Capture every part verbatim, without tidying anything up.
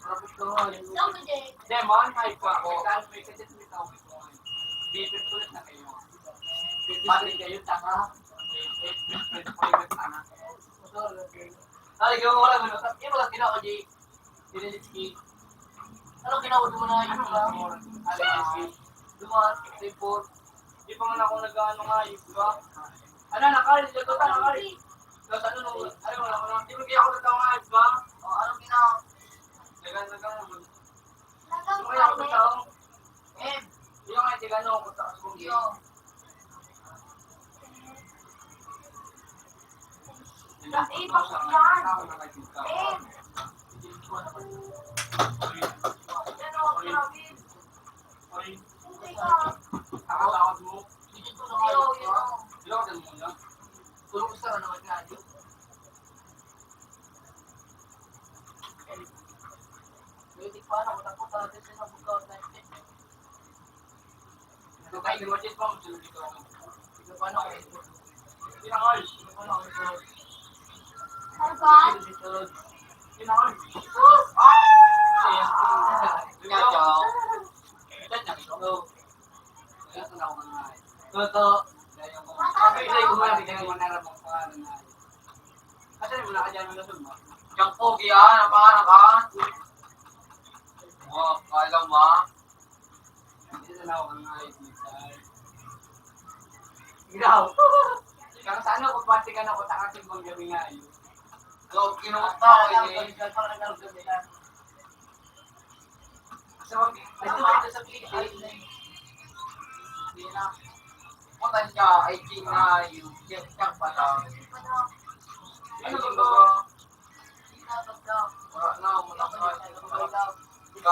Tapos ko, hindi man, may pa ako. May kasi may tao ko. Di, pero sulit na kayo. Pati kayo, taka. Ay, gawin mo lang, ano? Di ba, ginawa ko, di? Dinilitski. Ano ginawa mo na yun, ba? Ano, duwa, report. Di pa man ako nag-ano nga, yun, ba? Ano, nakari, dito ka, nakari. Tapos ano, nung, ano, wala ko lang. Di ba kaya ako nagtao nga, yun, ba? O, anong ginawa? Nagan, nagan, nagan. Di ba kaya ako nagtao? Eh, di ba nga, di ba, ano, kung sa, kung Toto. Bigay ko muna, bigay mo na lang ang pangalan na. Kasi mo na kanya mo na mo. Diyan po, giyan, ang pangalan ka. Oh, kala mo, ah. Hindi na ako ang ayos ni Tay. Ikaw. Kaya sa ano, kung pati ka na, kung takasig mong gabi nga yun. So, kinuha ko, eh. Sa mga, ito, ito sa Pilipinas. Hindi na. Matanda, ay, di na, yung, yung, yung pala. Ano ba? Wala na, wala na. Ito.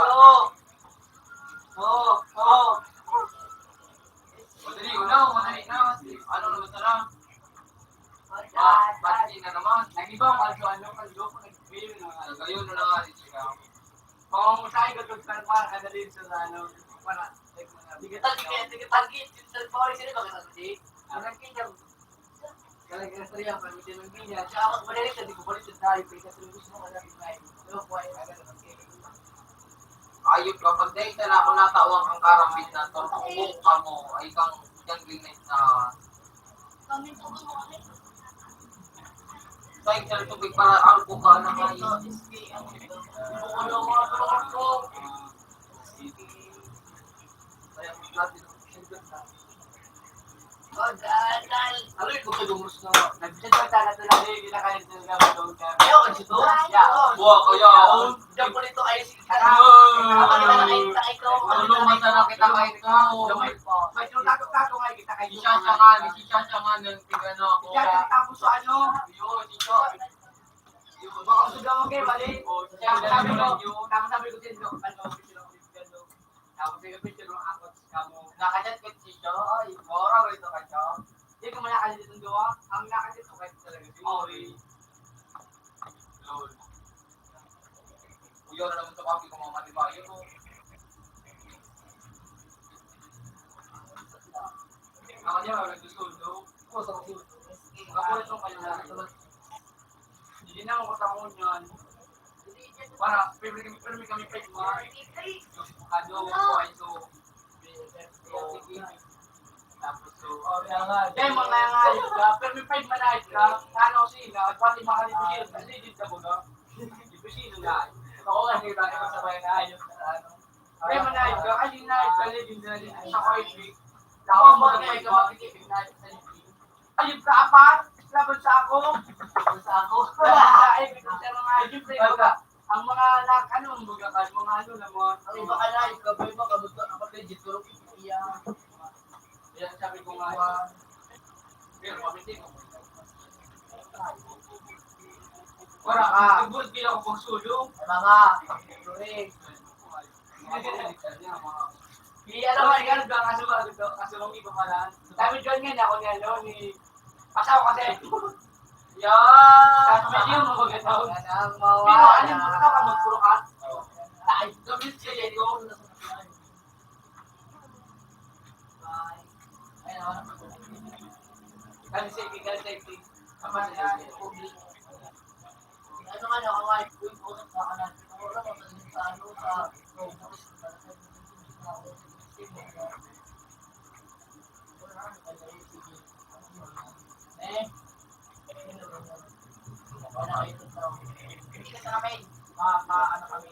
Oo, oo. Madali, wala, madali na. Ano naman sana? Ah, pati na naman. Nag-iba, ano, ano, ano, ano, nag-fail na. Ayun na lang, ano, siya. Kung sa akin, gusto ko, parang, parang, ano, din sa, ano, para, like, mga, digital, digital, digital, digital, digital, digital, digital, talagang istorya, pag hindi man ganyan, siya ako, madali siya, di ko balik sa tayo, pagka sa gusto mo, alam mo, ay, ano po, ay, ano, ano, ano. Ayun ka, pag dahil ka na ako natawag ang karambit na to, kung ka mo, ay kang jangling na sa sa isang tubig para ang buka na may ano, ano, ano, ano, ano, Aloy, kung sa gumos na, nagsisimula na ito lang, eh, kinakain sila ng mga doon. Ayaw, ang sito? Ayaw. Buwa, kaya, oh. Diyan po nito ay si Ano? Ano, mata na kita kahit ka, oh. May tinatago-tago nga kita kayo. Isa siya nga, isa siya nga, nang tingnan ako. Isa siya tapos sa ano? Yun, isa. Baka gusto daw, okay, bali. Oh, siya, sabi ko, tapos sabi ko din, ano, ano, tapos yung picture ng ako, kamo. Nakachat ko si Jo, ay, mora ko ito ka Jo. Di ko man nakachat itong duwa. Ang nakachat ko kayo talaga, si Mori. Lol. Uyo na naman sa kami kung mga malibayo ko. Ako niya, wala gusto, no? Ako sa kasi, ako itong kanya na, hindi na ako katangon yan. Para, pirmi kami, pirmi kami pa yung mga, ano, so, tapos, so, oh, kaya nga, kaya mga nga, ayun ka, pirmi pa yung manahid ka, ano, sige, pati mga nito siya, kasi di ka mo, no? Di ko sino nga, ako nga, di ba, ako sabay na, ayun, ano, kaya manahid ka, ay, di na, ay, di na, di na, sa ko, ay, di. Ako, magkapay ka, makikipit na, ay, di. Ayun ka, apat, laban sa ako. Sa ako. Laban sa, ay, di ko siya mga, ayun, pre, baga. Ang mga na, ano, ang mga, ang mga ano na mga, ang iba ka na, ikaw ba iba, kamusta, kapag legit, pero iya. Yan, sabi ko nga, pero kami din. Wala ka. Ang bulti ako pagsulong. Wala ka. Correct. Hindi, alam mo, ikaw, nagkakaso ba, nagkakaso ang iba pala. Sabi, John, nga, ako ni, ano, ni, asawa kasi. Yan. Sabi niyo, mga gataw. Yan ang mawala. Pero ano yung mga tao, magpuro ka? Ay, sabi siya, yan yung Gun safety, gun safety. Ano nga, nakawahid ko yung oras, baka natin, ano, ano, sa, ano, sa, eh, hindi ka sa kami, ma, ma, ano kami,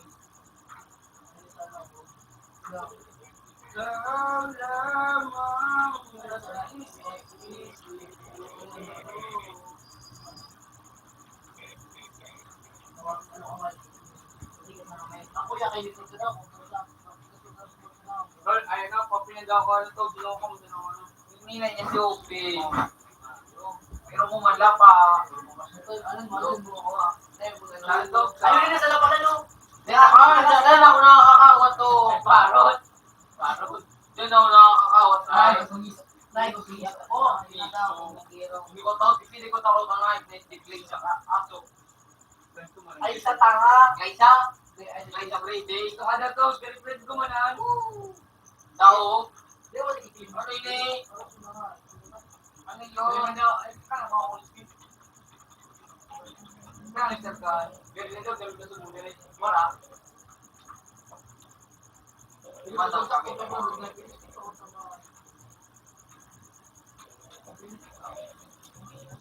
Tol, ayun na, papinanda ko, ano to, ginawa ko, ginawa ko, ano. Hinay niya si Ope. Pero mo man lang pa. Ayun na sa labanan, no? Kaya, ah, diyan na ako nakakawat to. Parot. Parot. Diyan ako nakakawat. Ay, ay, ay, ay, ay, ay, Hindi ko tao, hindi ko tao na live na i-play sa ka-, aso. Ay, sa tanga. Kaysa, kaysa Brady. Gusto ka na to, girlfriend ko man, ah. Tao. Di ba, ano ini? Ano yun? Ano yun? Ay, tanga mo ako. Tanga, sir, ka. Girlfriend ko, girlfriend ko, wala. Wala kami.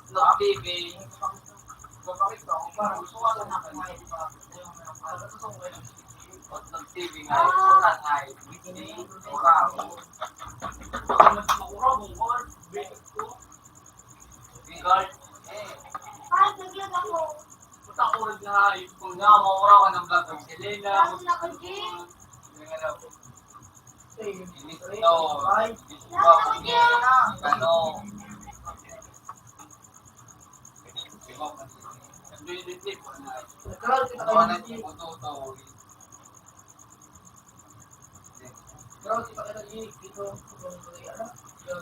Otlog T V. Otlog T V nga, otlog nga, otlog. Ay, naglag ako. Puta, kurag na, ipon nga, maura ka ng vlog ng Selena. Ang laki, G. Ang laki, G. Ano? Nagkaroon kita kayo ng G. Pero di pa kita i-, ito, yung, ano, yung,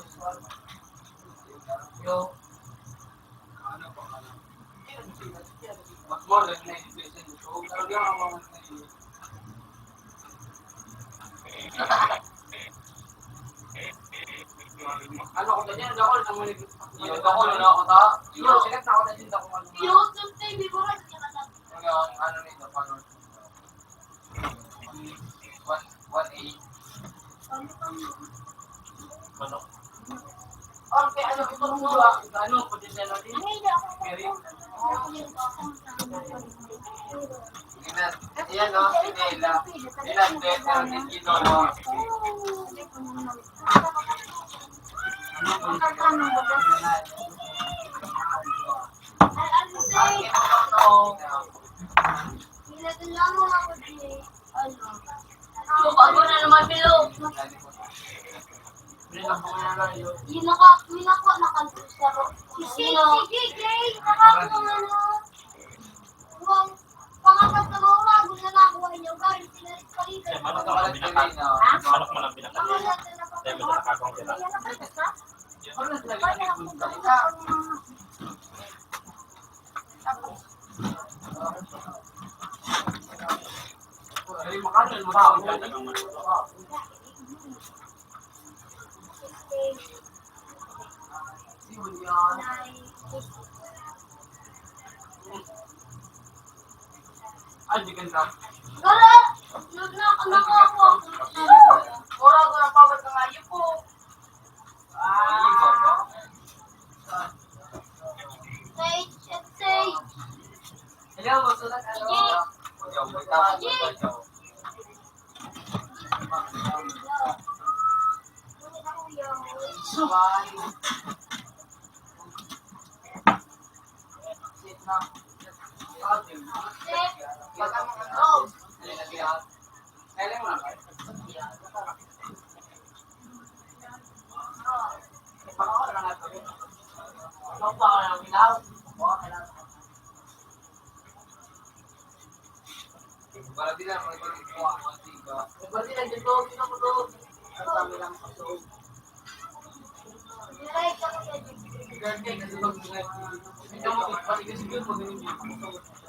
yung, ano pa, ano? Mas more than ninety percent. So, talaga ang mga, ano ko na yan, dakol, ang mga, yung dakol, ano ako ta? Yung sikat na ako na din, dakol, ano. Yung, ano, ano nito, paano? One, one eight. Ano? Okay, ano, ito mo ba? Ano, pwede siya natin? Very. Ayan, no? Sige, la. Ilan, better than ito, no? Ano, kung Ay, ano, sir? Pinadala mo ako, Jay. Ano? Ito, bago na naman, Milo. Yung naka-, yung nakuha na kanto sa ro-, Sige, ano? Sige, Jay. Nakakuha na. Yung pangapat na mga bago na nakuha niyo, galing sila sa Kaya manok mo lang binakal. Ha? Manok mo lang binakal. Ang wala na Kaya may nakakawang sila. Kaya nakakita? Ay, di ganda. Gara! Nag-, na-, nakakuha ko. Ora ko ng power ka ngayon po. Sage at Sage. Hello, gusto na kayo. Sige. Sige.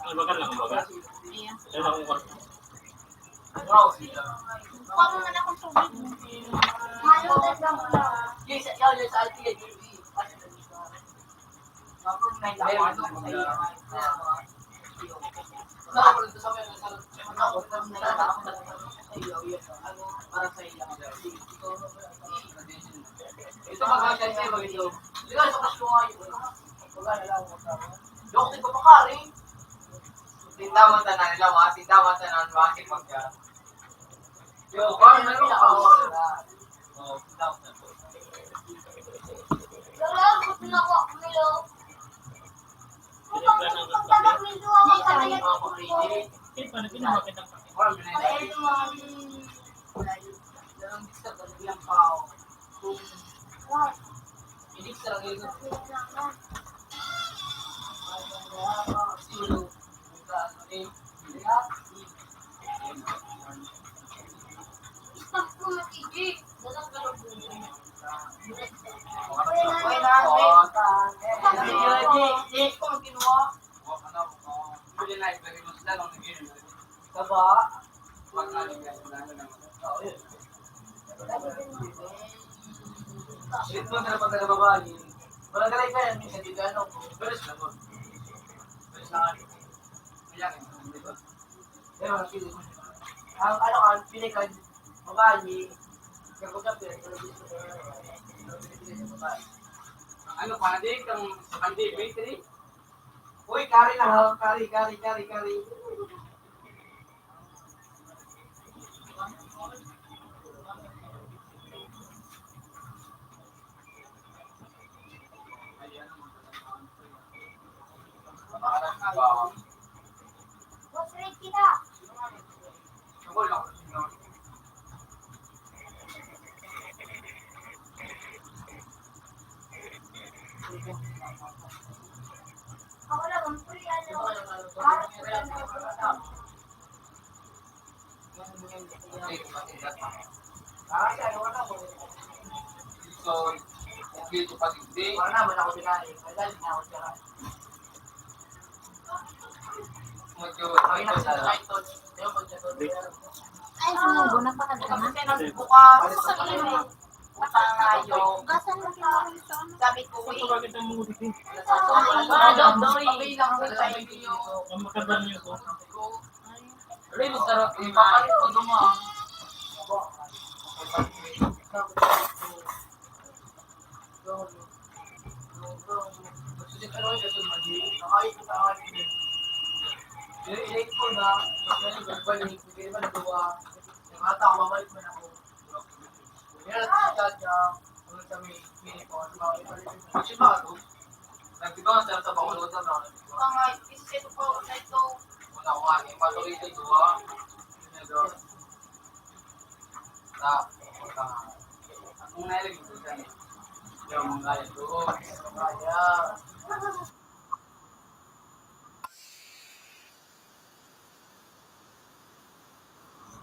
Ano ba ka lang, baga? Ano akong kwarto? Kuha mo man akong tubig. Yes, yes, yes, yes. Ito mga sensei, mga ito. Sila sa kasyo nga yun. Dok, di ko makari. Tindaman tanan nila, mga tindaman tanan, mga kipagka. Yo, ba, meron ka? Oh, tindaman tanan. Wala, gusto na ko, Milo. Kung pag-, pagtagak nito, ako talaga. Eh, paano ginawa kitang pakit? Ito na pag nababali. Wala ka lang kaya, minsan di ka, ano, beres na po. Beres na nga. Kaya, di ba? Pero, sige. Ang, ano, ang pinikan, mabali, kapag ka pwede, pero gusto ko na, pero pinikan yung mabali. Ang ano, panadig kang sa pandemic, eh? Uy, kari na, ha? Kari, kari, kari, kari. So, okay, so pag hindi, Ay, sumubo na pa ka naman. Bukas. Sa iyo. Sabi ko, eh. Ano, Doy? Ang matagal niyo po. Rin, magtara-, ipapalit ko doon, ah.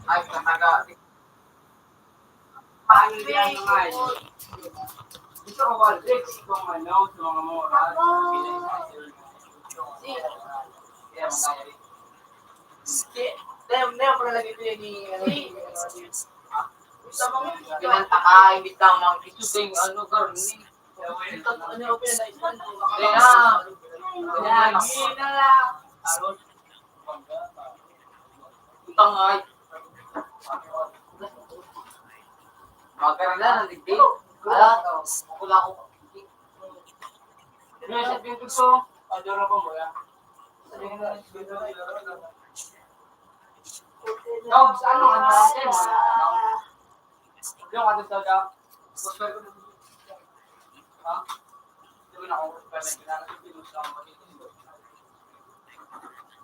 Ay, kataga. Paano yan, mga idol? Gusto ko ba, Lex, kung ano, sa mga moral? Kaya, mga idol. Sige. Tayo, tayo, pala lagi ko yan ni, ano, ni, ano, ni, ah, sa mga pinanta ka, imbit na mga gusto sing, ano, karni. Ito, ano, pinanay, kaya, kaya, yun na lang. Utang ay. Magkano na, nagdi? Ala, wala ko. Ano yung sabihin ko, so? Adora ko mo, ya. Sabihin na, sabihin na, Dogs, ano, ano natin? Yung ano talaga? Ha? Sabi na ako, kaya may kailangan yung pinusa ang pagkakas.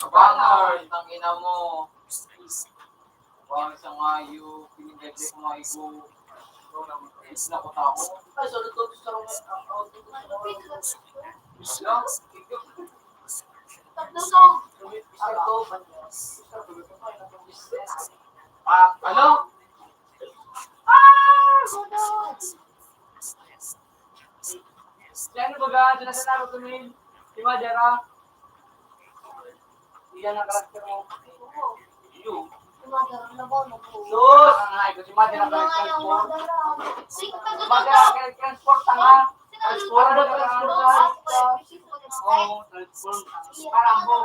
Kabangay, tangina mo. Kabangay sa ngayo, pinigay ko mga igo. Ito na, ito na ko tao. Ay, sorry, sorry, sorry. Ano? Tatlo to. Ah, ano? Ah, ano? Diyan, baga, diyan na sa laro, Tumil. Si Mother, ah. Iyan ang karakter mo. Iyo. Si Mother, ano ba? Sus! Ang ay ko, si Mother ang karakter mo. Si Mother ang karakter mo, tanga. Transform, transform. Oo, transform. Parang buhok.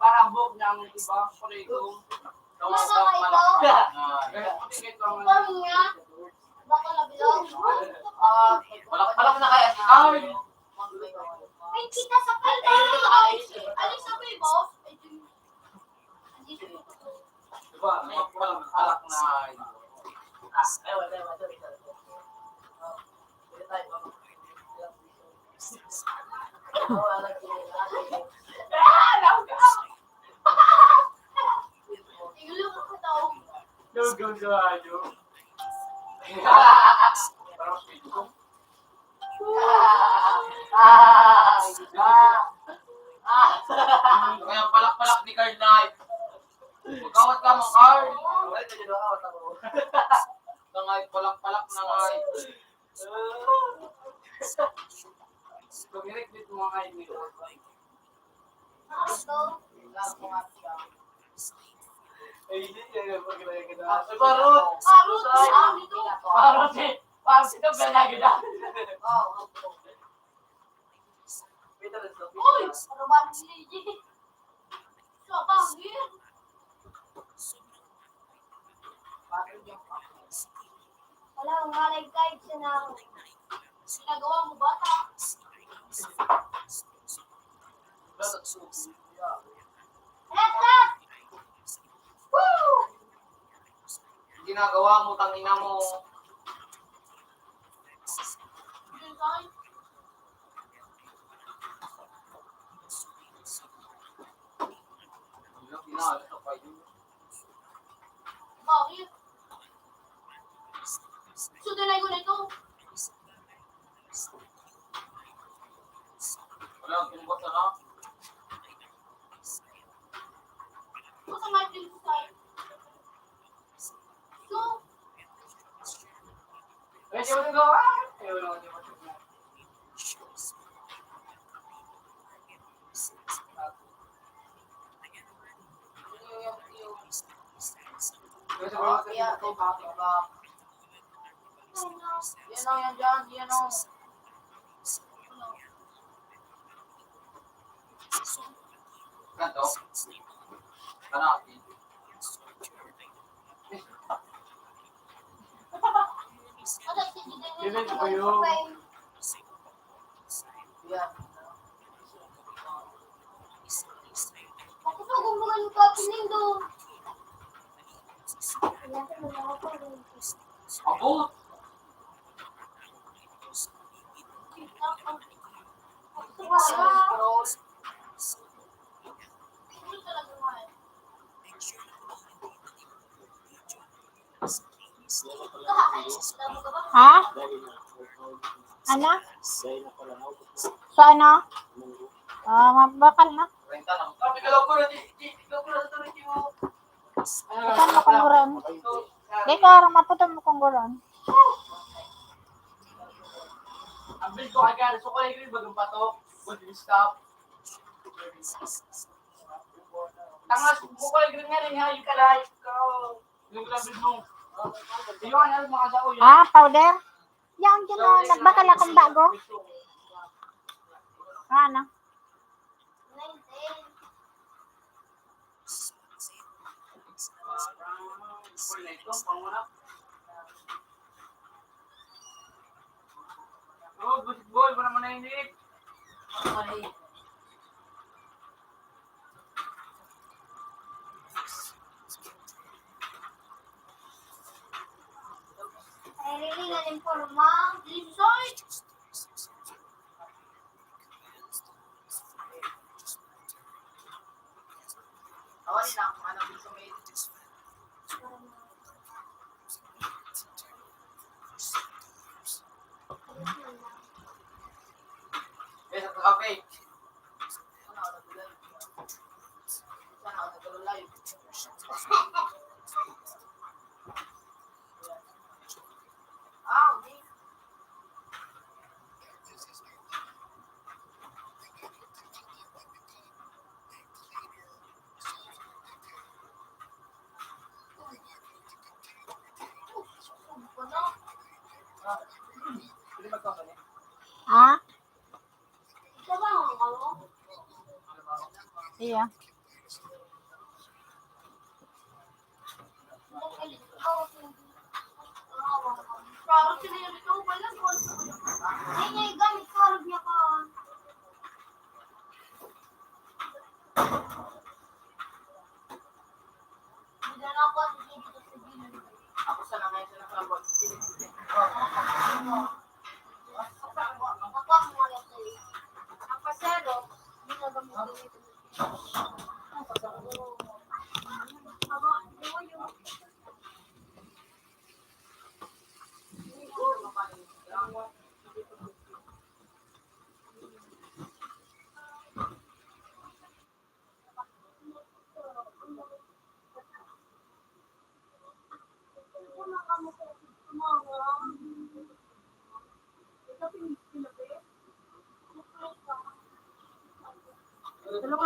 Parang buhok na ang iba. Kulay itim. Tawag sa malakpak. Ah, ito ang malakpak na kaya. Ay! May kita sa kanya. Alis sa boss. Lugaw sa ano? Kaya palak-palak ni Carl Knight. Magkawat ka, Mang Carl. Wala ka dyan, awat ako. Nangay, palak-palak, nangay. Pag-record mo nga yun. Ay, hindi, hindi, pag-record na. Ah, si Barot. Barot, Barot, eh. Parang si Doble na gina. Uy! Ano ba ang sige? Sa pangit. Wala, ang malay guide sa naro. Ginagawa mo, bata. Ginagawa mo, tangina mo. Bakit? Sudanay ko na ito. Wala, kung basta na. Basta nga din sa So, Pwede mo nagawa? Ayaw lang, di ba? Pwede mo nagawa? Yan o, yan dyan, yan o. Ganto? Ano? Delete ko yun. Yan. Ako pa, gumbulan mo pa, pinindo. Abot! Ha? Ano? So ano? Ah, mabakal na. Itan mo kong uran. Di ko aram, maputon mo kong uran. Ang bil ko, agad, so kaya yung bagang patok, good stop. Tangas, bukol, green nga rin, ha, yung kalahit ko. Yung grabe mo. Yung ano, mga daw, yun. Ah, powder? Yan, gina-, nagbakal akong bago. Ano? Oh, basketball, wala man na init. Ay, Rini, nalimporma. Limsoy! Awali na, ano, gusto mo yun? Eh, sa kape. Ha? Iya. Ako sana ngayon sa nakarabot. Yan, no?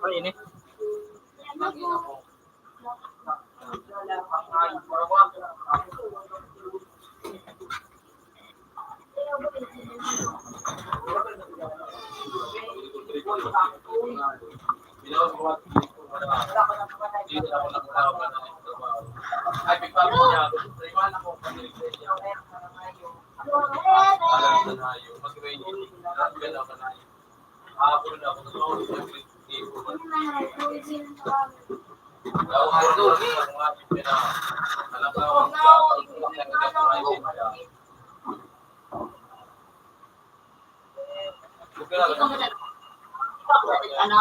Ay, ini. Ano?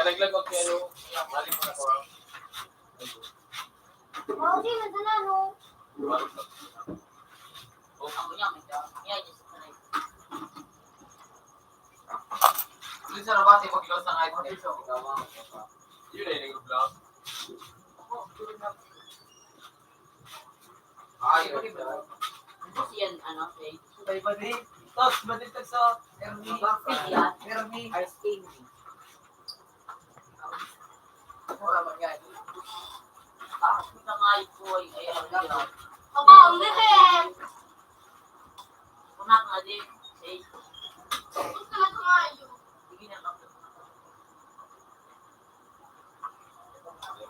May naglagot kayo. Balik mo na ko. Yun sa labas, eh, pag-close ng iPhone, eh. Yun, eh, nag-vlog. Ay, okay. Tapos yan, ano, okay. Bye-bye. Tapos, balik ka sa Ermi. Ermi. Ice cream. Aba, ang liit! Kunat na din. Gusto na tumayo. Sige na, kapit.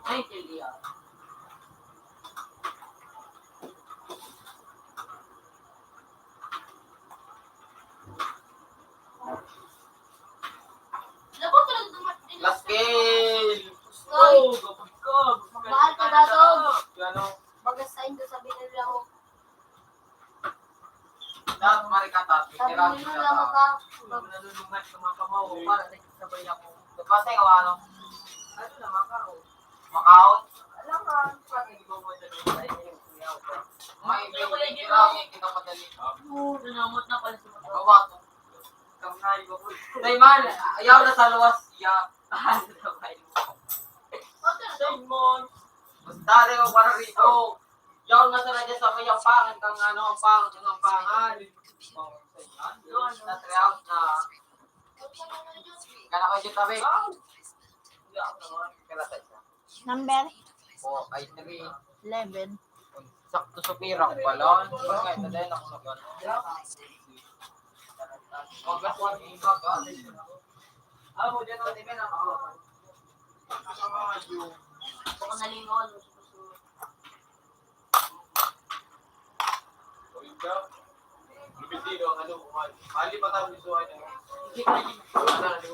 Ay, sige, ah. Last game! Oy! Oh, gabay ka! Mahal ka, Dadong. Gano? Baga sa Indo, sabi nila mo. Dapat marikata, sabi nila mo ka. Nalulungan sa mga kamao, para nagsasabay ako. Nagpasay ka, ano? Ano na, Macau? Macau? Alam nga, ano pa, hindi ko mo sa lupa, eh, yung kuya ko. Ay, hindi ko yung ginawa, hindi ka madali. Oo, nanamot na pala sa mga. Gawa to. Ikaw na, ikaw po. Tay, man, ayaw na sa luwas, ya. Ano na ba yun? Simon. Basta, di ko para rito. Yaon na sila dyan sa may Ampangan, kang ano, Ampangan, kang Ampangan. Oh, sa inyo. Yun, na three hours na. Kana ko dyan tabi. Kala tayo siya. Number? Oh, ay, three. Eleven. Sakto sa pirang balon. Bagay, na dahil ako nag-ano. August one, iba ka. Ah, mo dyan, oh, di ba, na-, Baka nalingon. Lupit din, no? Ano, kumain. Mali pa tayo gusto, ano? Hindi pa rin. Ano, ano?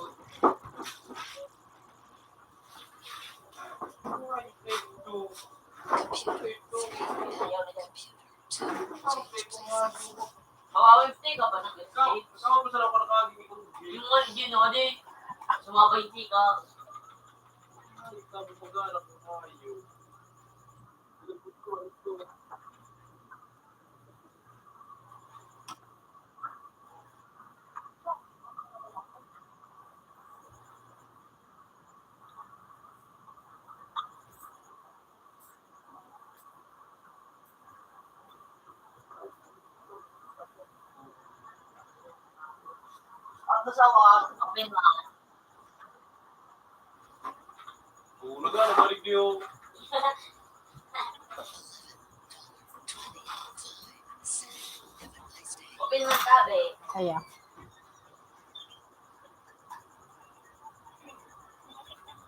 Kawawa yung tika pa ng Ikaw, ikaw pa sa lakad ka, hindi ko. Yung mga legend, no, di. Sumabay tika. Ay, ikaw, pag-alak mo tayo. Ang asawa, okay na. Oo, nagano, balik niyo. Open na sabi. Kaya.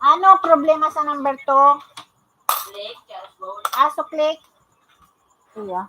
Ano problema sa number two? Click, cellphone. Ah, so click. Iya.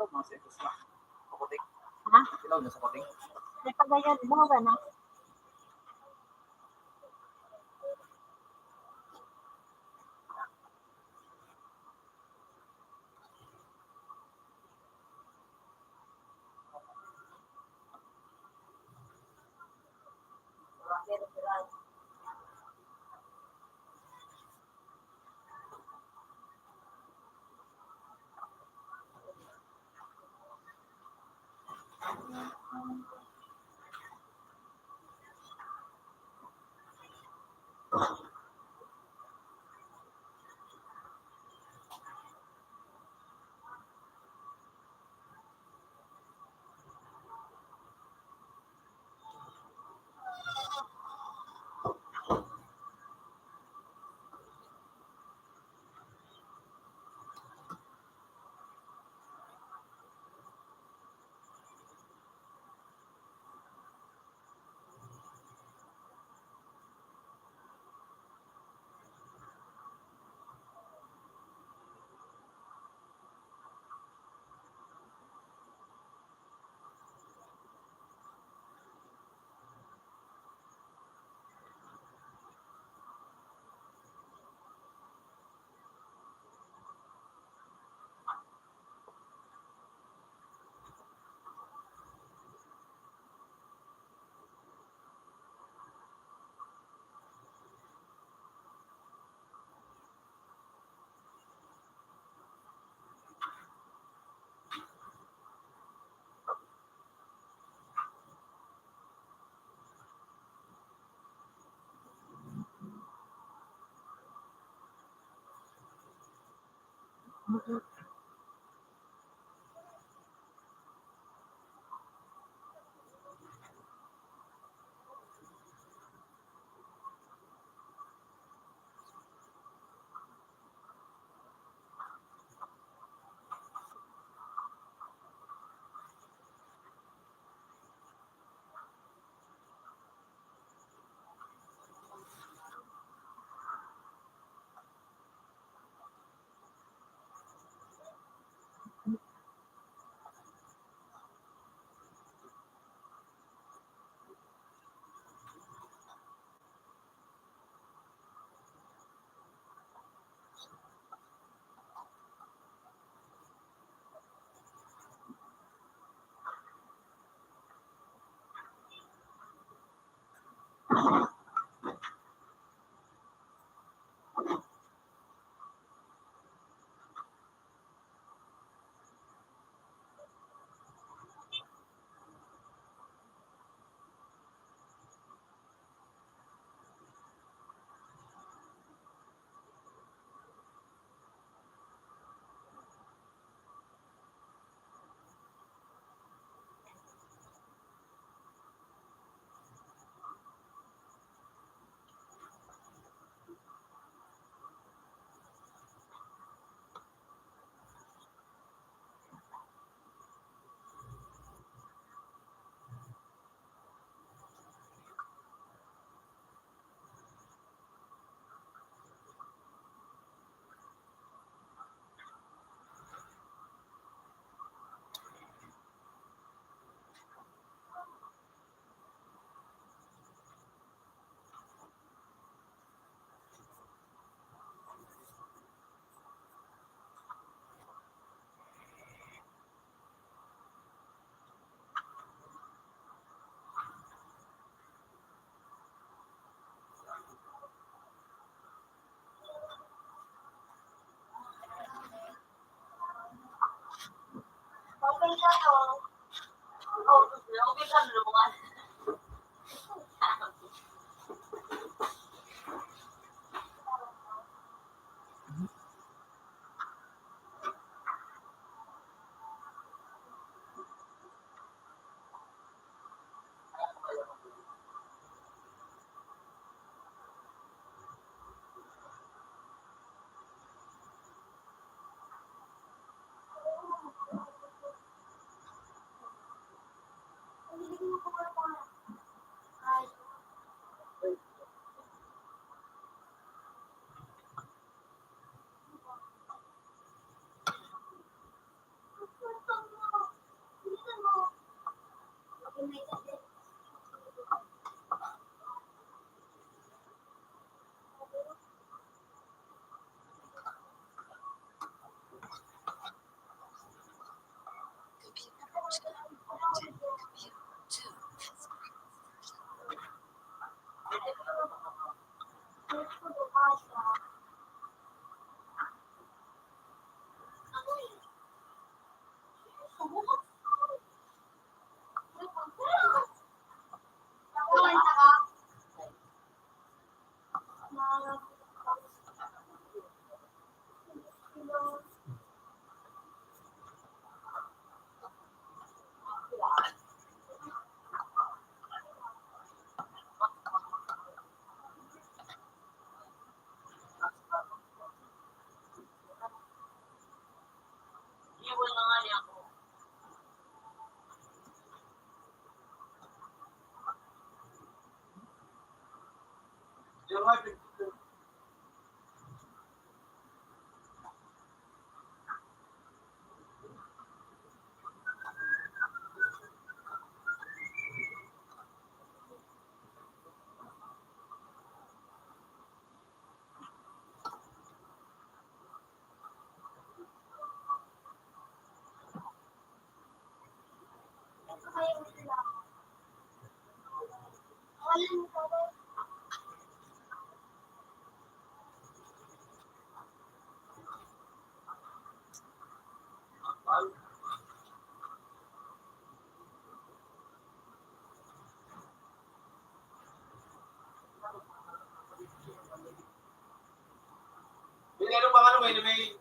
Ilaw na sa puting. Ha? Ilaw na sa puting. May pagayod mo ba na? May ano pa, ano, may, may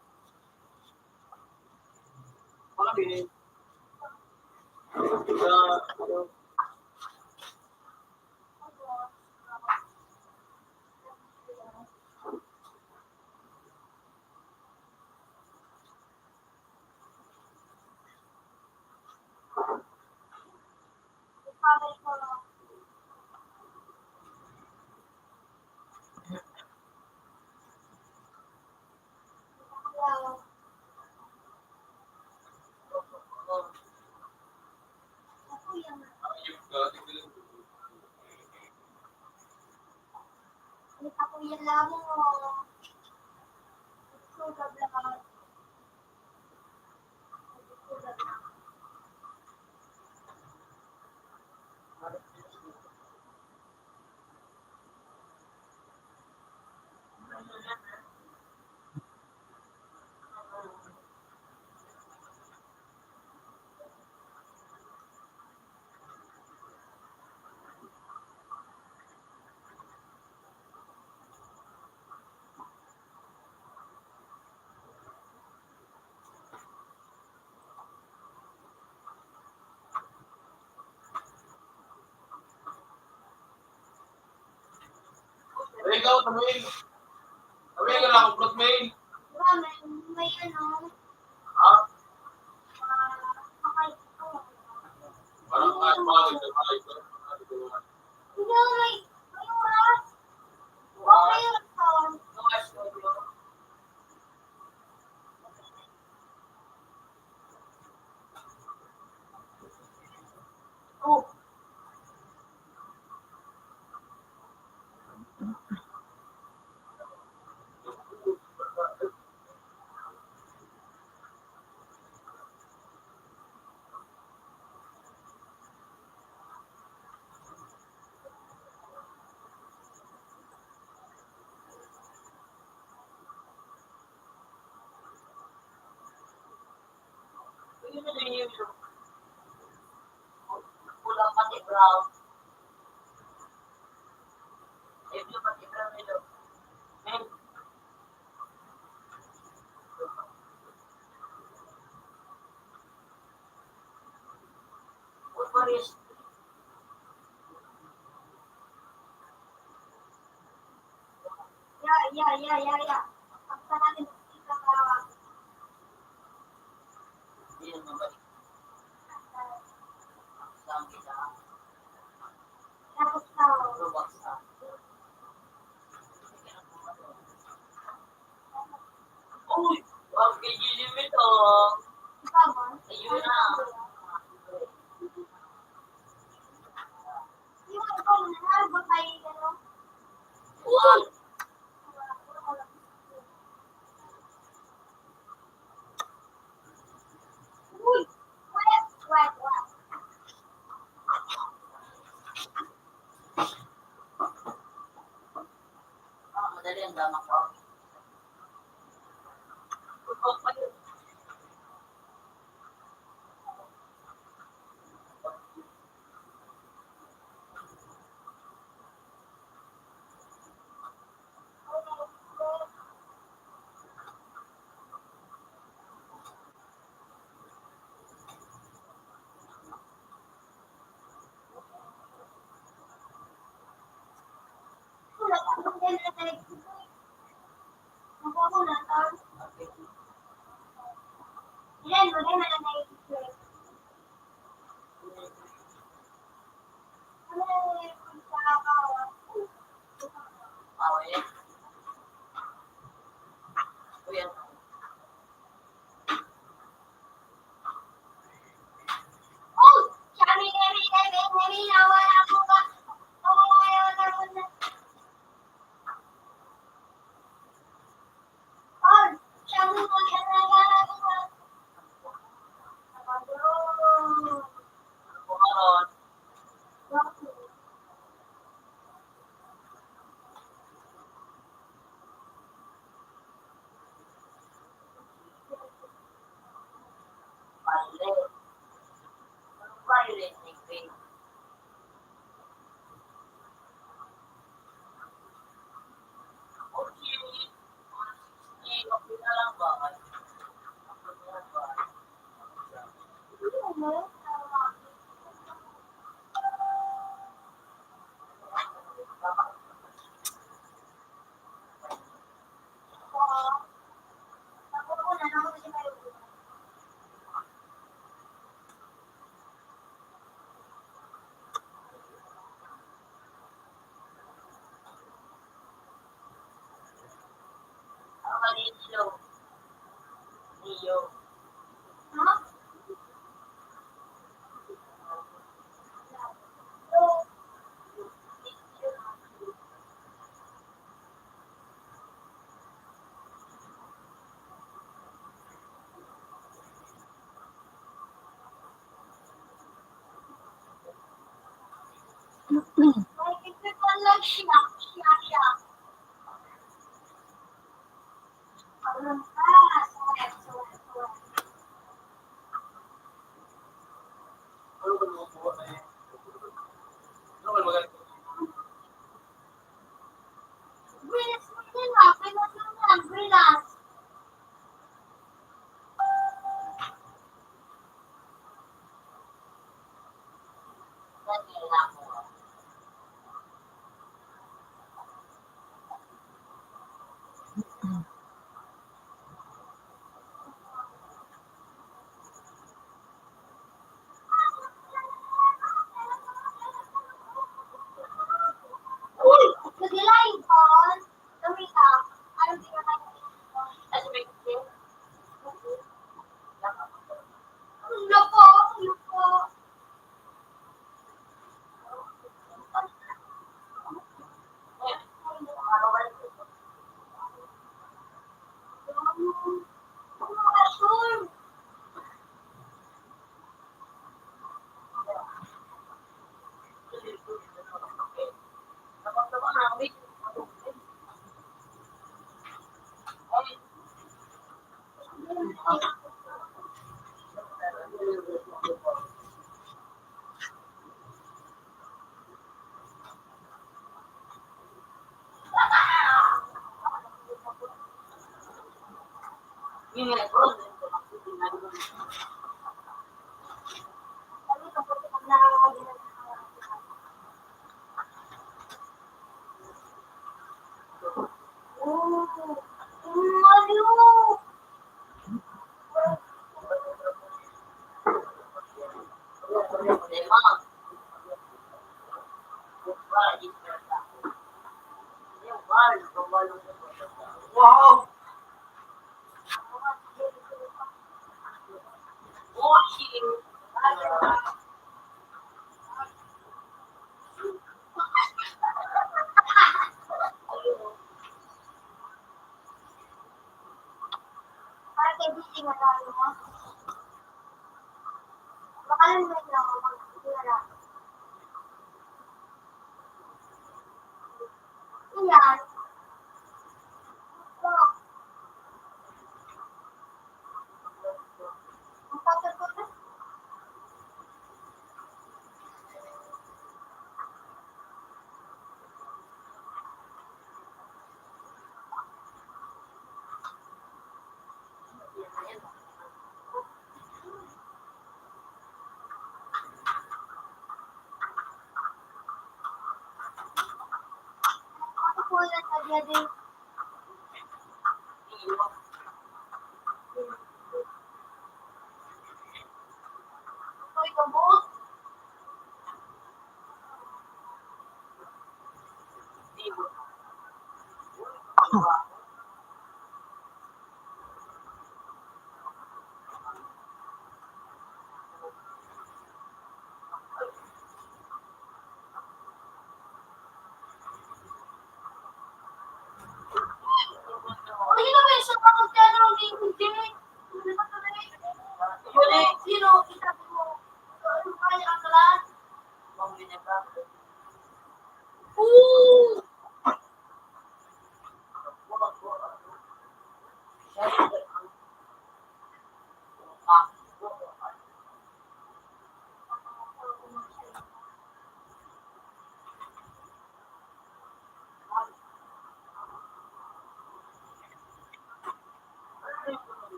Ikaw, Samuel. Samuel, wala akong plot, Mel. Diba, may, may ano? Ha? Ah, okay. Parang kahit bakit, may mga ito. Hindi, may, may oras. Okay, oras. Pula pati brown. Eh, blue pati brown, hello. Men. Uy, pares. Ya, ya, ya, ya, ya. Pagka natin, yan, mabalik. Saan kita? Tapos, ah, uy, wag kay Jimmy to. Ayun na. Uy! Ah, madali ang gamak ko.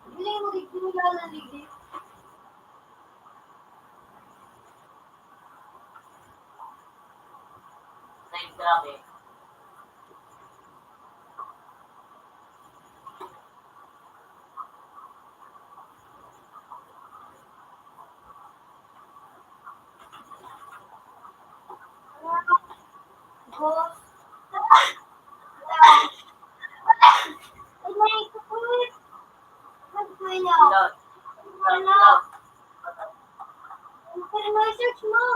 Hindi mo rin kilala ni Glenn. Ay, grabe. Ano? Ano yung search mo?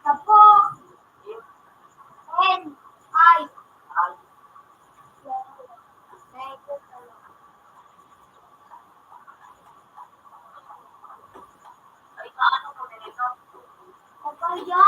Tapo. N I. Papaya.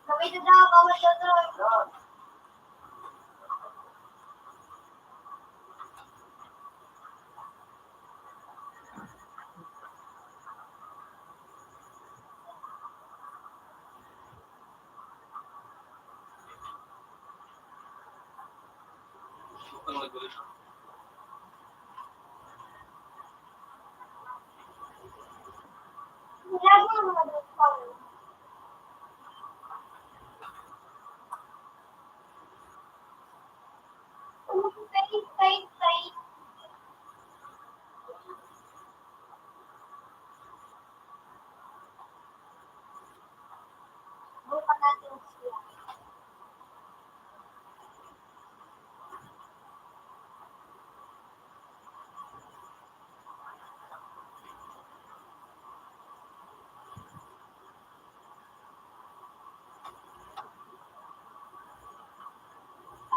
Kami na daw, bawal daw to.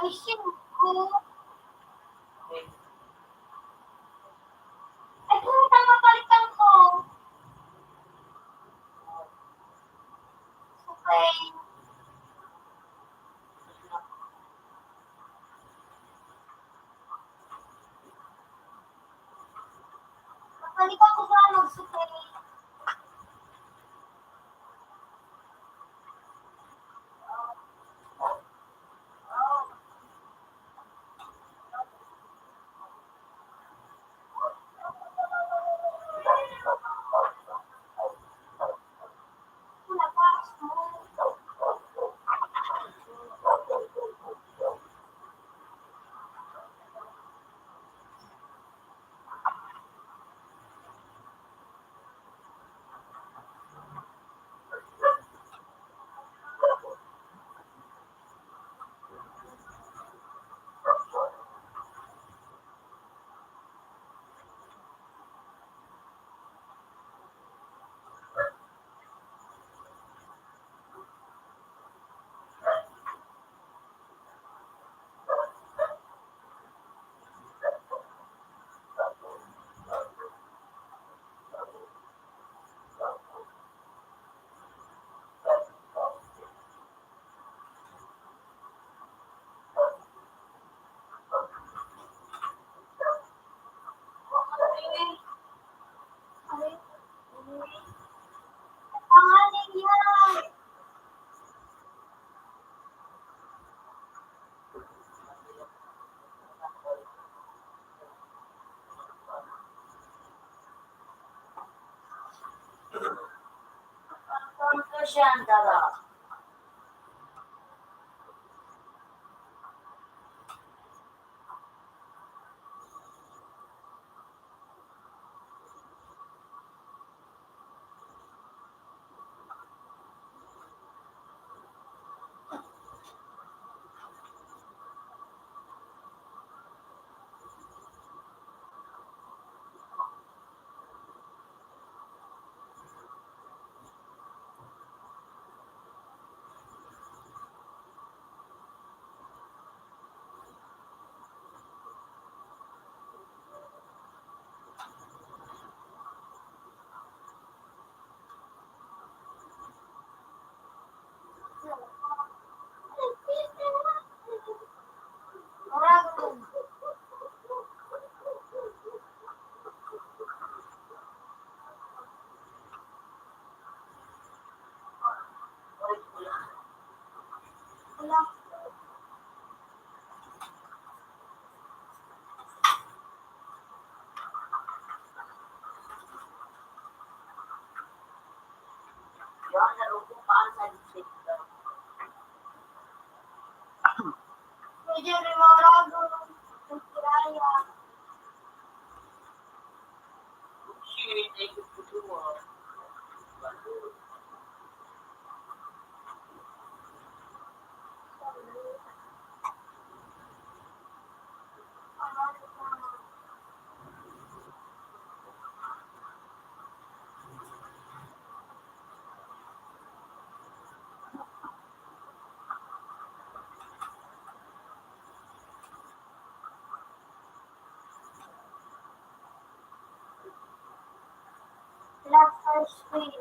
Ay, siyempre. Ay, puta, mapalitan ko. Okay. Kapalitan ko ba magsukay? Siya ang dala. Black first screen.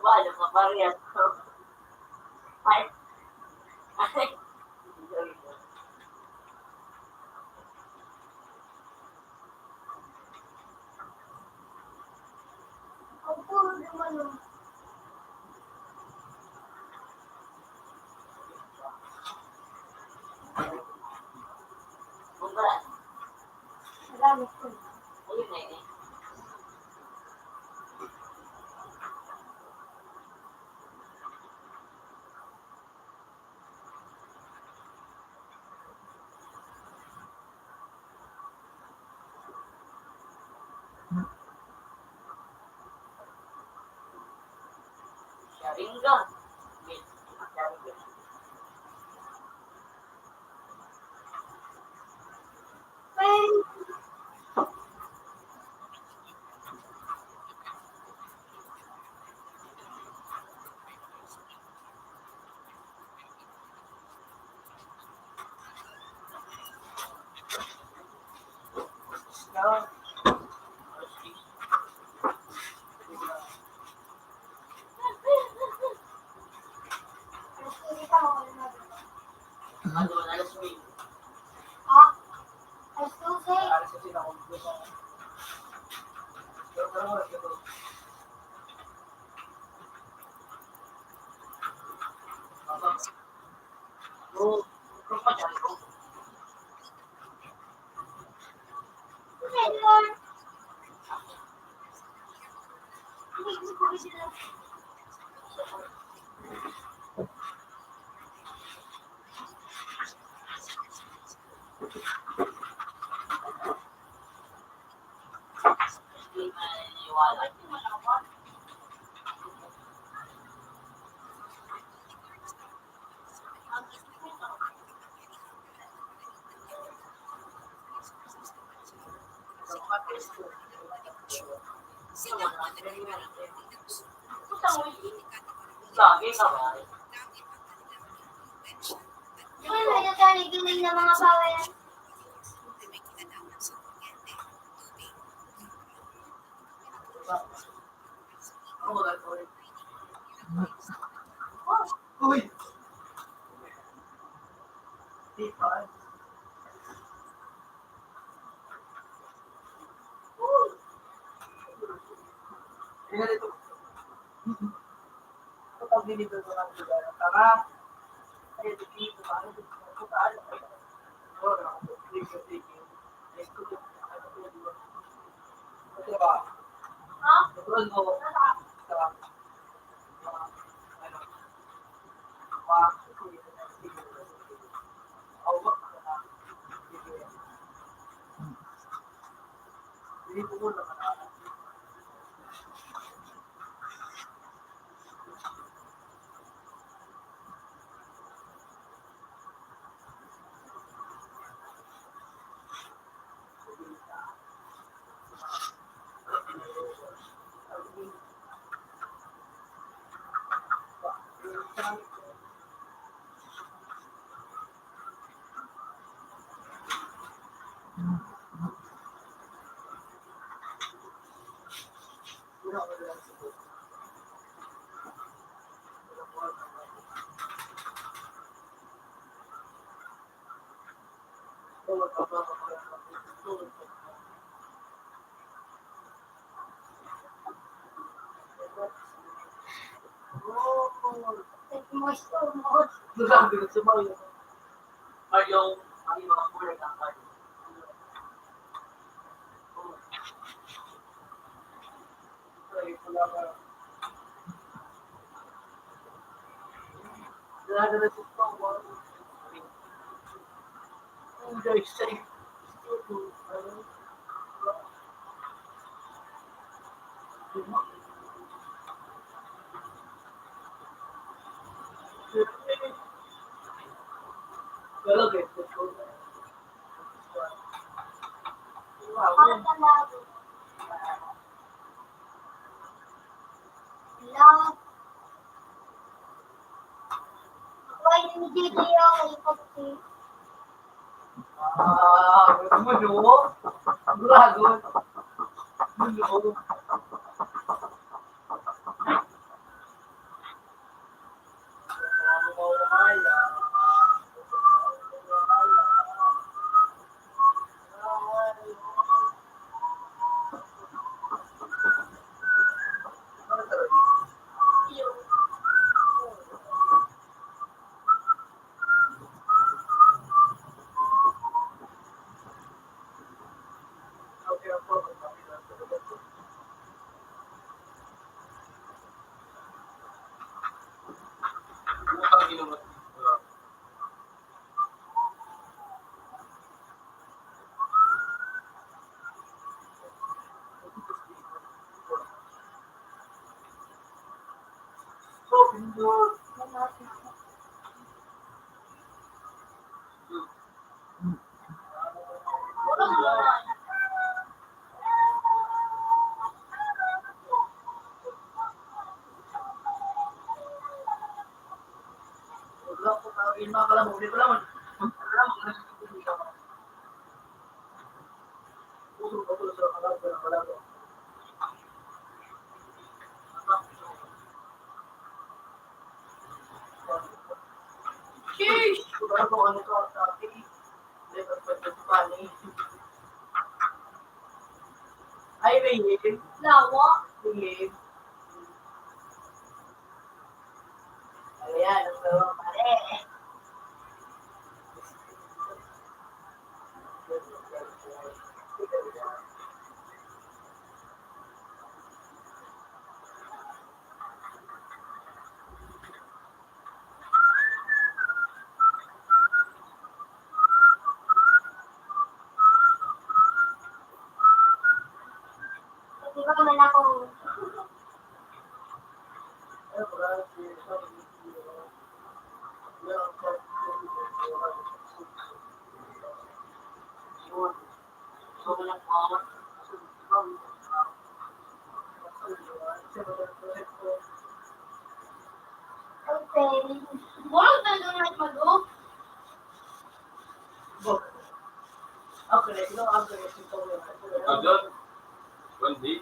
Paano ka parehas ko? Ay. Ay. Ang puro naman, oh. Salamat po. Ayun na, eh. Sharingan. Sharingan. Uy, may nagkarigiling na mga bawa yan. Uy! Di pa. Uy! Tingnan ito. Kapag nilibig mo ng lugar, tara. Ay, dito, paano dito? Paano? Ito ba? Ha? Ito ba? Hello. Ako ay hindi kayo kalipagti. Ah, ano mo, no? Dragon. Ano? Sheesh! Ay, may him. Lawa. May him. Ayan, ang lawa, pare. Di ba naman ako? Okay. Wow, talagang nagmado. Agad? One day?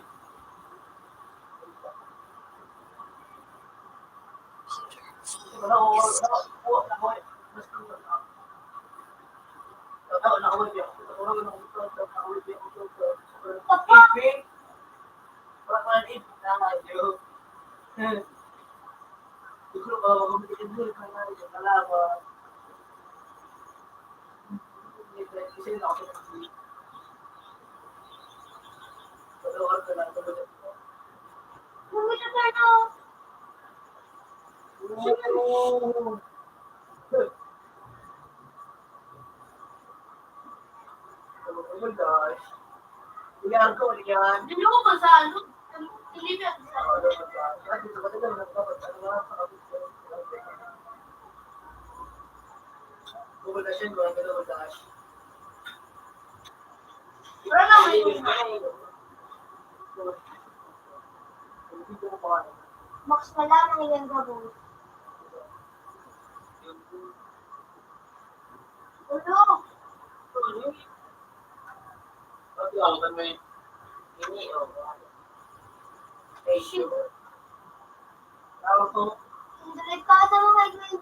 Ano ba yan? Ano ba sa ano? Ano, hindi ka sa Wala na, may Max na lang ang iyang gabos. Ulo! Pati ako kan may ini, oh. Thank you. Tawag ko. Ang delikado mo kay Gwen.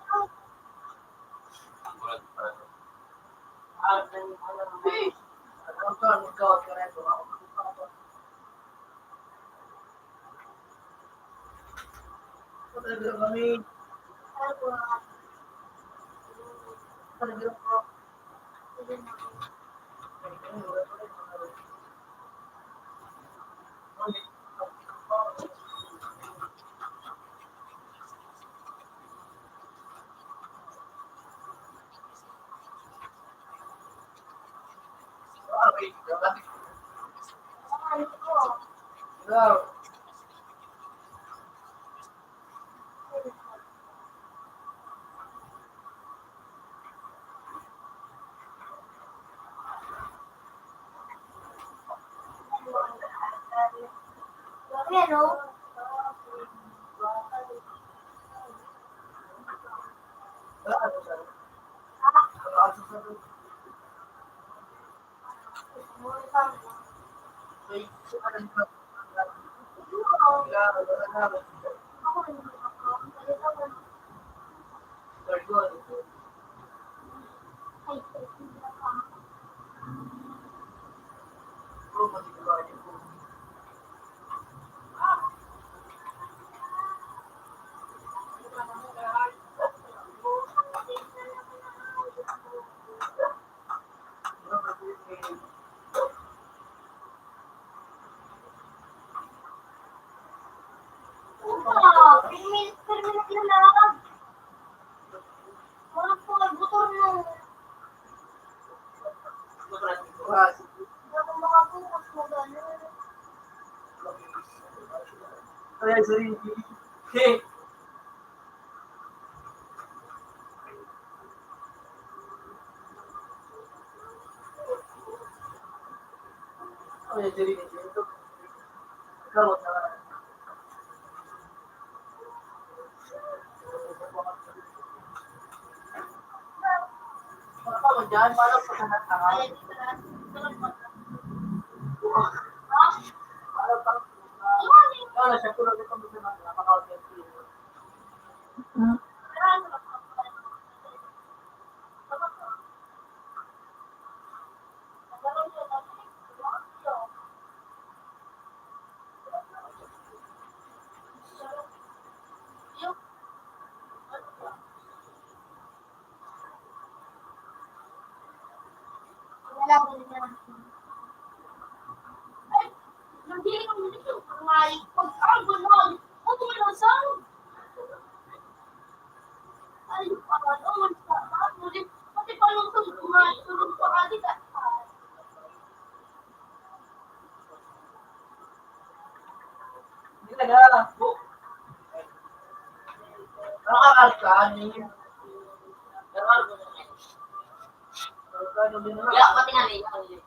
Wala pa tingali.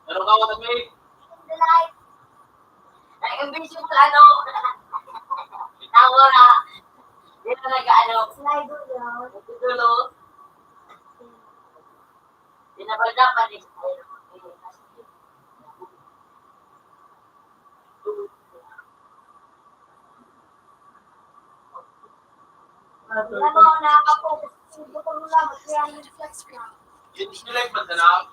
Ano ka, wala, May? Like, ang busy mo, ano? Tawa na. Hindi na nag-ano. Slide mo yun. Nagdudulo. Di na ba dapat i-, Hindi nila yung pagdala.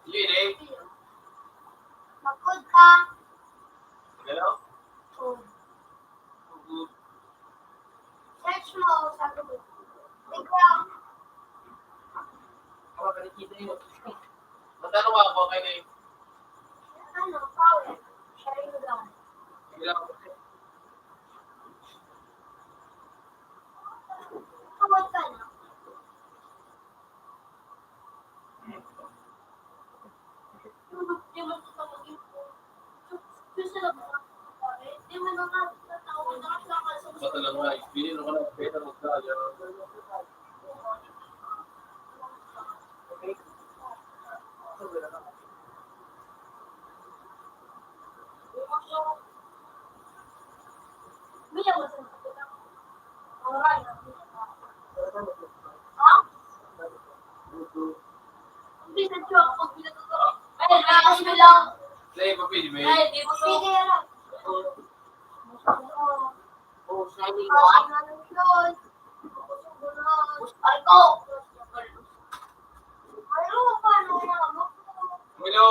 Yun eh. Magkod ka. Hello? Oh. Search mo sa Google. Ikaw. Magkano nga ako? Okay na yun. Ano, power. Sharing lang. Sige lang. Kawat ka na. Ay, di mo pwede, May. Ay, di mo pwede. Oh, shining one. Ay, ko. Hello.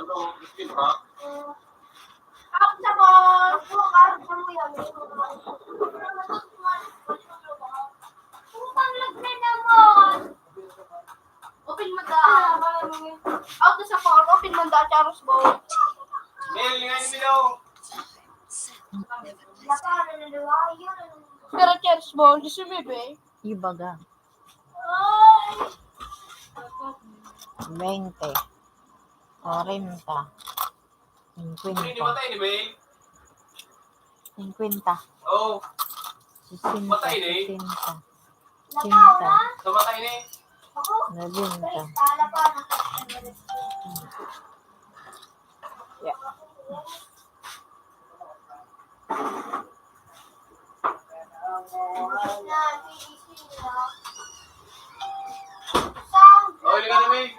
Ano, Christine, ha? Open mo da. Out na sa phone, open mo da, Charles Bo. Mel, nga yung ilaw. Pero Charles Bo, di si Bebe. Ibaga. Veinte. Kwarenta. Singkwenta. Hindi matay ni Mel. Singkwenta. Oo. Sisenta, matay na eh. Sisenta. Singkwenta. Namatay na eh. Nobenta. Ala pa na. Yeah. Sound. Oh, hilinga na, May.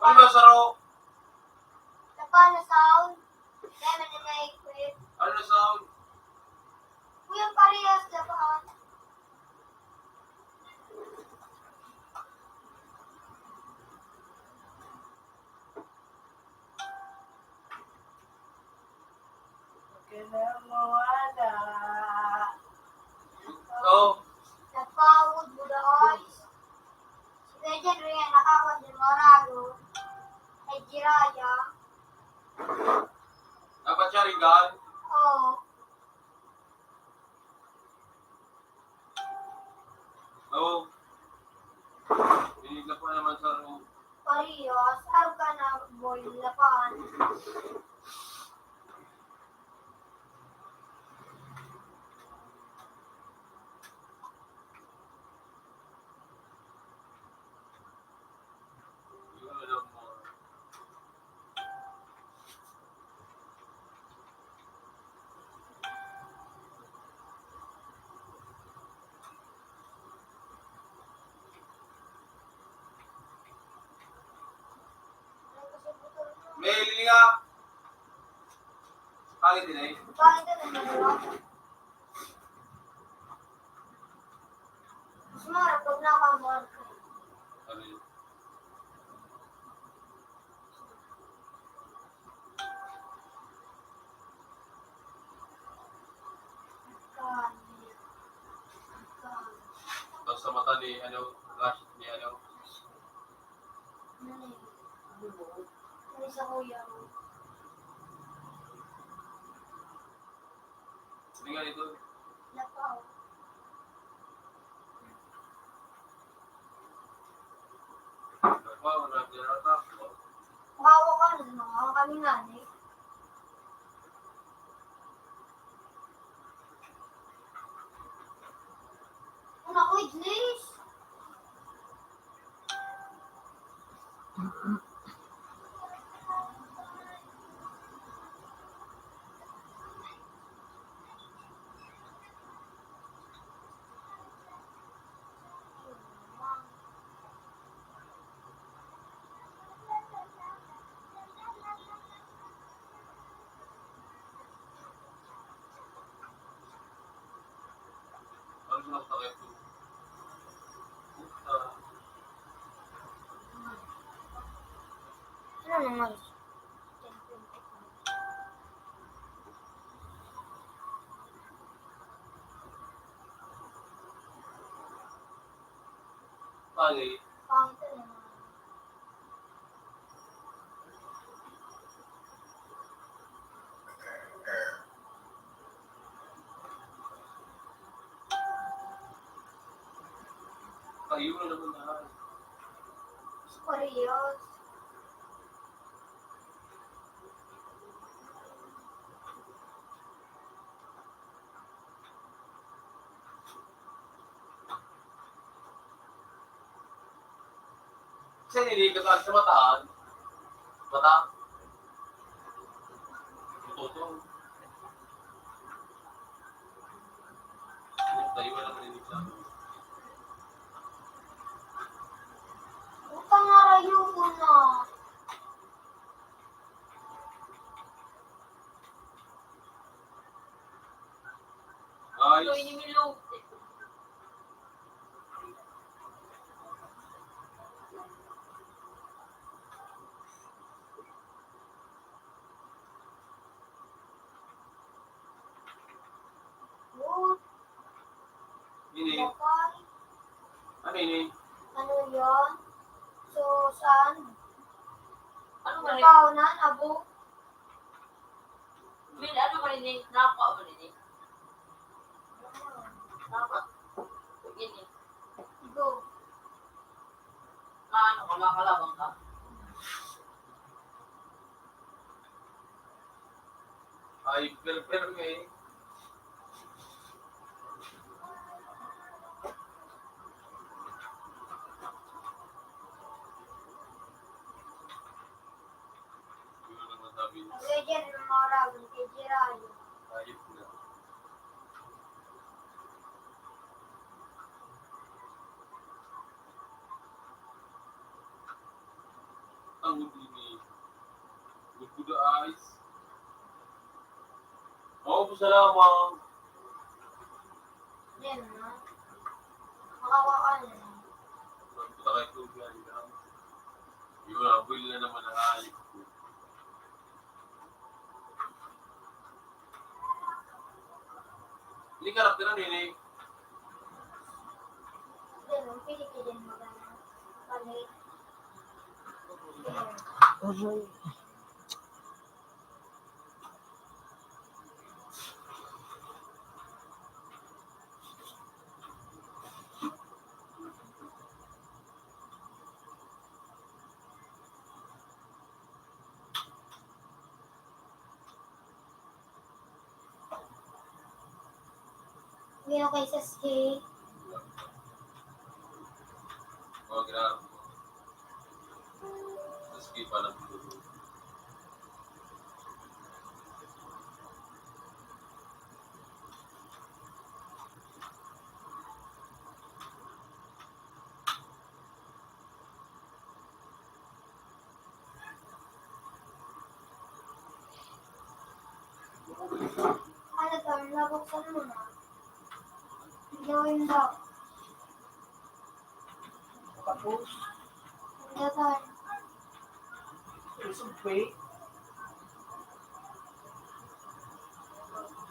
Ano ba, saro? Lapa na sound. Dai man na na-equip. Ano na sound? Kuya, parehas, lapa. Kailangan mo wala. Oh. Napawod mo, guys. Si Kuya Jen, Rian, nakakuha din marago. Ay, Jiraya. Dapat siya rin, gan? Oo. Oo. Pinigla pa naman sa loob. Parehas, araw ka na, boy, lapan. May hilinga. Pangit din eh. Pangit din eh. Mas marap pag nakamor. Ano yun? Tapos sa mata ni, ano, Rash, ni, ano, Ano yun? Ano sa kuya mo? Hindi nga ito. Lapaw. Lapaw, nagdala ka. Bawa ka, ano, kami nga, eh. Una ko, Idlis. Ano naman? Pangit. Pangit na naman. Kayo na naman na. Parehas. Kasi niligataan sa mataan. Mata. Ito, ito. Tayo na lang niligataan. Utang na rayo ko na. Ay. Ito, inimilo. Ini. Ano ini? Ano yun? So, saan? Ano ba? Nakaunan, abo. Min, ano ba ini? Napa ba ini? Napa? Ini. Go. Ano, kumakalabang ka? Ay, perper eh. Yun ang masabi Ang Roger, mga ragon, kay Jiraya. Ayos na. Ang hindi ni Good, good eyes. Oo, salamat. Yan na. Makawa ka na. Magpunta kay Kuya, yan. Yun, abuil na naman ang hayop ko. Hindi karakter ang nini. Yan, ang pili ka dyan magana. Palit. Yan. Aray. Hindi ako kay Sasuke. Oh, grabe. Sasuke pala. Ano to? Nabuksan mo na. Gawin daw. Tapos? Ano to? Isang fake?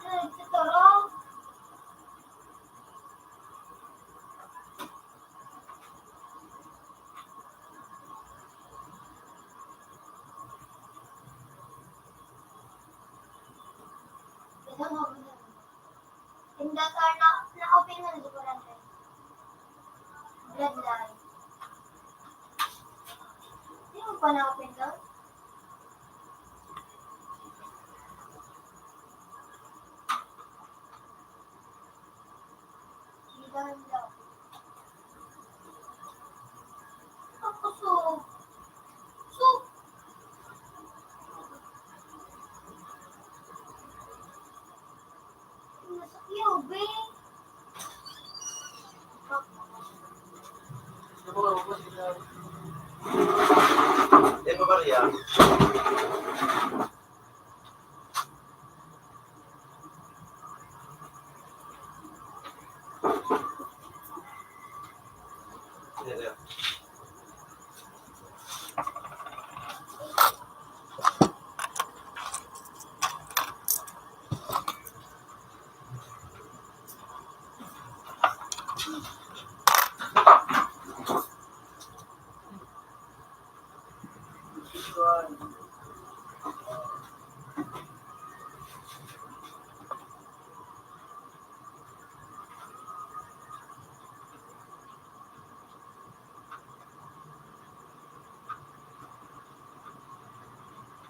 Ano, ito to, oh? Inda ka na, na-open mo na, di ko lang rin. Bloodline. Di mo pa na-open to? Ang kusog. Kusog. Nasakyaw, be. Eva Maria.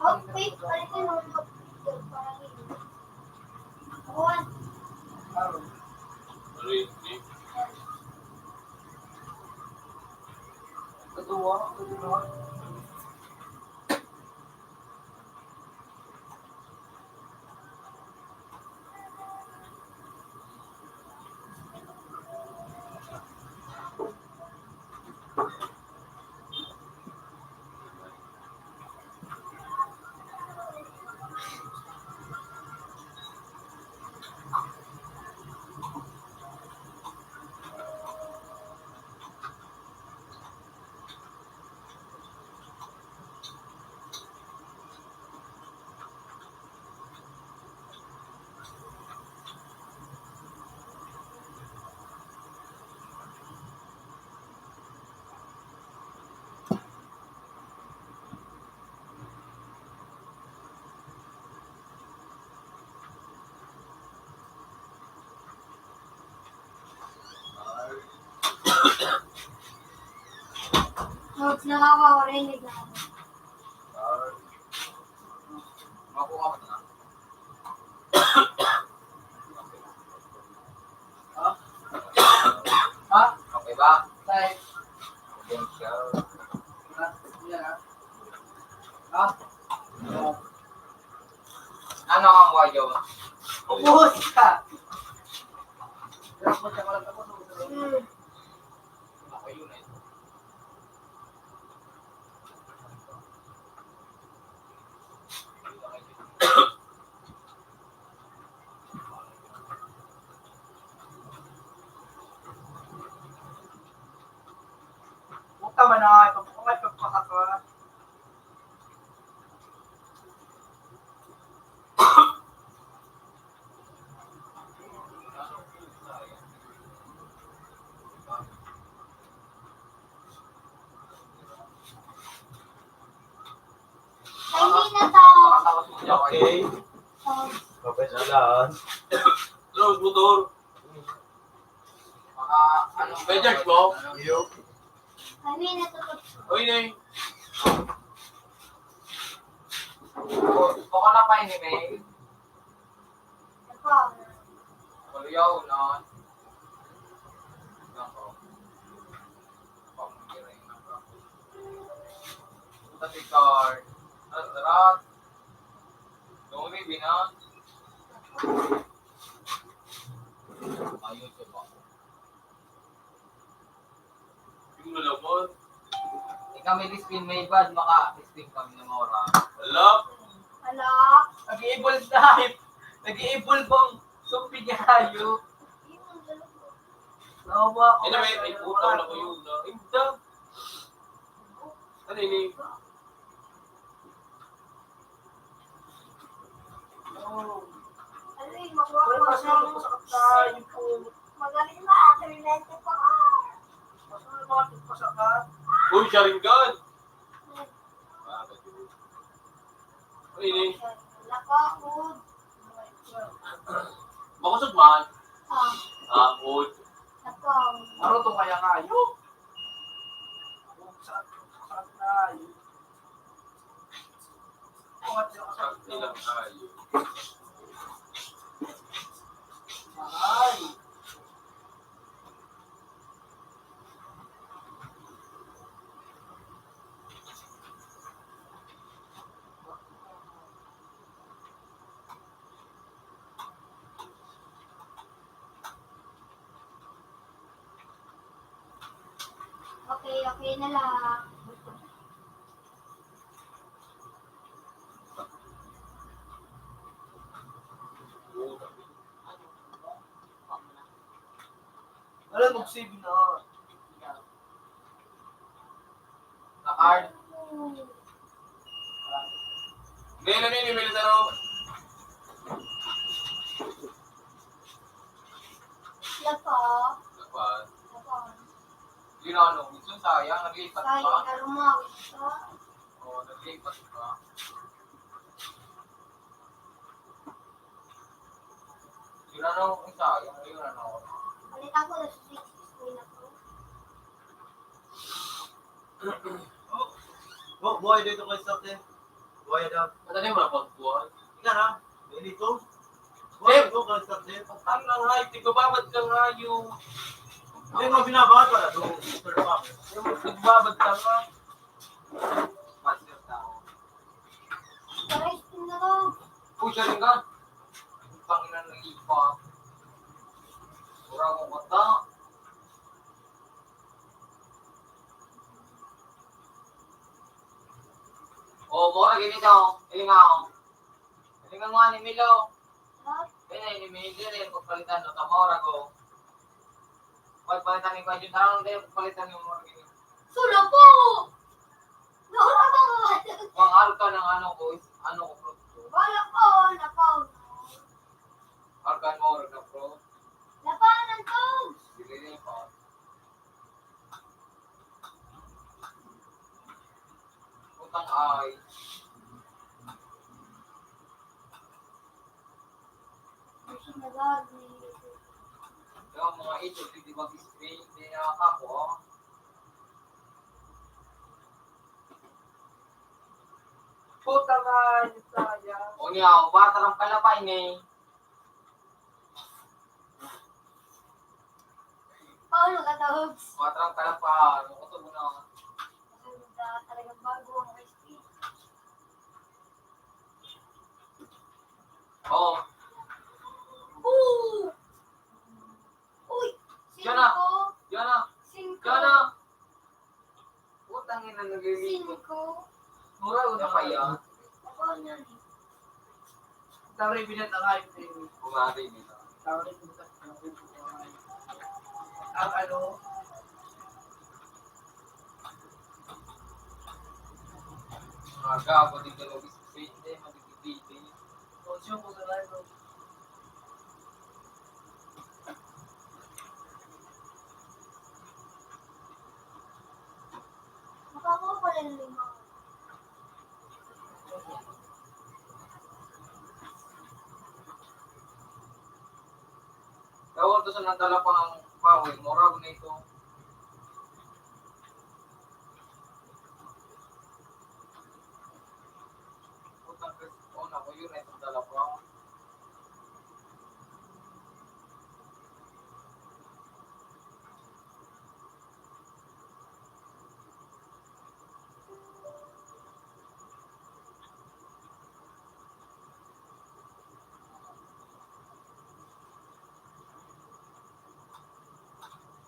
Outfit, ano yung outfit ko? Parang yun. Kuwan. Ano yun? Katuwa, katuwa. Huwag na ako, Ren, ikaw. Makuha mo na. Ha? Ha? Okay ba? Tay. Yan siya. Ha? Yan, ha? Ha? Oo. Puta man ay, pagpangay, pagpakaka. Ay, hindi na to. Okay. Oh. Professional. Close motor. Mga, ano, Pwede, bro? Iyo. Ay, hindi na to. Uy, Nay. Baka na pa ini, May. Ako. Maluyaw na. Nako. Pamungkira yung nako. Sa tikar. Sa tarat. Dumi, bina. Ayun, siya ba? Yung malabot. Ikaw may discipline, may bad, maka-discipline kami ng mora. Hala? Hala? Nag-i-evolve tayo. Nag-i-evolve ang sumpig hayo. Nawa ko. Anyway, may putang na ko yun, no? Imda. Ano ini? Oh. Ano yung makuha ko sa... Magaling na, Attorney Lente pa ka. Uy, Sharingan! Ano ini? Lakaw. Makusog man? Ah. Ah, wood. Lakaw. Ano to kaya kayo? Saan, saan tayo? Ang ilang tayo. Ay. Okay, okay na lang. Alam, mag-save na. Na card. Ngayon na nini, Militaro. Lapa. Lapa. Lapa. Yun ano, minsan sayang, naglipat pa. Sayang na lumawit ka. Oo, naglipat pa. Yun ano, isa, yung, yun ano. Palitan ko na sa six, six ko na to. Oh, buhay dito kay Starte. Buhay daw. Madali mo na pagbuhay. Ika na. Dito. Buhay dito kay Starte. Ang lang, hay, tigbababad ka nga yung... Hindi mo binababad pala. Doon, Mister Pam. Yung tigbababad ka nga. Master tao. Pares din na lang. Uy, siya rin ka. Putang ina ng ipa. Wala akong kanta. Oh, mura gini daw. Ilingaw. Ilingaw nga ni Milo. Ha? Kaya ini, may hindi na yung pagpalitan, no? Tama, ora ko. Pagpalitan ni Kwadyo, tama, hindi yung pagpalitan yung mga ganyan. Sula po! Naura ka nga. Ang alka ng ano ko, is, ano ko, bro. Wala po, wala po. Alka mo, wala, bro. Lapanan to. Dili, dili pa. Utang ay. Yung mga ito, pwede mag-screen, hindi nakakakuha. Puta nga, sayang. O niya, o, bata lang pala pa, ini. Paolo ka, Tobs? Bata lang pala pa, ano ko to, muna. Kasi talagang bago ang ice cream. Oo. Oo! Uy! Diyan na! Singko. Diyan na! Singko. Diyan na! Putang ina, naglilingkod. Singko. Mura ko na kaya. Ako na. Tawag yung binatangay. Kumari nila. Tawag yung binatangay. Ang ano? Aga ako dito, Luis. Hindi, magigigil. Kung siya po sa live, Makakuha pala ng lima. Daw, ito sa nagdala pa ang bawi, mura ko na ito. Putang Diyos, oh, naku, yun, ito dala pa.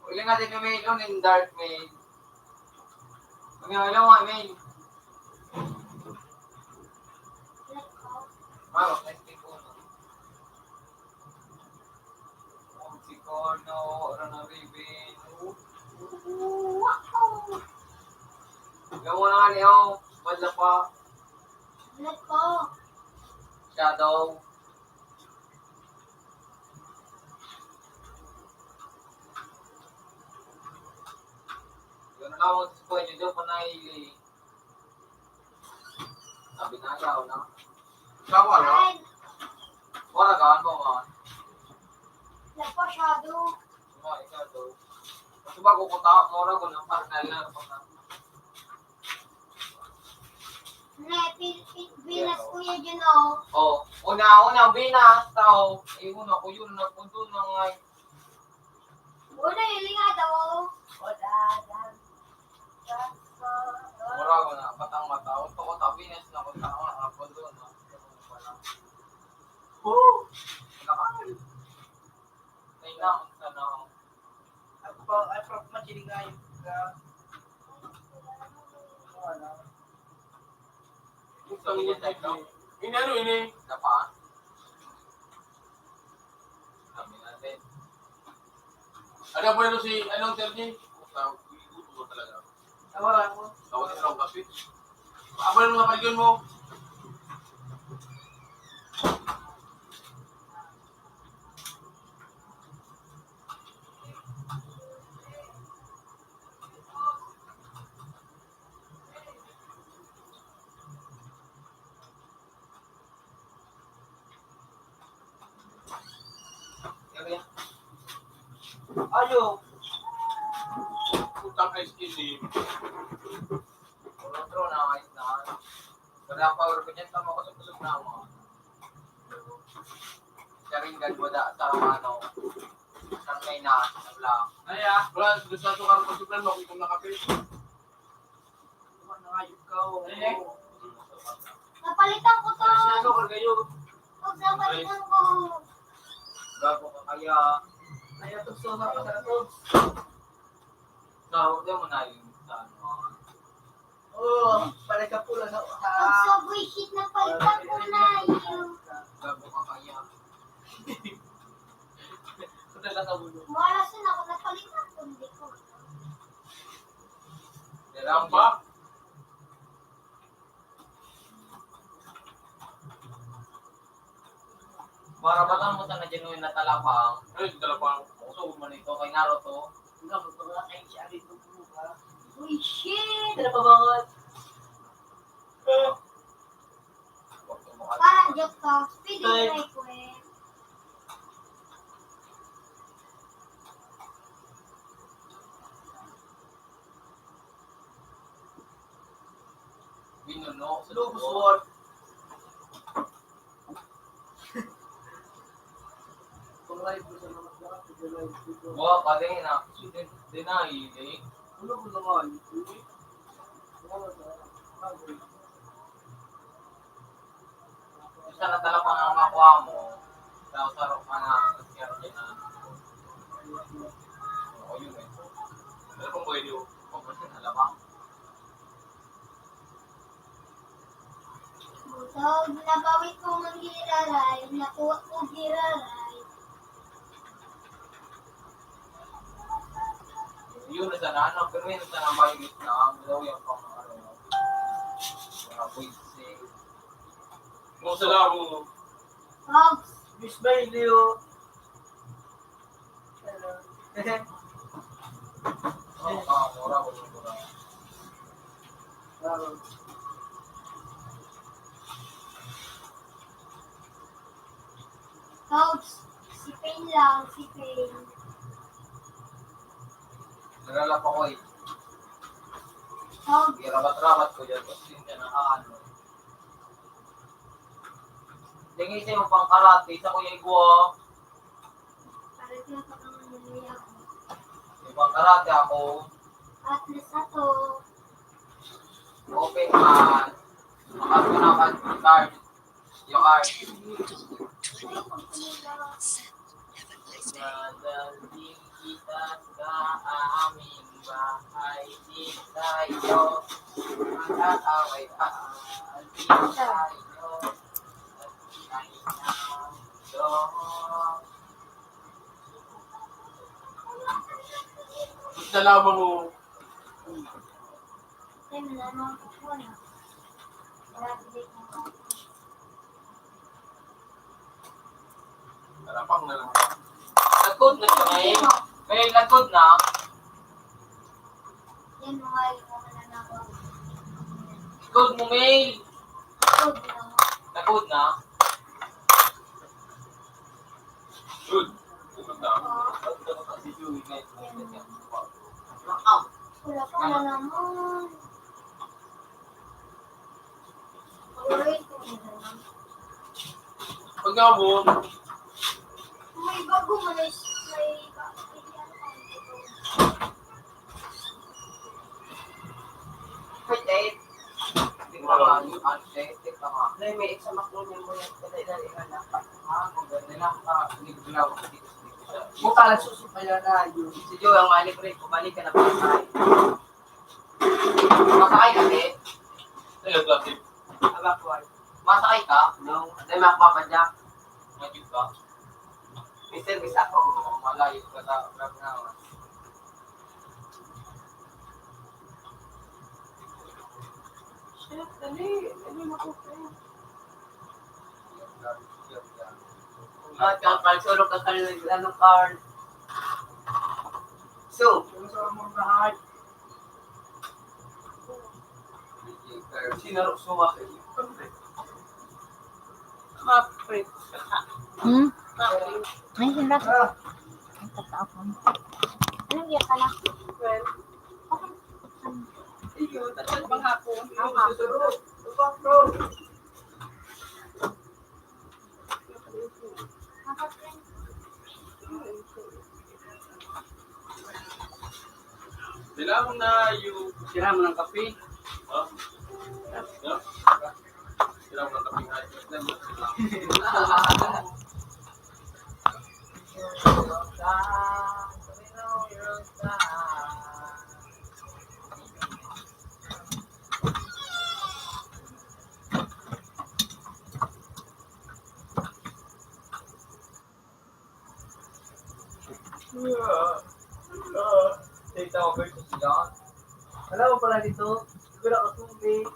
Uli nga din yung mail, oh, yung dark mail. Ang yung alam mo, mail. Maro, next week ko, no? Si Corno, Rana Raven. Ikaw mo na nga niyo, wala pa. Wala pa. Shadow. Yun na lang, sa pwede daw pa naili. Sabi na ayaw na. Ikaw, ano? Ay. Wala ka, ano ka? Nagpa-shadow. Wala, ikaw, to. Kasi bago ko tao, mura ko ng partner na, ano ka? Ne, pin-, pin-, pinas ko yun, yun, oh. Oh, una, una, pinas, tao. Ayun, ako yun, napunto na nga. Wala, yun nga daw. Wala, yan. Mura ko na, patang mata. Ang toko, tabi na sila kung tao na, ako doon, no? Wala. Oh! Nakakal. Ay, na, ang tanaw. Ako pa, ay, prof, machilingayon ka. Wala. Ini ano ini? Dapa? Kami natin. Ano po ito si, anong Sergi? Tawag, gutom ko talaga. Tawag ako. Tawag ito ng kape. Aba yung mga paligyan mo. Ayo. Putang ice cream. Otro na, ice na. Wala pa, wala pa dyan, tama ko sa kusog na mo. Siya rin gagwada sa ano, sa may na, wala. Ay, ah. Wala, gusto ko karon pag-supply mo, kung nakape. Napalitan ko to. Ano ka kayo? Pag napalitan ko. Gago ka kaya. Ay, ito, so, sa pagkatapos. Sa, huwag mo na yung sa ano. Oh, pala sa pula sa, sa Pag sa buwisit, napalitan ko na yun. Gago ka kaya. Sa talaga ulo. Malas na ako, napalitan ko, hindi ko. Kailangan ba? Para ba lang mo sa na genuine na talapang? Ay, talapang. Uso mo nito kay Naruto. Nga, magpapakakain siya, ano ito po ba? Uy, shit! Ano pa ba? Parang joke to. Speedy Ay. Try ko eh. Binuno. Lubos word. Pang-live ko sa mga, sa mga live ko. Wa pa rin na. Deny, eh. Ano ko naman? Isa na talaga ang makuha mo. Sa sarap ka na, sa siyempre na. Giraray, nakuha ko giraray. Yun, nasa na, ano, pero yun, nasa na, may gitna, ang daw yung pang, ano, mga buwisi. Kung sa labo. Hogs. Miss Bailey, oh. Hello. Oh, ah, mura, mura, mura. Hogs, si Payne lang, si Payne. Naglalap ako eh. Hogs. Irabat-rabat ko dyan, tapos yun ka na, ah, ano. Tingin siya yung pangkarate, sa kuya igwa. Parang tinatapang mo na yan. Yung pangkarate ako. At least ato. Open man. Makapag card. Yung card. Dadalhin kita sa aming bahay, di tayo mag-aaway pa. Di tayo mag-aaway pa. Gusto lamang mo. Talapang na lang. Lagkod na siya, May. May lagkod na. Yan, mga yung mga nanakaw. Lagkod mo, May. Lagkod na. Lagkod na. Good. Pumunta ako. Wala pa na naman. Pag-abot. May bago mo na is-, may ba-, Wait, eh. Tingnan mo, ano, ano, eh, tingnan mo. Nay, may exam ako niya mo yan. Kadali-dali nga na. Ha? Kung ganda na, ah, niglaw. Buta lang susunod pa yan, ah, yun. Si Joe, ang mali, pre. Bumalik ka na, pre. Masakay ka, eh? Ayun, bakit? Abak, why? Masakay ka? No. Atay, makapapa dyan. Nagig ka? May service ako. Malayo ka sa Grab na. Shit, dali. Dali na po, pre. At kapag surok ka sa ano, card. So, Sinarok suwa kayo. Mapit. Hmm? Mapit. Ay, hirap. Ah. Ang tataapon. Anong iya ka na? Well, okay. Iyo, tatlo pang hapon. Ang hapon. Susunod. Susunod. Kailangan na yung Sira mo ng kape. Oh. No? Sira mo ng kape. Data over to siya. Alam mo pala dito, siguro ako tubig.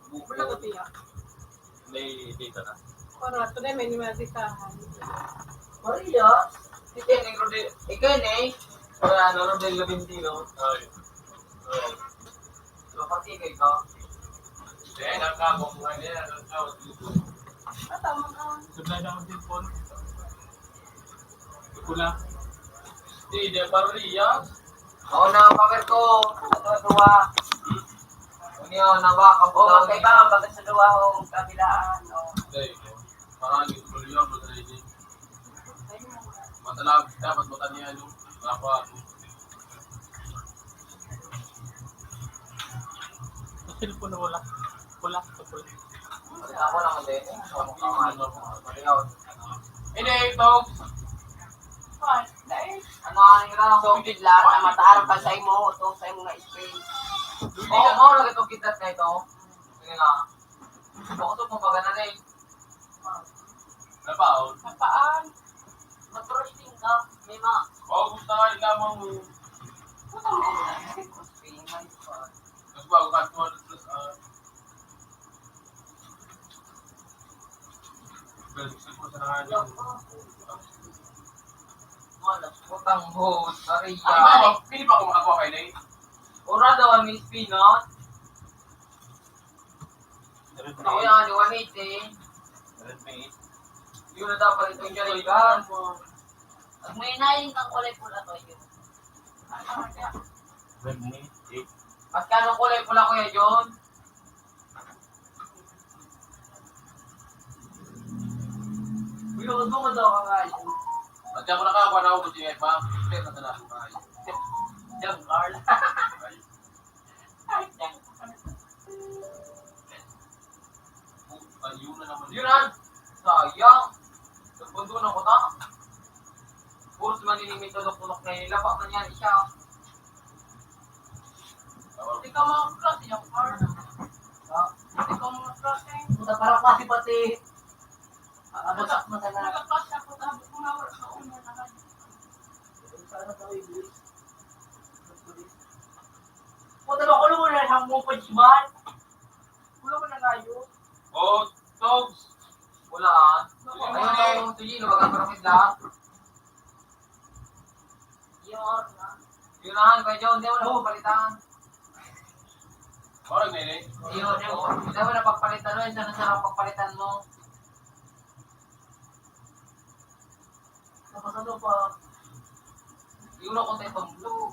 Wala ko tiyak. May data na. Para ito na, may nimaditahan. Maria? Ikaw ni Rodel, ikaw ni, para ano, Rodel Labintino. Ay. Ay. Kapatid ka. Eh, nakabok nga niya, nakabok dito. Ah, tama ka. Supply na ang cellphone. Pula. Hindi, di parehas. Ako na ang cover ko. Ito, duwa. Ano yun? Nabaka po. Oo, magkaiba ang bagat sa duwa o kabilaan, no? Hindi. Parang yung problema mo sa hindi. Matalag, dapat matanian yung dapat. Sa cellphone na wala. Wala sa cellphone. Ako lang din. Hindi, ito. Ano ang hirap? So, bigla na mataarap ka sa imo, ito sa imo nga space. Oo, oo, lagi itong kita na ito. Sige nga. Bako ito, kumbaga na na eh. Napaon? Napaan? Mag-crossing ka, may ma- Oh, gusto nga yung lamang mo. Puta mo, gusto ko na. May ma-, Mas bago ka, two hundred plus, ah. Pero gusto ko sa nakain. Wala, utang mo, sorry, Ay, ah. Pili pa ako makakuha kayo na eh. Ora daw ang Miss Peanut. Redmi. Ako yan, one eighty. Redmi. Yun na dapat itong Sharingan. Pag may nailing kang kulay pula to, yun. Redmi eight. At kanong kulay pula, Kuya John? Uy, huwag mo daw ka nga yun. Pagka mo nakakuha na ako, buti nga iba. Pero na talaga ko nga yun. Jam, Carl. Ay. Ay, jam. Ayun na naman. Yun, ah. Sayang. Nagbundo na ko ta. Puros maninimit na lukbulok na yun. Lapa man yan siya. Hindi ka mga klase yung car. Ha? Hindi ka mga klase. Puta, para klase pati. Ah, ano sa mga na? Nagka-clash ako, tapos kung nawala sa una na lang. Sana sa English. Puta, nakulong mo na lang mo pa, Jiman. Wala ko na kayo. Oh, Togs. Wala, ah. Wala. Ayun, ayun, sige, lumagang parang isda. Yun, yun na, kaya John, di mo na pagpalitan. Parang may rin. Yun, yun. Di mo na pagpalitan, no? Isa na sa pagpalitan mo. Tapos ano pa? Yun ako sa ibang blue.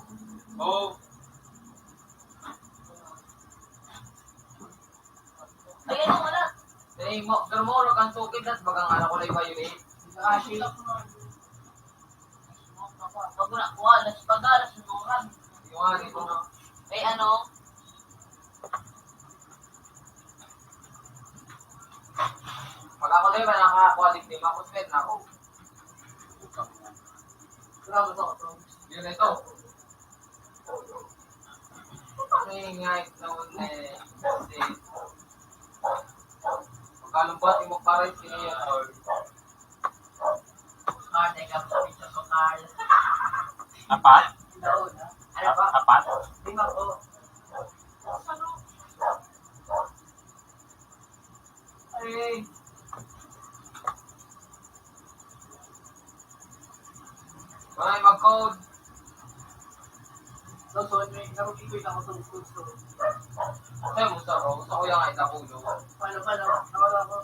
Oo. Ay, ano, wala. Ay, mo, pero mo, ang tukid at bagang anak ko na yung violet. Ah, shit. Pag wala, kuha, nas pagalas, sunuran. Yung nga, di ko na. Ay, ano? Pag ako na yun, wala nakakuha, di, di ba? Ako, sweat na ako. Wala mo sa ako. Yun, ito. Ay, nga, ito, eh, kasi, pagkalumbat, yung magparay, sino yun? Ah, teka, picture ko, Carl. Apat? Daon, ah. Ano ba? Apat? Lima po. Ay. Wala yung mag-code. So, so, may, narugi ko yung nakatulog ko, so. Ay, gusto ko. Gusto ko yung ay nakulo. Paano, paano? Nawala ko.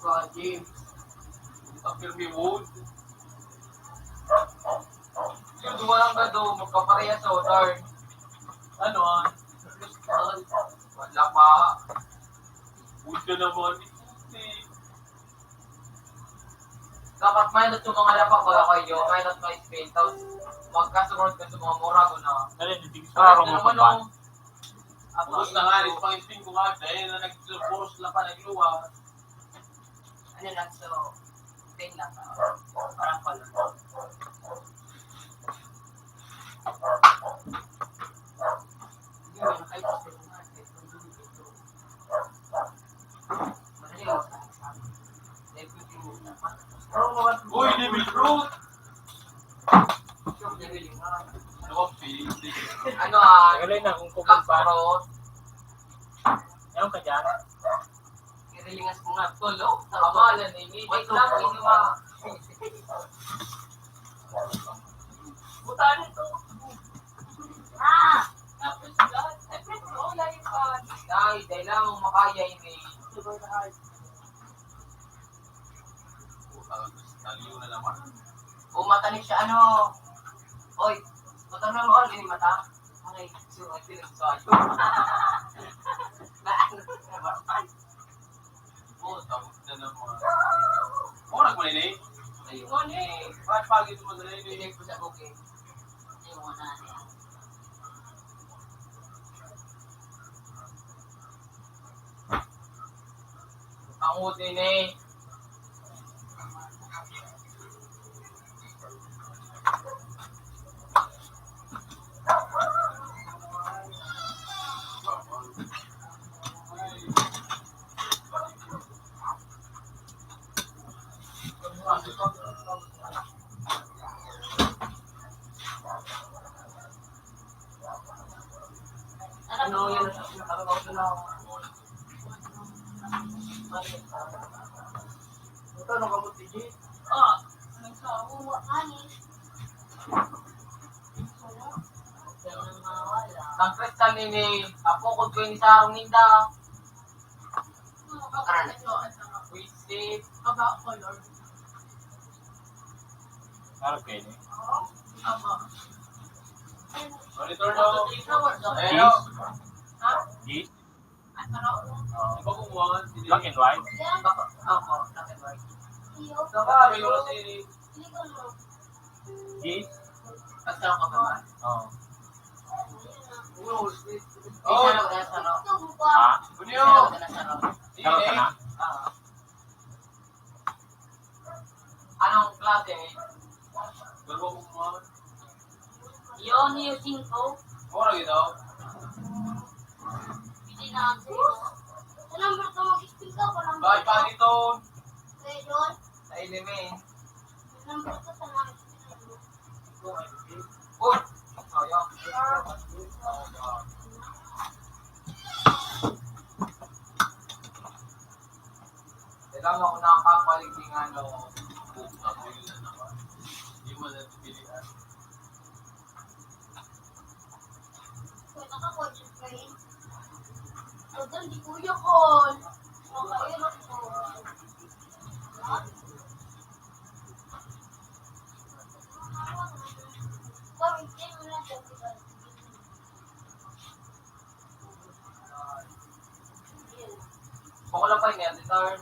Kuya James. Ang pirmi wood. Yung duwa lang ka daw, magkaparehas sa order. Ano, ah? Wala pa. Wood na naman. Dapat may nat sa mga lapak, baga kayo, may nat may spin. Tapos, magkasunod ka sa mga mura ko na. Dali, hindi ko Parang sa naman, magpapal. Oh. Ubus na nga, rin pang spin ko nga, dahil na nag-, puros na pa, nagluwa. Ano lang, so, spin lang, ah, parang pala. Hindi, ano, kahit gusto ko nga, kahit gusto ko nga. Uy, David Ruth! Ano, ah, Tagalay na kung kumpara. Road. Meron ka dyan? Irilingas ko nga, tol, oh. Tama na, nini. Wait lang, inuman. Buta na to. Ah! Tapos lahat, eh, pero wala yung pa. Ay, dahil lang makaya yun eh. Puta, naliw na naman. O, mata ni siya, ano? Oy, motor na mo, ano yung mata? Okay, so, I feel so. Na, ano, naman? Oh, tapos na lang mga. Oh, nagmali na eh. Ayun. Ano eh? Bakit pagi ito madali na eh? Hindi ko sa bukid. Ayun na. Ang uti na eh. Ano yun? Ito, nakabot si G. Ah, nagsawa ka ni. Ang kristal nini, apukod ko yung sarong ninda. Ano na ito? Wisit. Aba, color. Harap kayo, eh. Aba. Monitor daw. Hello. Ha? G? Black and white? Opo, black and white. Baka may oras eh. G? Basta ako ba? Oo. Oh, oh. Ha? Ano yun? Sarap ka na? Ah. Anong klase? Dalawa ko mga. Yun, yung singko. Mura yun, oh. Hindi na ang singko. Sa number ko, mag-spin ka, walang. Bakit pa nito? Kaya yun. Sa ilim eh. Sa number ko, sa number ko. Uy! Sayang. Kailangan ko nakakabalik ng ano, book na book na naman. Hindi mo na pipilian. Kaya naka-coach train. O, doon, di kuya ko. Makahirap ko. Gawin kayo na dyan, di ba? Bako lang pa yun, yan, return.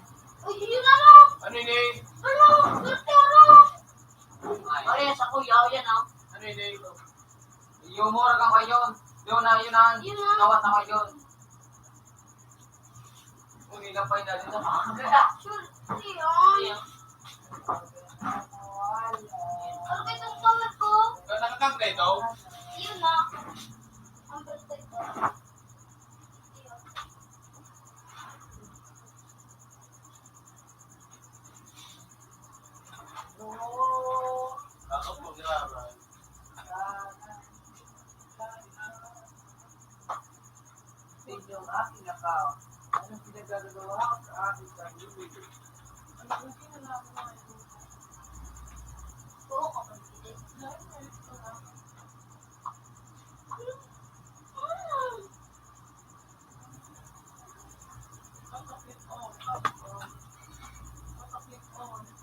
Uy, yun na lang! Ano yun eh? Ano? Swerte na! Ay. Parehas ako, yaw yan, ah. Ano yun eh? Yung mura kang kayon. Yun na, yun na. Yun na. Tawat na kayon. Uy, nilapay na dito. Swerte yan. Ano ba itong color ko? Nakatanggal ito? Yun na. Ang gusto ko. Sa inyong aking account, anong pinagagagawa ko sa aking sarili? Oo, kapatid.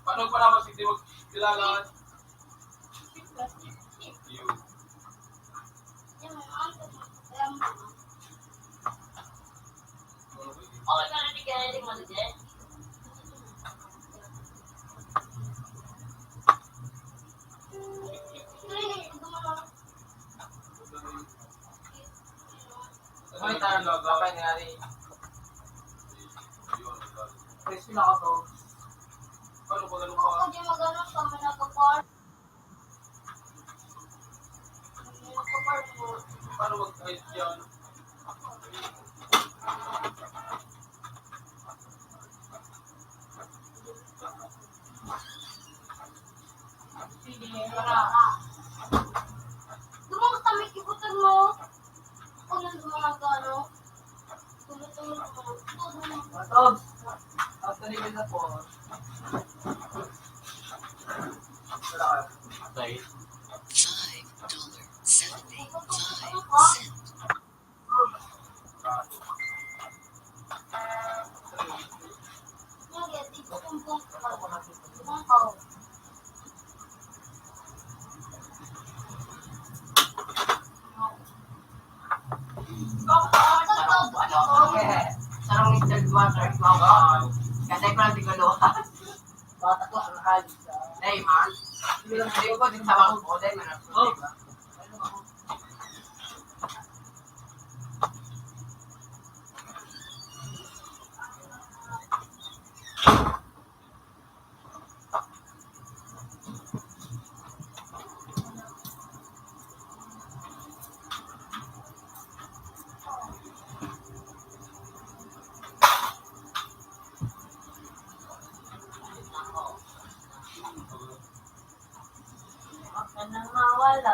Paano pa naman si Timog kilala? Yun. May talo, babay nga rin. Crispy na ako to. Paano pag ano pa? Ako di magano sa mga kapar. Mga kapar mo. Paano mag-ice yan? Sige, tara. Dumawas na may kibutan mo. Ako nang gumagano. Tulog-tulog mo. Tulog mo. Matog. After yun na po. Wala ka. Five dollar seventy-five cent. Sarong mister water, kasi ko lang siguro. Bata ko, ang halos. Dahil man, hindi ko din sa bangko, dahil man. Oh. Ano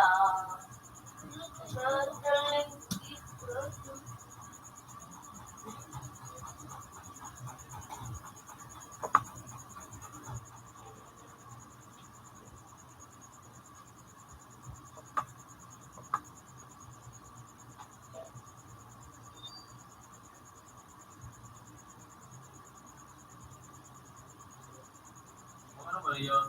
ba yun?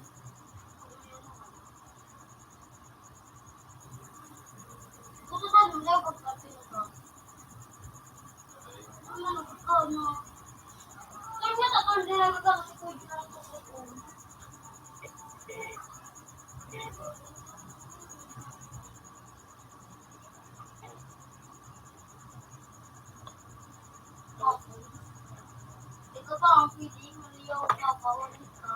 Ikaw pa ang pili, maliyaw ka, bawal ka.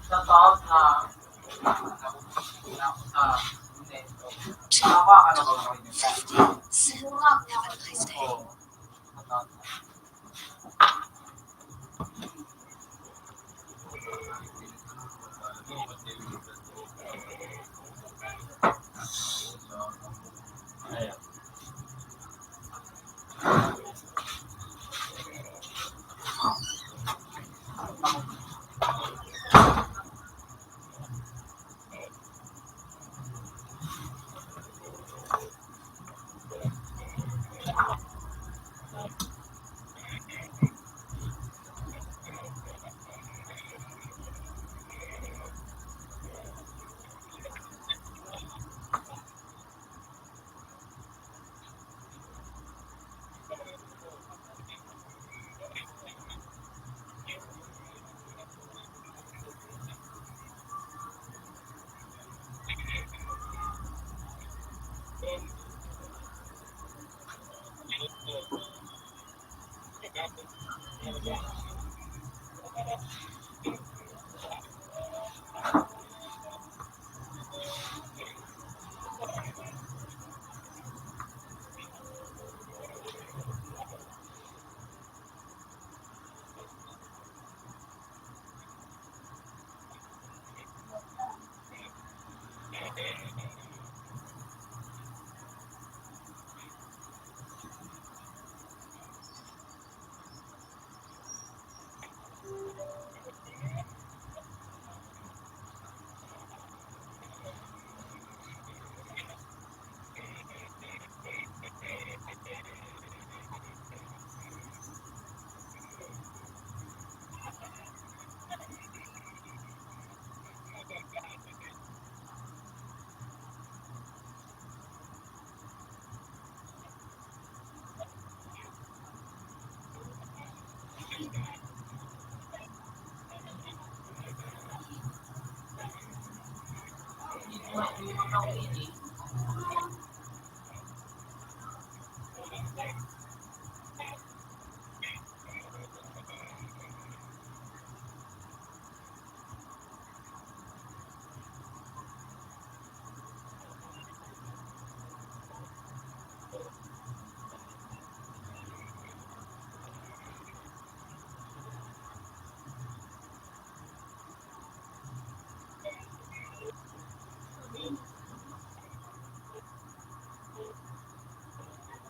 Sa taas na, na, sa, sa, sa,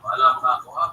Wala pa ako, ah.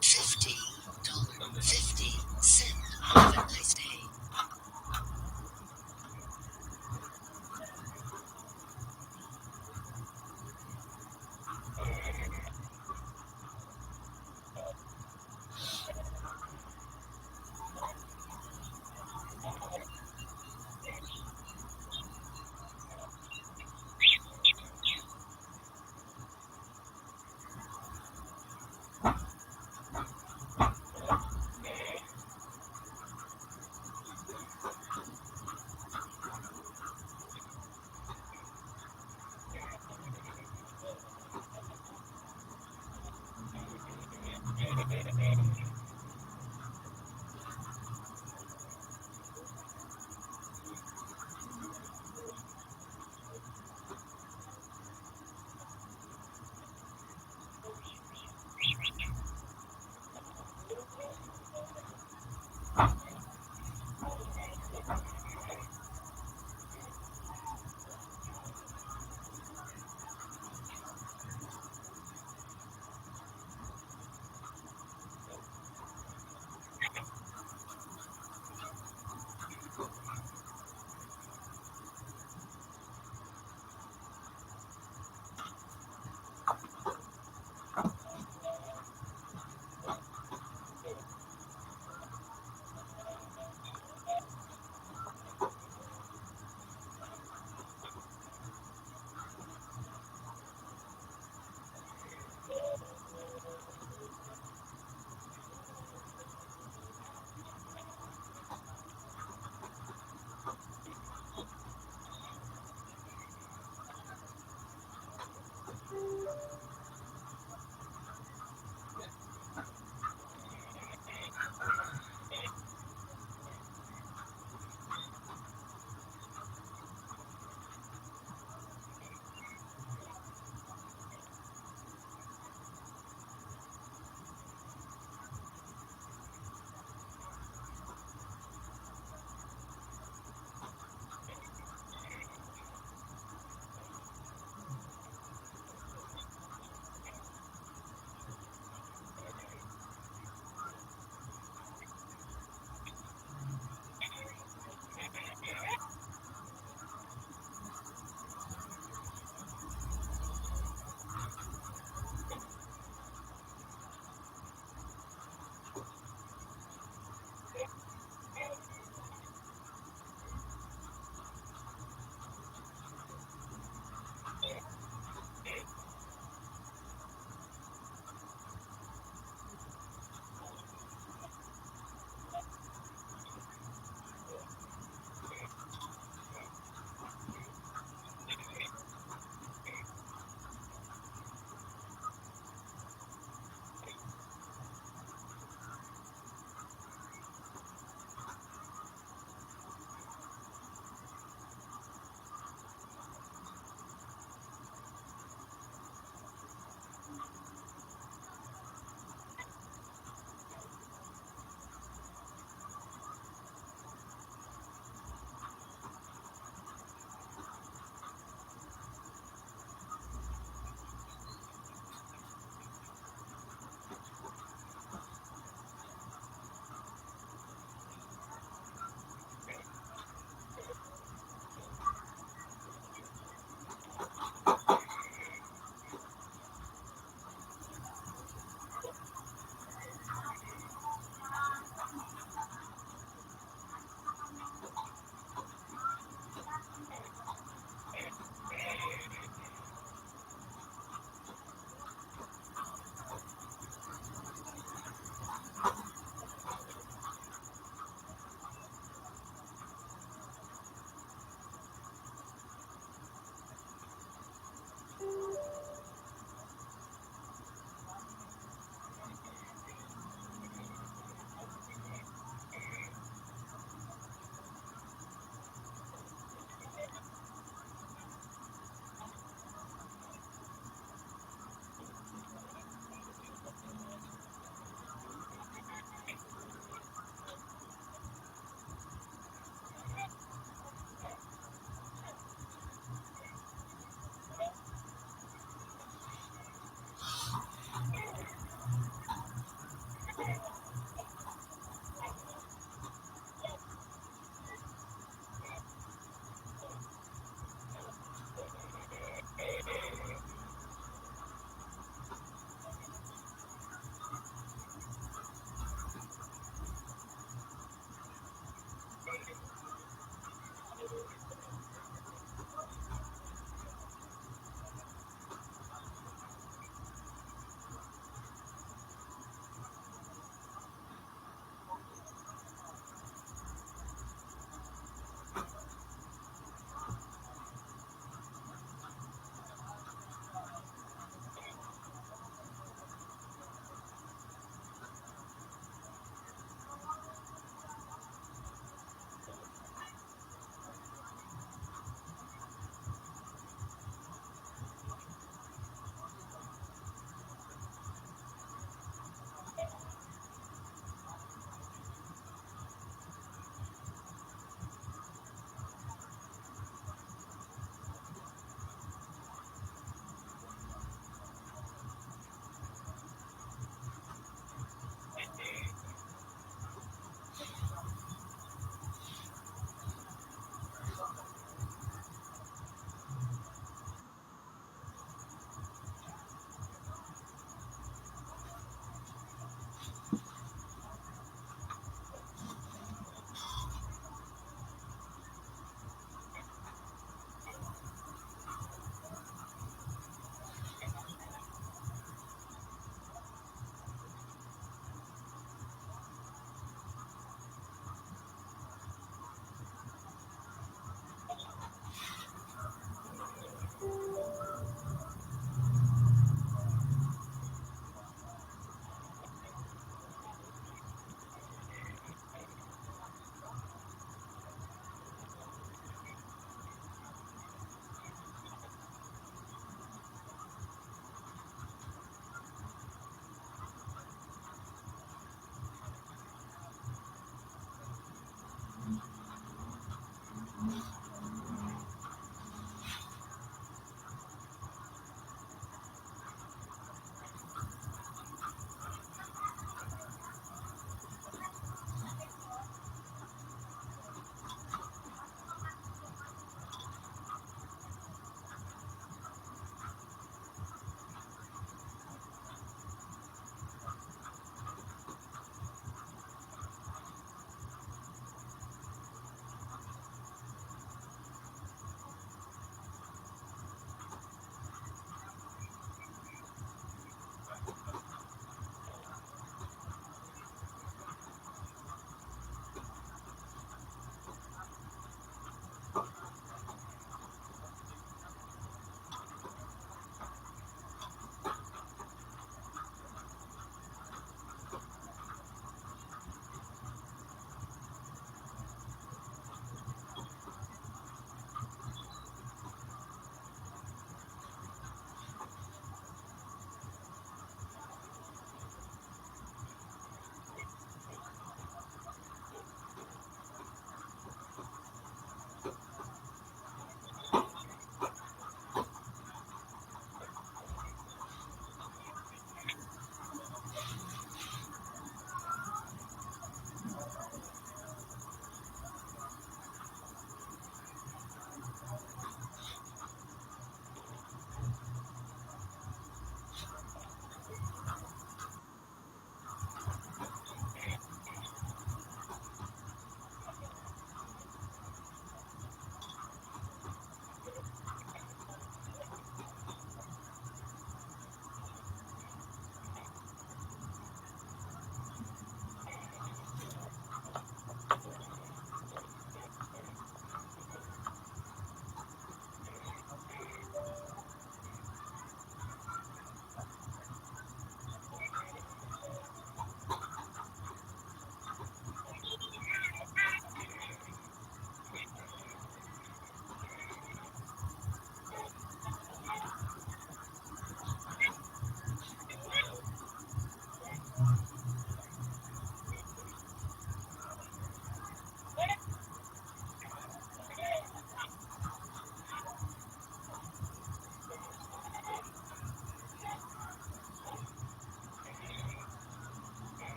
Fifty dollar fifty cent. Have a nice day.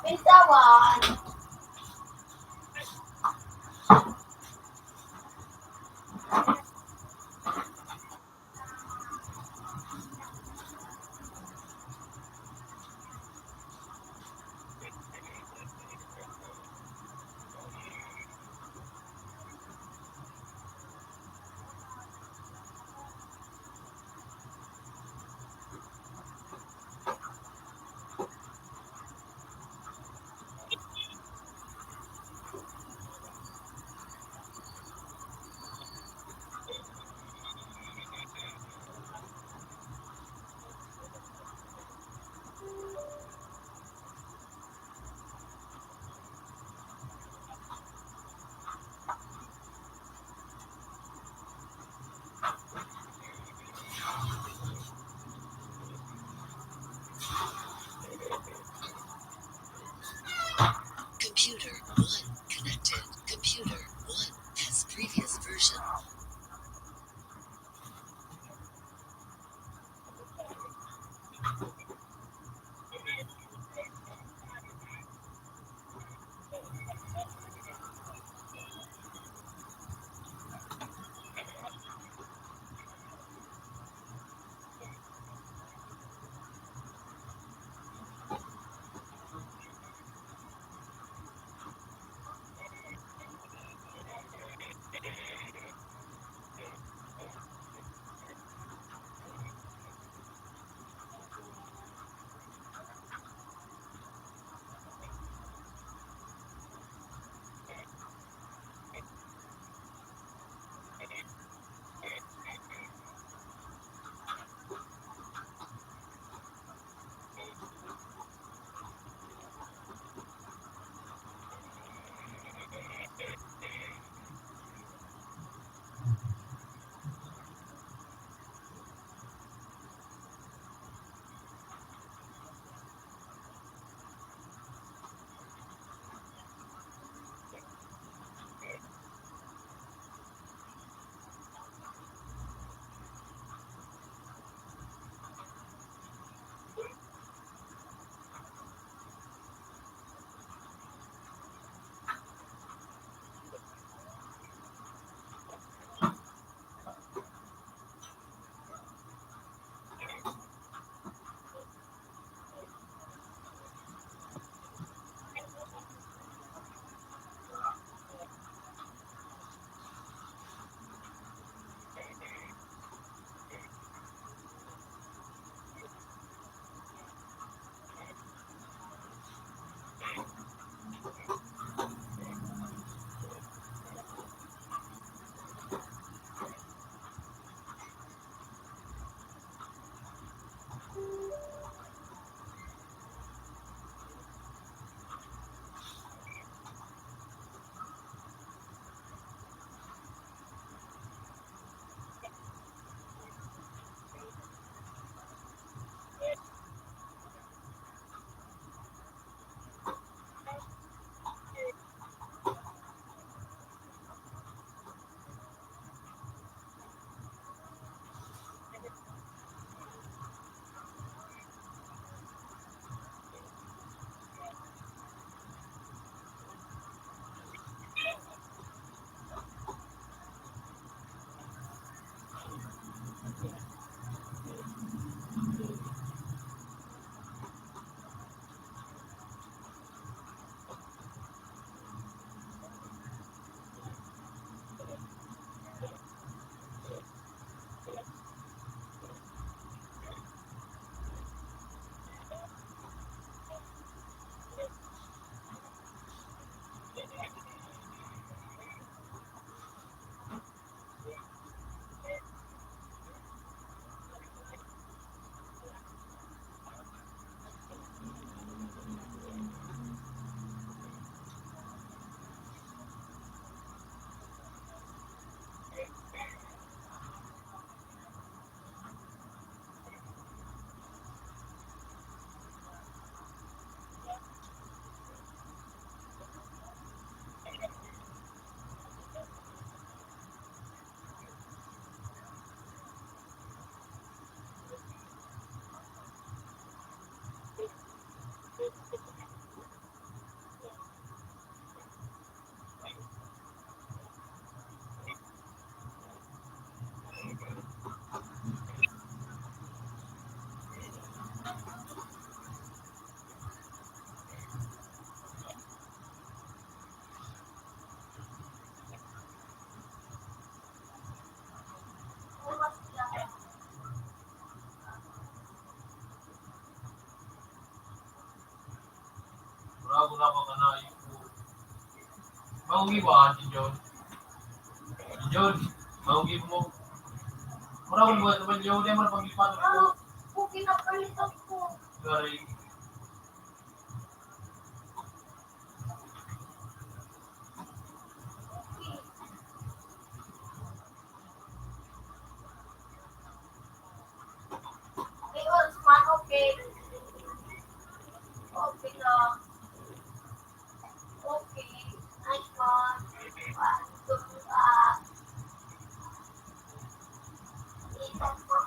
Pintawan. Maogi ba si John? Si John, maogi mo. Mura mo ba ito ba, John? Di mo na pag-ipan. Ah, okay na palitan ko. Sorry. May oras man, okay. Okay lang. Okay. Ay, pa. Tulog ka. Itas mo.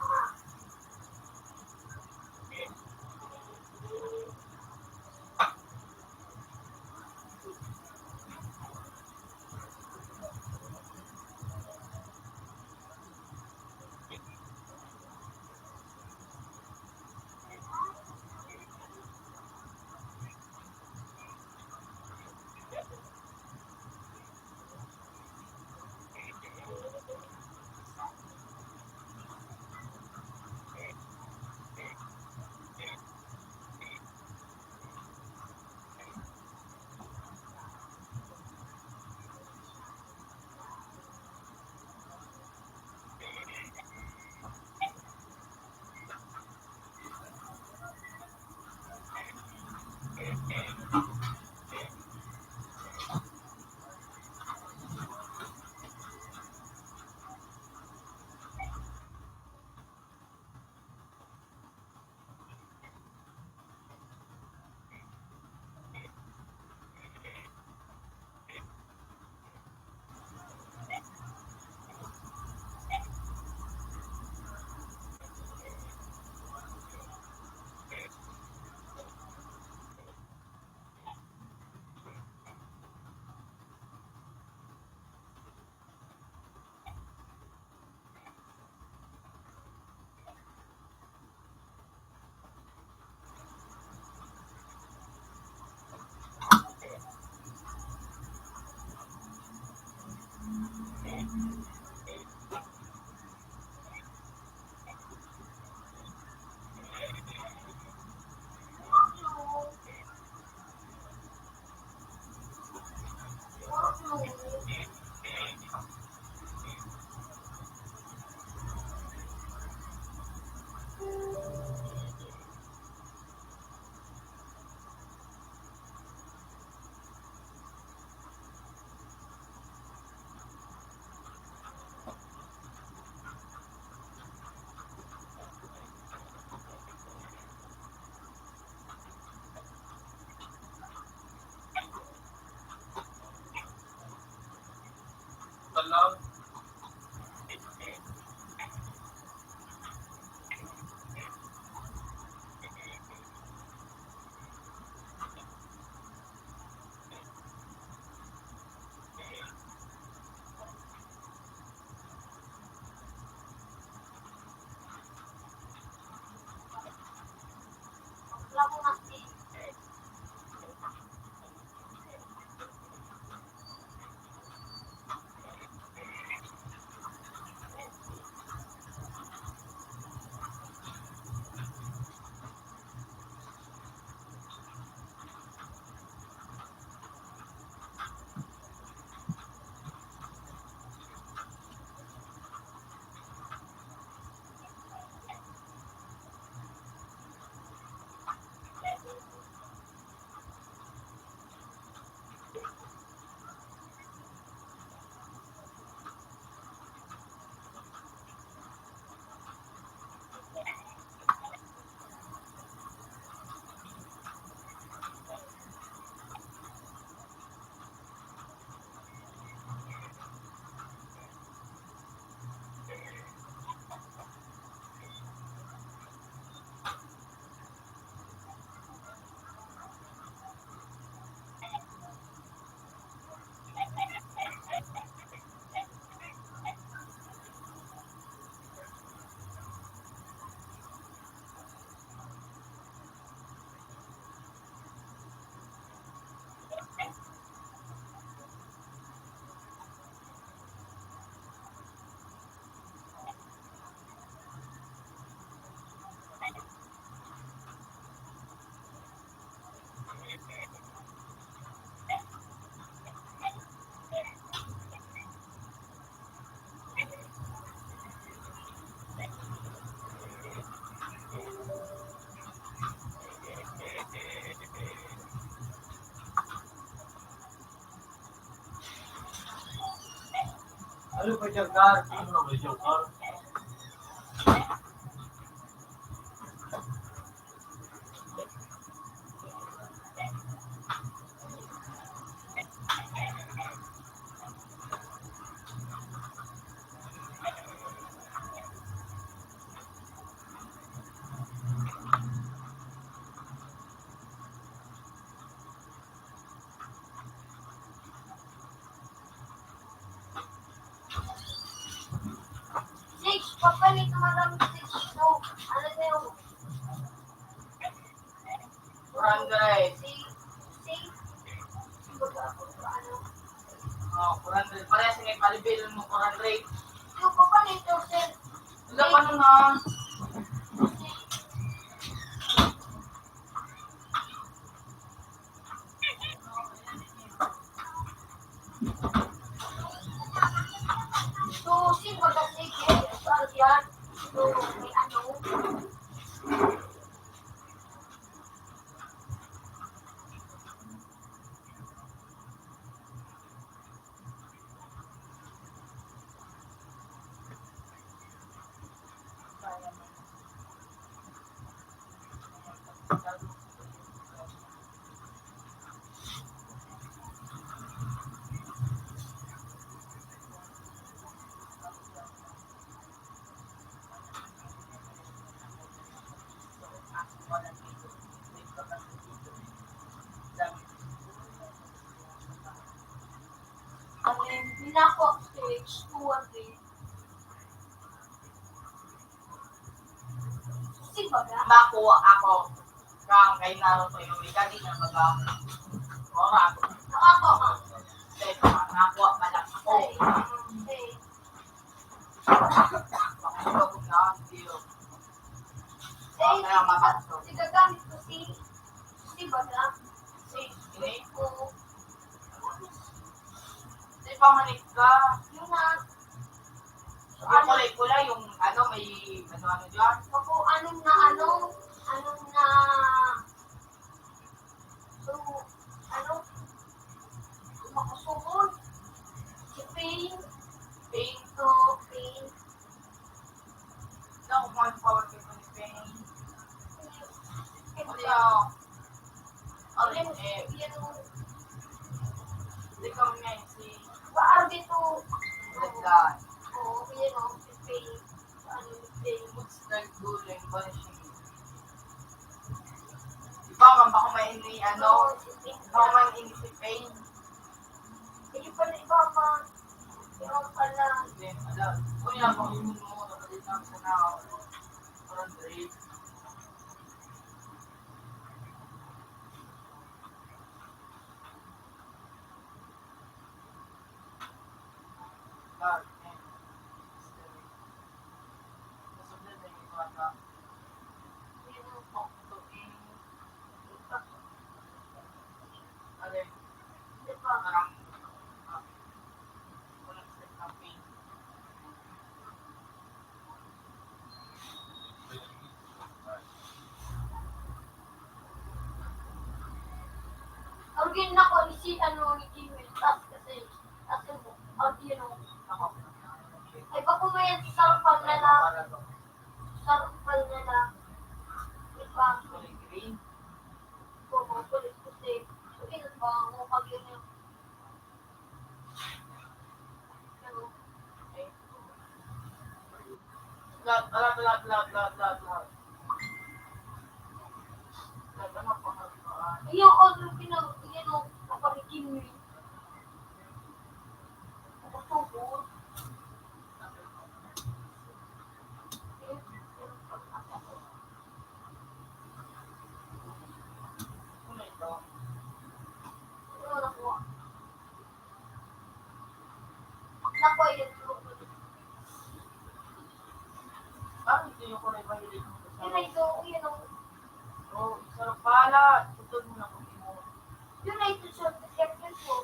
Six, papalit na marami six. So, ano na yung Four hundred. Si, si, si, ano? Oh, four hundred. Parehas nga, palibil mo, four hundred. Yung papalit, sir. Wala pa nun, ah. So, simbaga, sige, yan. So, may ano. Ang pinako ako sa stage two, one day. Simbaga. Nakuha ako. Kang kay Naruto yung may kanina, baga. Ora. Ako, ako. Dahil nakuha pa lang ako. Ay, ay. Pakasubog na ang silo. Eh, kaya makat to. Sigagamit ko si, si Baga. Si, si, oo. Di ba manik ka? Yun na. Yung kulay-kulay, yung ano, may ano-ano dyan. Opo, anong na ano, anong na So, ano? Makasuhon. Si Ping. Ping. So, Ping. Naku, mahal pa ako ni Ping. Ano yun? Ano yun? Hindi kami ngayon si Baar dito. Ganda. Oo, yun o, si Ping. Ano, si Ping. What's the good and punishing? Iba man bako may ini, ano, iba man ini si Payne. Hindi pa na iba pa. Iba pa lang. Hindi, ala. Kuya, kung yun mo, nakalit lang sa tao. Parang great. Ang ginawa ko, isi-, ano, ni Jimmy, tas kasi, tas yung, ang ginawa ko. Ay, bako mo yan, sarapal na lang. Sarapal na lang. Di ba? Kung makulit ko, eh. So, yun, baka mo pag yun yung Lahat, lahat, lahat, lahat, lahat, lahat, lahat. Lahat, ano, pangalan. Iyo, oh, yung pinag-, yun, oh, kapalikin mo yun. Nakatubod. Ano ito? Ano, nakuha? Parang ito yung kulay mahilig ko sa Yun na ito, yun o. Oh, sarap pala. Tutod mo na kung imo. Yun na ito, short na short yun po.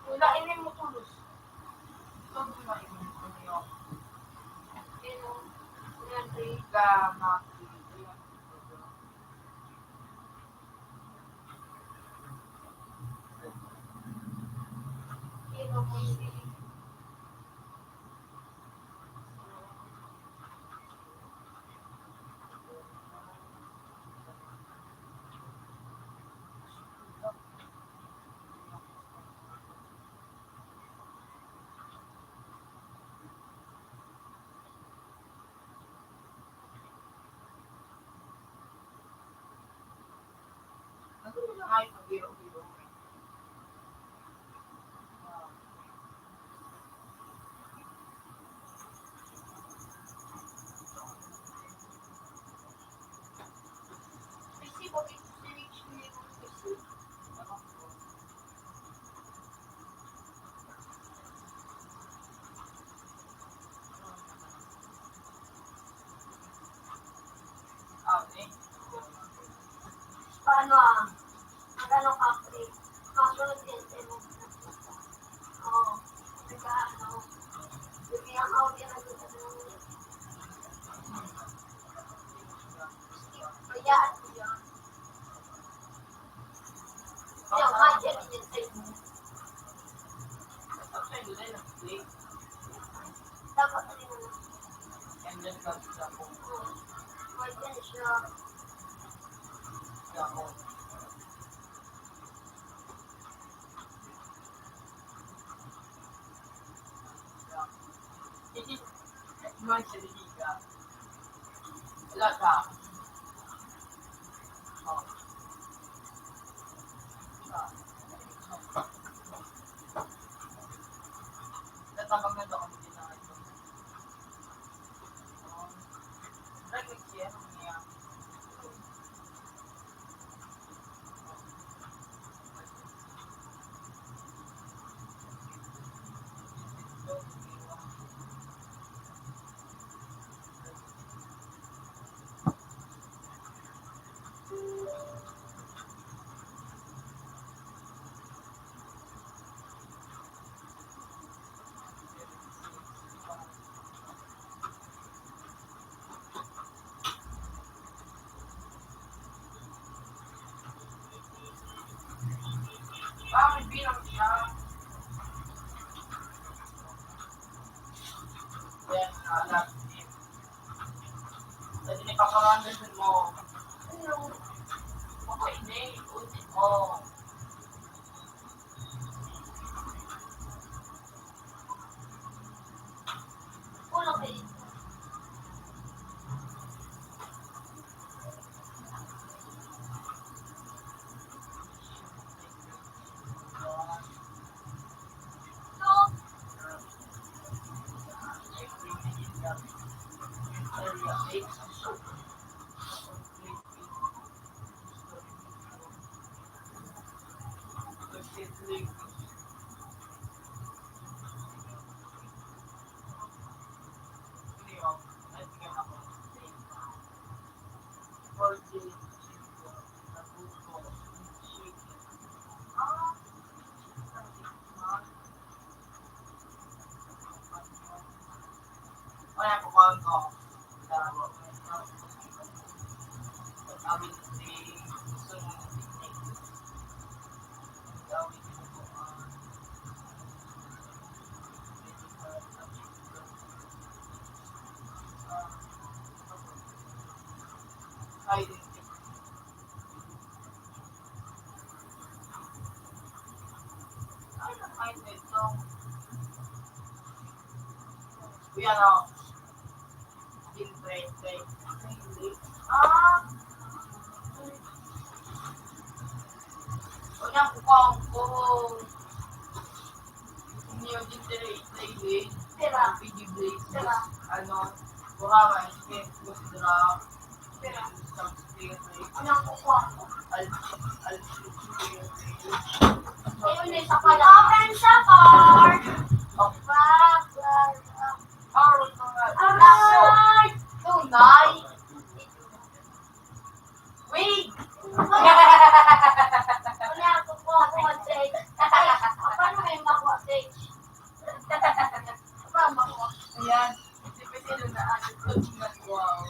Wala, ini mo tulos. Ito, di ba, ini mo tulos? Yun o. Paano, ah? Magkano ka free? Kasunod din sa imo. Oo. Nag-aano. Yung iyang audio na dito. Bayaan mo yun. Dapat ano na lang. Pwede siya. Wala ka. Oh. Natabang na daw kami din ng ano. Oh. Right, like, yeah, yeah. Bakit bilang siya? Then, uh, last name. Pwede ni Papa Ronald mo. Ano? Ako hindi. Ulit mo. Kulang kayo. Ay, nakain na ito. Kuya, no? Din trente. Ah! Kuya, kukuha ko. Hindi yung din trente, eh. Diba? P D Blades. Diba? Ano? Kuha ka, eh. Gusto na. Ayun, isa pala. Open sa bar. Aray! Tunay! Wait! Wala ako po ako mag-stage. Ay, paano kayo makuha stage? Paano makuha? Ayan. Wow.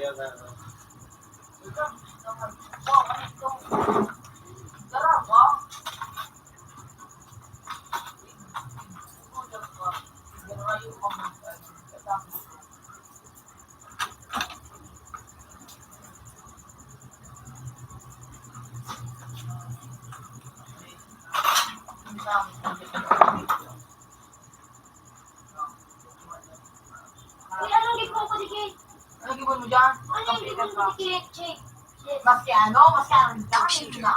Uy, anong gibo ko dikit? Anong gibo mo dyan? Anong gibo mo dikit? Check. Maski ano, maski anong dami na.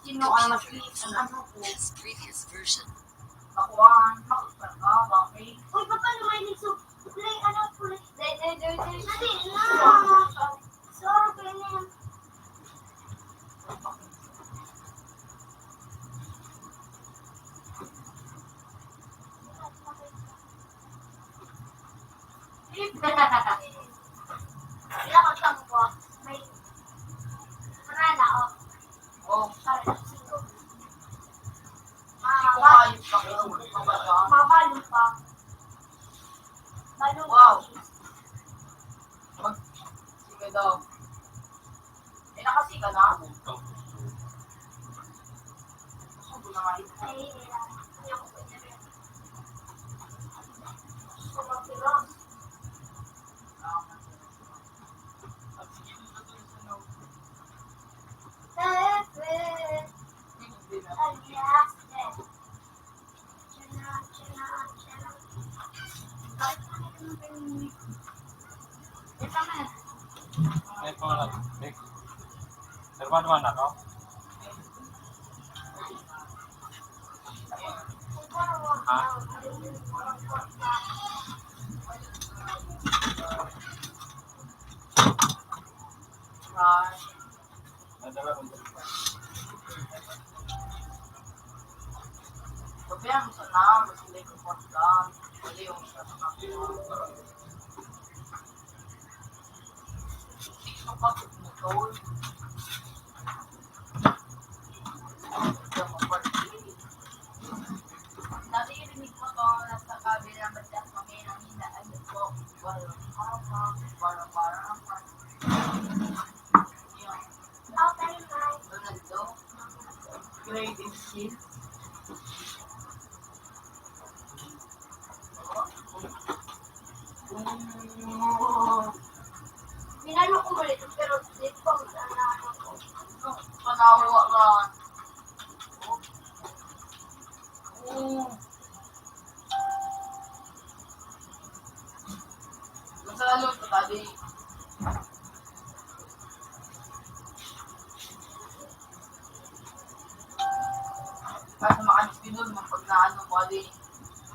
Sino ang mas ano ko? Makuhaan, makuhaan ka, bakit? Uy, papa, lumay ni Sub. Play, ano, play. Dai, dai, dai, dai. Dali na. Sorry, ganyan. Wala ko siyang po. May, wala na, oh. Oh. Para sa singko. Mabalo pa. Mabalo pa. Balong. Wow. Mag-, sige daw. Eh, nakasi ka na? Subo na nga ito. Ay, hindi lang. Hindi ako pwede rin. Gusto ko mag-tiros. Pepe. Alias, eh. May pangalan. May, serba naman ako. Ha? Sabi ang sana, mas hindi ko pagka, hindi yung sa mga. Sino pa motor? Naririnig ko to, nasa kabilang bansa kami, ang hinaan niyo po, walang mama, walang mama. Ronaldo, grade eighteen. Minano ko ulit, pero dito pa, ano ko. Panawa ka. Oo. Nasa lalo ko, tadi. Kasi makan spinol, pag naano mo, adi,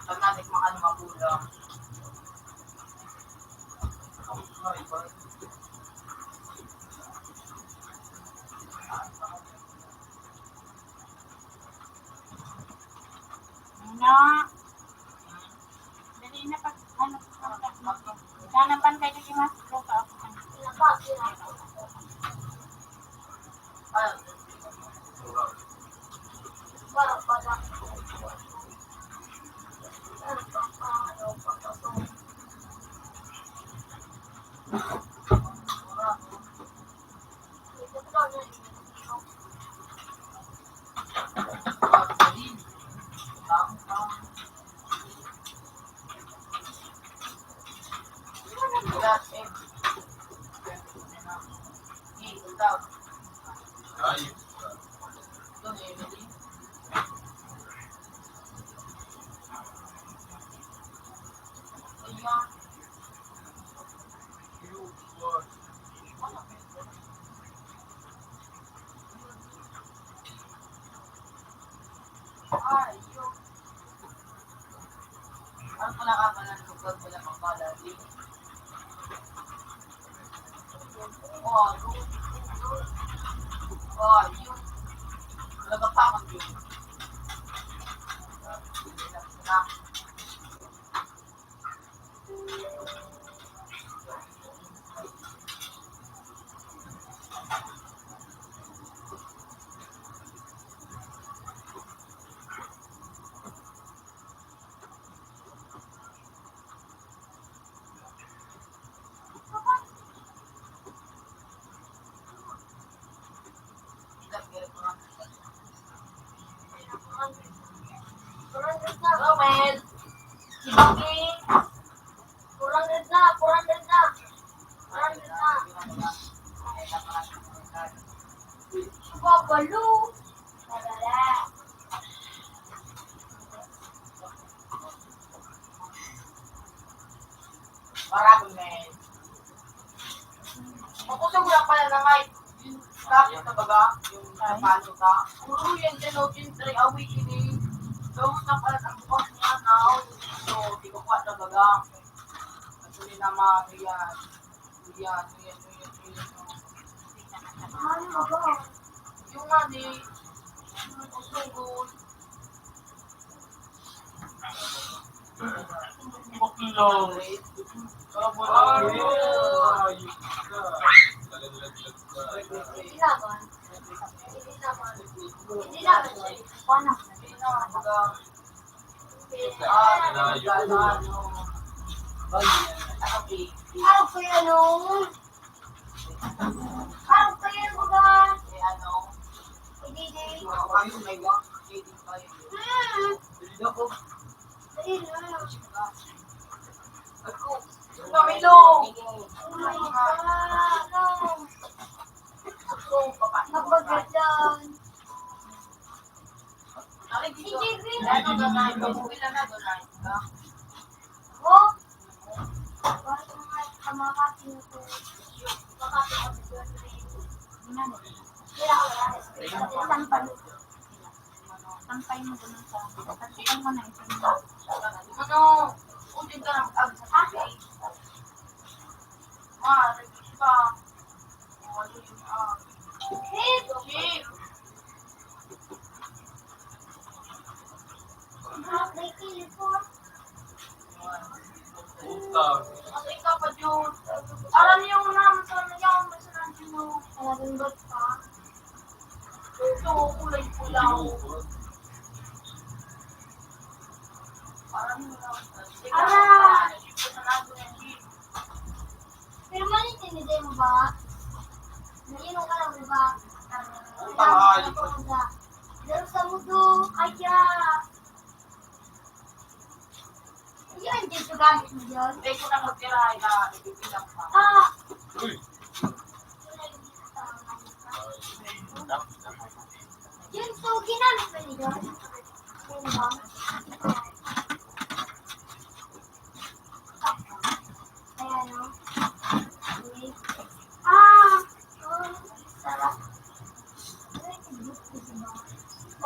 pag natik makan magulang. Na. Dali na pag, ano, sana pantay na yung mas tropa ako. Ay, yung, ang pinakamanang lugar mo na mapalagi. Oh, yung, oh, yung, nagapakot yun. Romel. Si Baki. Four hundred na, four hundred na. Four hundred na. Babalo. Wala. Marami, men. Makusog lang pala na, Mike. Tapos na baga, yung napalo ka. Puro yan dyan, oh, Jim, try away ini. Tapos na pala ang bukas niya, now. So, di ko pa na baga. Actually naman, yan. Yan, yan, yan, yan, yan. Ano ba? Yung nga ni, yung sugod. Bakla. Hindi naman. Hindi naman. Hindi naman siya. Paano? Ah, ano? Ano kaya nun? Parang kayo ba? Eh, ano? Hindi, hindi. Ako kayo, may mga K D kayo. Hmm. Hindi ako. Ayun na. Ako, yung Pamilo. Oh my God. Ako, papa. Magbagat lang. Ay, dito. Ano ba tayo? Ilan na doon? Oh? Sampay mo doon sa, sampay mo na ito. Ano? Kung dito lang, ah, ah, nag-iba. Ano yun, ah? Chief! Utang. Ang ikaw pa, Diyos. Alam niyo naman sa mga yaon, mas nandiyo. Talagang ba't pa? Ito, kulay pula. Parang, ah, Aray! Pero manintindi mo ba? Nainom ka lang, di ba? Ay. Pero sa mundo, kaya. Yan, dito gamit mo yun? Hindi ko na magtirahay na ibibilang pa. Ah! Uy! Yun, so, ginamit mo niyo yun? Yun ba? Ayan, no? Ah! Oh, sarap.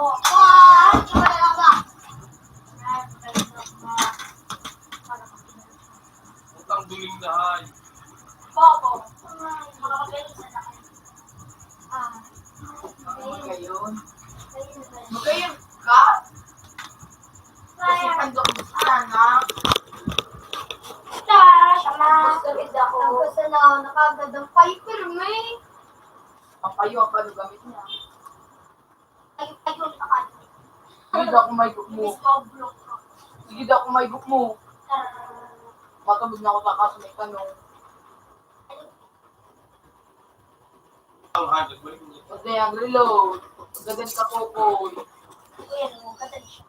Oh, ah! Wala ba? Utang duling dahay. Bobo. Makakapit sa laki. Ah. Magayon. Magayon ka? Kasi pandok mo sana. Tama. Gusto kita ko. Tapos na, nakagad ang paper mo eh. Papayo ang panugamit niya. Ayun, ayun, ayun. Sige, dako may mo. Sige, dako may mo. Matabod na ako sa kaso may tanong. Pagkaya ang reload. Pagkagan ka po po. Ayun, ang ganda siya.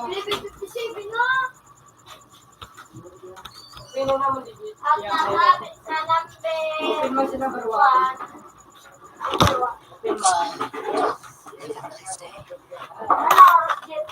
Eleven fifty-seven na. Sino naman di? At nakapit sa number one. Open man. Ano oras, Jeff?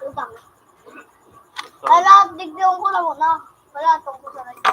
Utang. Ala, digdiyon ko na muna. Wala, tungkol sa radyo.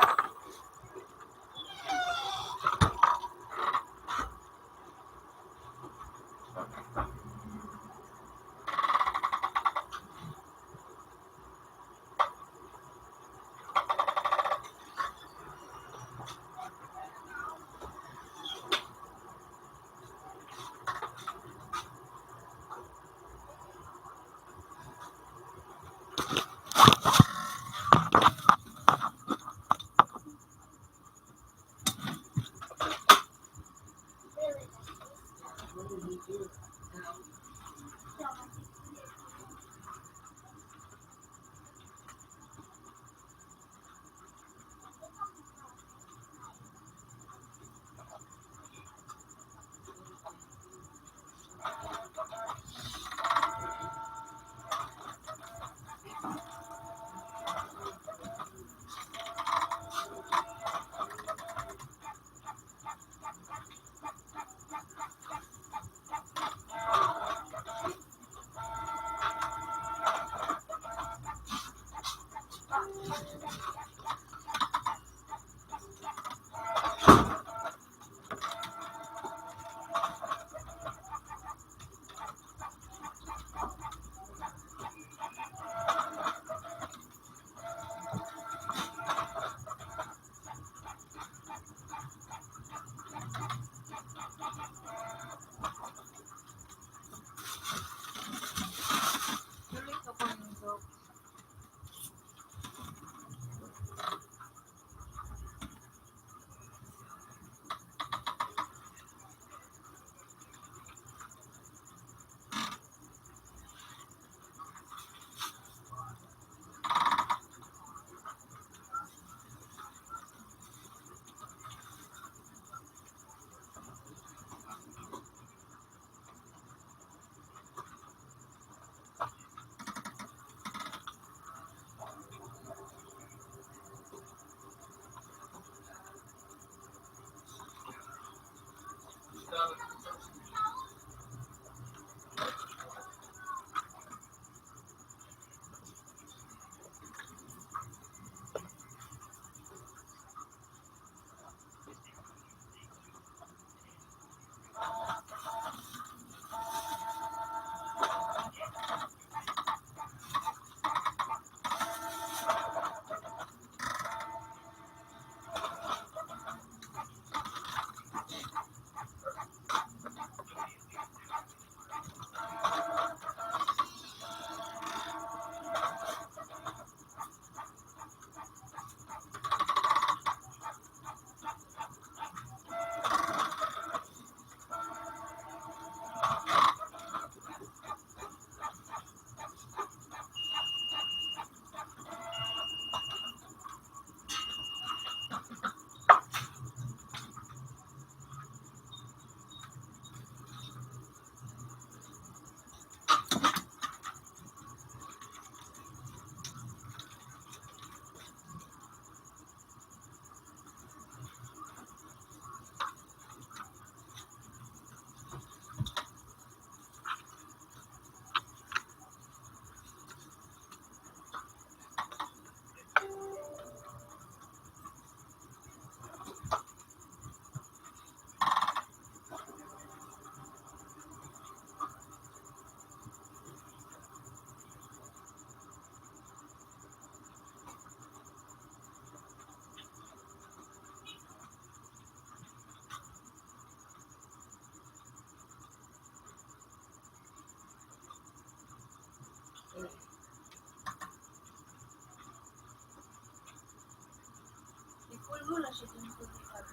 I-full mo na siya dun sa likod.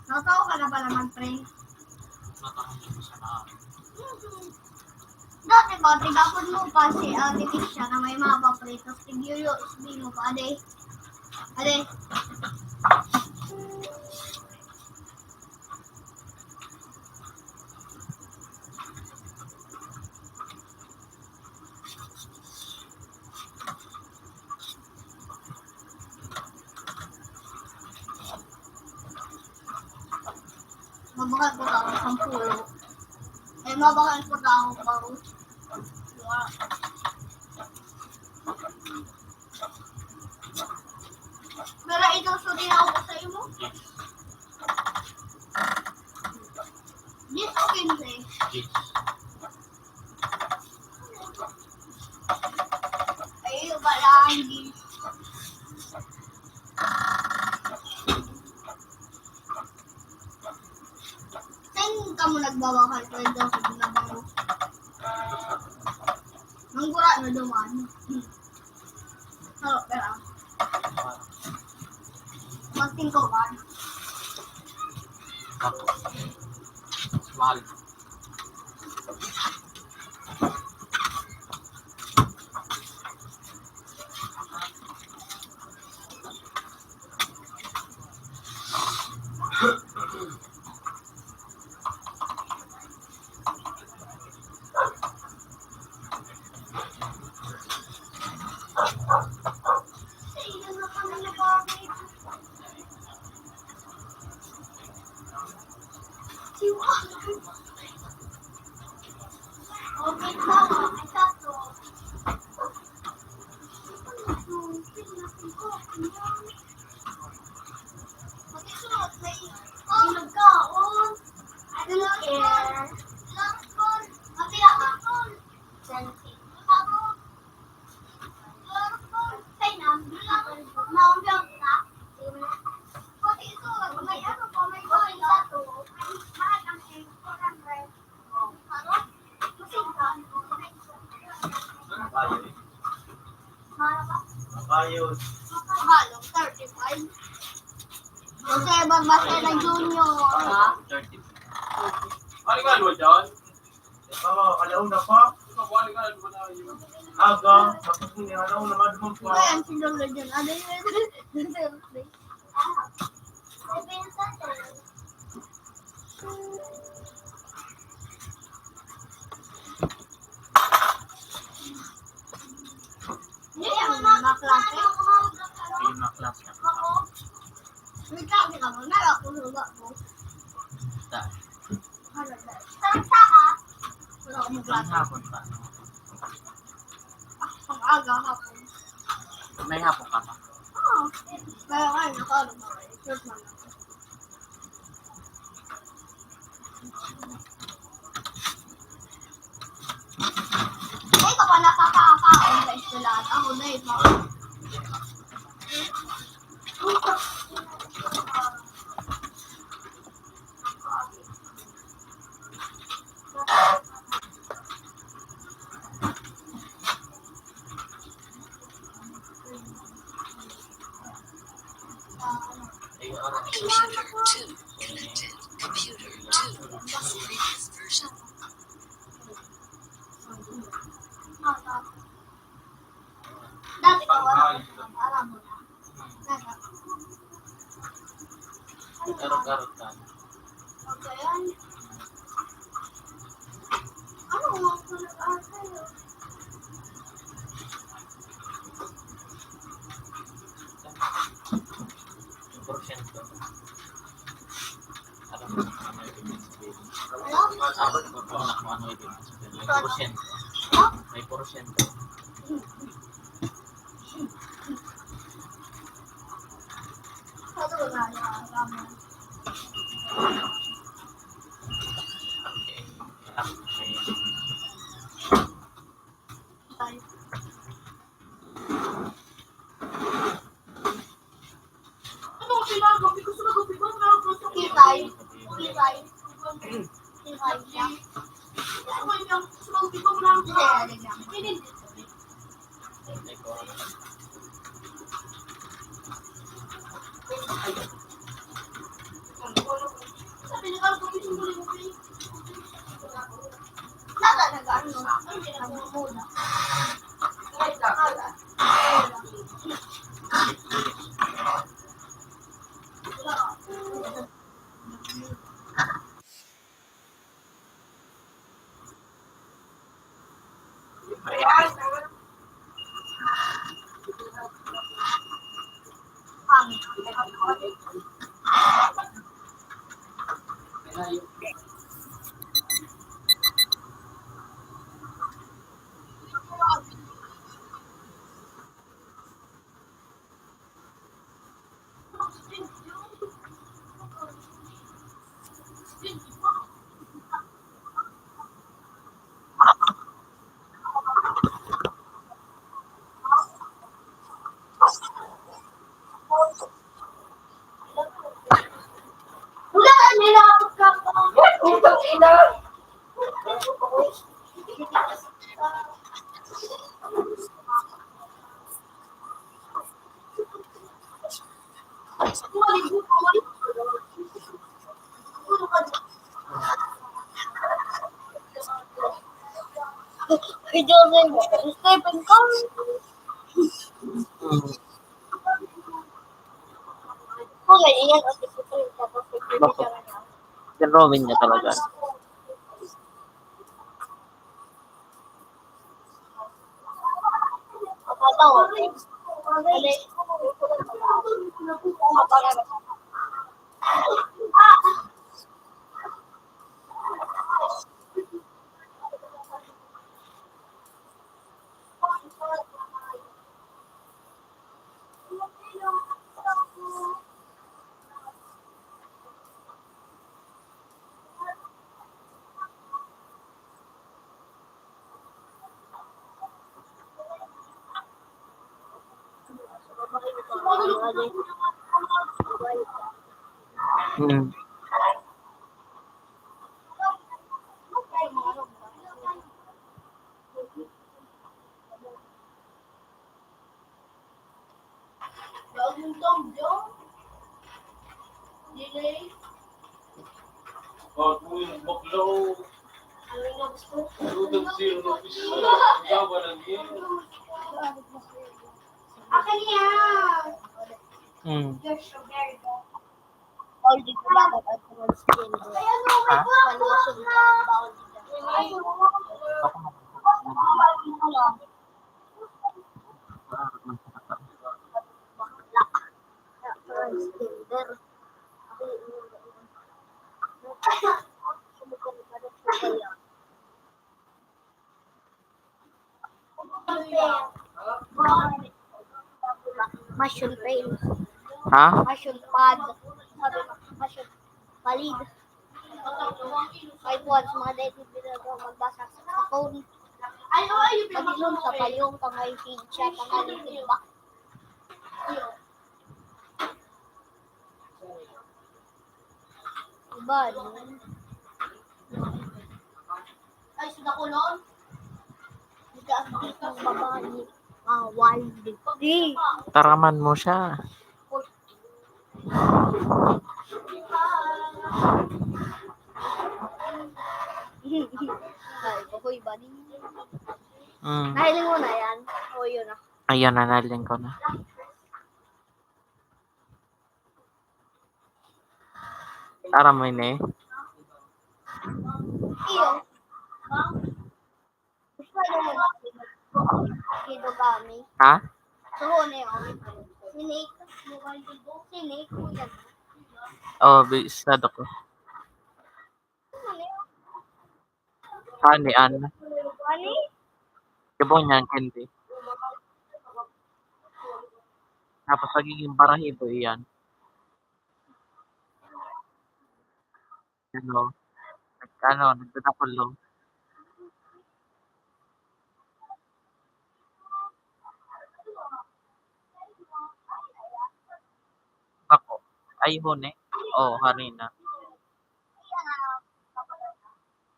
Natao ka na pala mag-prank. Natao ko sa tao. Dati ba, tigapon mo pa si Ate Tisha na may mga papritos, tigyuyo, sabi mo pa, ade. Ade. Mabakal po ako, sampulo. Eh, mabakal po ako, baro. Pero ito, so, din ako sa imo. Yes o quince? Yes. Ay, wala, hindi. Saan ka mo nagbabakal? Pwede ako sa binabango. Manggura na duman. Oh, pero magtingko ka. Mahal. Mayo. Mayo. Mahal, thirty-five. Jose Barbacena Junior. Ha? Ano nga, ano dyan? Oo, alauna pa. Aga, tapos mo niya, alauna, madumang pa. Ayan, si Lola dyan. Ano yun? Hindi, yung mga klase. Yung mga klase. May klase ka ba? Meron ako, wala ko. Ta. Ano ba? Saan ka? Wala akong klase. Ang hapon pa. Ang aga, hapon. May hapon ka pa? Oo. Kaya nga, nakaano ba kayo? Short lang ako. Ay, ka pa nakakakaon sa eskwelahan. Ako na eh, pa. Computer two, connected. Computer two, previous version. Dati pa wala. Alam mo na. Karot-karot ka. Okay, yan. Ano nga ako nag-aasal? Porsyento. Alam mo kung ano ibig sabihin? Ano? Alam mo kung ano ibig sabihin? May porsyento. Ano? May porsyento. Kitay. Kitay. Kitay siya. Kitay, alam niya. Putang ina! Video ni Stephen Kong. Kung naiiyak ang Stephen Kong, tapos nagpipicture niya. Drawing niya talaga. Hmm. Mm. All dito lang at ang mga skin. Ha? Malusog na ang baon dito. Ako, Mushroom pain. Ha? Mushroom pad. Sabi mo, mushroom palid. Ay, buwan sa mga dahil dito magbasa sa phone. Pag-inom sa payong, kamay feedback. Iba, no? Ay, sa dakulon? Ika ang tipong babae, awal, di. Taraman mo siya. Ay, kahoy ba ni? Mm. Nahiling mo na yan? O, yun na. Ayan na, nahiling ko na. Tara mo ini. Iyo. Gusto mo mag-, Kidogami. Ha? Suho na yun. Snake. Snake. Kuya. Oh, bisado ko. Ano yun? Honey, an. Honey? Ibo niyan, candy. Tapos, nagiging barahibo iyan. Ano? Nag-, ano, nagdadakulo. Bako. Ay, honey. Oo, honey na.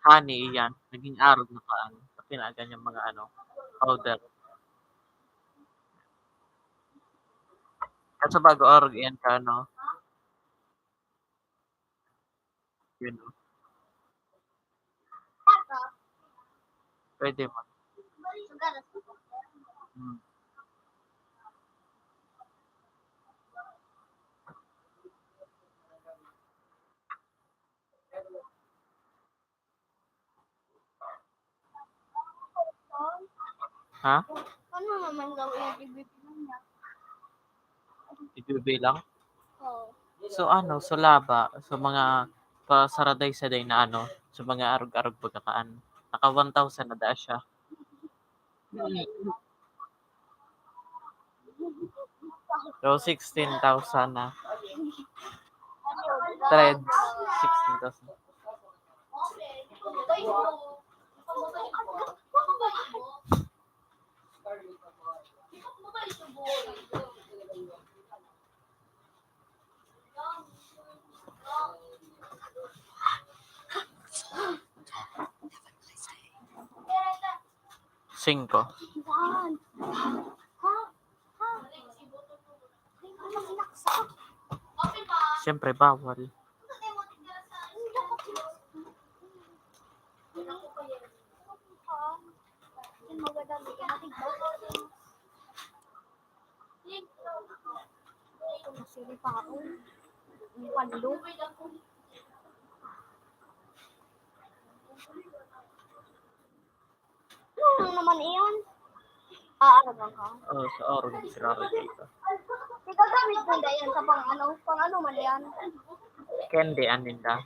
Honey, iyan. Naging arog na kaan. Sa pinagan yung mga ano, powder. Kaso bago arog iyan ka, ano? Yun, no? Pwede mo. Hmm. Ha? Ano naman daw yung ibibilang niya? Ibibilang? Oo. So ano, so laba, so mga pasaraday-saday na ano, so mga arog-arog pagkakaan. Naka one thousand na daa siya. So sixteen thousand na. Threads, sixteen thousand. Singko. Siyempre, bawal. Yung maganda, may kamatig ba? Ito, masili pa ako. Yung panlo. Ano naman iyon? Aaraman ka. Oh, sa orange, grabe dito. Ikagamit mo na yan sa pang ano? Pang ano man yan? Candy, aninda.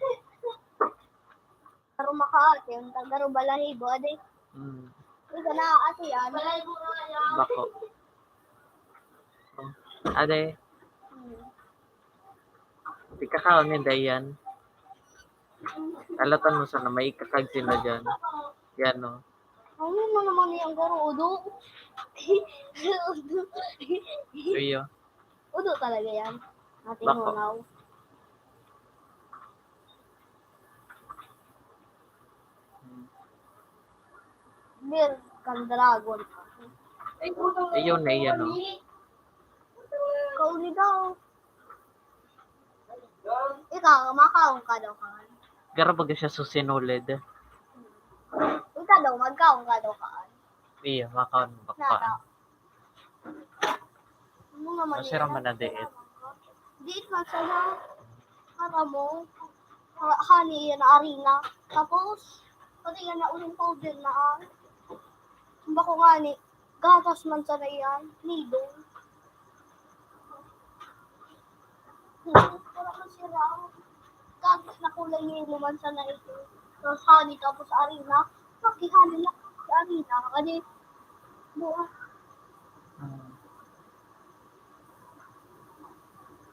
Pero makaat yun. Tagaro balahibo, adi. Hmm. Ika na ati yan. Bako. Ade, Hmm. ikakaon ni Dayan. Alatan mo sana, may ikakag sila dyan. Yan, no? Ano mo naman yung garo? Udo? Udo. Iyo. Udo talaga yan. Ating Bako. Hunaw. Beer kan dragon. Iyo na, yan, no? Kauli daw. Ikaw, makaon ka daw kan? Garo baga siya susinulid. Ikaw daw, magkaon ka daw kan? Iyo, makaon ba Nara. Ka? Ano naman Masira yan? Man na diit. Diit man sana. Para mo. Ha- Hani yan na arena. Tapos, pati yan na uling powder na ah. Ang bako nga ni, gatas man sana yan. Nido. Wala man sira. Gatas na kulay niya naman sana ito. Tapos hani, tapos arena. Pati hani na, arena. Kani, buha. Hmm.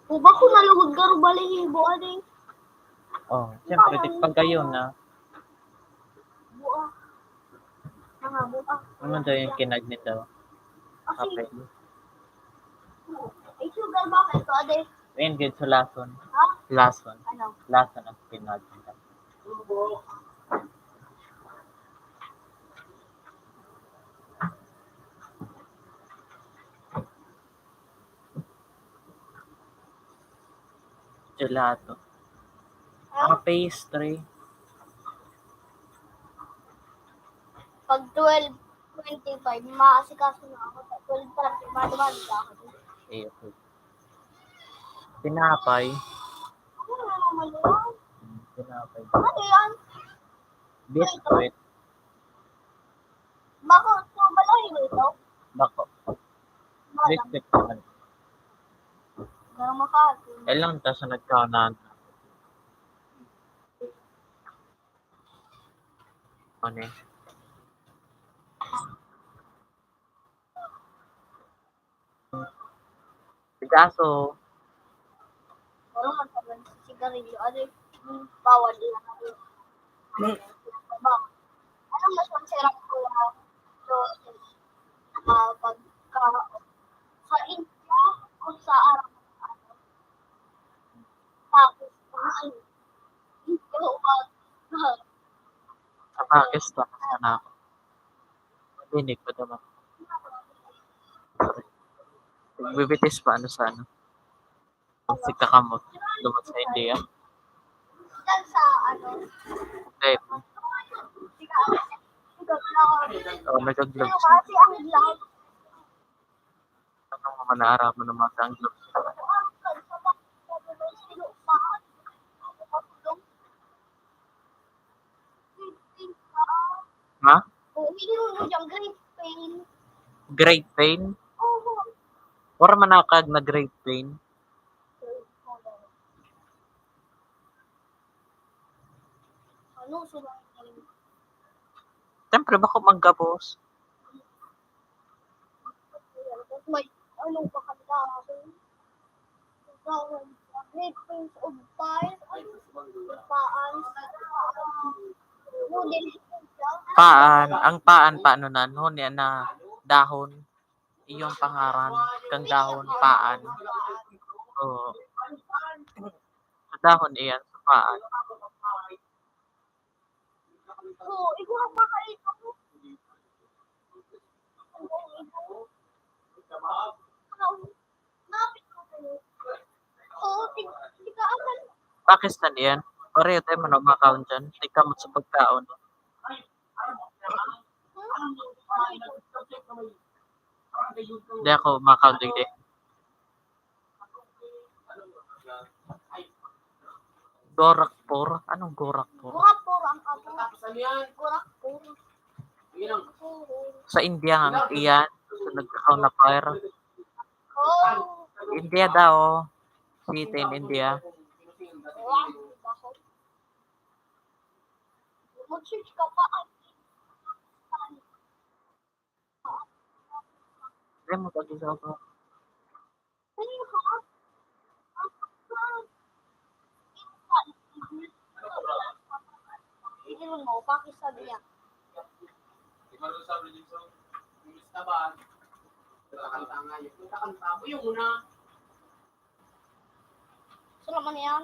Buba ko nalugod garo balahibo, adi. Oh, siyempre, Buha, tikpag kayo na. Buha. Mga buha. Ano daw yung kinag nito? Kasi, Kapit. Ay, sugar ba kayo, adi? Ayun, good sa lason. Ha? Lason. Ano? Lason ang kinag nito. Gelato. Ah, pastry. Pag twelve twenty-five, maasikaso na ako. Sa twelve thirty, madumali ka ako. Eh, okay. Tinapay. Ano na naman yun? Hmm, tinapay. Ano yan? Biscuit. Bako, ito ba lang yung ito? Bako. Biscuit naman. Garo makati. Kailan ta sa nagkanan? Ano eh? Picasso. Parang ang tagal sa sigarilyo. Ano yung bawal yan? Ano yung bawal? Ano mas masarap ko na doon na pagka sa India o sa Arab? Tapos, ano, India o Arab? Sa Pakistan, sana ako. Hindi ko naman. Nagbibitis pa, ano, sa ano? Ang sikakamot. Lumot sa India. Sa ano? Hindi. Oh, nag-gloves. Kasi ang gloves. Ano mo man naaraman ng mga tanggap? Ha? Oo, hindi mo mo dyan, great pain. Great pain? Oo. Wala man nakag na great pain. Ano, so, Siyempre, bako man gabos. May ano pa kanila ako? Ikaw, may prince of fire. Ano? Paan? Model siya. Paan. Ang paan, paano na? No, niya na dahon. Iyong pangaran, kang dahon, paan. Oo. Sa dahon iyan, sa paan. Oo, ikaw ang makain ako. Oo, tig-, tigaanan. Pakistan yan. Pareho tayo man ang makaon dyan. Tigkamot sa pagkaon. Hindi ako makaon digdi. Gorakhpur? Anong Gorakhpur? Gorakhpur ang apo. Gorakhpur. Sa India ang iyan. Sa nagkakaon na fire. Oh. India daw. City in India. Wow. Mag-search ka pa. Ay, Hindi mo pag-usapan. Hindi mo, pakisabi niya. Saan naman yan?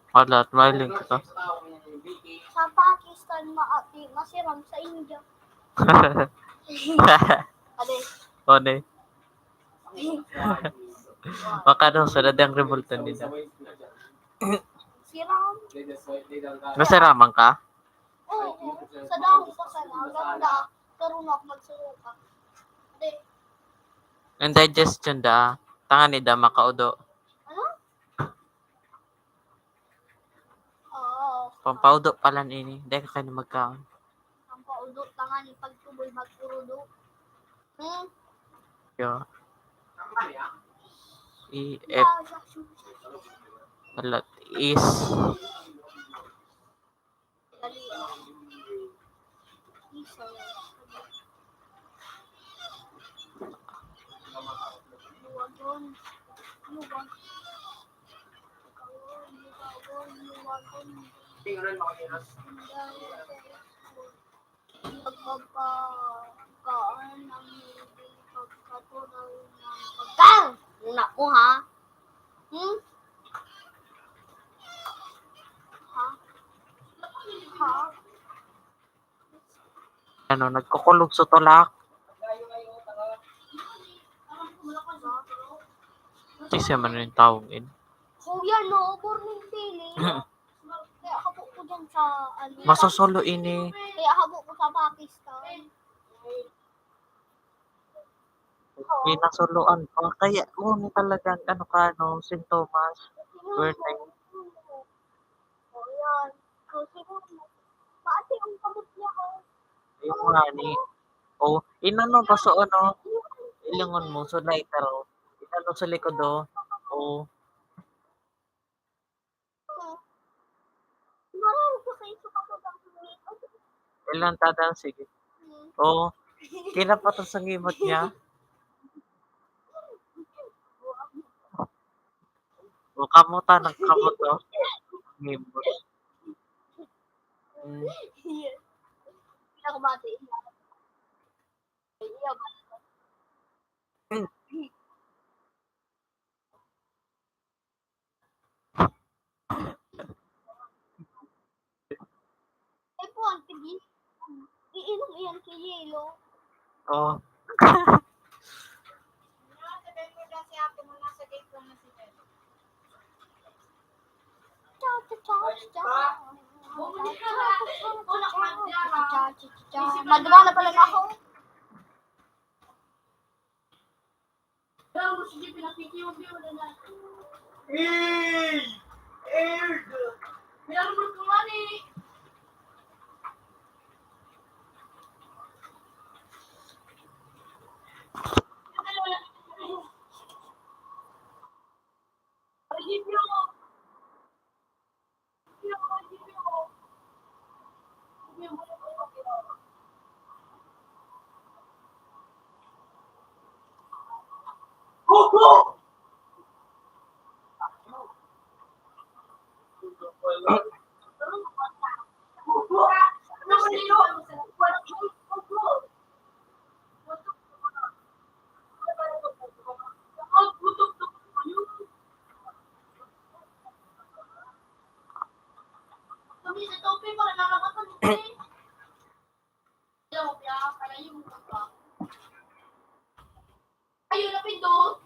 Wala, at may link ka. Sa Pakistan, maati, masiram sa India. Ade. One. Makadong sa dadang revolta nila. Siram. Nasiraman ka? Oo. Sa dahon pa sana. Ang ganda. Karoon ako magsuruka. Hindi. Ang digestion da. Tangani da makaudo. Ano? Oo. Pampaudo pala ini. Dahil ka kayo magkaon. Ang paudo, tangan, pagtuboy, magpurudo. Hmm? Yo. E F. Wala. Is. Dali. Isa. Luwagon. Luwag. Luwagon, luwagon, luwagon. Magpapakaan ang hindi pagkatunaw ng pagkain. Una ko, ha? Hmm? Ha? Ha? Ano, nagkukulog sa tulak. Kasi man yung taong in. Kuya, no, burning feeling. Kaya habo ko dyan sa, ano, Masosolo ini. Kaya habo ko sa Pakistan. Pinasuluan pa. Kaya, oh, ni talagang, ano ka, no, sintomas. Burning. O, yan. So, siguro, pati ang kamot niya, oh. Yung nga ni. Oh, inano ba so, ano? Ilingon mo, so lighter, oh. Inano sa likod, oh. Oh. Marami ko sa iso ka po bang Ilang tadang, sige. Oh, kinapatos ang imot niya. O, kamuta, nagkamot, oh. Ang imot. Mm. Ako ba ito? Iya ba? Ay po, ang tigil. Iinom iyan sa yelo. Oh. Cha, cha, cha, cha, cha. Cha, cha, cha, cha, cha, cha. Maduma na pala na ako. Ayun na, pindot.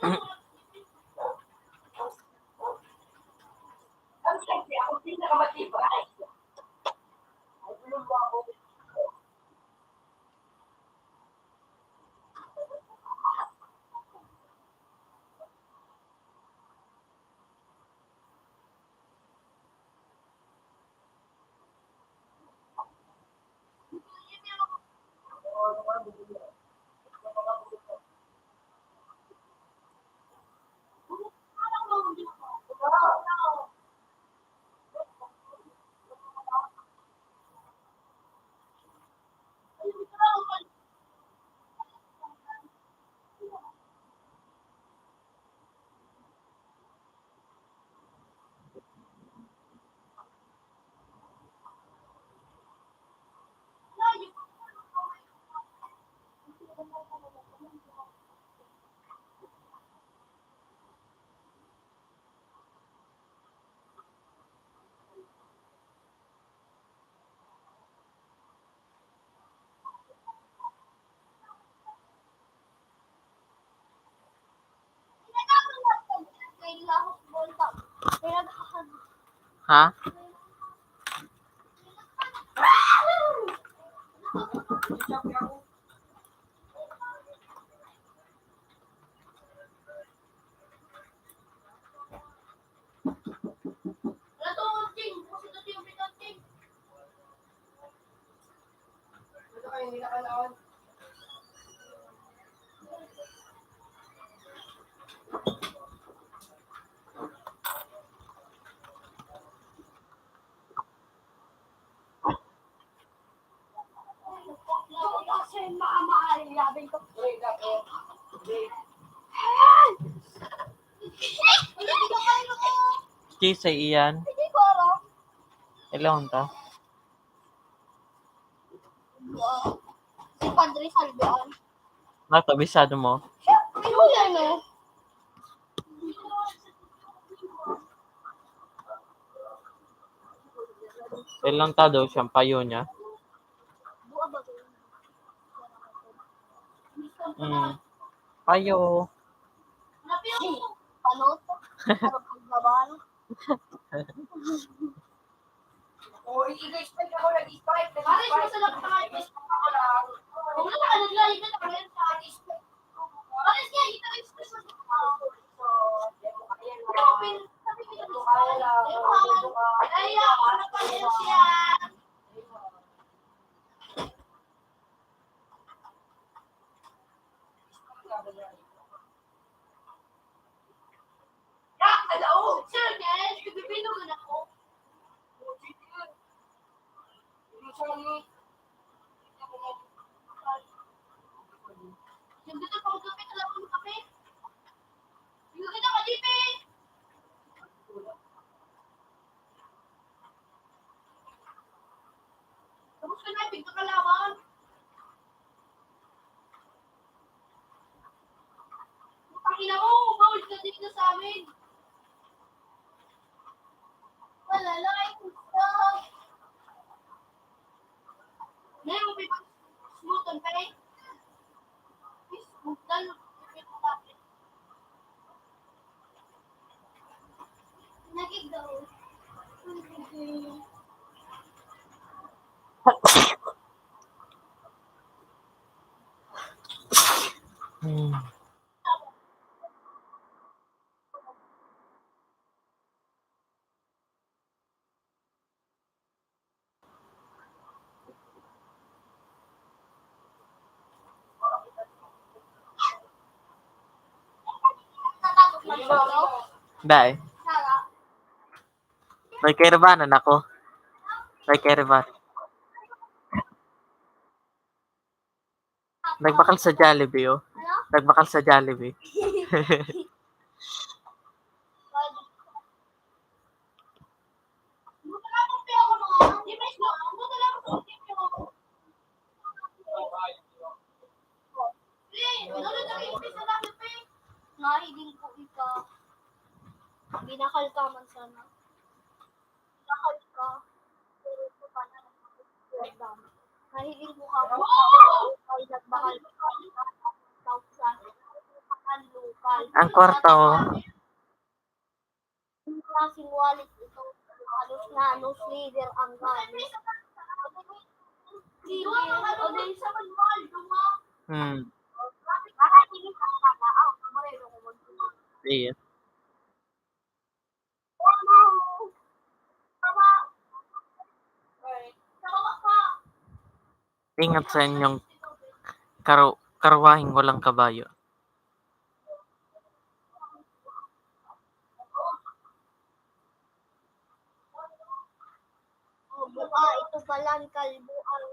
Ha? Kisay iyan. Ilong ta. Si Padre Salvean. Nato, bisado mo? Siyempre, yun yan eh. Ilang ta daw siyang payo niya? Buwa ba yun? Mm. Payo. Panot? Parang pagbabahan. O, i-explain ako, nag-explain, nag-explain. Pares, masarap na nga yung gusto ko lang. Kung wala ka, nag-live na tayo sa explain. Pares nga, ito yung expression ko. Open, sabi ko, ay, ako na pala siya. Yak, alaw! Sir, guys, nagbibinugan ako. Nagdito pa ako kape, wala akong kape. Nagdito ka, G P! Tapos ka na, tignan ka laban. Putang ina mo, bawal ka dito sa amin. Wala lang, ay, gusto. Ngayon, may pag-smoothan pa eh. Please, magdalo. Nagigaw. Hmm. Dai. May kaibahan ako. May kaibahan. Nagbakal sa Jollibee, oh. Ano? Nagbakal sa Jollibee. Nahiling ko ika. Binakal ka man sana. Binakal ka. Pero ito pa na. Nahiling ko ka. Ay, nagbakal ka. Tawag sa akin. Ang lokal. Ang kwarta, oh. Yung klaseng wallet ito, halos na, no, slider ang gamit. Sige, okay. Hmm. Iya. Ingat sa inyong karo-, karwaheng walang kabayo. Oh, mukha, ito pala ang kalbo, ang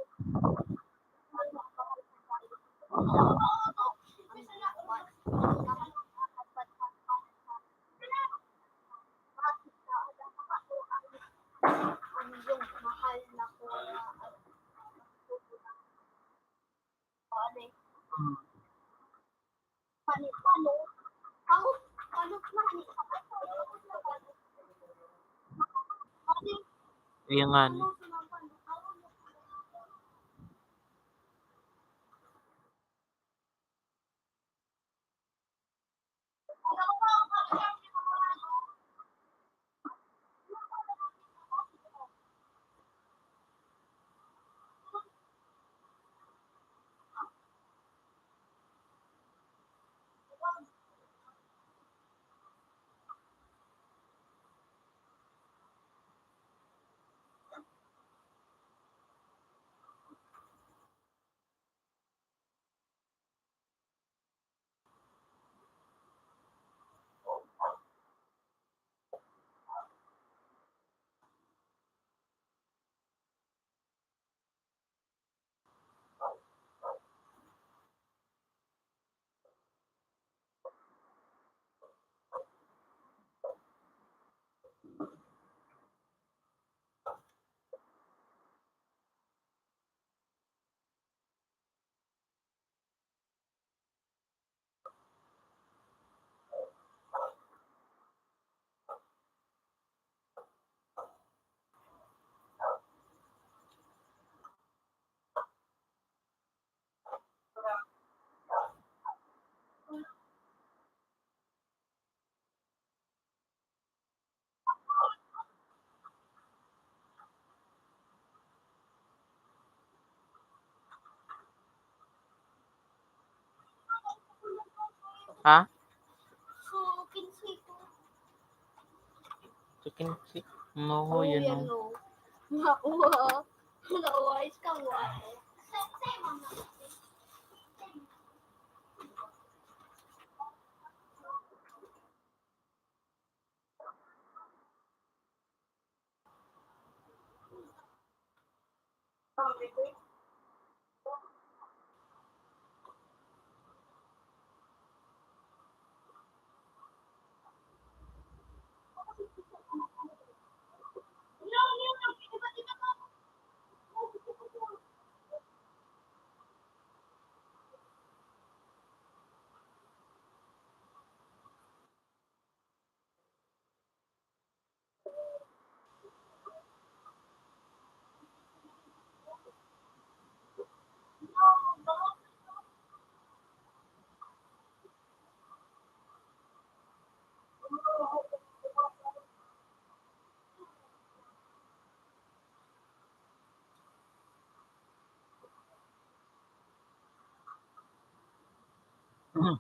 Ayan nga, no? Ha? Chicken feet? Mahuya, no? Makuha. Nauwais ka, wa. Hmm.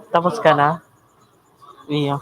Tapos ka na? Iyo.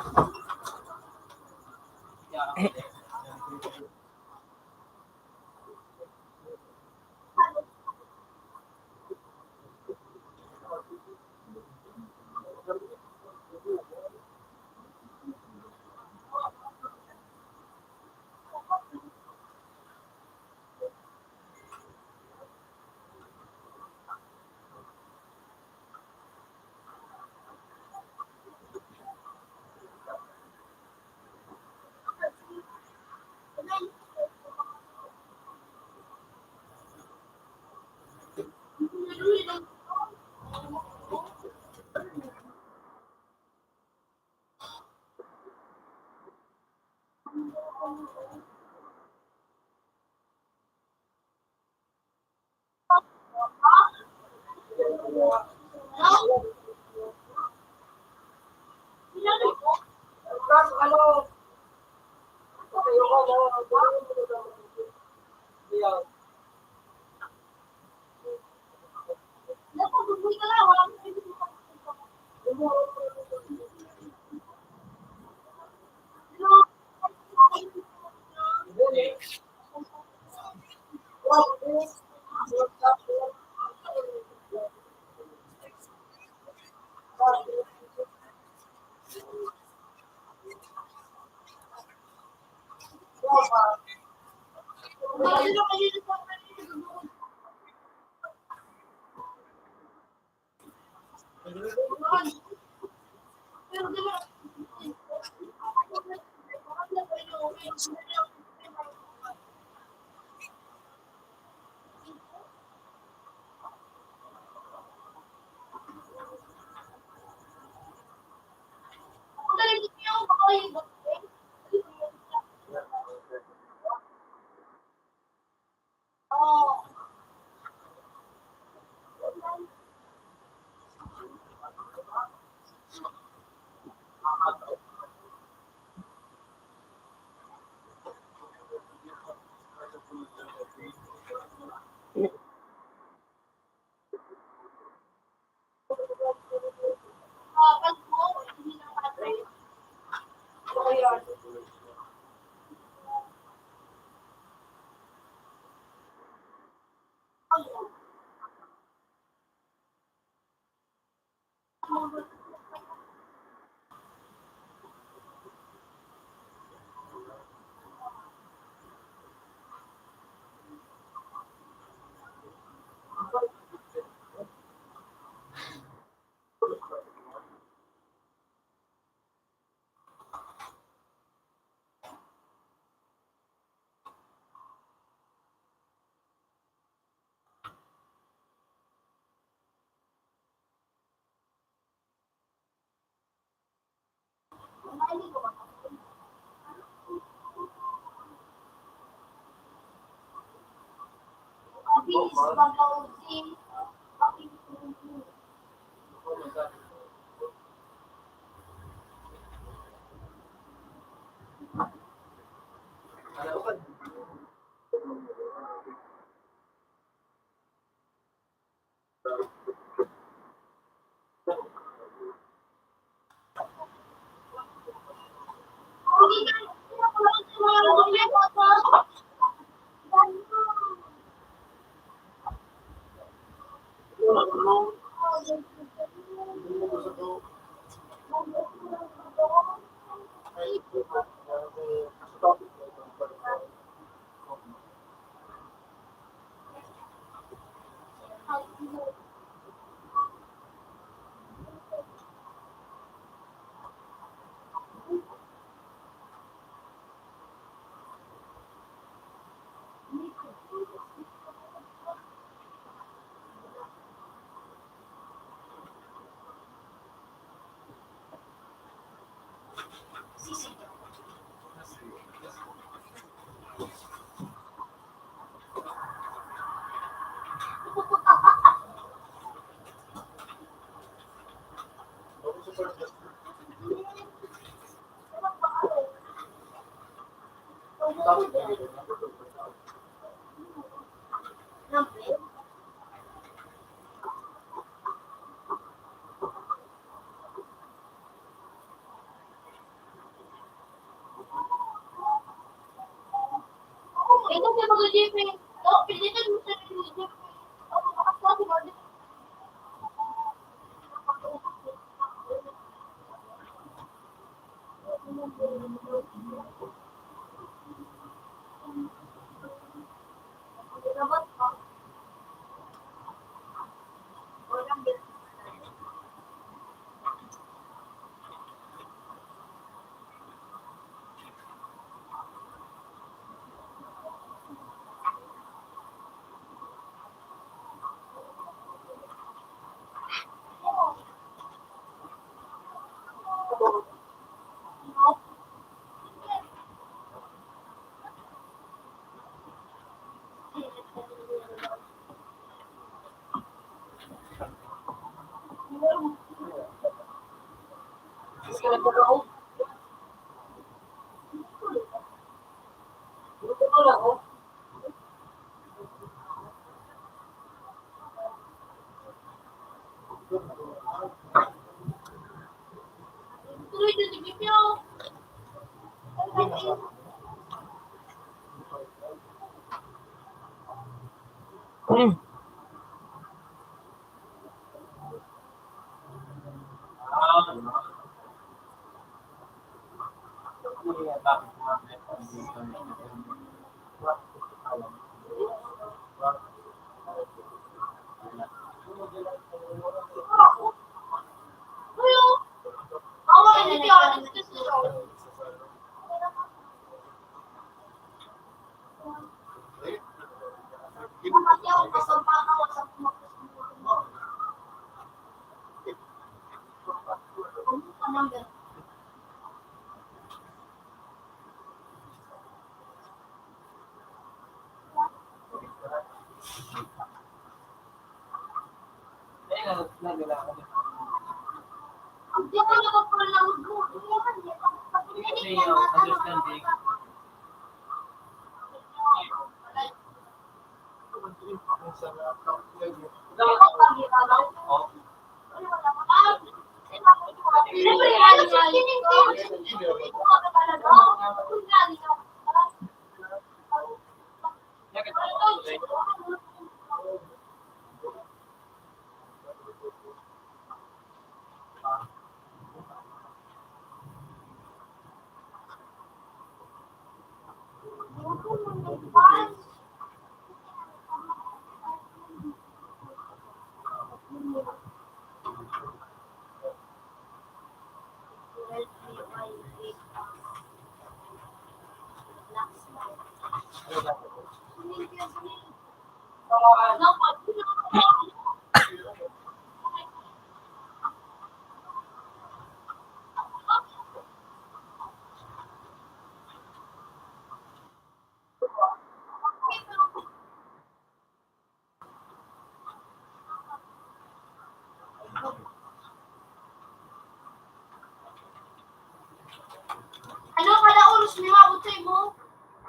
Ano kada oras may mabot sa imo?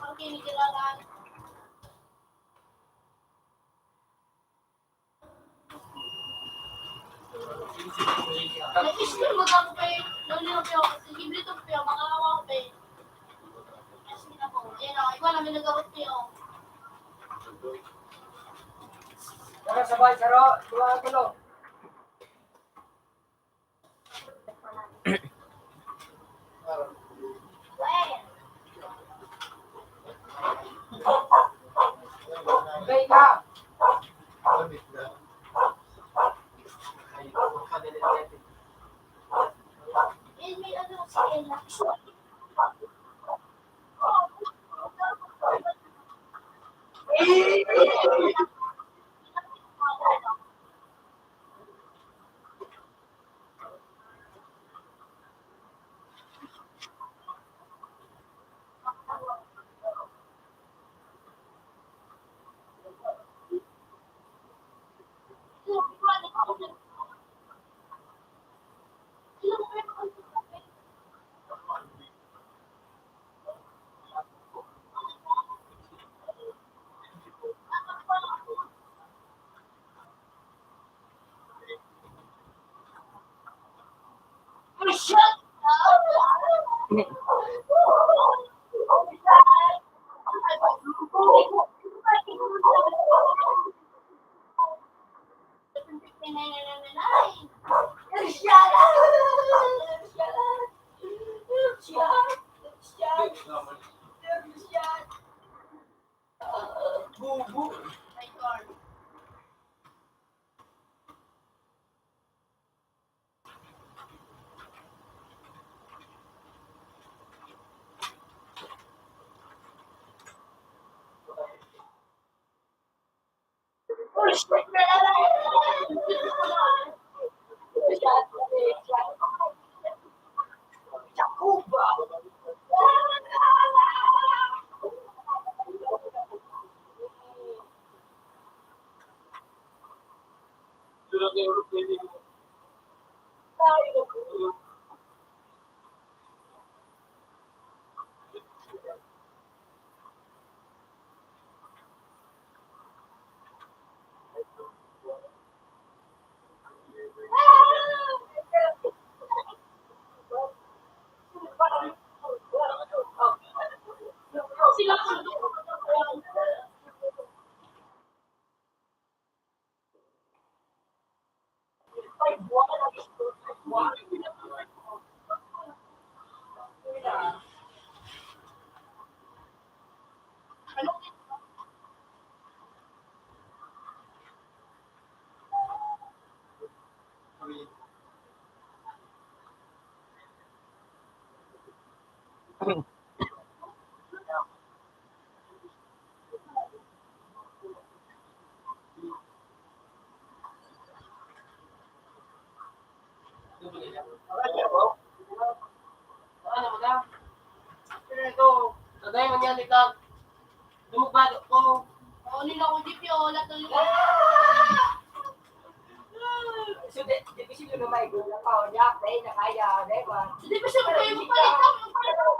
Ang kinikilalaan. Nag-school mo daw, pe. Nalilito, pe, ako. Libre to, pe. Makakawa ko, pe. Kasi na po. Yan, oh. Ikaw na, may nagawat, pe, oh. Tara, sabay, saro. Dua, tulo. Ano mo na? Pero ito, kagaya man yan, ikaw. Dumugbago ko. Oo, nila ko, di piyo, lahat ng lugar. So, di, di ko sila na may gula pa, o niya, play na kaya, di ba? Hindi ko siya kayo, palit lang, palit lang.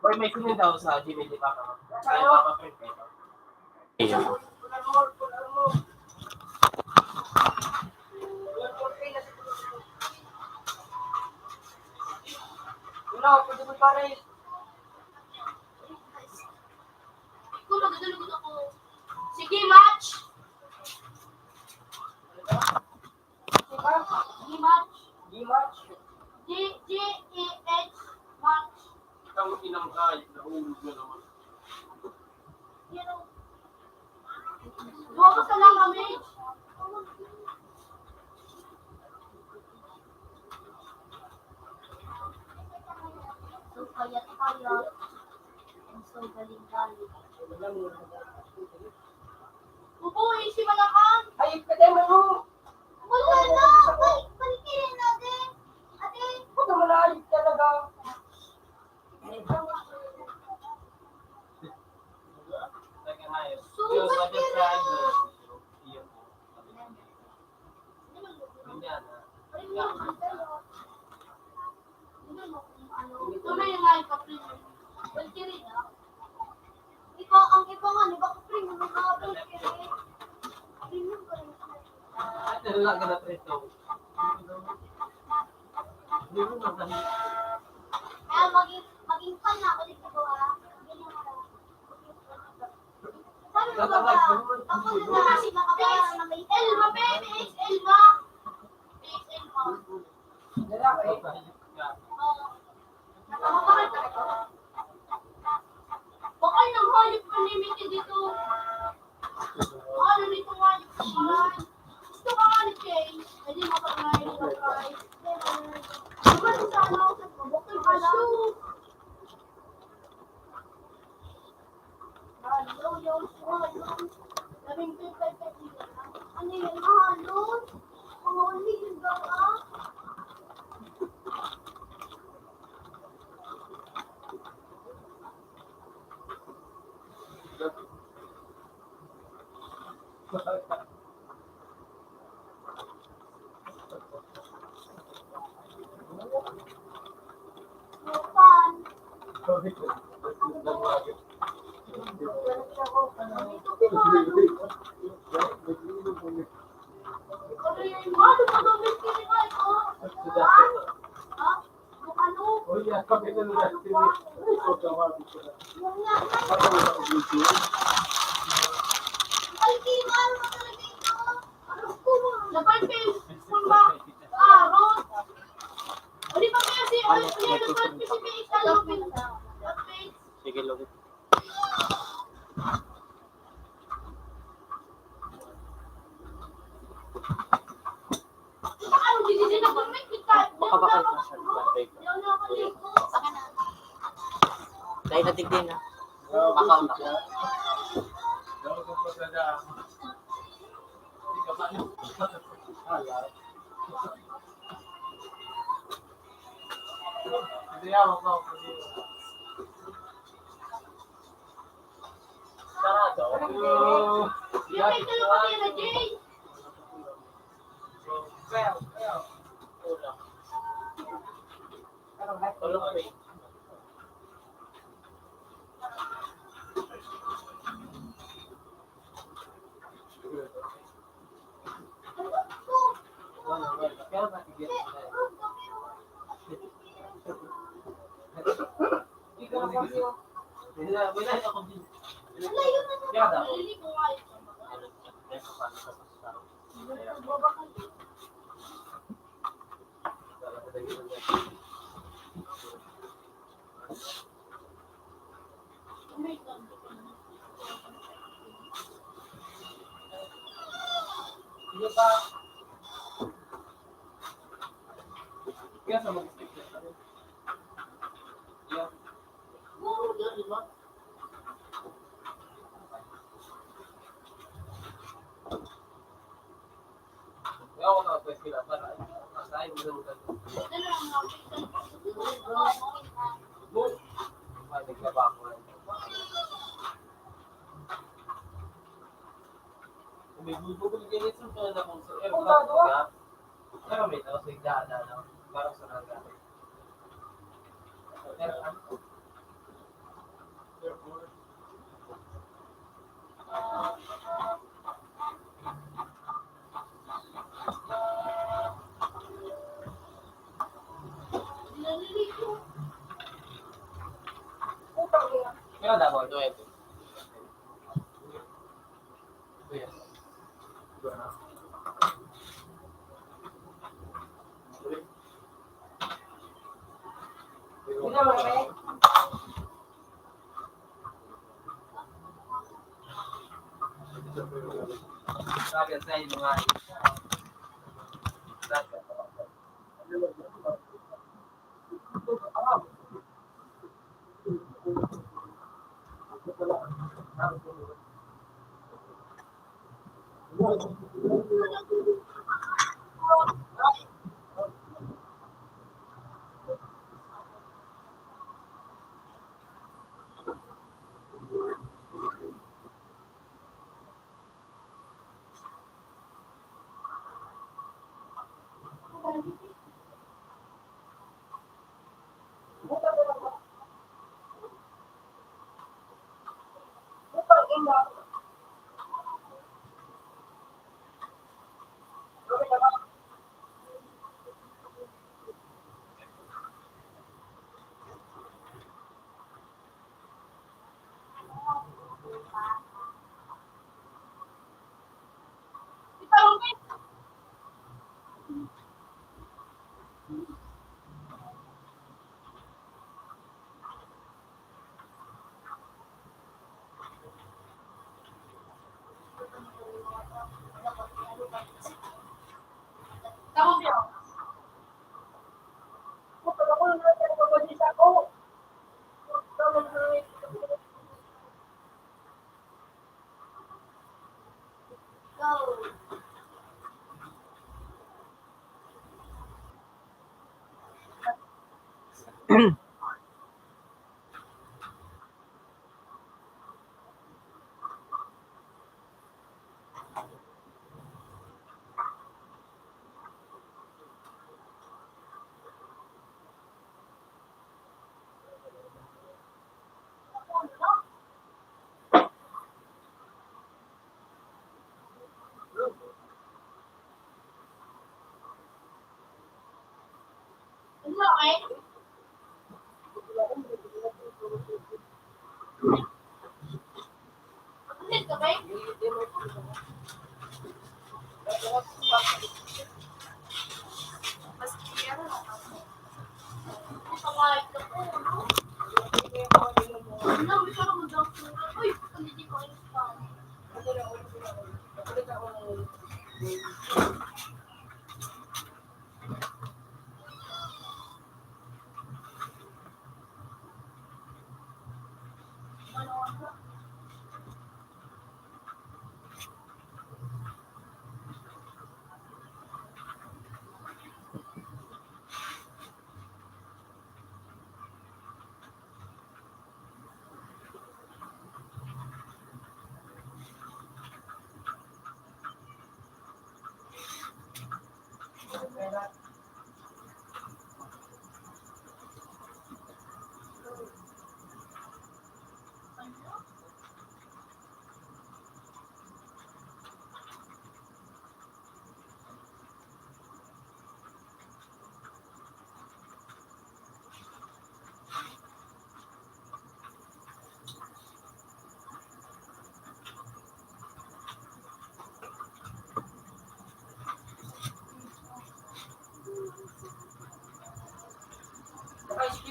Or may kunin daw sa Gmail ni Papa. Kaya Papa print eh. Iya. Sige, match. Diba? G-Match. G-Match. G-, G E H Match. Itang inang hayop, nahulog na naman. Yan o. Duwa ka sa lang, Mitch. So, payat-payat. Ang so galing-galing. Ubo, easy man ako. Ay, pwede mo, no? Wala na. Ay, palikirin natin. Ate. Huwag ka malayo talaga. So, ikaw, ang iba nga, di ba, kapre, mga mga kapre, premium pa rin. Ate, wala ka na, Trito. Hindi mo masahit. Kaya maging, maging fan na ako dito, ah. Ganyan ka. Sabi ko ba, tapos na kasi nakabayaran na may Elma, baby, it's Elma. It's Elma. Lalaki. Oo. Nakamamahal talaga. Bakal ng hayop na limited dito. Ano nito nga yung pangalan? Gusto ka nga ni Jay? Hindi mo pa nga yung surprise. Diba sa ano? Mabukol ka lang. Hello, yo, hello. Daming feedback sa iyo. Ano yun? Mahalo? Mga ulit yung gaba? Sige, lugod. Makabakal pa sa bantay ko. Dahil natigdi na. Makabakal. Sarado. Yung may dalawa kayo na, Jay. Kulang. Kulang, eh. Pero Davao, ito, ito. Ito yan.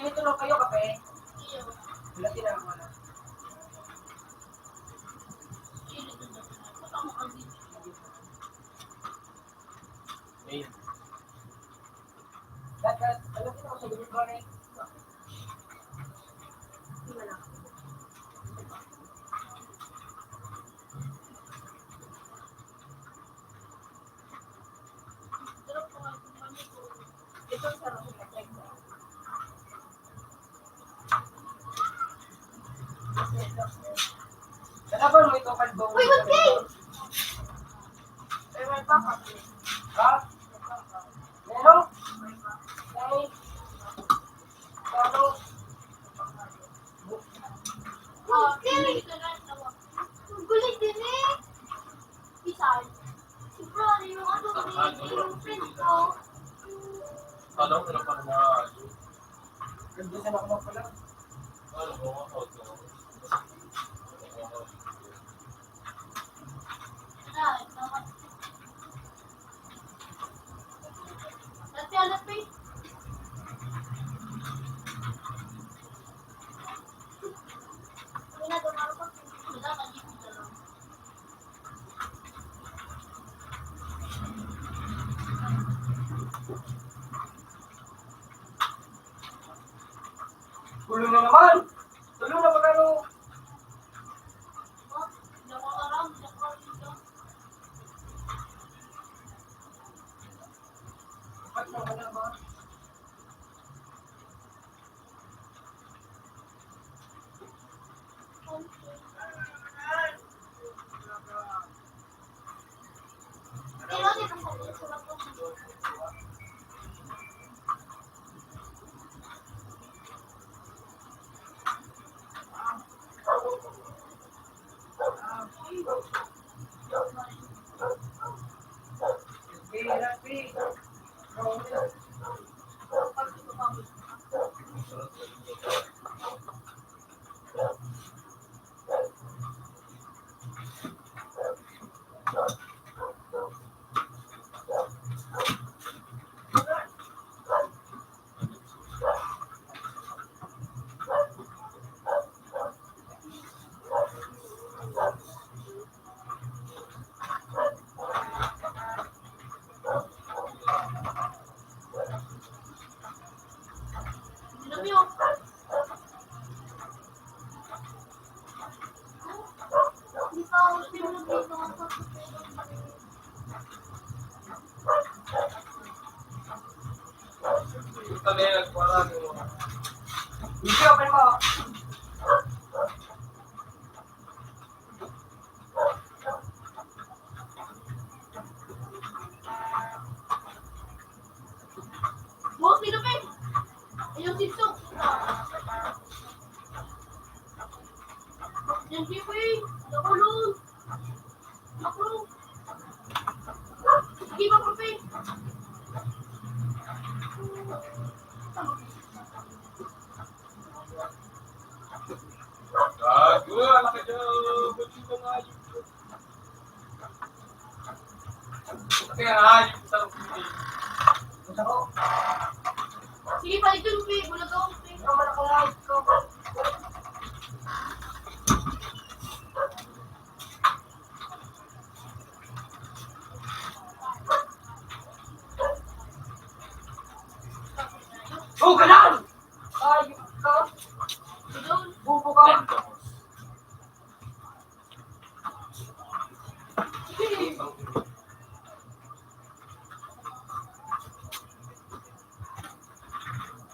Dito lang kayo, kape? Wala, tinama na. Ayun. Dapat, ano, dito ako sa delivery. Uy, ba't kay? Ha? Meron? Meron? Meron? Okay. Ang gulit din eh. Bisan, sobra na yung ano, yung friend ko. Ano? Ano pa naman? Nagbisan ako ng pala. Ano? Ano? Gulo na naman! Gulo na pag ano? Buhok ni Lupin! Ayun, sipsop! Yan, Pipoy! Nakulong! Nakulong! Di ba, Lupin? Gago, anak ka dyan. Buti ka nga yun. Kaya nga, yung isang pili. Sige, palit yun, Pi. Bulagaw, Pi. Ang malaki nga ito. Go, ganun! Ayun ka. Bobo ka.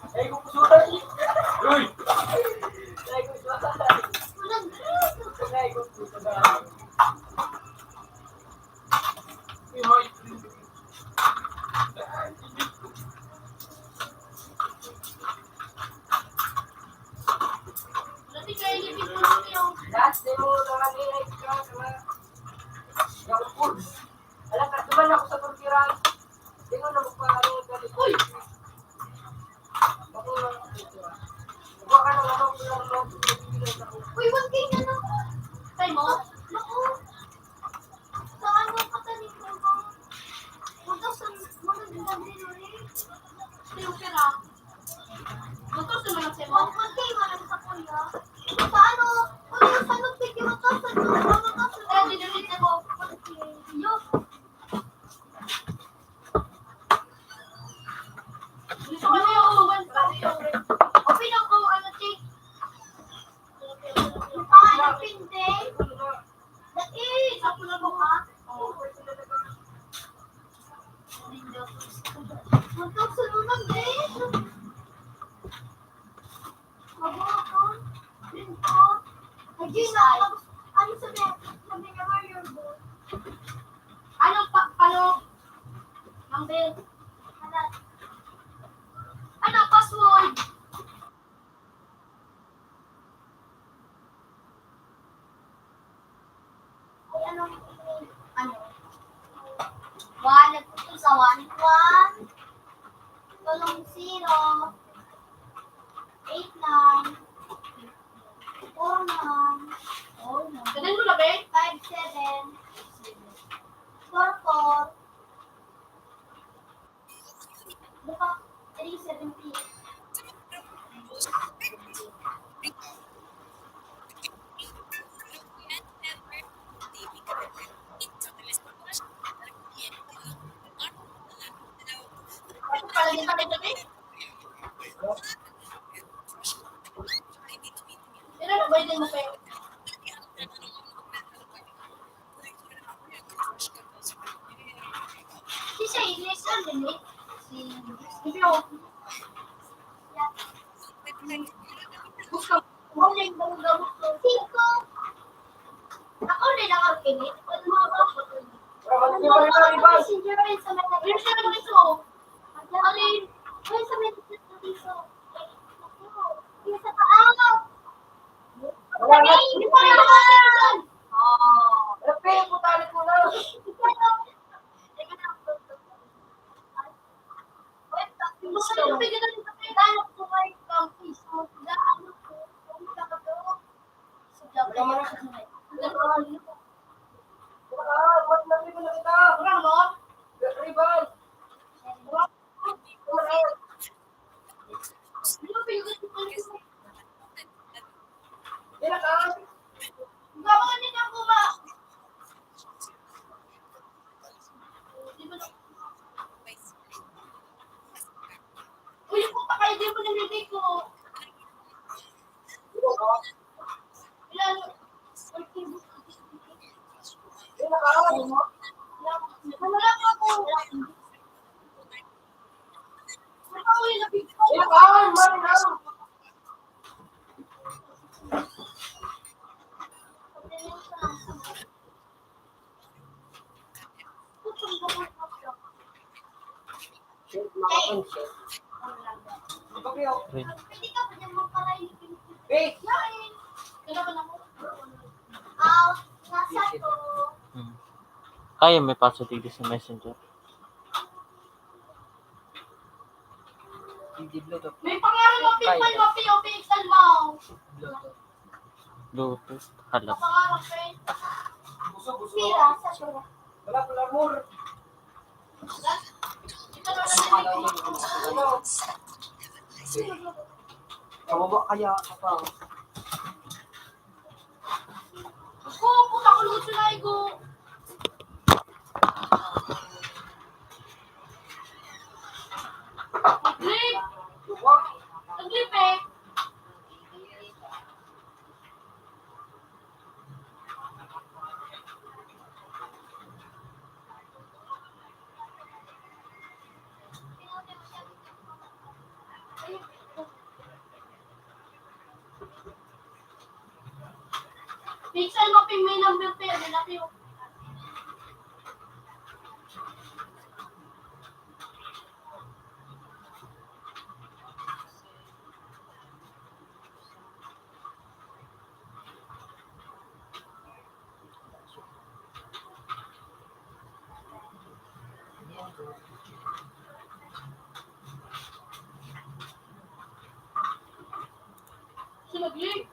Ay, kung gusto ka. Uy! Ay, kung gusto ka. Ay, kung gusto ka. Uy, hoy. Lahat din mo na kami, ay, ka, ka, ka, foods. Alam ka, duman ako sa Turkira. Di ko na magpapalagay. Uy! Ako lang ang Turkira. Huwag ka nang ano, kulang mo, bibigyan ako. Uy, one K na lang. Kay mo? Naku. Saan mo patanim ko ba? One thousand, one hundred na din, uy. Turkira. One thousand na Gusto ko na yung uban pa. Open ako, ano, Chick? Yung pangalan, Pinde. Dati, sa pula mo ka? Huwag kang sulunan, eh. Mabuo ko. Yun po. Ay, Gina, ano sabi? Sabi niya, "Where your book?" Ano pa, ano? Ang bell. Ano? Ano, password? Ay, ano, ano? One, nagputol sa one, one. Tulong zero. Eight, nine. Four, nine. Four, nine. Ganun mo na, be? Five, seven. Four, four. Buka, three seventy. Ano pala yung pakita, be? Pero ano ba yun mo kayo? Si Shailes, ano ni? Si Ipyo. Gusto mo yung gamot-gamot ko. Singko. Ako rin ang arkinit. Ano mga ba? Ano mga ba? Messenger rin sa mga. Yung siya naman ito. Alin? Uy, sa may piso. Yung sa taas. Wala na. Yung sa taas. Oh. Rapi, putali ko na. Gusto ko yung bigyan ng pagkain, gusto ko yung pagkain, gusto ko yung pagkain. Wala man ako. Ah, mat na rin na kita. Wala mo? Rival. Uy, puta kayo, di mo naliligo. Hmm. Kaya may password digdi sa Messenger. Hindi Bluetooth. May pangalan mo, Pipay, Mapi, o Pixel mo. Bluetooth. Bluetooth. Hala. Pangalan, friend. Pira, sa sura. Wala pala, amor. Ito na lang. Pababa kaya ka pa. Ako, puta ko, lugod sa lahi ko. Taglip. Taglip eh. Pixel mo, pin may number, pero wala kayo. Sinagli.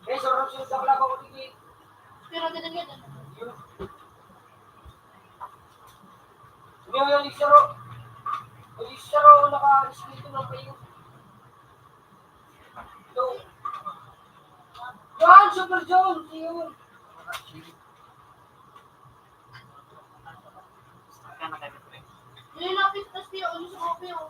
Eh, sarap sa dakla pa ko, tiki. Pero ganun, ganun. Yung, yung isaro. Yung isaro, naka-escrito ng payo. Ito. Super Jones, yun. Nilapit na siya, ulo sa kopi, oh.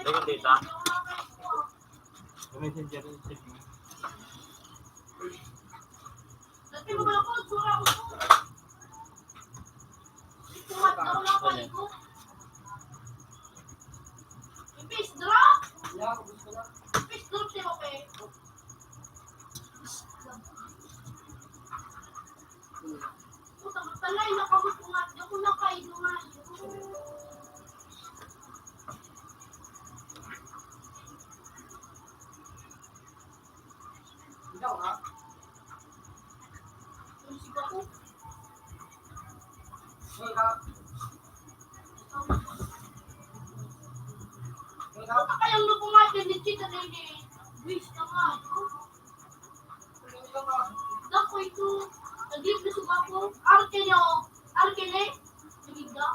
Dito, dito. Sa messenger, sa messenger. Dati mo pala po, sura ko po. Ito, mat na ko lang paligo. Ipis, dra! Ipis, dra, siya, okay. Puta, matalay na kamot ko nga. Di ako nakainuman. Ikaw, ha? Ang sigaw ko. Ikaw. Ikaw. Puta, kaya ang lubong nga dyan, legit na yun eh. Wish ka nga. Dako ito. Nagip na suga ko. Arkele, oh. Arkele. Nagigda.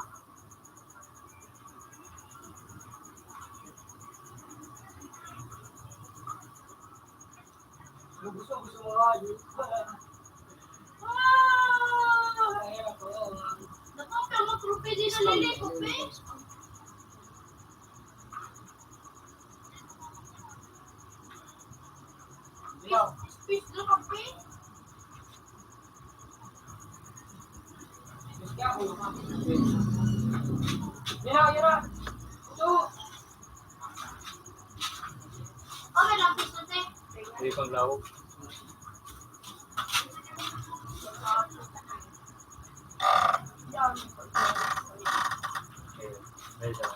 Gusto, gusto mo nga, yun. Ah! Dako, pero trupe, di naliligo, pe. Yun na, yun na. Ito. Okay lang, please, ate. Hindi pang lawag. Yan. Ayun. Ayun.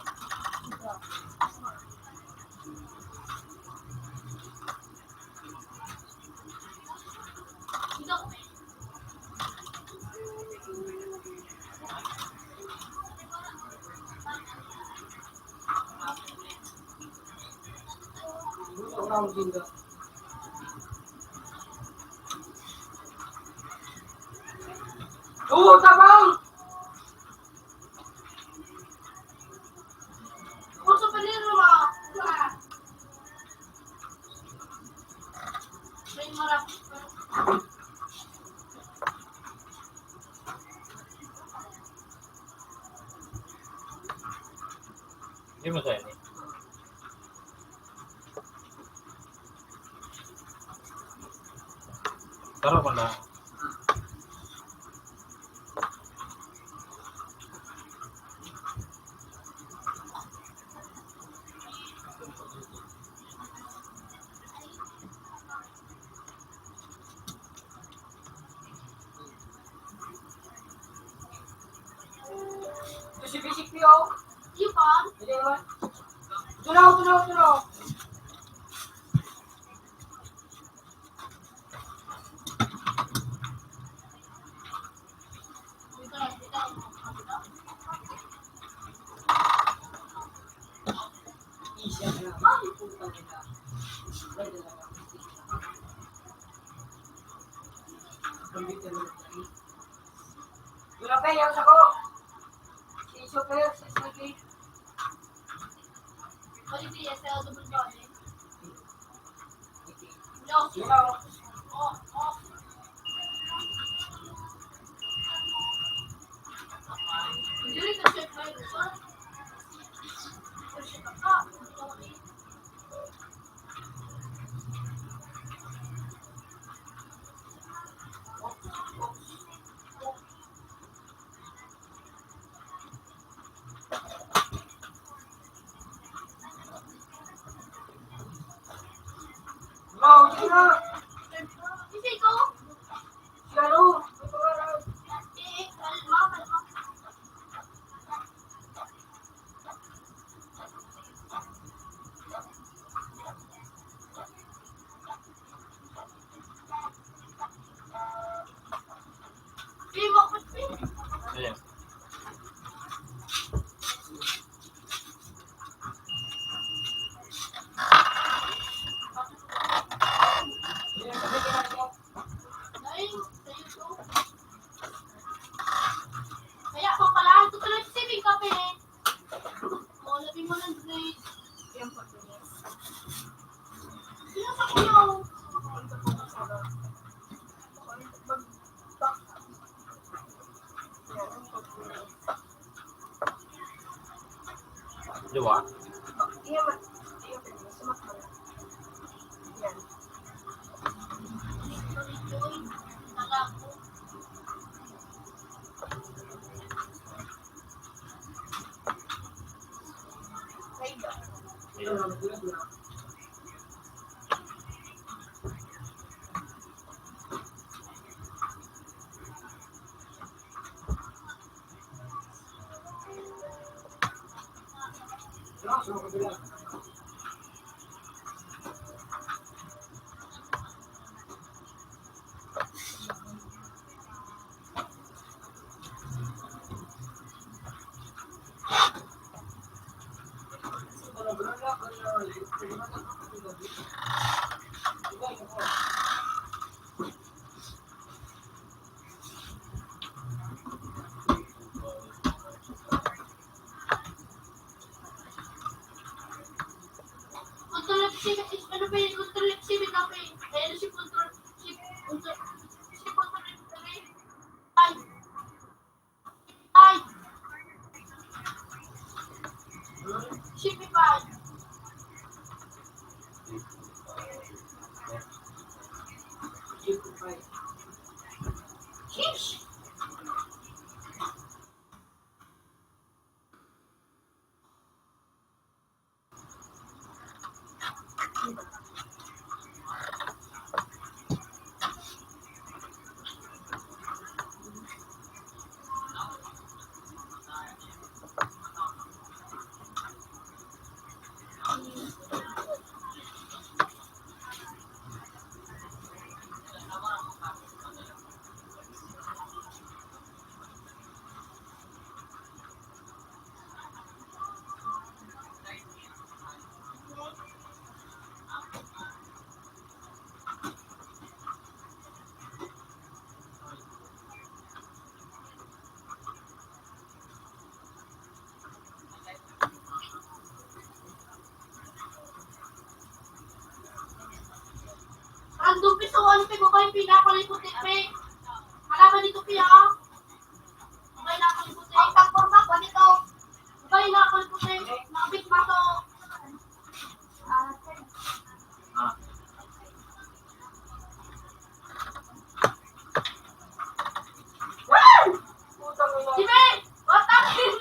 Oo, tabang! Puso pa rin, Roma. May marap. Hindi mo sa'yo, eh. Tara pala. Ito si Basic P O. Iyo pa? Hindi naman. Ito na, ito na, ito na. Wala pa yung sako. Si Super, si Sige. Pwede si S L double body. Diba? Control F seven, ano ba yun? Control F seven na ba yun? Ayan si Control, si Control, si Control F seven. Ay! Ay! Shift five. Shift five. Sheesh! Ang dumpis o ang pigubay, pinapalipot-lipot. Halaman nito, Pia. Ubay na ako ni puti. Ang pagpurmak, ganito. Ubay na ako ni puti. Nakapit mato. Ah, Jimmy! What the hell?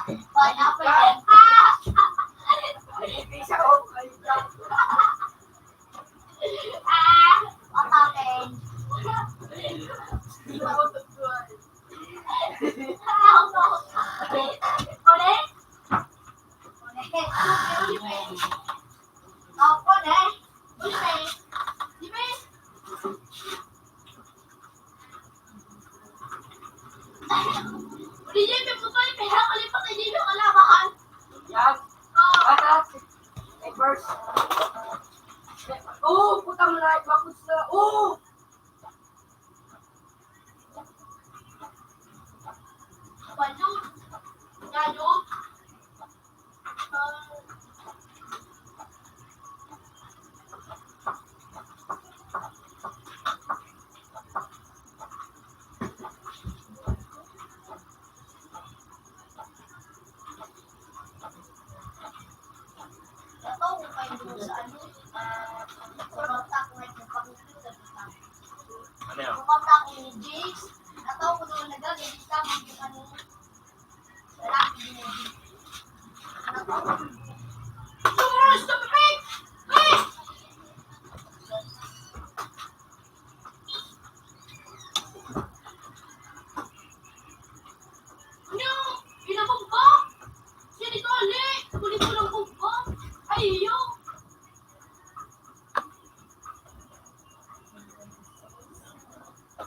Pineapple. Ay, isa ko. Ah, what happened? Correct? Correct. Opo, ne. Correct. Di ba? Uli niya, may putol, kaya kalipat na niya yung kalabahan. Yes. Oh. Atas. Reverse. Oh, putang na, bakos na. Oh! Balon. Yalo. Ito, kung kayo doon sa ano, ah, kumanta ko ngayon ng pangit sa bintang. Ano yun? Kumanta ko ni James, ito, kung doon nag-, nag-, nag-, ano,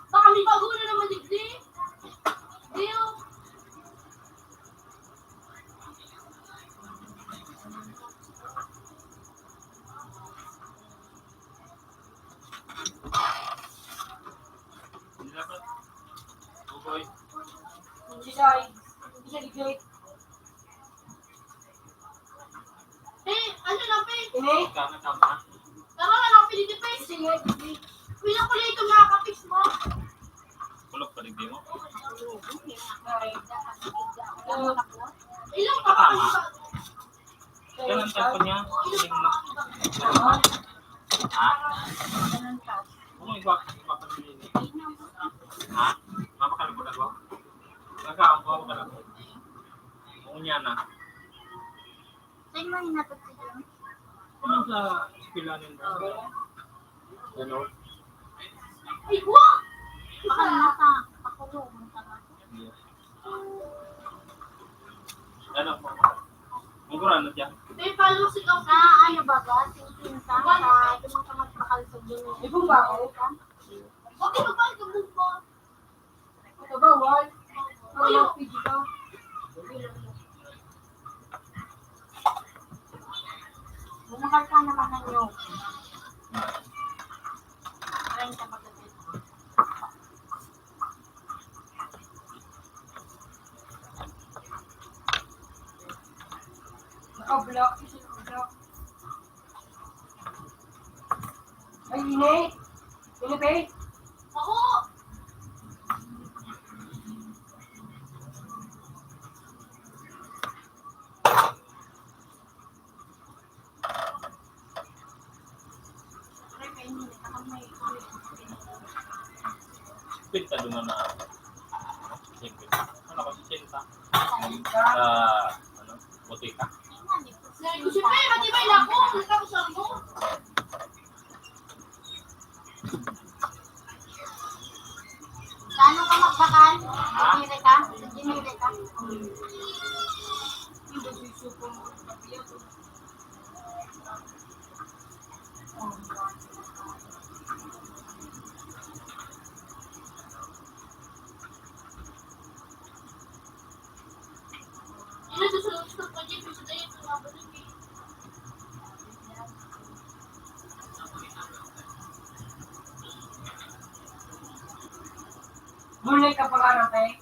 Baka may bago na naman digdi. Di, oh. Hindi dapat. Ugoy. Hindi siya, hindi siya digdi. Eh, ano na, pe? Ini? Tama, tama. Tama na lang, pe, dito, pe. Sige. Pila ko lang itong nakaka-fix mo. Kulog pa digdi mo. Ay, da-, ang sigit na ako. Ilang ka pa? Mama ka na po na ko. Nagkaampo ako ka na po. Unya na. Saan mo hinatod si Jun? Ano sa eskwela ninyo? Ano? Ay, wa! Baka nasa pakulong ka na. Ano? Ang kurang na siya. May follow si Kang sa ano ba ba? Singking ka sa yung mga magbakal sa Jun. Ibang ba ako? Okay, magbayad ka mo ba? Ito ba, why? Ano yung P G ka? Bumakal ka naman ng nyog. Try ka magkakit. Naka-block, naka-block. Ay, init. Init eh. Ako! Pintado nga na. Siyempre. Ano kasi senta? Sa, ano, botika. Siyempre, matibay na ako. Ang tapos mo. Gaano ka magbakal? Sa Generica? Sa Generica? Gulay ka pa nga, Rafael.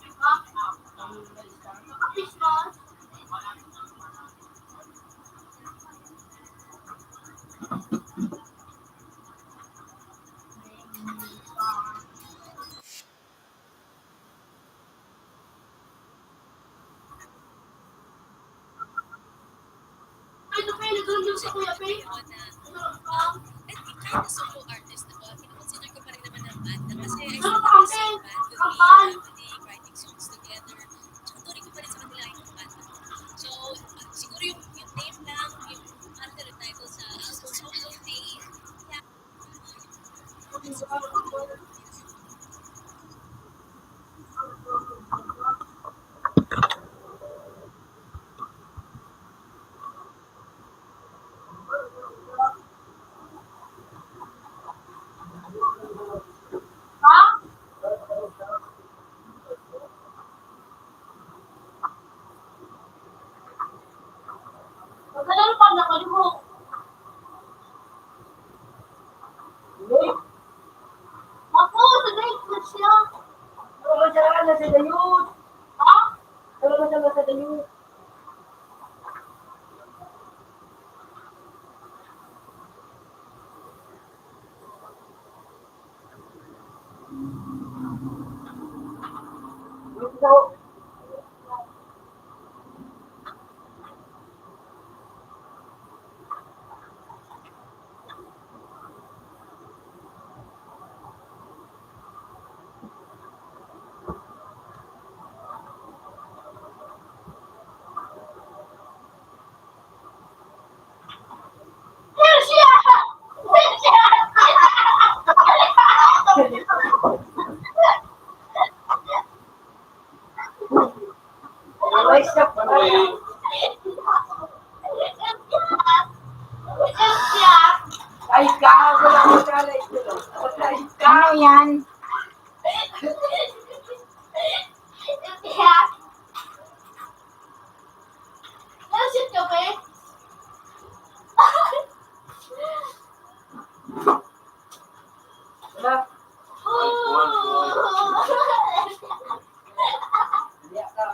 Ay, ito pa yung nagdundun si Kuya Pe. At kahit na solo artist ako, kinoconsider ko pa rin naman ang banda kasi I still have the same band with me, family, writing songs together. Tsaka turing ko pa rin sa kanila yung banda. So, siguro yung, yung name lang, yung ano na title sa, sa solo name. Magdala pa na kayo. Ako, sa dayot na siya. Pero madala na sa dayot. Ha? Pero madala sa dayot. Ay, gago lang ang kalay ko. Patay ka. Ano yan? Nashoot ka, Pe? Wala. Hindi ka.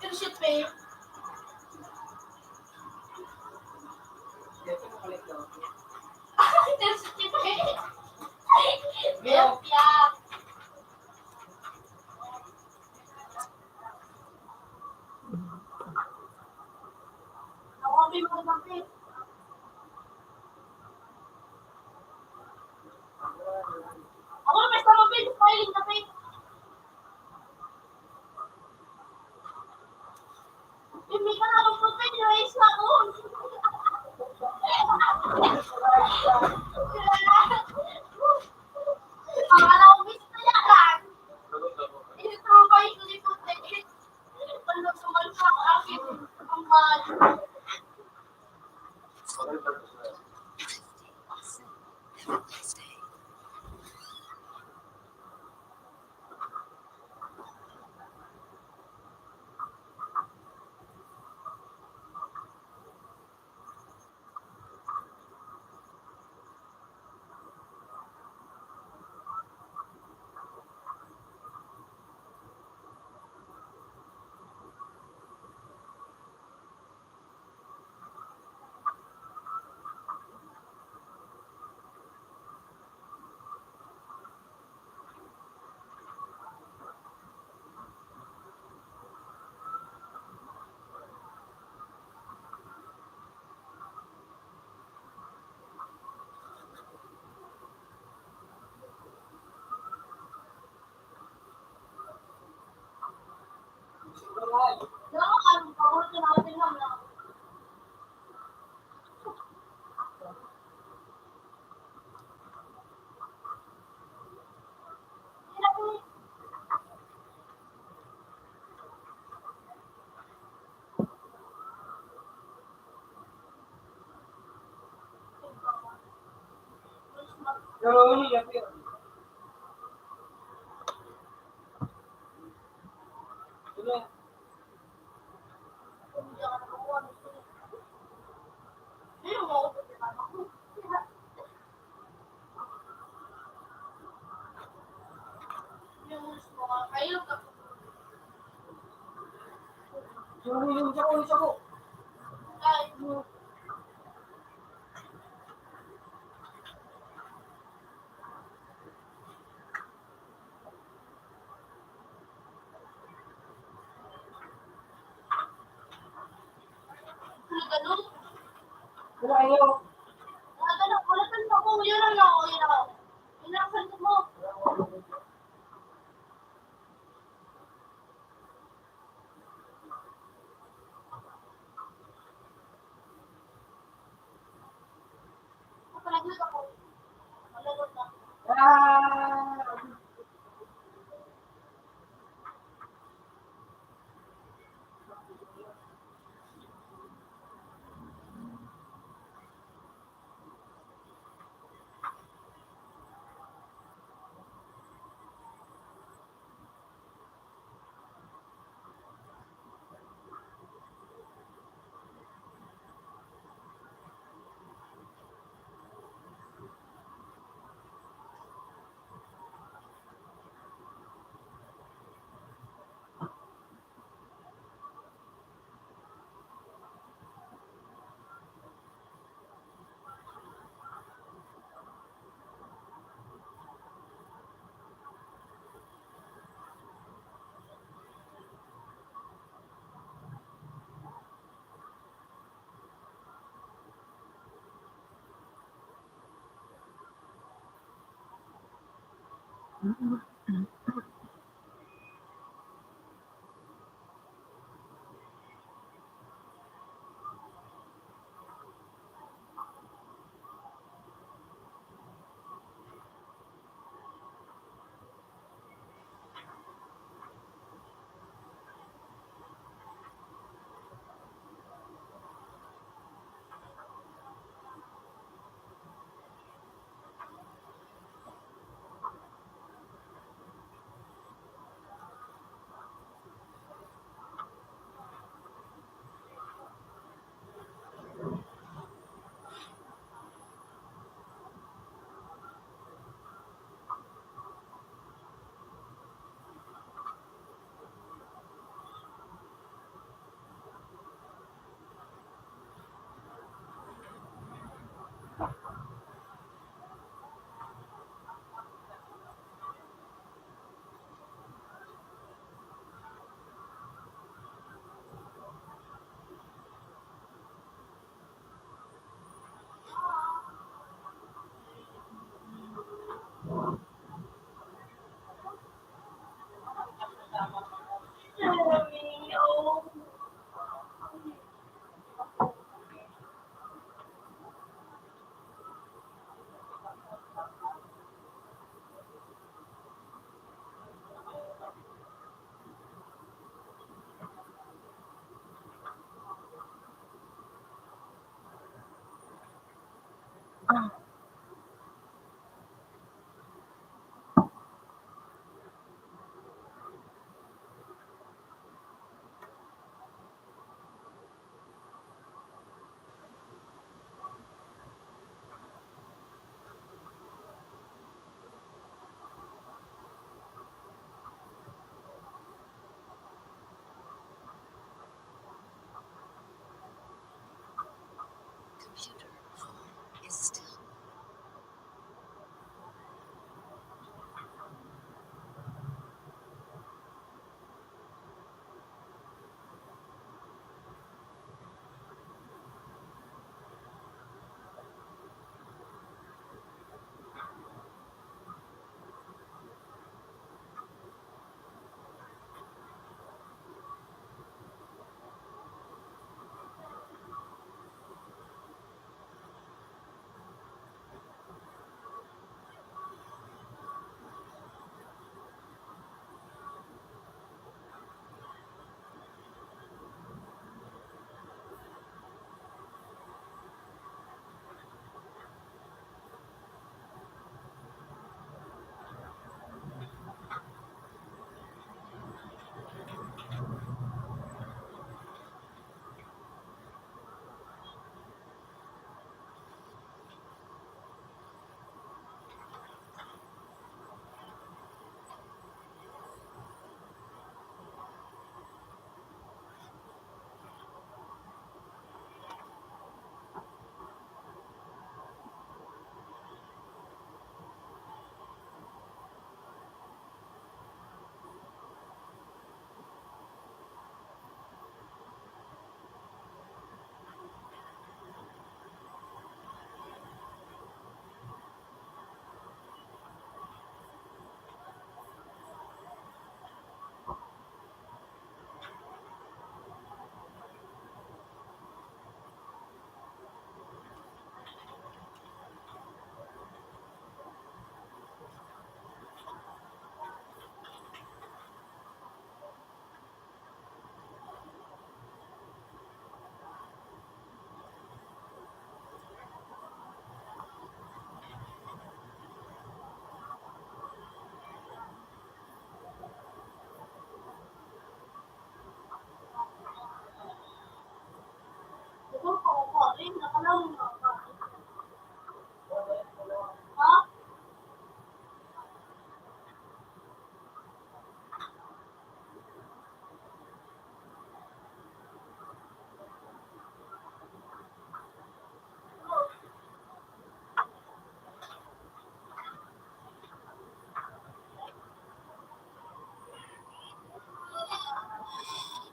Nashoot, Pe? Hindi, ito, makulit daw.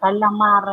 Calamar.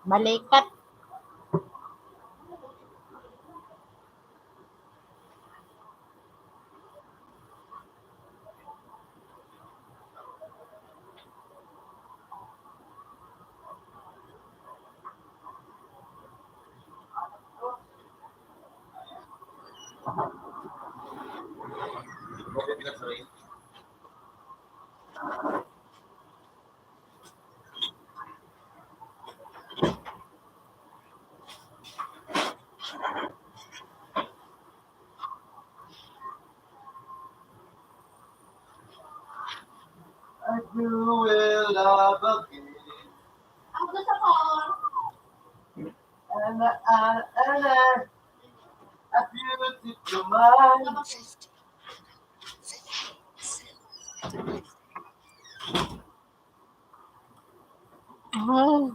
Balikat. I do will love again. And I, and I, a beautiful mind. Oh.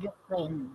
Ukraine.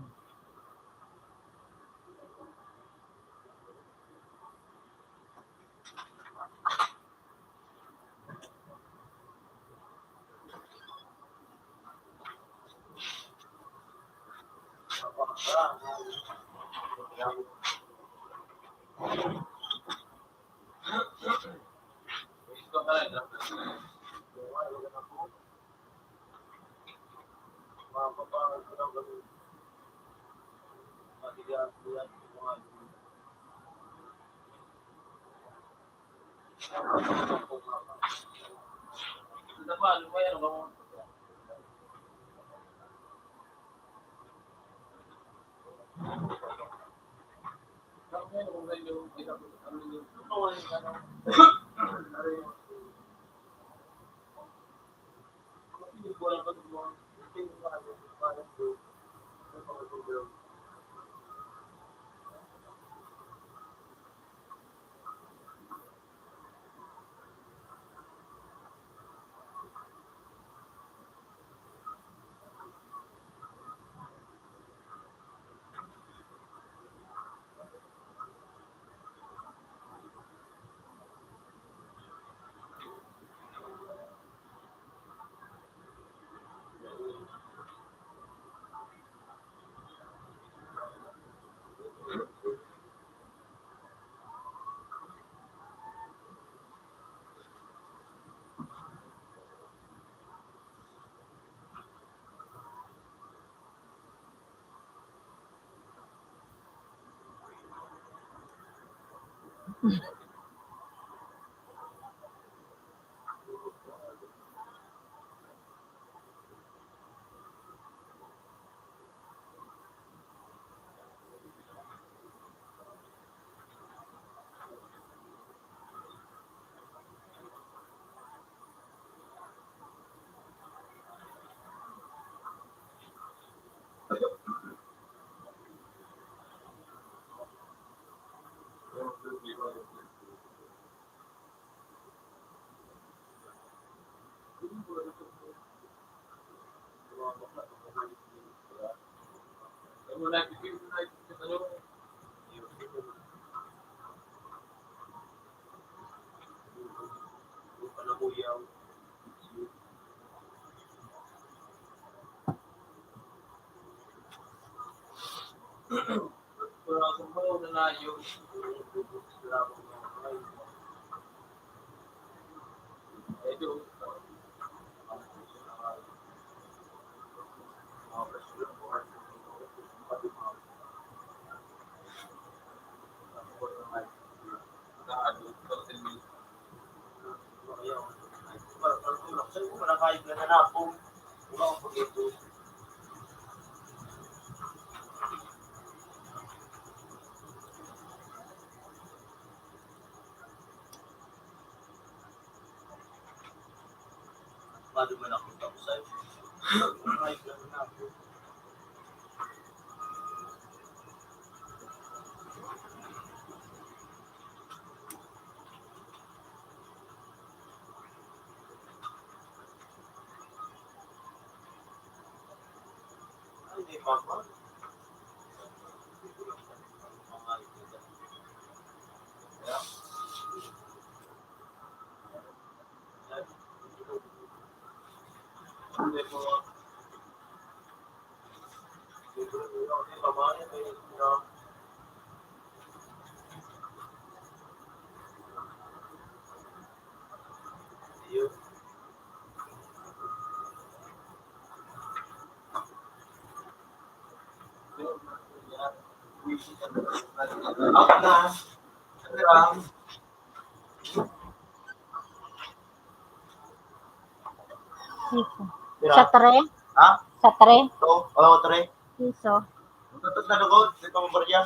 Sa three? Ha? Sa three? Ito? Oo, three. Piso. Ang tatas na lugod, sa pambarya.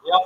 Yep.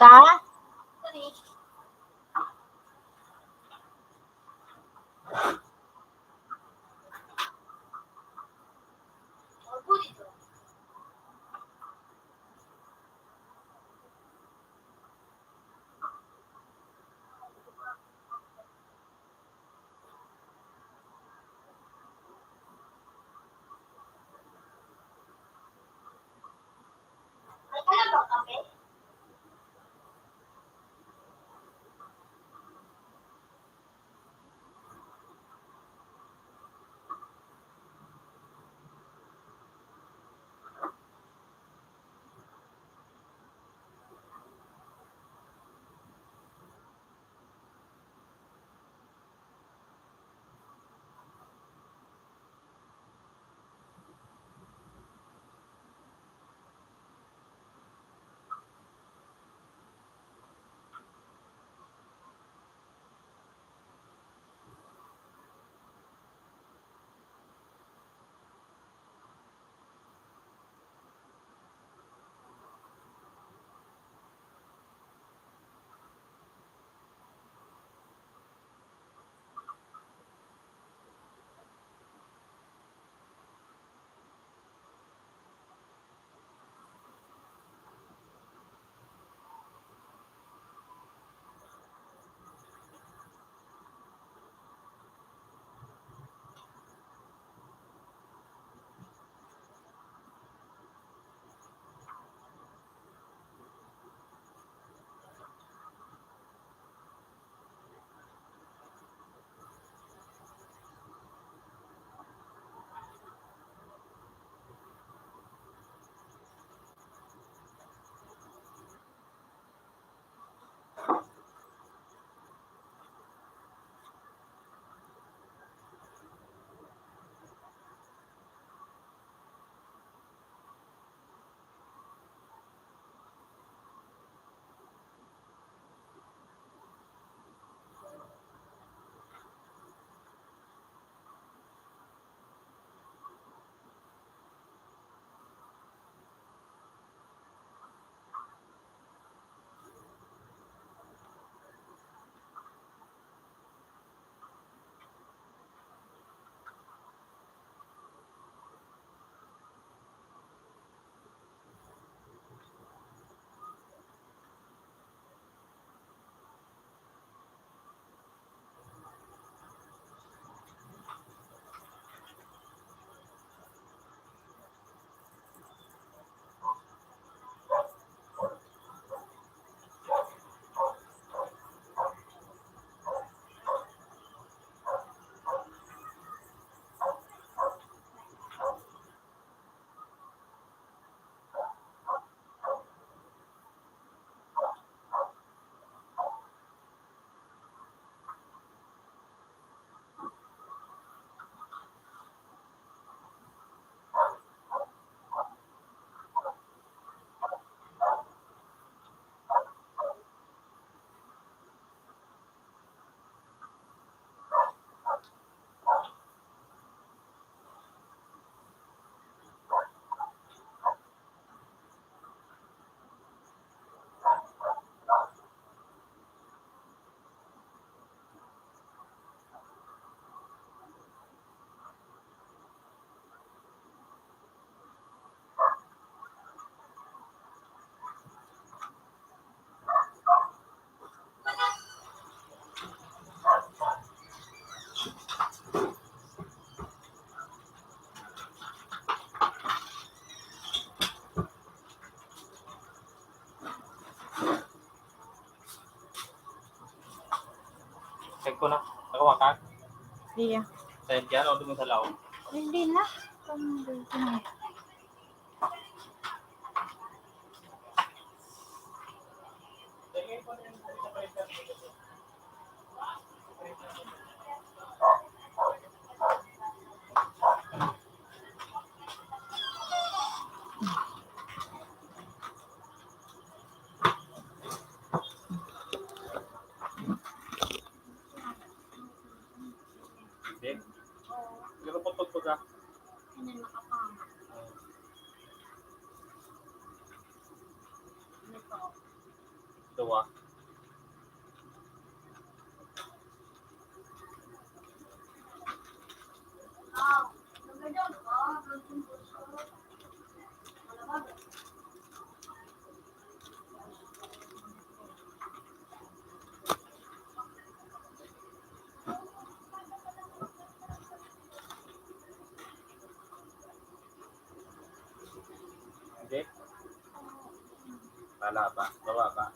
Sa? Ko na. Nakawa ka? Iya. Sa yan, ano, doon sa laog. Hindi na. Pang-, Hindi. Pero putol ko ka. Ano, nakapanga. Ano to? Duwa. Hindi. Tala ba? Gawa ba?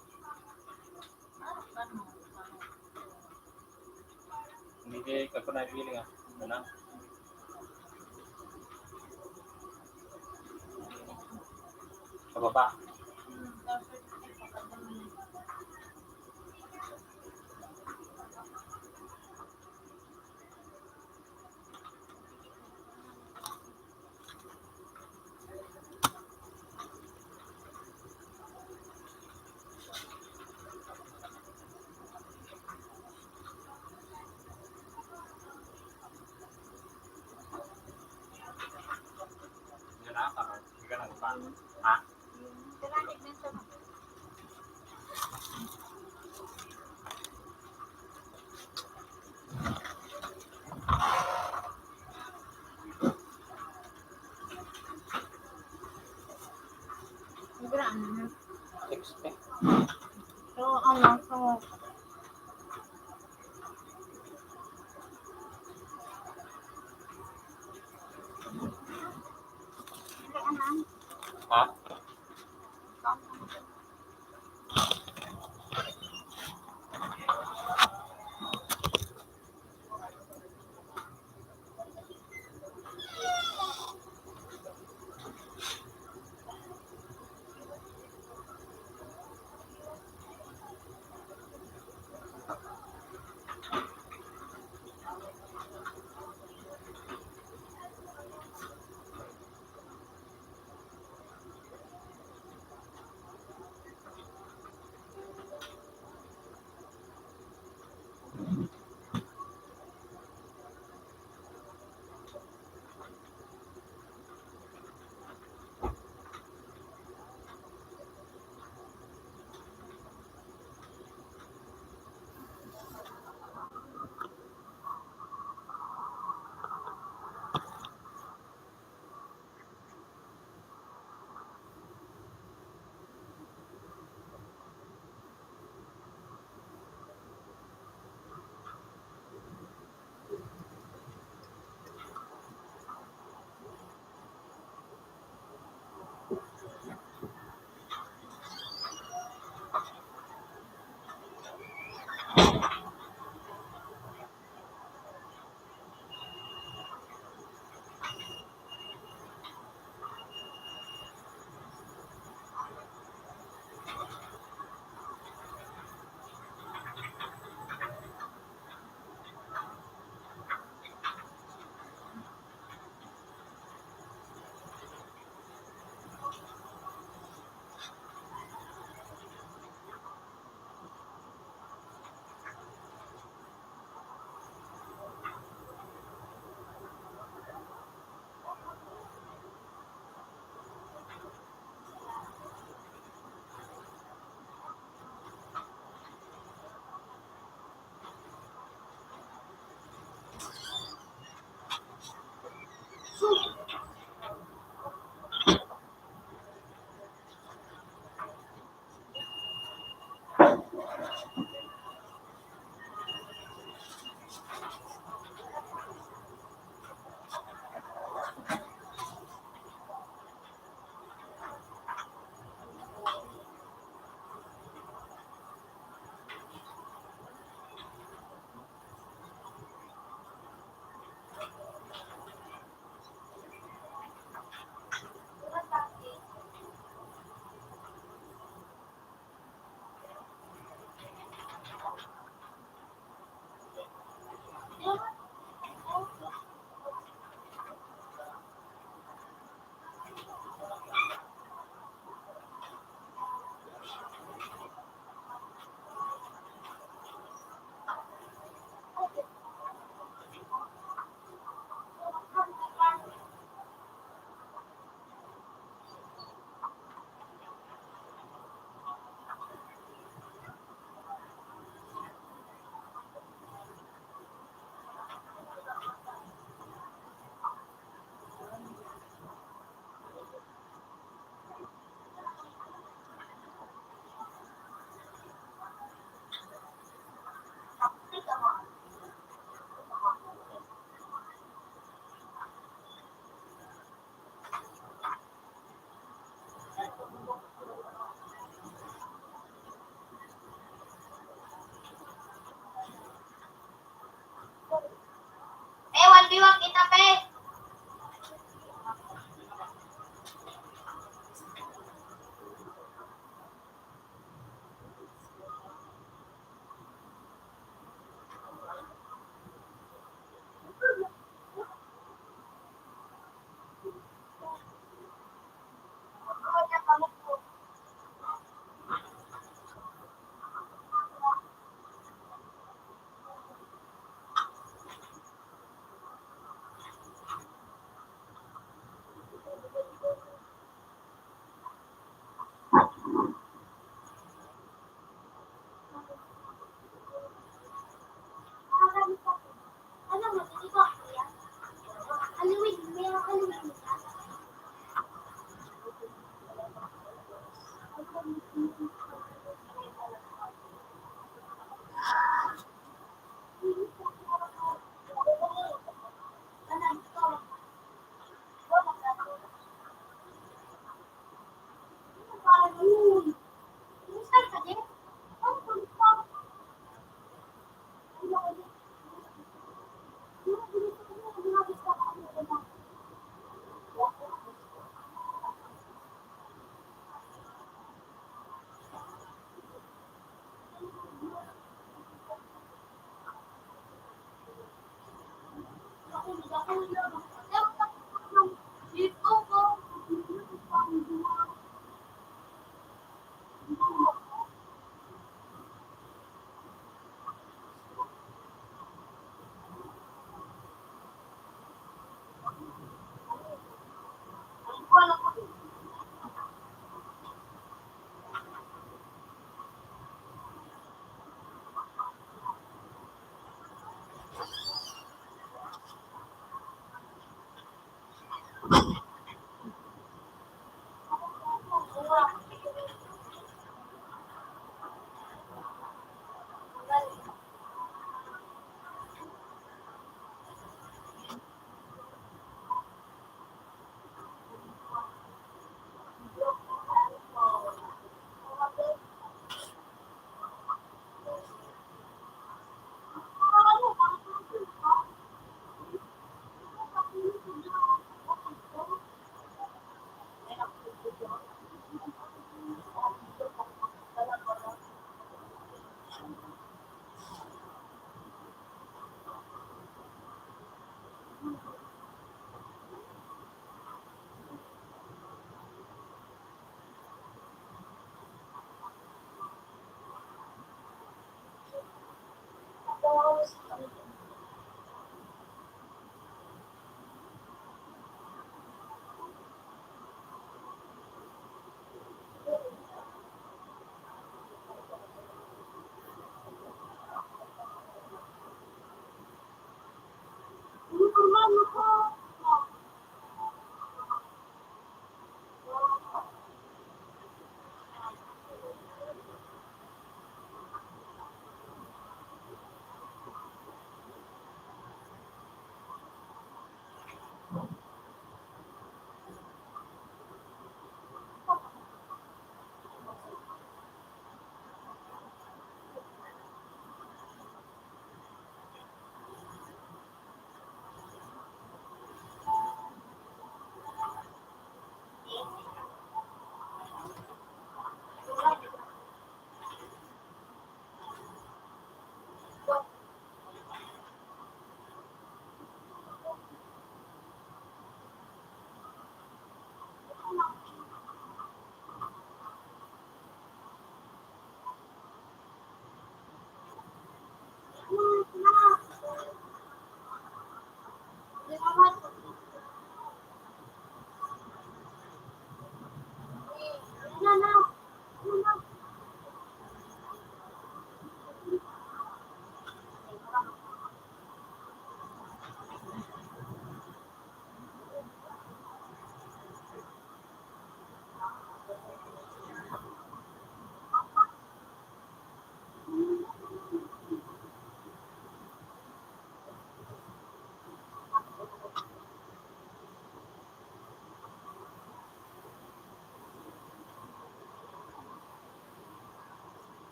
Hindi kay ka ko nabiling ah. Ano? Pababa. Hindi ka nakakama. Hindi ka nakakama. Ha? Sobrang ano na. Expect. So, ano, so, ano, ano, Ha?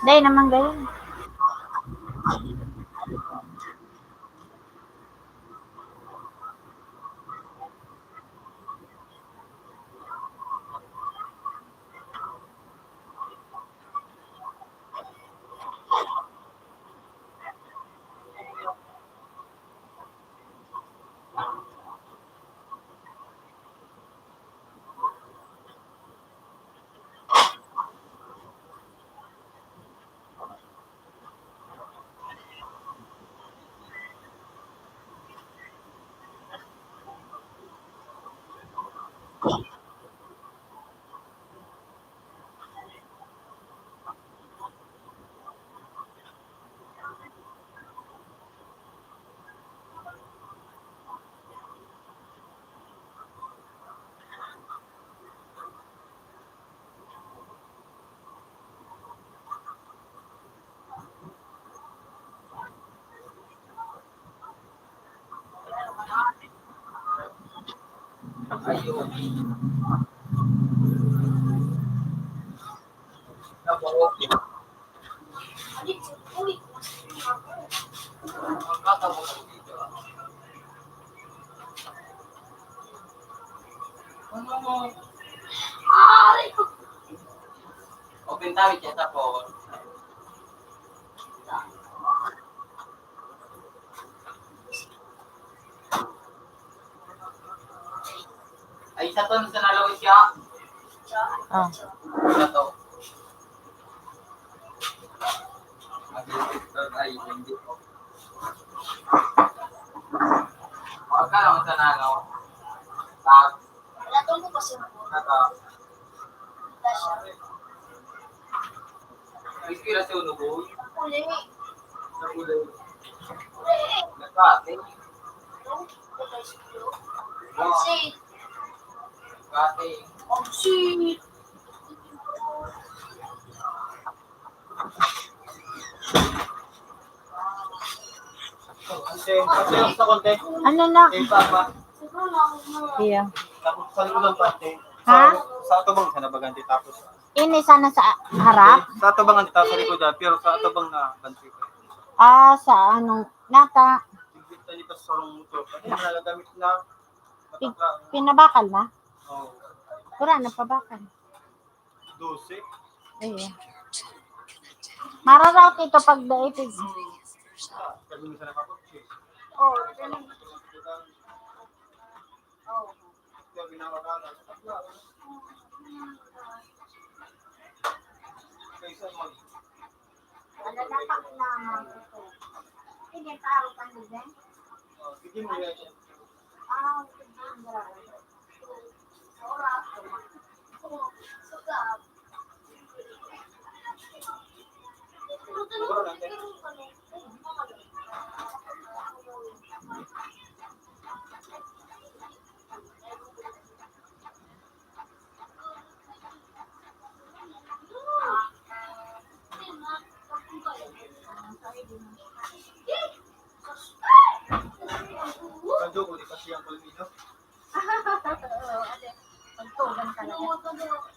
Dai naman gayon. Open tayo siya sa phone. Ay, sa to, sa nalawit siya. Ah. Sa to. Ay, hindi. Huwag ka lang sa nano. Tag. Wala tong bukas yung bukas. Wala siya. Ay, kira sa uno, boy. Uli. Sa ulo. Uli. Nagkate. Ito, ito, ito. Wow. Kasi. Nagkate. Kasi. Ano na? Iya. Tapos sa likod ng pante. Ha? Sa, sa atubang siya nabagante tapos. Ini sana sa harap? Sa atubang ang sa likod dyan, pero sa atubang na bante. Ah, sa anong nata? Hindi tayo pa sa motor. Kasi nagagamit na. Pin-, pinabakal na? Oo. Wala na pabakal. Dose. Ayun. Mararaot ito pag daipig. Sabi mo sa nakakot, eh. Oo, ganun. Oo. Alalapak na ito. Sige, taro ka nila. Ah, sige, taro. Pagtugan talaga.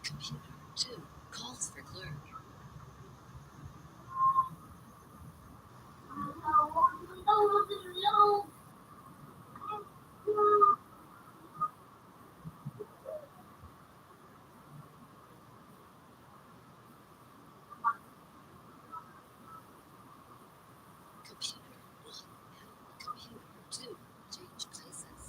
Computer two calls for clerk. Computer one and computer two change places.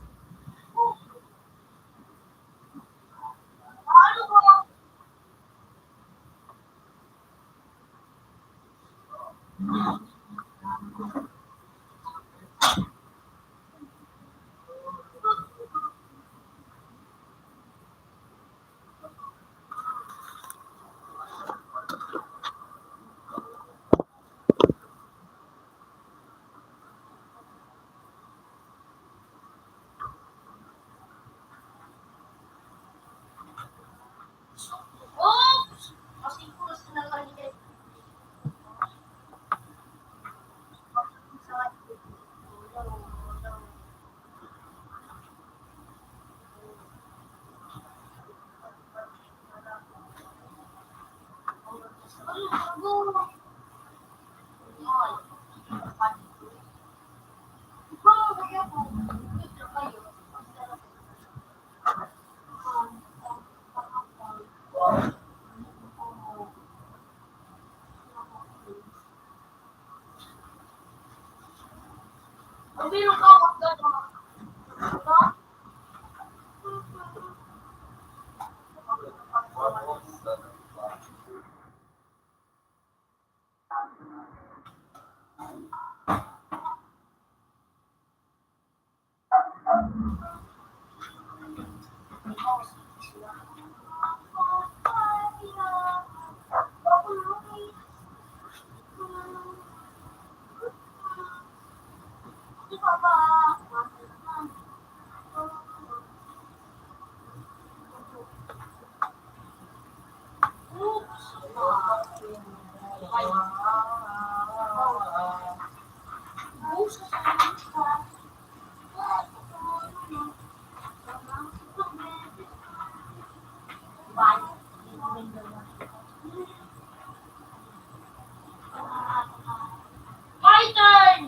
My turn!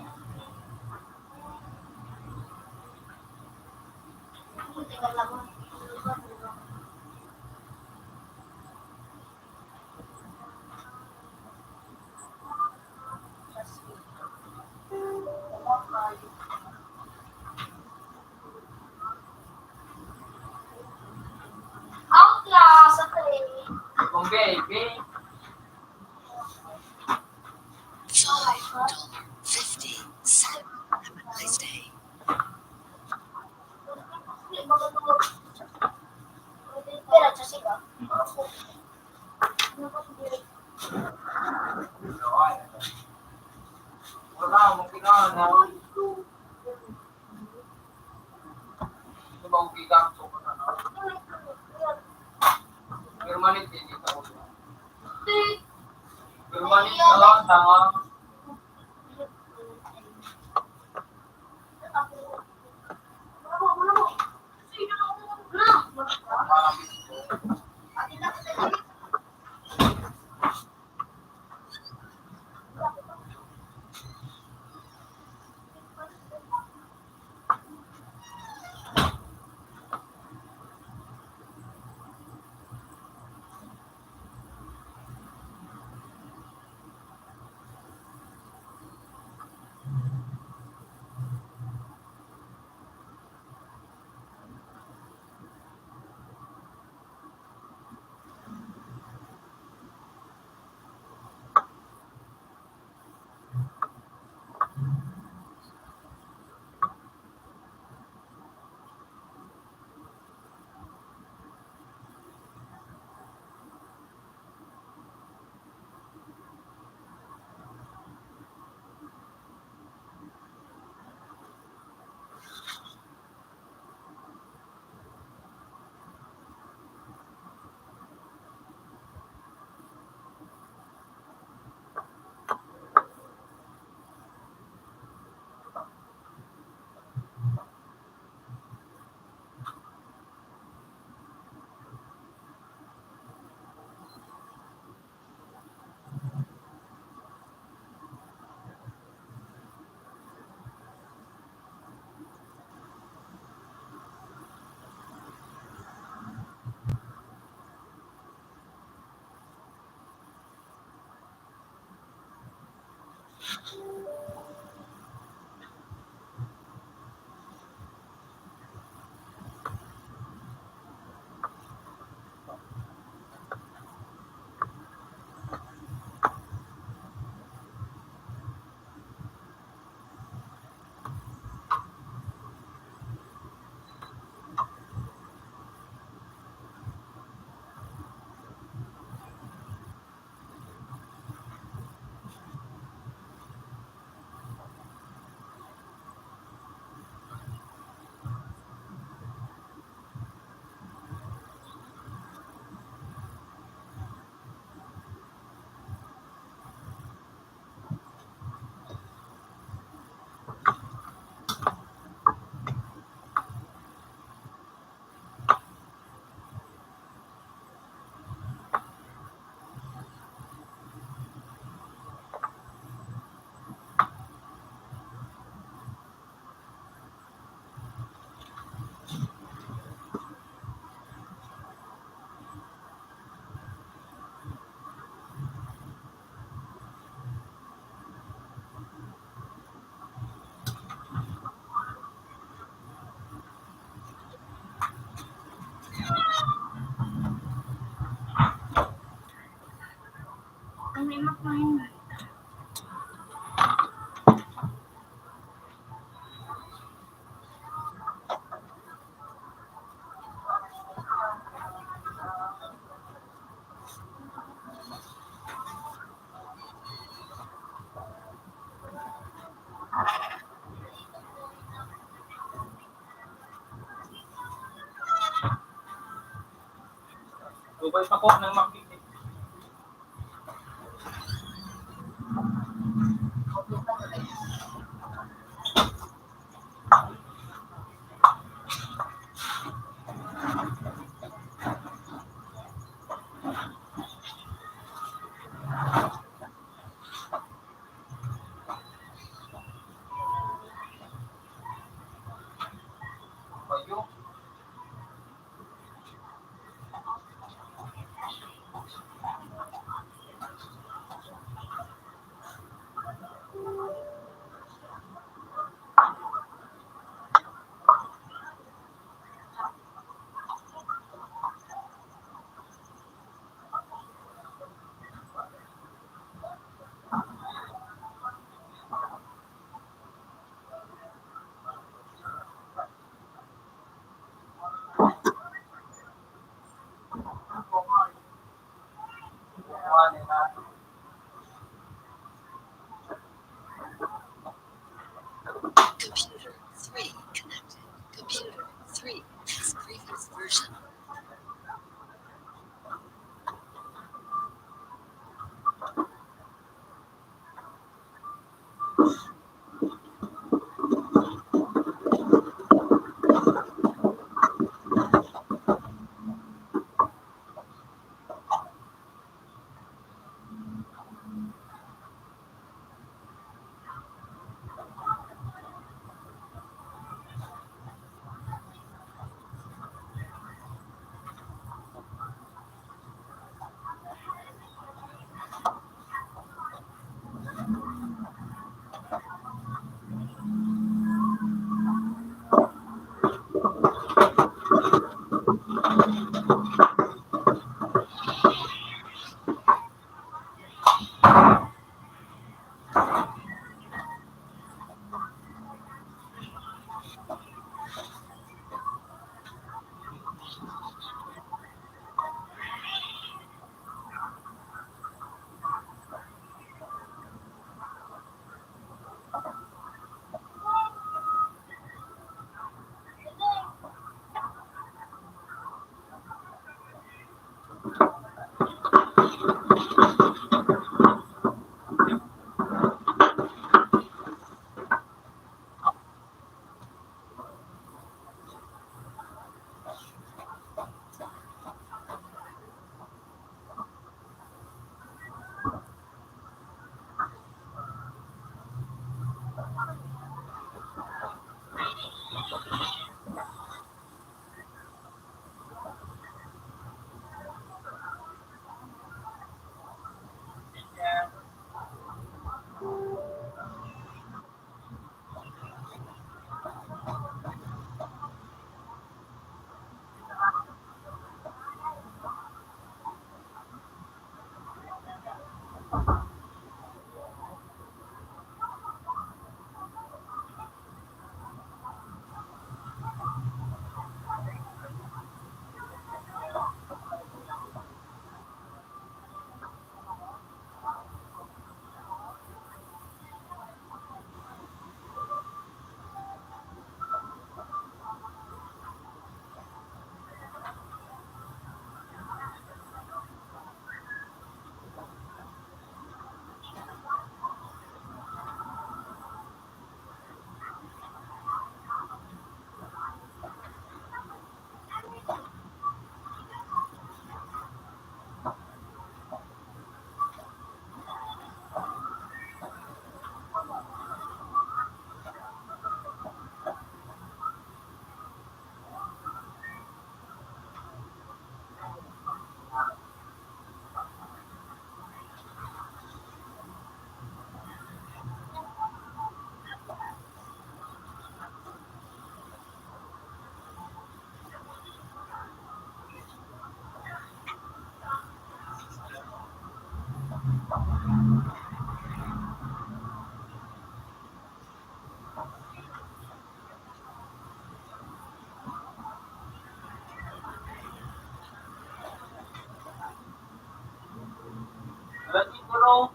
Out na sa train. Kung baby. Five dollar fifty cent. Have a nice day. Pero sa siya. Wala, magkinahan na. Ito ba ang bigang? Permanent din ito. Permanent na lang, tama. Dubai pa po ng makikita. Computer three connected. Computer three, this previous version. Pero,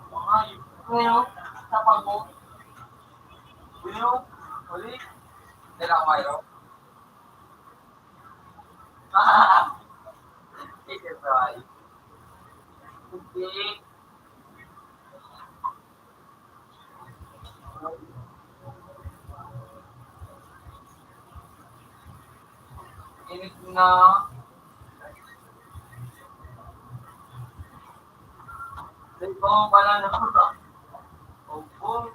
mga, pero, sa pag-, pero, ulit, dala ko kayo. Ito, bye. Okay. Init na. Ito pala na. Opo.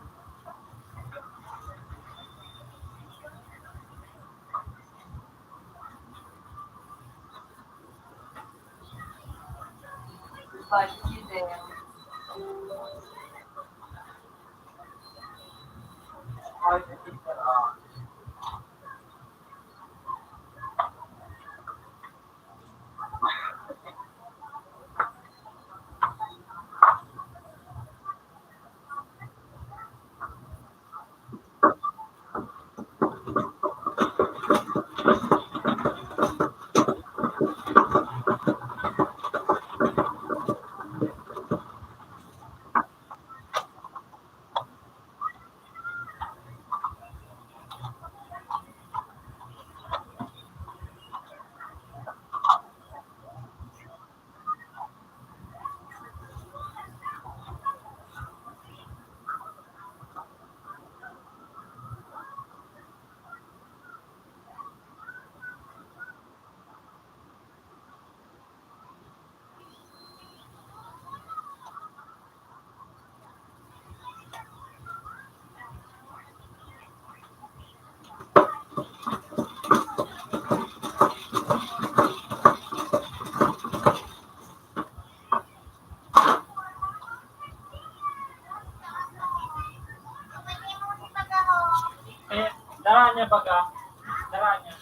But you there. Eh, dara niya baga. Dara niya.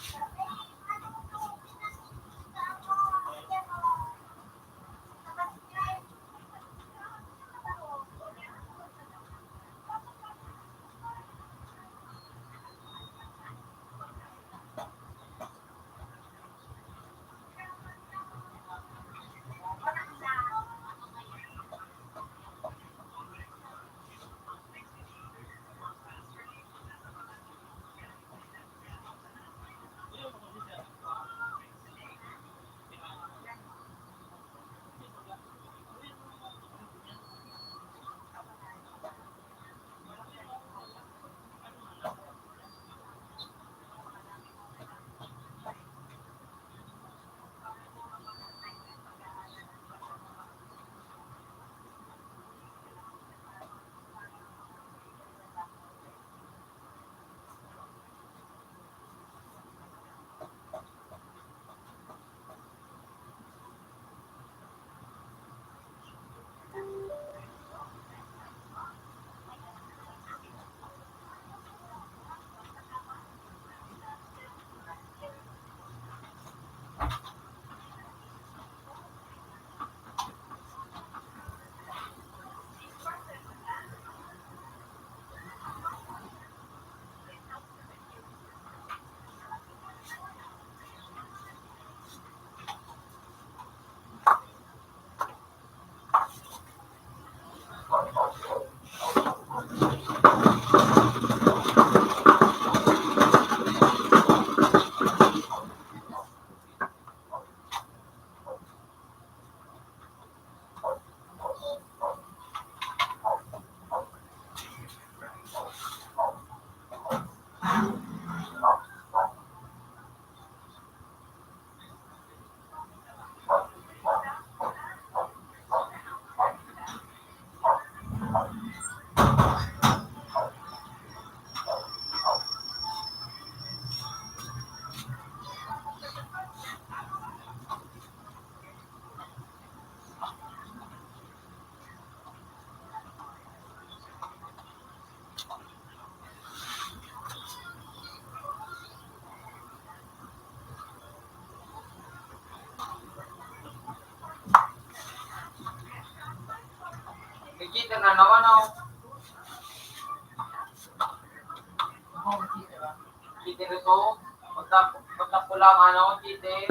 Nakikita na naman, oh. Kita nito, pagka, pagka pulang, ano, tite.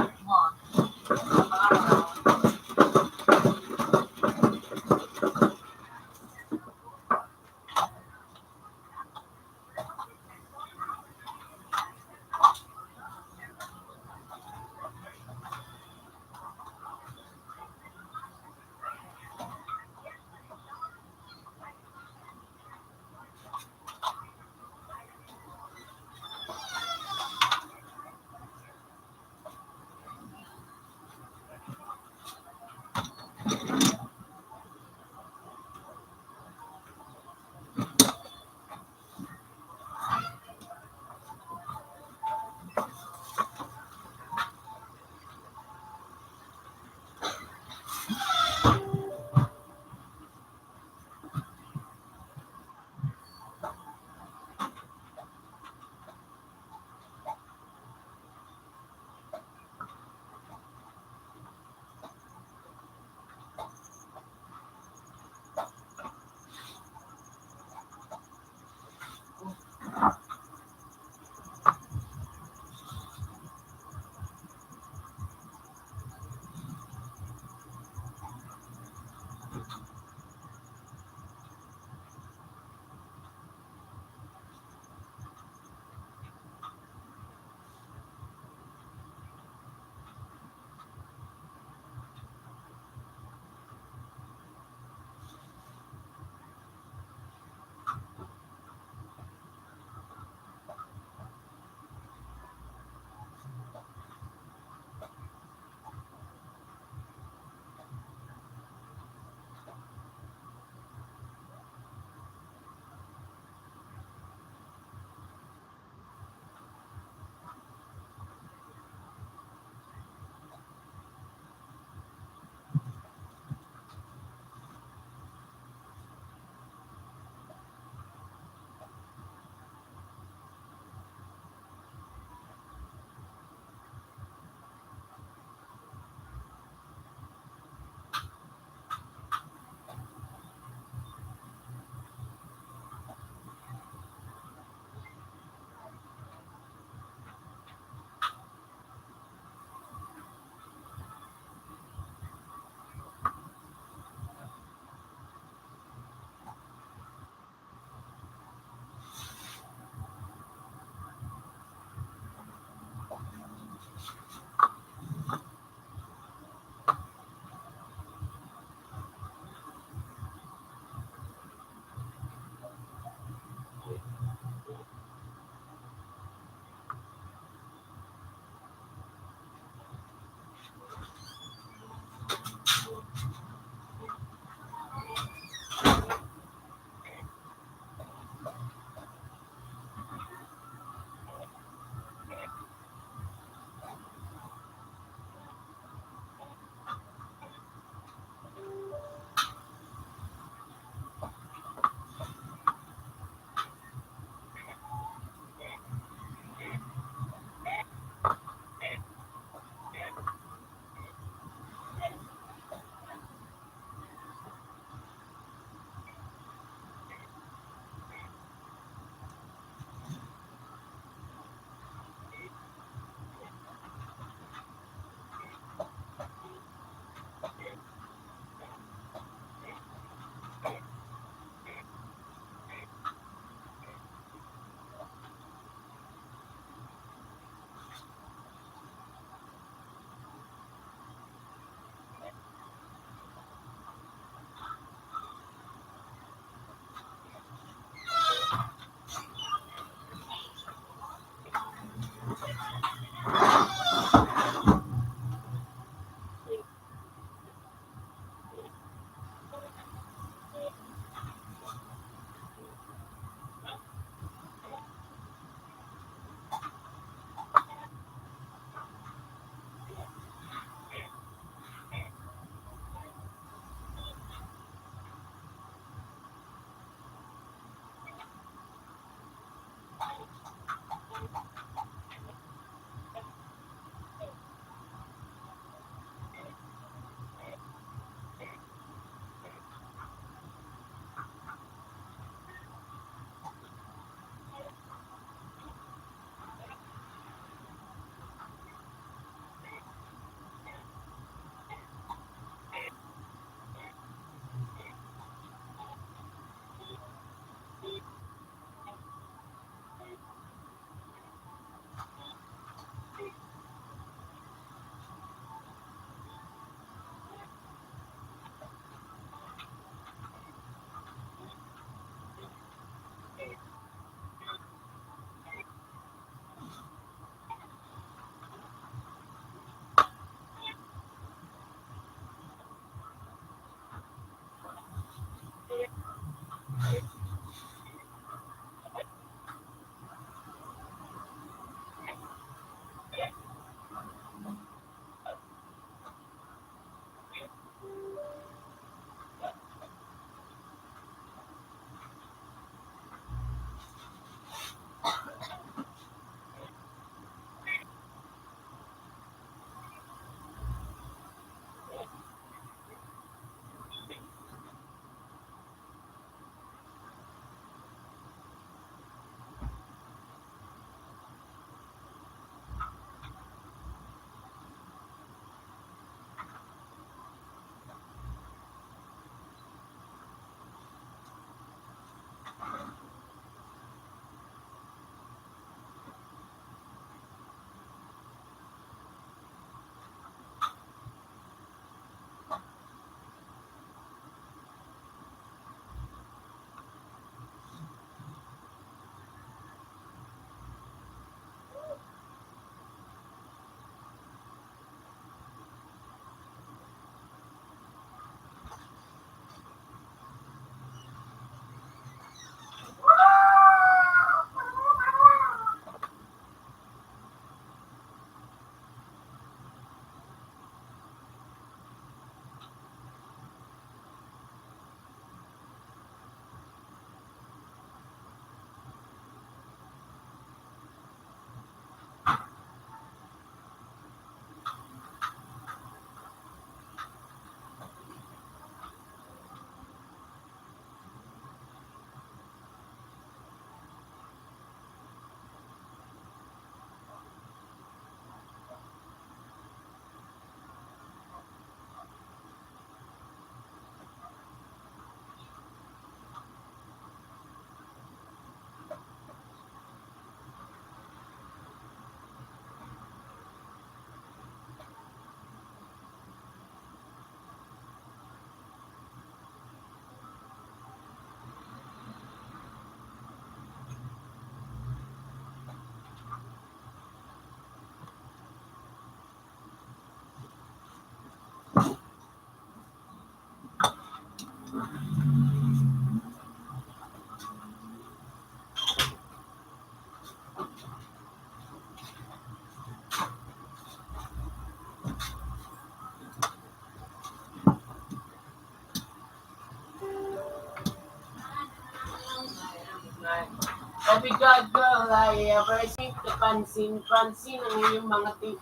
God, girl, I ever think the pansin, pansin ang iyong mga ting-,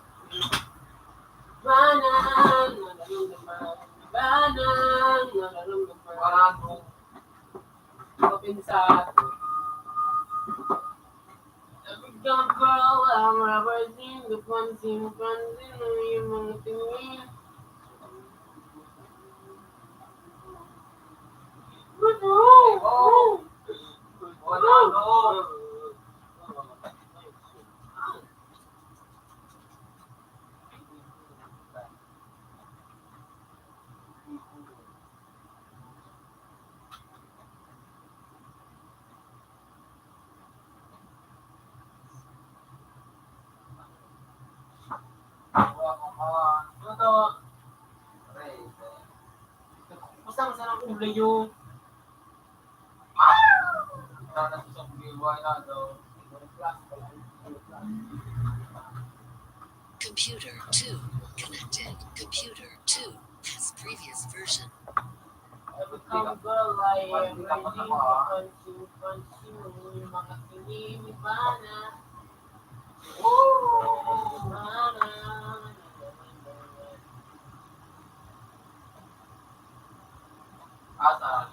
Banang, nararamdaman, banang, nararamdaman. Open sa atin. Every girl, girl, I'm ever think the pansin, pansin ang iyong mga tingin. Kusang sa nang ulay yun. Computer two connected. Computer two has previous version. Every time girl, I am ready to consume, consume yung mga sininiba na. Woo! Sininiba na. Asa?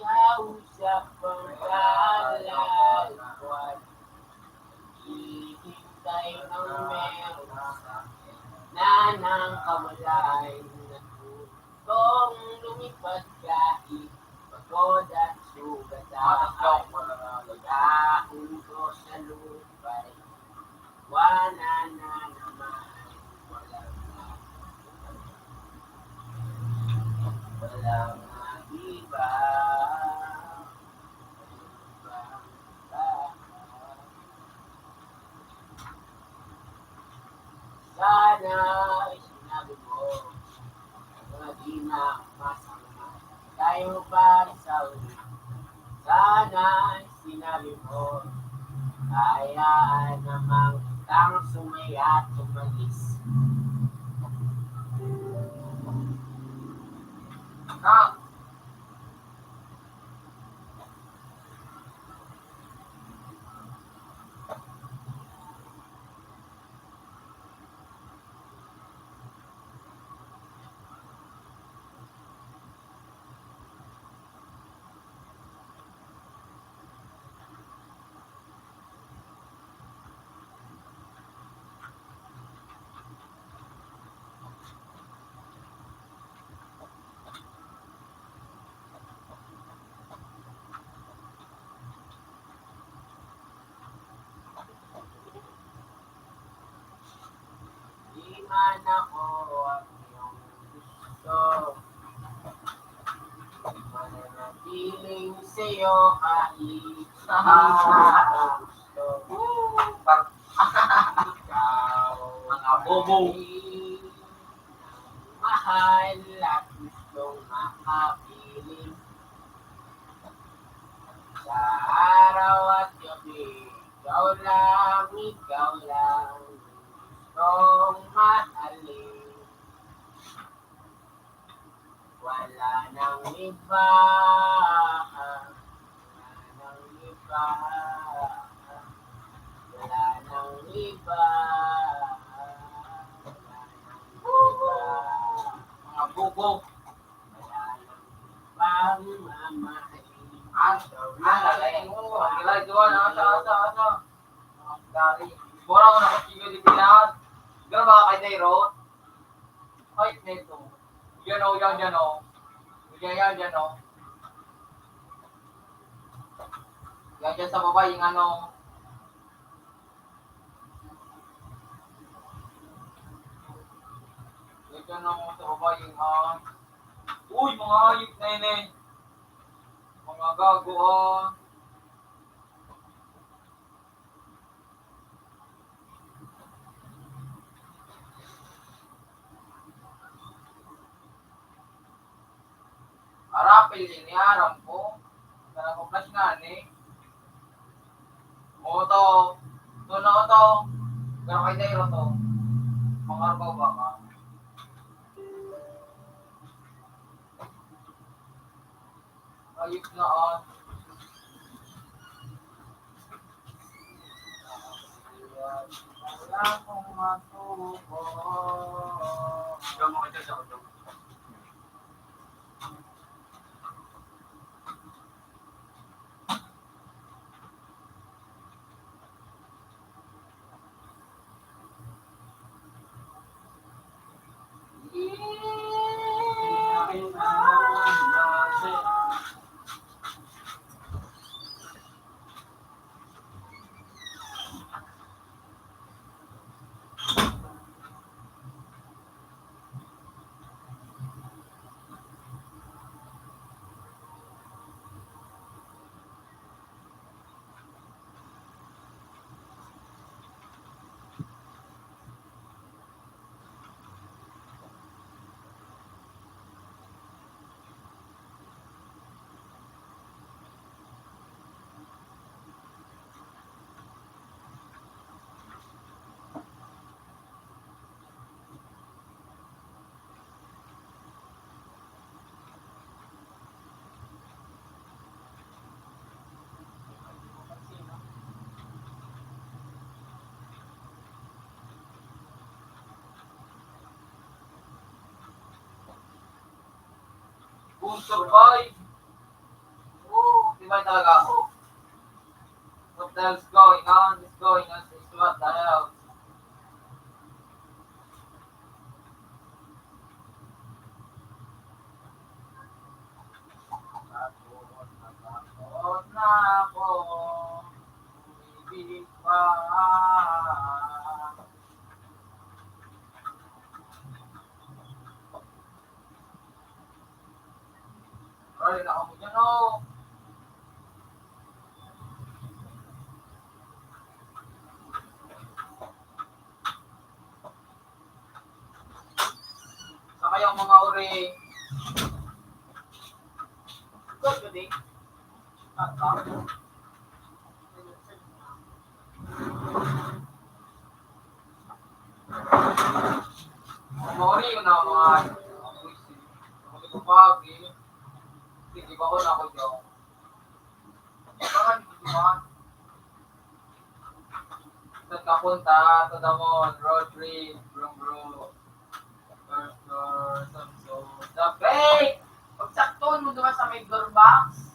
Kausap ang kalalagwan. Hihintay ang meron sana ng kamalayan na gustong lumipad kahit pagod at sugatan. Pagkaon ko sa lupa'y Wala na naman, walang nag-iba, walang nag-iba, walang nag-iba. Sana sinabi mo, mga di na masama. Tayo pa sa uli. Sana sinabi mo, kaya namang kitang sumaya at umalis. Ah. Di man ako ang iyong gusto. Mananatiling sa'yo kahit di mo ako gusto. Ikaw ang mahal at gustong makapiling. Sa araw at gabi, ikaw lang, ikaw lang gustong mahalin. Wala nang iba, wala nang iba, wala nang iba, wala nang iba. Mga bubo. Wala nang ibang mamahalin. Ah, ah, lalaki mo. Ang ginagawa na, asa, asa, asa. Ang gari. Mura mo na kung sino di pinahal. Pero baka kay Jairo. Ay, neto. Yan o, yan, yan o. Yan, yan, yan o. Yan, yan sa baba, yung ano. Yan, yan o, sa baba, yung, ah. Uy, mga hayop na yun eh. Mga gago, ah. Arapil ini, aram ko. Aram ko, plus nga ni. Oto. Ito na oto. Pero kay Jairo to. Mga arbaw ba ka? Ayos na, ah. Wala akong masuko. Ikaw, mga Diyos, ako, Diyos. Kung survive, woo, di ba talaga ako? What the hell's going on? What's going on? Is what the hell? Takot na takot na ako. Ibig pa. Ay, nako mo dyan, oh. Sa kayang mga uri. Good, good, eh. At, ah, Mao ni yun ang mga, mga ko pa, okay. Sige, bako na ako dyan. Saan ka punta? Tadamon, road trip, bro, bro. First floor, Samsung. The fake! Pagsakton mo naman sa may door box.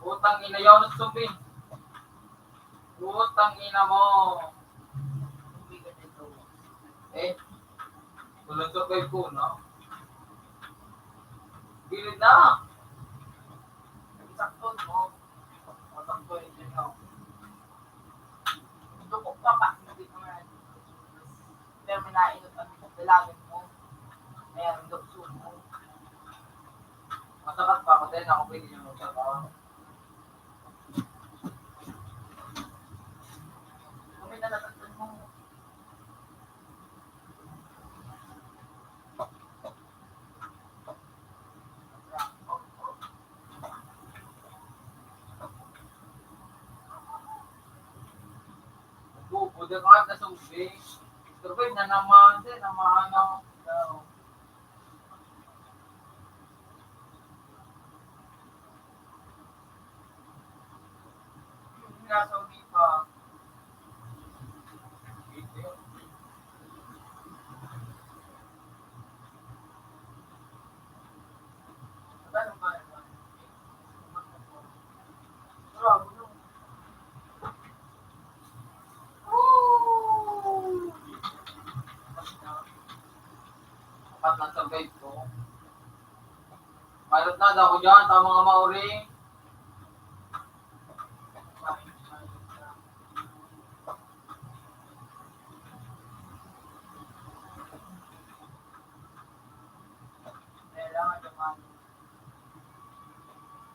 Putang ina, yaw na sumbi. Putang ina mo. Eh, tulad sa kay ko, no? Gilid na. Sakto, no? Sakto, no? Dukok pa pa. Hindi ko na. Pero may nainot ang dalagan mo. Ayan, ang lukso mo. Masakat pa ako, then ako pwede yung magtrabaho. Kung may natatandaan mo, Bubuda ka na sumbi. Survive na naman, sir, naman, no? Nasa ulipa. Apat lang sa bed ko. Pilot na daw ako dyan, tama nga, Mauri.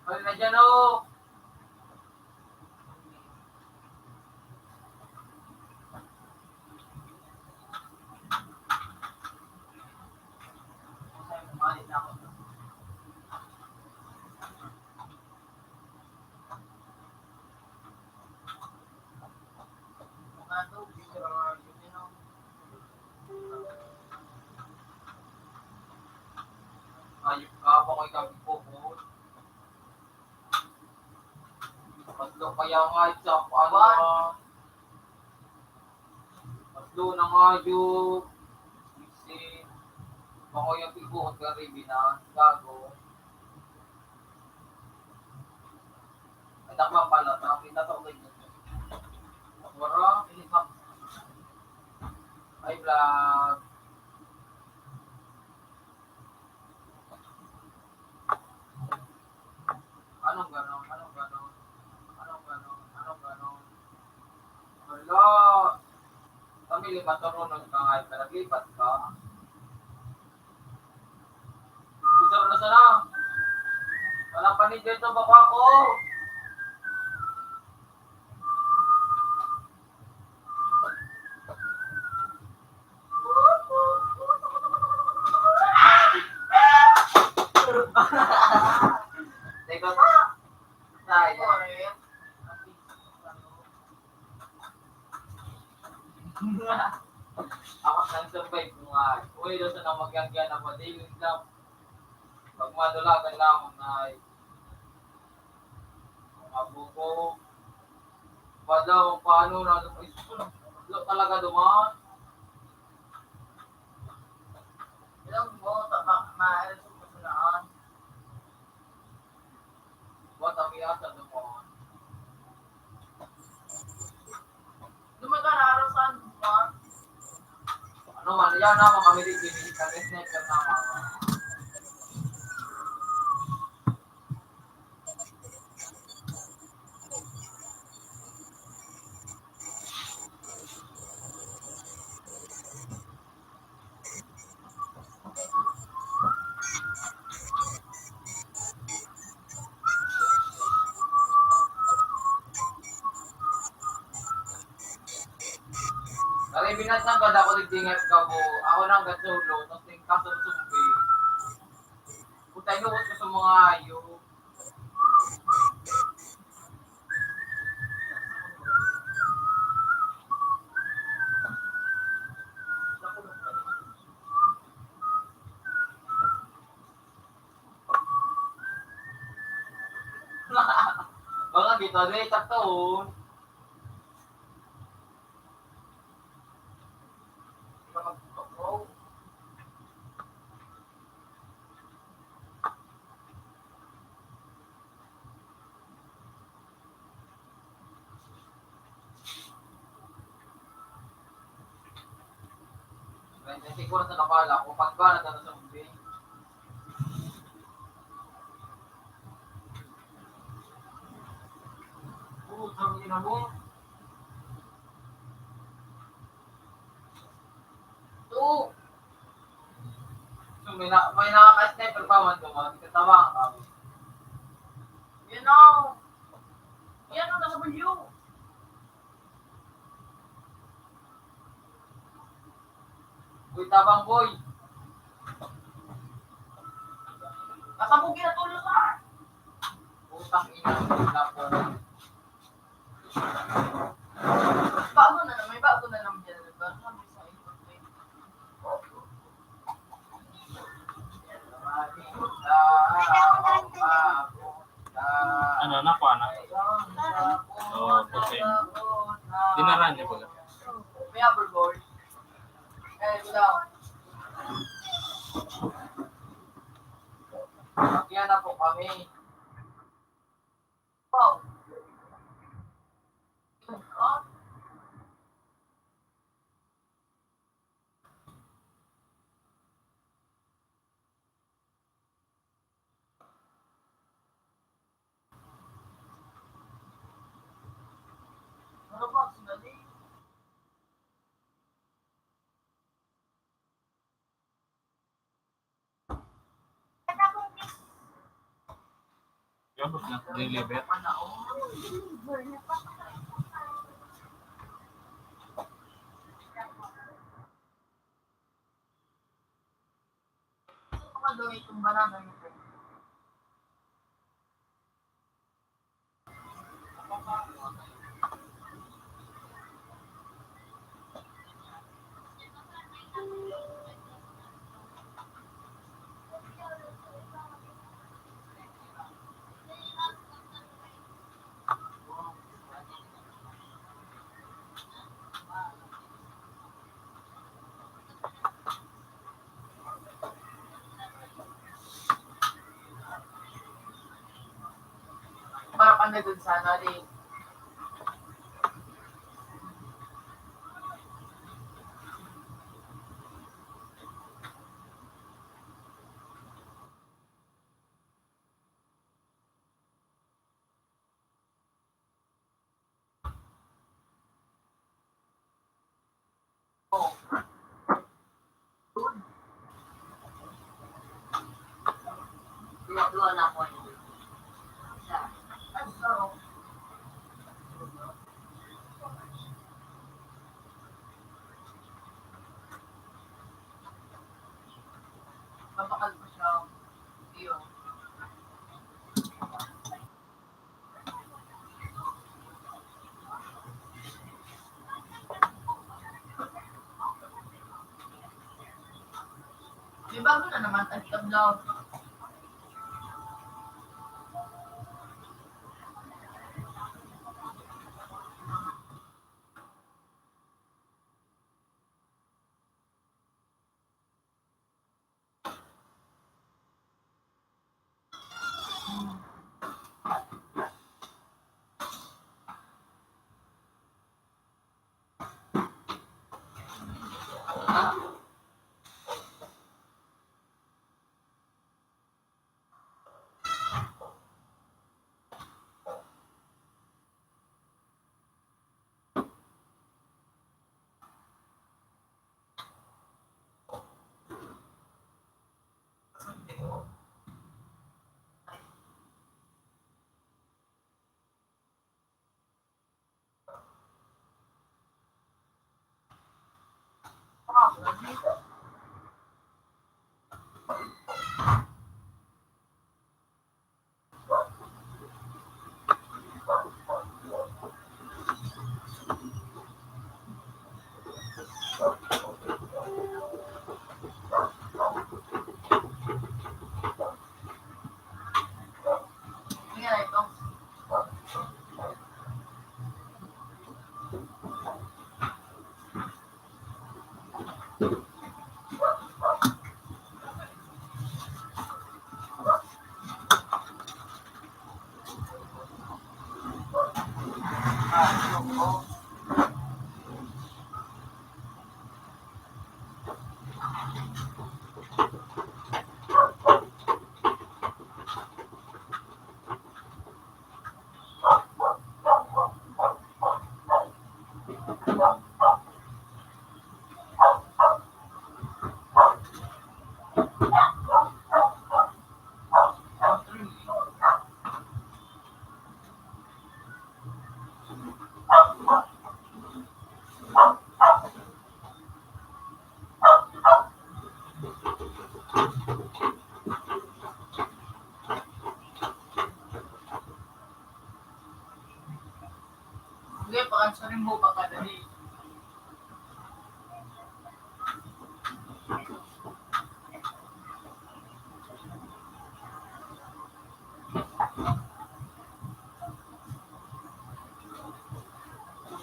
Ay, na dyan, oh. Ayun ka, bako ikaw ipupon. Tatlo kaya nga, isa pa, ano, ah, tatlo na nga yun. Kasi, bako yung ipupon ka rin, binan, gago. Ay, takma pala, takma, takma yun. Wala, ini pa. Ay, vlog. Anong ganon? Anong ganon? Anong ganon? Anong ganon? Hala! Kami lima, turunon ka nga, naglipat ka. Gusto na sana. Wala pa ni Beto, baka ako. Teka, tayo. Ako nang survive ko nga. Uy, doon sa nang magyagyan na madilim lang. Pag madulagan lang, mga, mga buko. Wala, paano na, ay, sus, wala talaga duman. Ilang mo, tama, maaari sa kasunaan. What a miyasa naman. Dumagararo sa ano ba? Ano man, yan naman kami din, kami, kami sniper naman. Dali, binatang ka, dako digdingat ka po. Ako nang gatulo, tapos yung kaso sumbi. Putay, lukot ko sa mga ayo. Baka dito, dito, taktoon. Siguro sa kabala, kung pagkala na sa umbing. Putang ina mo. Two. So, may na-, may nakaka-sniper pa man doon, katawa ka. Yan o. Yan o, nasa bulyo. Uy, tabang, boy. Nasa bugi na tulo sa. Putang ina, wala po. Bago na naman, may bago na naman dyan. Ano, nakuha na? Oo, okay. Dinaran niya pala. May abol, boy. Eh, wala. Kaya na po kami. Yun, deliver. Gonzalo, di. Mapakalma siya. Iyo. May bago na naman, tagtag daw. Sige, pa-answerin mo, baka dali.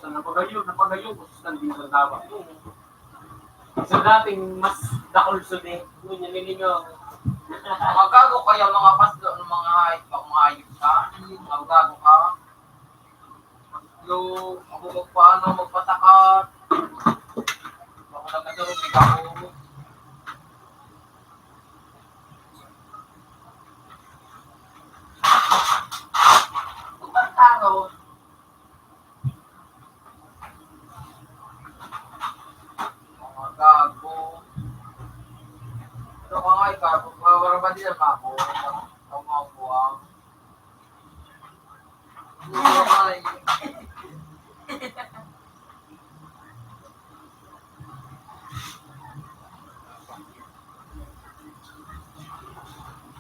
Sa napagayo, napagayo, gusto na din sa tabak mo. Sa dating mas dakul suni, ngunyan nilingaw. Mga gago kaya mga paslo ng mga hayop, mga hayop ka? Mga gago ka? Paslo, ako magpaano, magpasakat. Baka nagkadurog, ikaw. Magpasaro. Mga gago. Ano ka nga, gago? Wala ba din ang mako? Ang mga buwang. Ano ka nga, eh?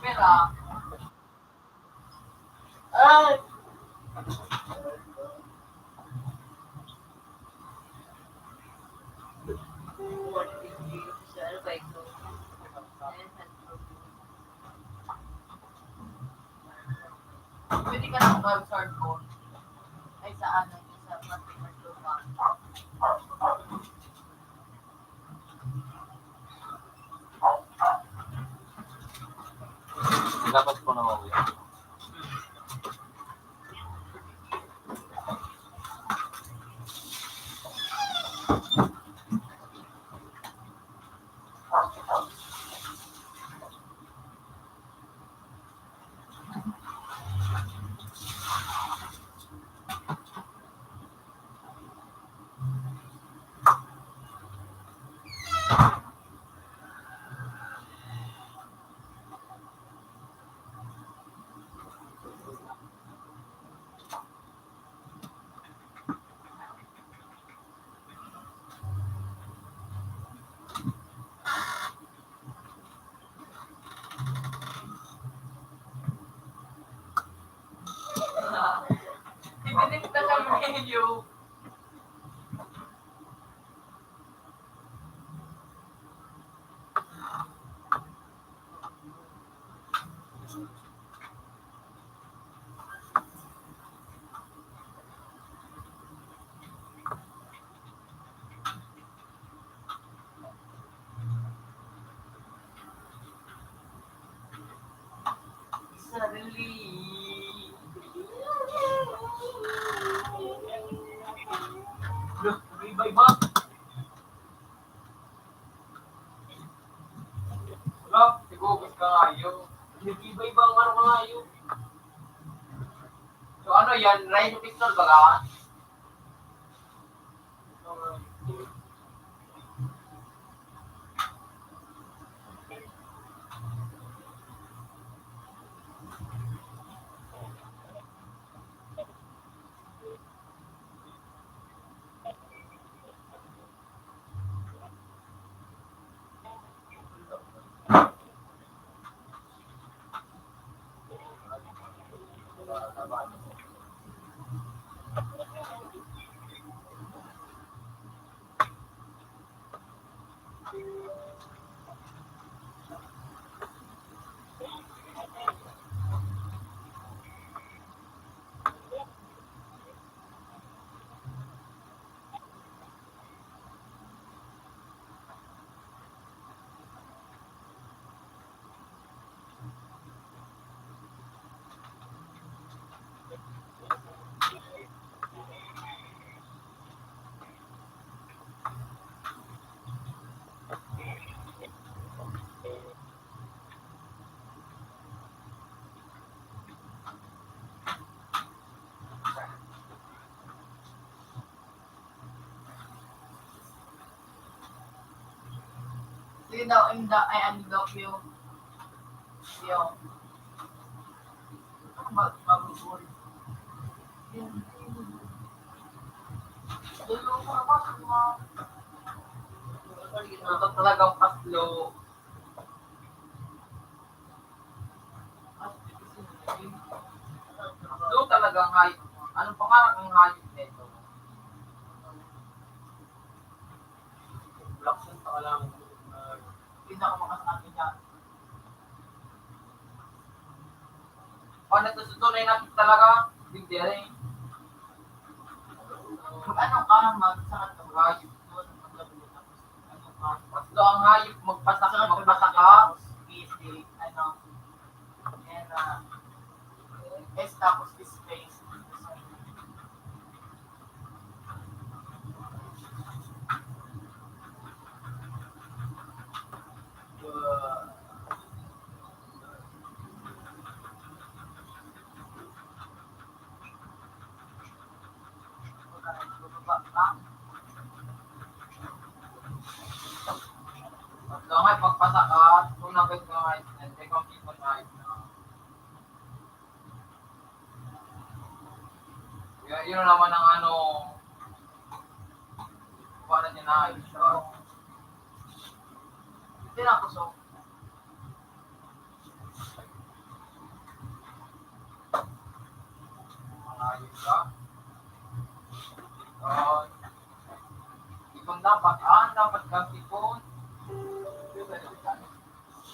Pera. Ay! Pwede ka nang mag-cellphone. Ay, saan? Nag-isa pa, nag-isa pa. Dapat po naman yan. Ibinit na kami, yo. Sarili. Loh, iba-iba. Loh, sigugas ka ngayo. Iba-iba ang ano ngayo. So ano yan? Rhino pistol ba ka? Sige daw, inda, ay, ano daw, yung, yung, mag-, mag-, Ito talagang paslo. Doon talaga ang hayop. Anong pangarap ng hayop nito? Blackson pa lang. Pinakamakas natin yan. Paano ito sa tunay na talaga? Hindi rin. Mag-ano ka, magsakat ka, hayop doon, maglabi na tapos, ano ka, Paslo ang hayop, magpasak-, magpasakat. Busy, ano, yan na. S tapos space. Pagkangay, pagpasakat, kung nagay ka nga, hindi kang people na. Kaya yun naman ang ano, paano niya na, hindi na ako so. Ayun ka. Ah, ipon dapat, ah, dapat kang ipon.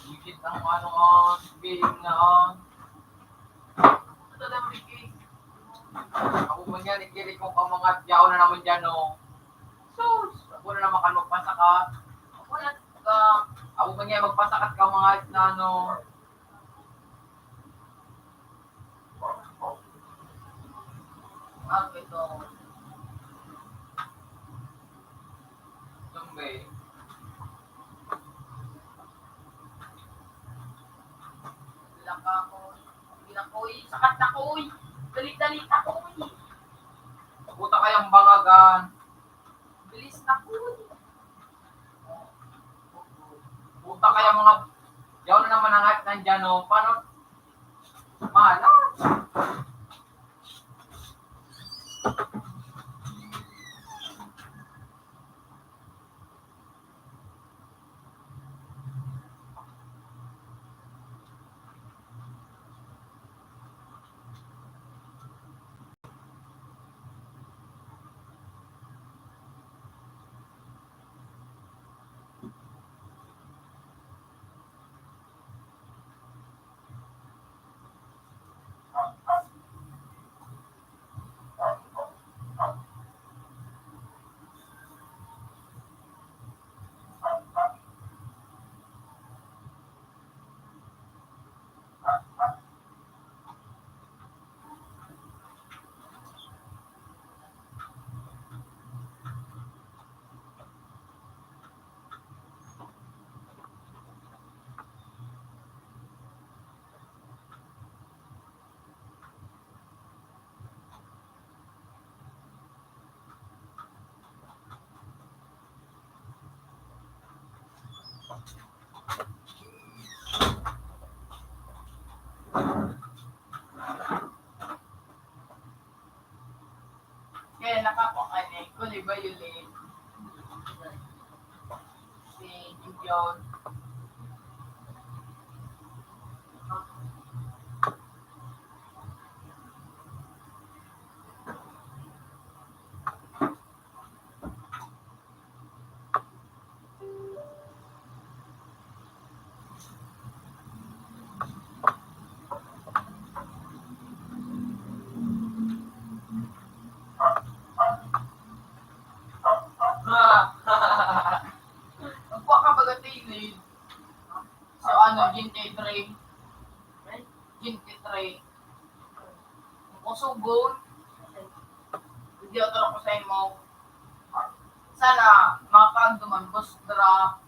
Ikit ang ano, ah, sabihin na, ah. Ito daw, Ricky. Ako man yan, ikiri ko ka mga tiyaw na naman dyan, no? Sus! Ako na naman ka magpasakat. Ako na, ah, ako man yan, magpasakat ka mga na, ano. Ah, ito. Okay. Laka ko. Sige na, koy. Sakat na, koy. Dali-dali na, koy. Puta kayang bangagan. Bilis na, koy. Puta kaya mga, yaw na naman ang hype nandyan, no? Paano? Mahala. Kaya nakakuha ni Kulay Violet. Si Kim Jong. Nagkuha ka baga tainig. So, ano, Gen K three? Gen K three. Ang kusugon, hindi ako tarong ko sa imo. Sana, makakaagdo man, boss, dra.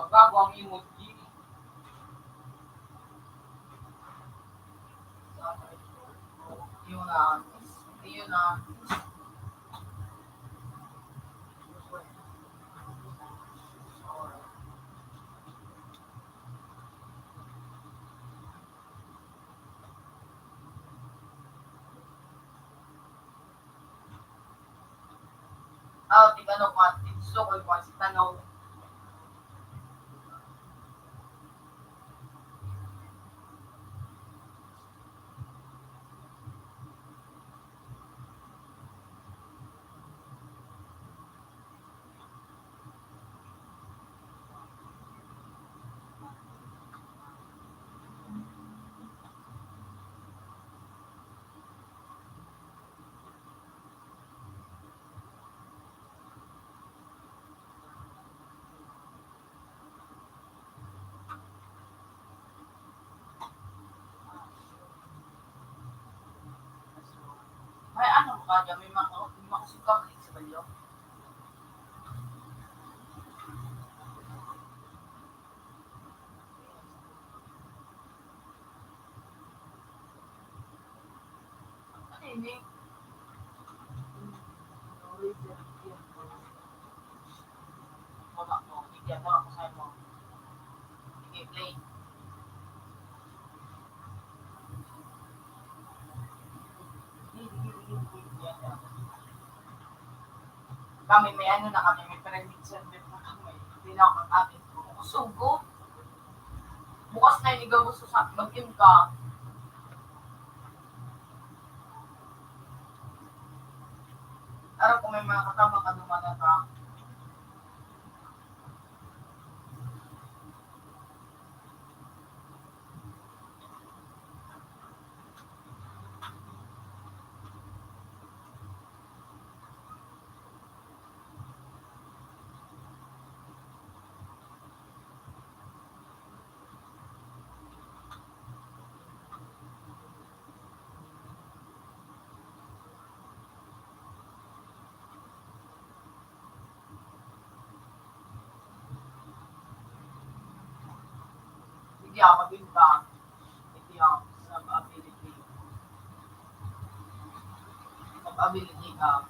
Gago ang emoji. Yun na. Yun na. Ah, tig-ano ko, tig-sukol ko si Tanaw. Kaya may mga, may mga kusog ka, mali sa balyo. Ano yun eh? Wala ko. Hindi ako, ako sa'yo mo. Sige, play. Kami, may ano na kami, may pregnant center na kami. Hindi na ako mag-abot. Kusog ko. Bukas na yung igabos sa mag-im ka. Aram ko may mga katama ka duman na ka. Sige, ah, mag-iba. Ito yung sub-ability. Sub-ability ka.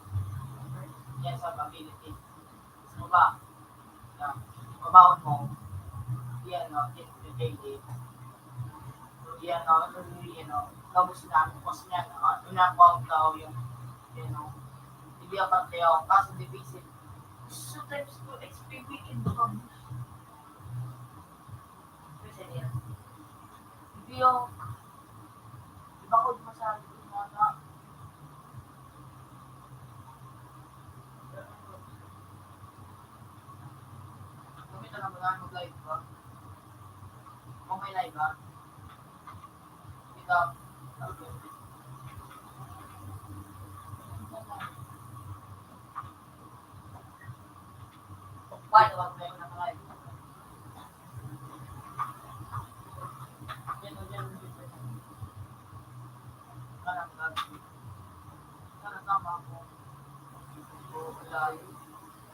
Yan, sub-ability. Gusto mo ba? Yan. Babaon mo. Yan, no? Yan, yan, yan. Yan, no? Yan, no? Tapos na, tapos niya, no? Ano na po ang tao yung, yan, no? Hindi ang parte yung kaso division. Sometimes ko expect in the Hindi yung, di ba kung masabi ko nga na, kami na lang mag-live ba? Kung may live ba? Ikaw,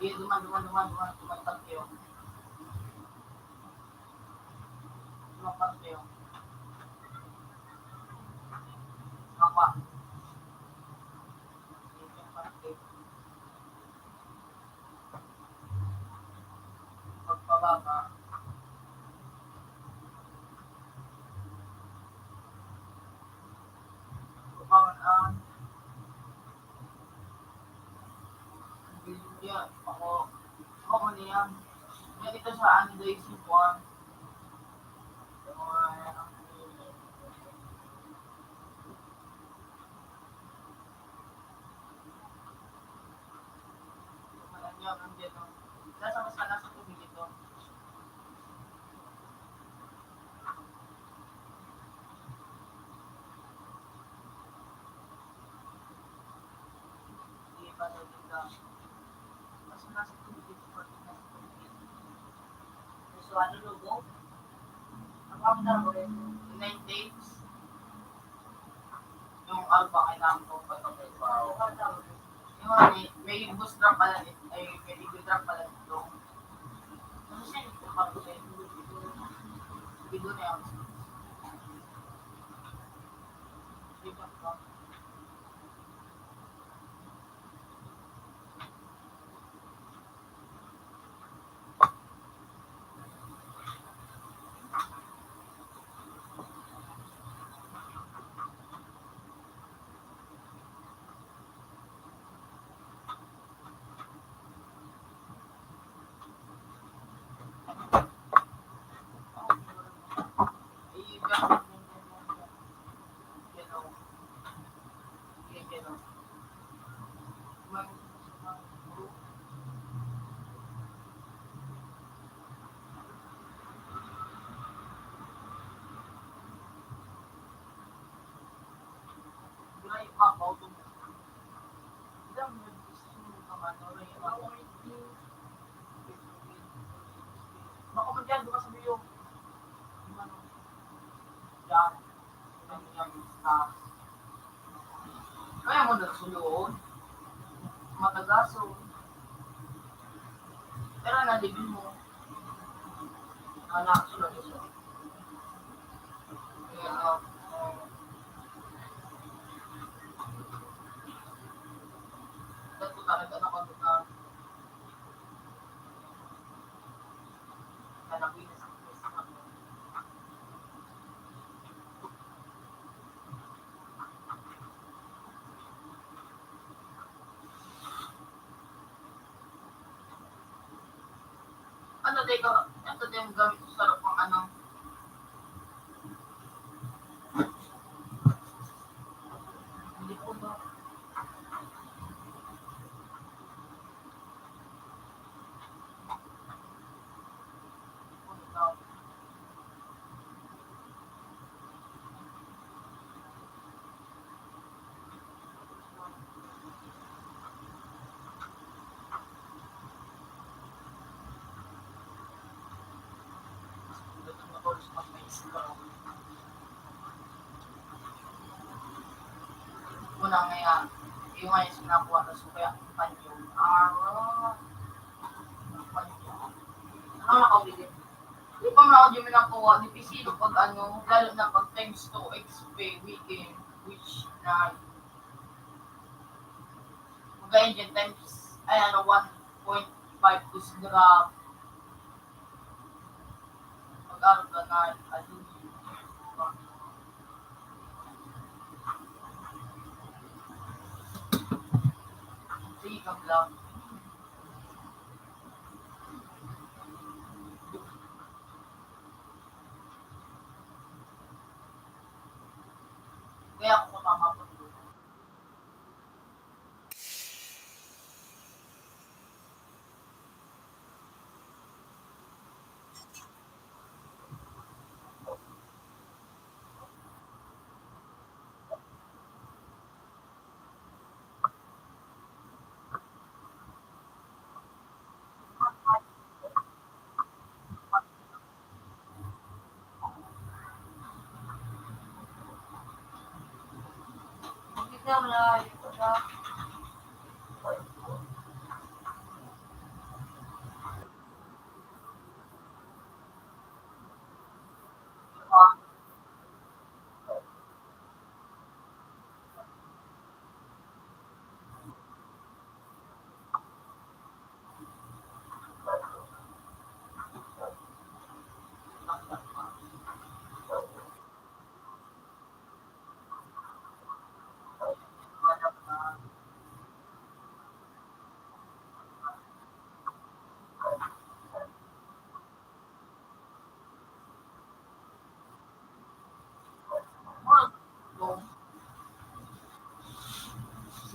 Sige, duman, duman, duman, duman, duman, tagyo. Duman, tagyo. Mapa. Pagpababa. Pagpababa. Bilya, ako, ako niya. Yan ito sa ano, days in one. So, ano, lugo? Ang pangdaro, nine days. Yung alpha, kailangan ko pa ito. Yung may, may boost drop pala, eh, ay, may baby drop pala dito. Ano siya, yung pag-, dito na yung Kaya mo na sulod. Matagaso. Pero nalibin mo. Anak, sunod siya. Kaya, ah, ah, dahil ko talaga nakakita. Kalabi na sa, sa, Ano, teka, ito din gamit ko sa pang ano. Hindi po ba? Una nga yan, yung nga yung sinakuha na sukaya, panyo. Ah, panyo. Ano na kami din? Di pa man ako di man nakuha, di pisino pag ano, lalo na pag times two X P weekend, which na, mag-engine times, ay ano, one point five ko sa graph. Mag-ano ka na, ano, sige ka lang. Kaya ako sa mama ko.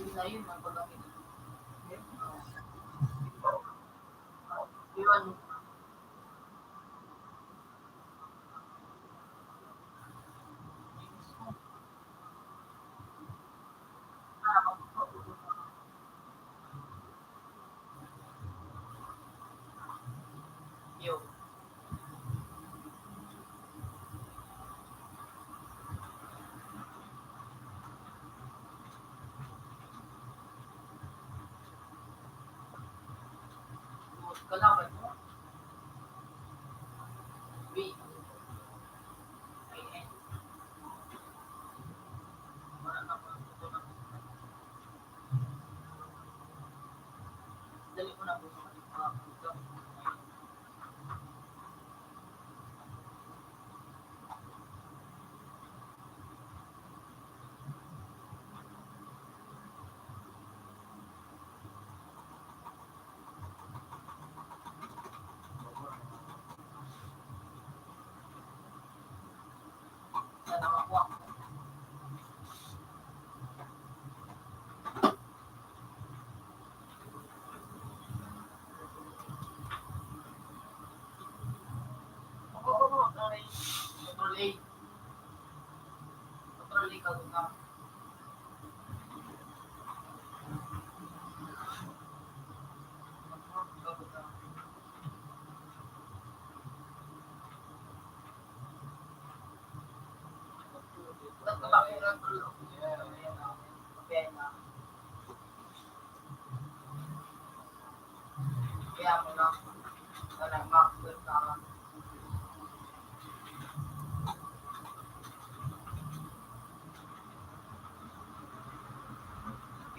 Sige na yun, ang paggamit. Yun. Yo. Kalaban mo. Wait. Ayan. Wala na pa. Dali ko na po sa mga pagkakas. Kaya mo lang, wala, makikita ka.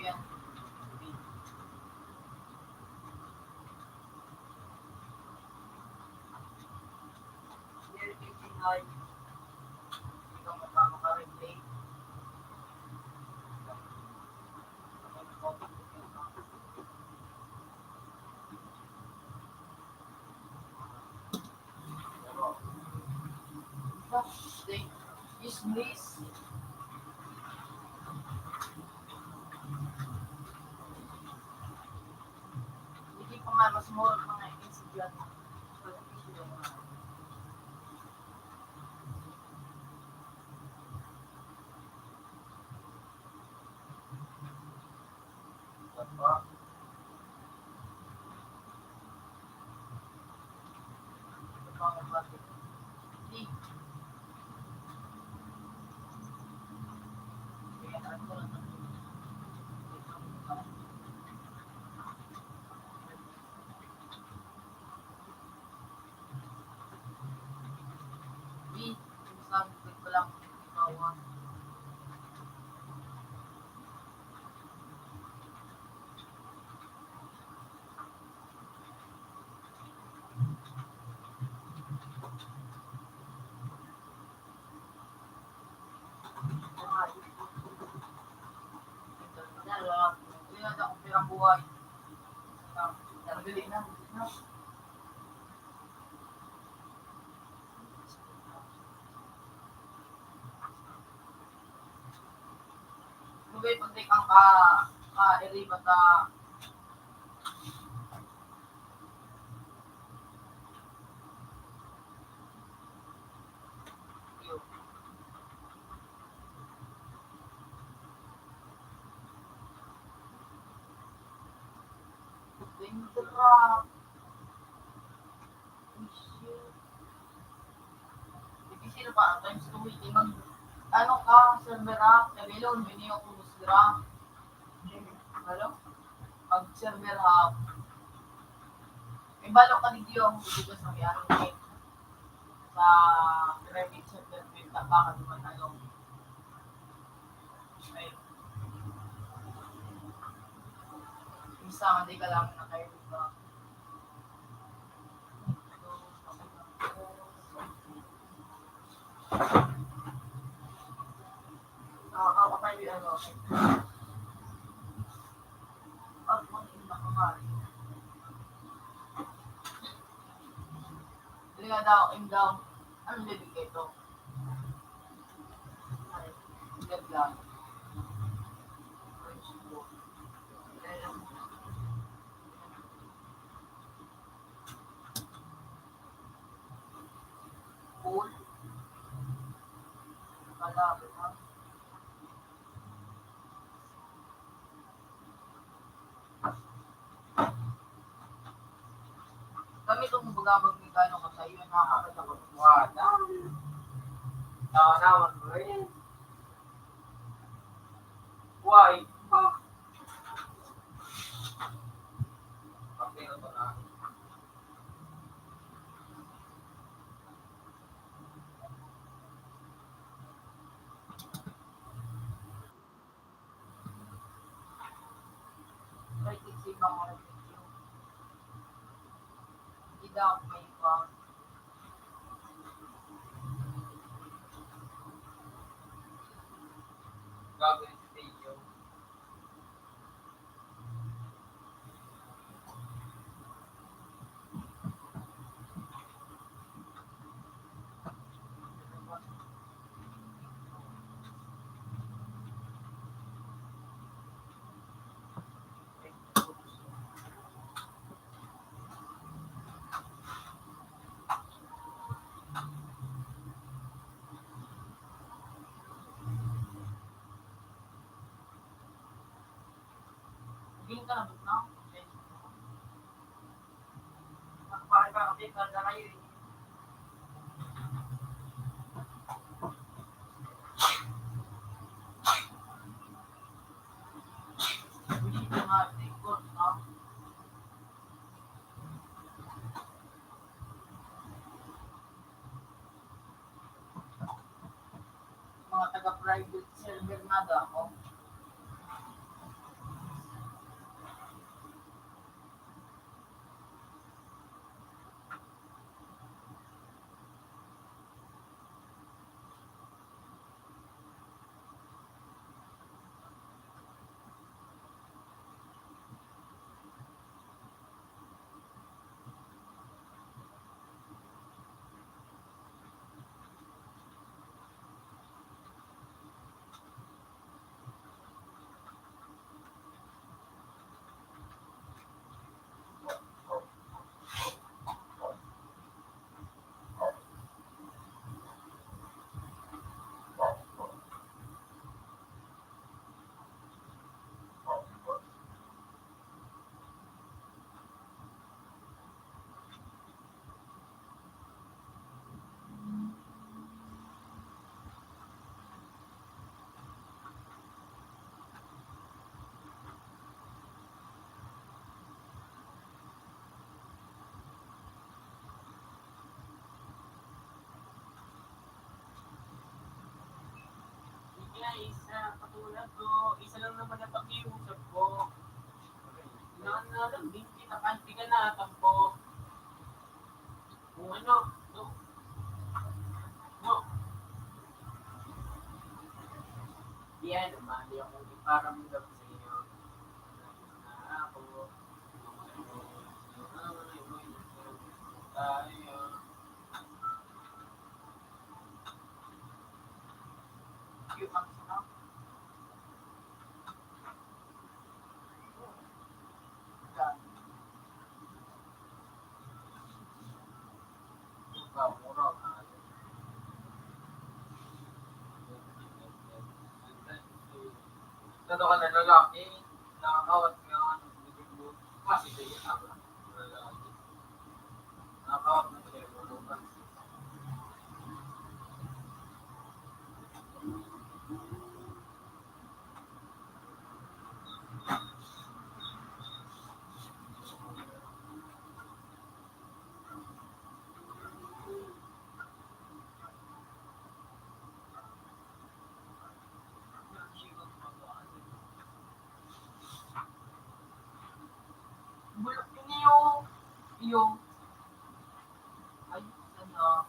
Yan. Ikaw, magpapaka-relate. Yes, please. Hindi pa nga, mas mura pa nga yung insidyan. Di, sabi ko lang, bawa. Lugay pag di kang ka, ka-iri bata. Pindra. Difícil pa, times two week, mag, ano ka, server up, Tebilon, Mineo, Kumusgra. Hello? Mag-server up. May balo ka digyo, ang bubugas ng yaro, eh. Sa private server, may tapa ka duman, ano. May isa, hindi ka lang nakaibig ba? Dili nga daw, im daw, ano bibigay to? Ay, ganda. Cool. Wala, wala. Kami itong bagabag ni Gano ka sa'yo, nakakatawa. Wala. Tawa naman ko eh. Why? Ah. Pati na to na. Gagawin sa video. Private server na daw ako. Guys, ah, katulad ko, isa lang naman ang pakiusap ko. Inaan na lang din kita kahit di ka nakatampo. Kung ano, no? No? Yan, mali akong iparamdam sa inyo. Na ako, tayo. Ano ka na lalaki? Nakakawat nga ano, kasi sa iyo, tama. Lalaki. Nakakawat na siya, ano, Bulok ini yung, yung, ay, sana.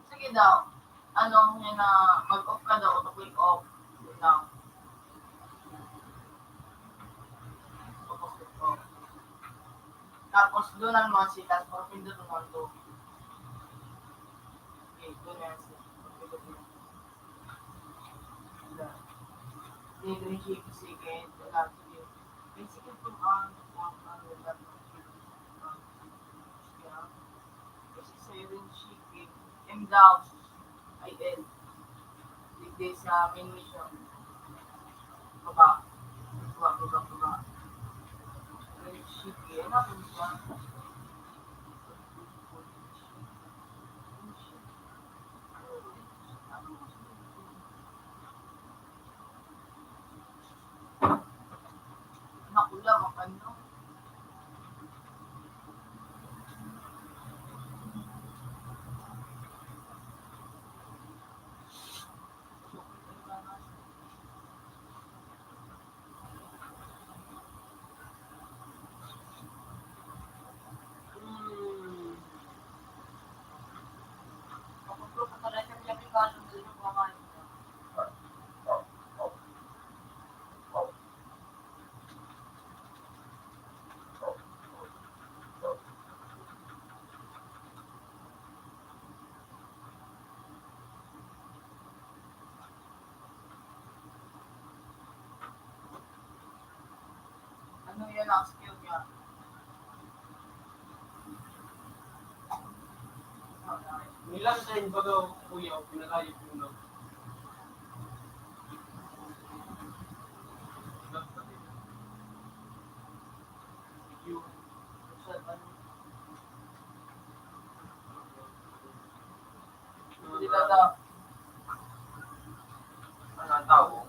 Sige daw. Ano, yan na, mag-off ka daw, auto click off. Yun lang. Auto click off. Tapos, doon ang mga sitas, pero pindot mo ito. Okay, doon na yan siya. Pindot mo. Yan. Sige, sige, sige. Wala, sige. Basically, kung ano, kung ano, kasi Siren Shipping, M daw, I L. Digdi sa main mission. Baba. Baba, baba, baba. Siren Shipping, ano po siya? Nakulang ang ano. Ano yan ang skill niya? Nilang sa imbagaw, kuya, o pinalayo ko na. Hindi na daw. Ang tao.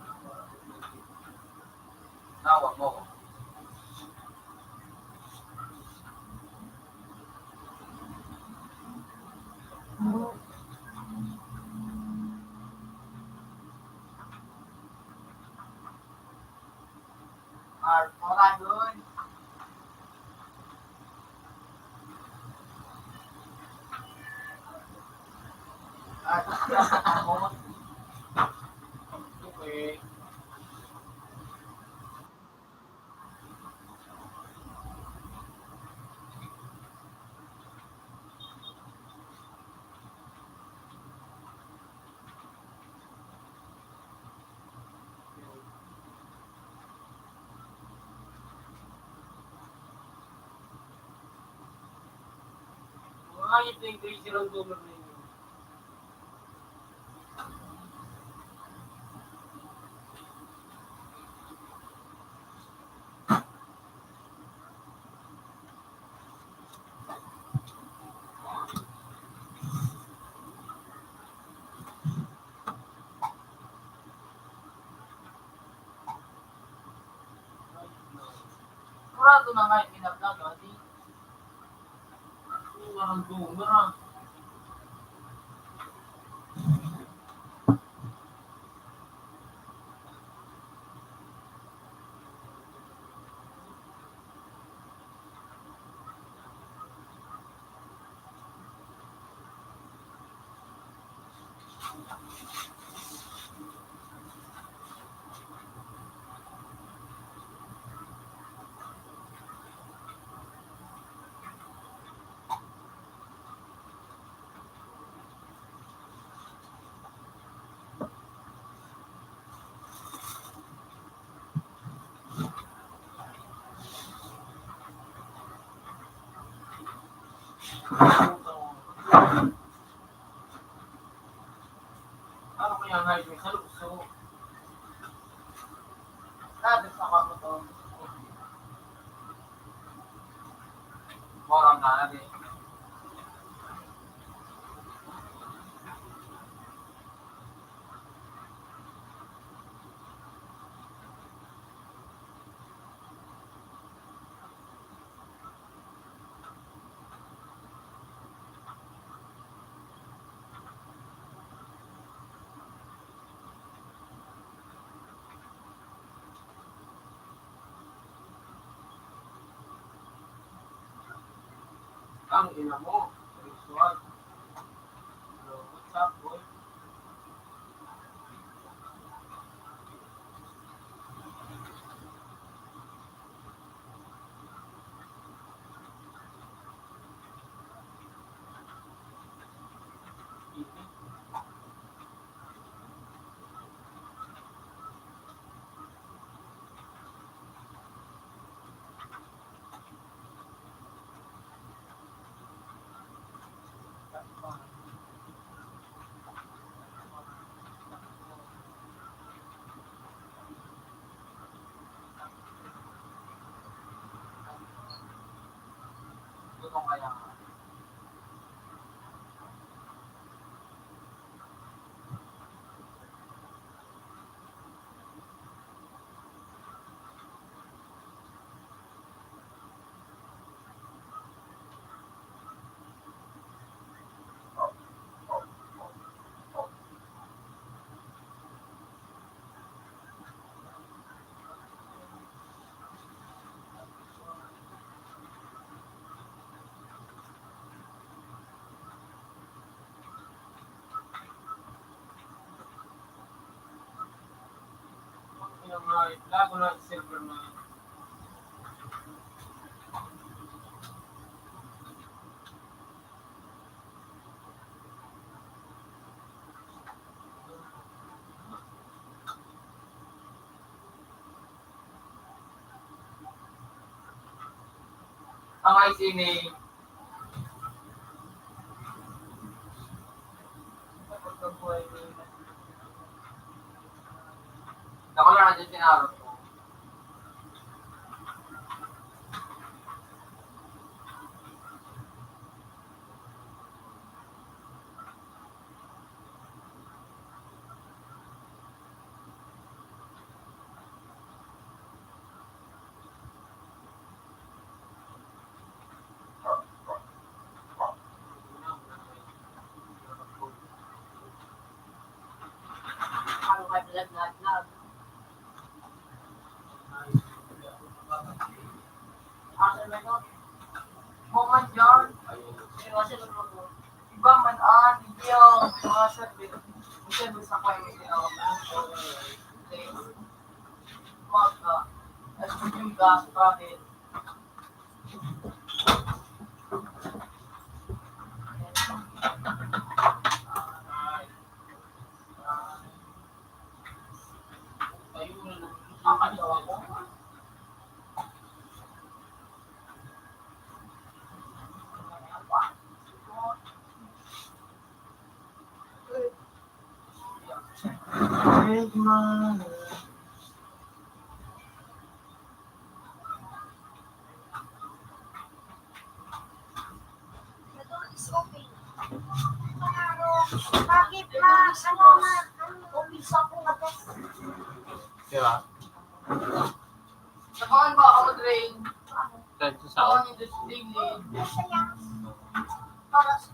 Mga ito yung crazy random na yun. Kurado na nga yung pinagdaga, di. Kurado na nga. Ano kaya nga yung sa lukso? Sabi sa ako to. Morang na natin. Ang ina mo, Rizwan. Hello, what's up, boy? Lago na sa server na yun. Ang I C ni Ako lang ang sinarot ko. Iba man an, hindi ang mga sabi, hindi ang sa kanya, hindi ang mga, at yung gas, bakit? Bakit ma-, ano, ma-, open sa akong address? Diba? Saan ba ako mag-rain? Diyan sa South. Saan yung district? Para sa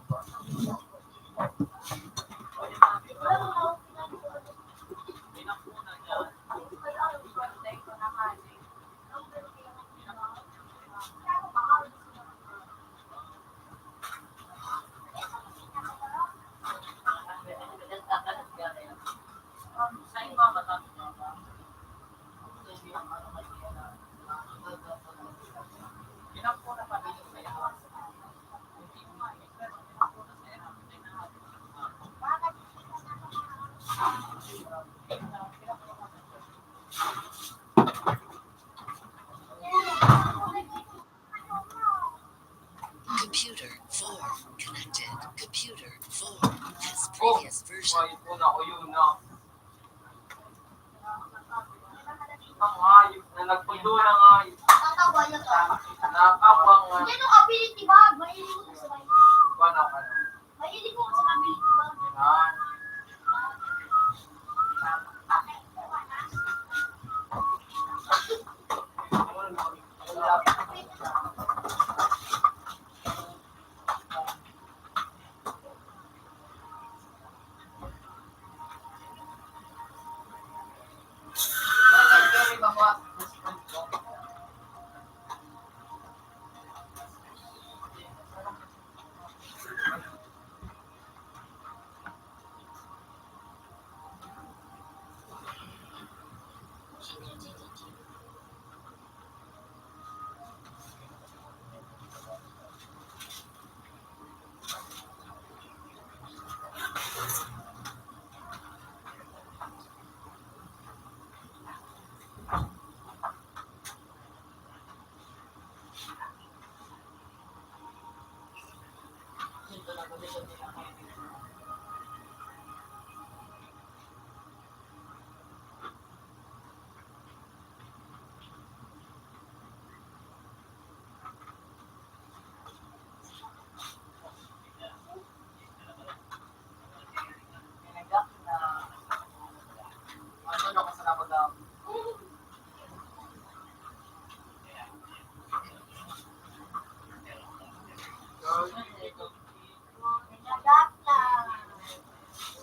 Computer four connected. Computer four has previous version. Ay, ito na, o yun na. Ang hayop na nagpundo ng hayop. Nakawang nga. Hindi, no, ability ba? Mahilig ko sa mahilig. Wala ka na. Mahilig ko sa ability ba? Ah.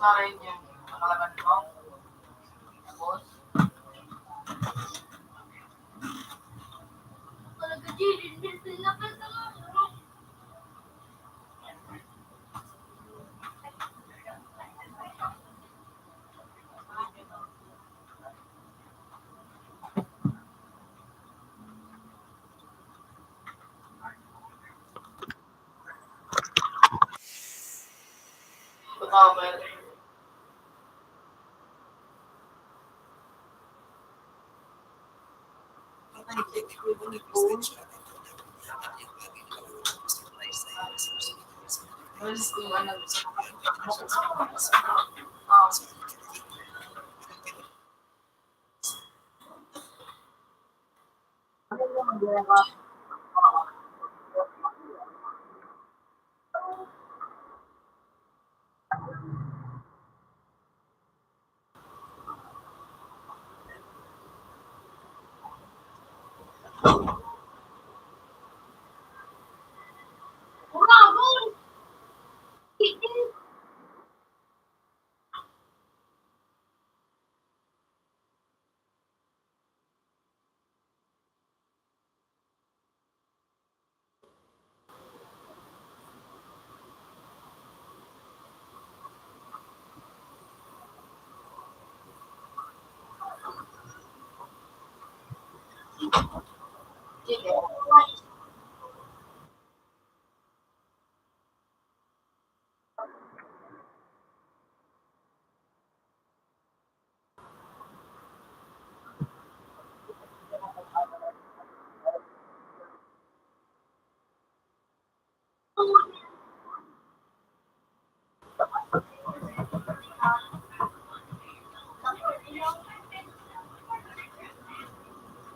Sa rin yung nakalaban ko. Tapos, Sige.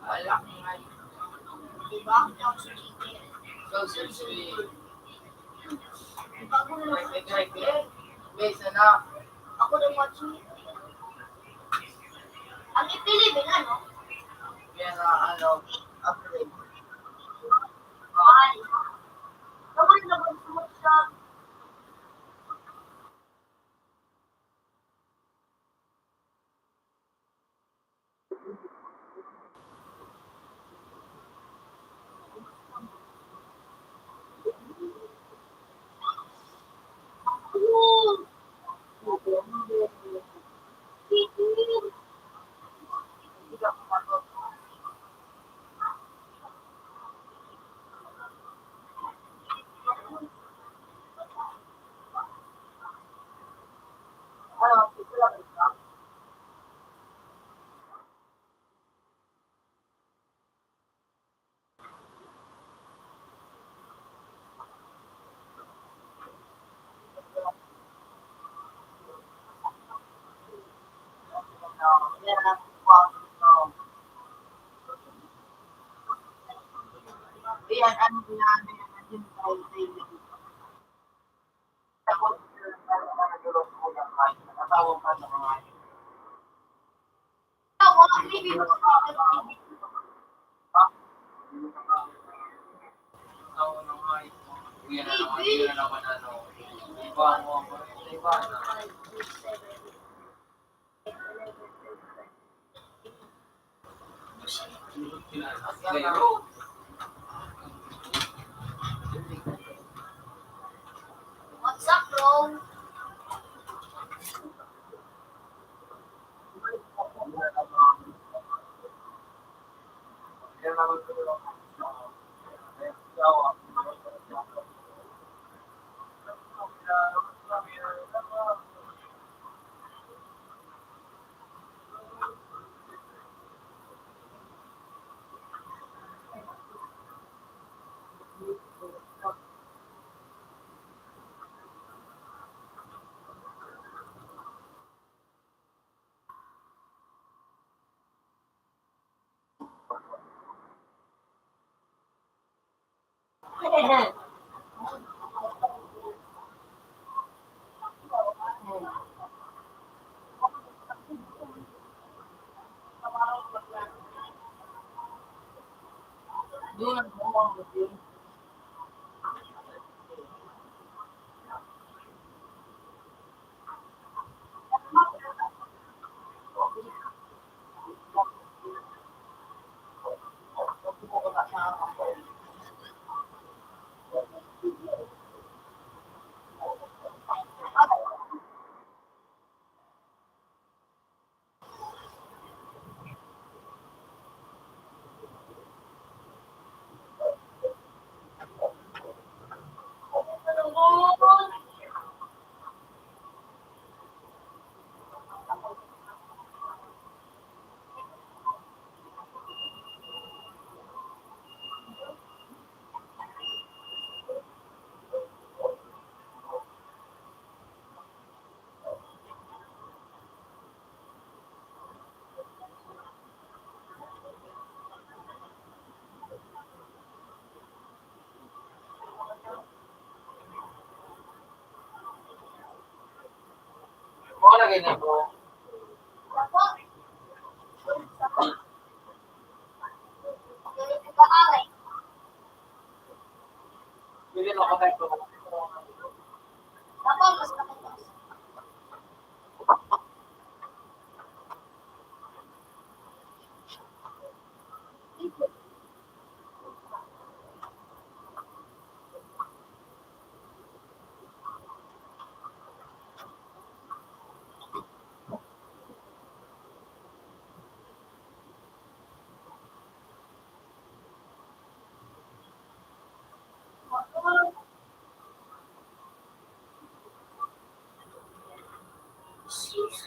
Wala. Diba? Ang sushi. So, sushi. Ako na matching. Ang ipili din, ano? Yan na, ano, upgrade. Ay. Gawin na ba siya? Ayan, ano, ginagawa natin tayo sa inyo. What's up, bro?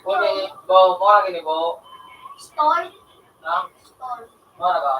Kung yung baho mo, lagi ni baho. Store. Ha? Store. Mga ba?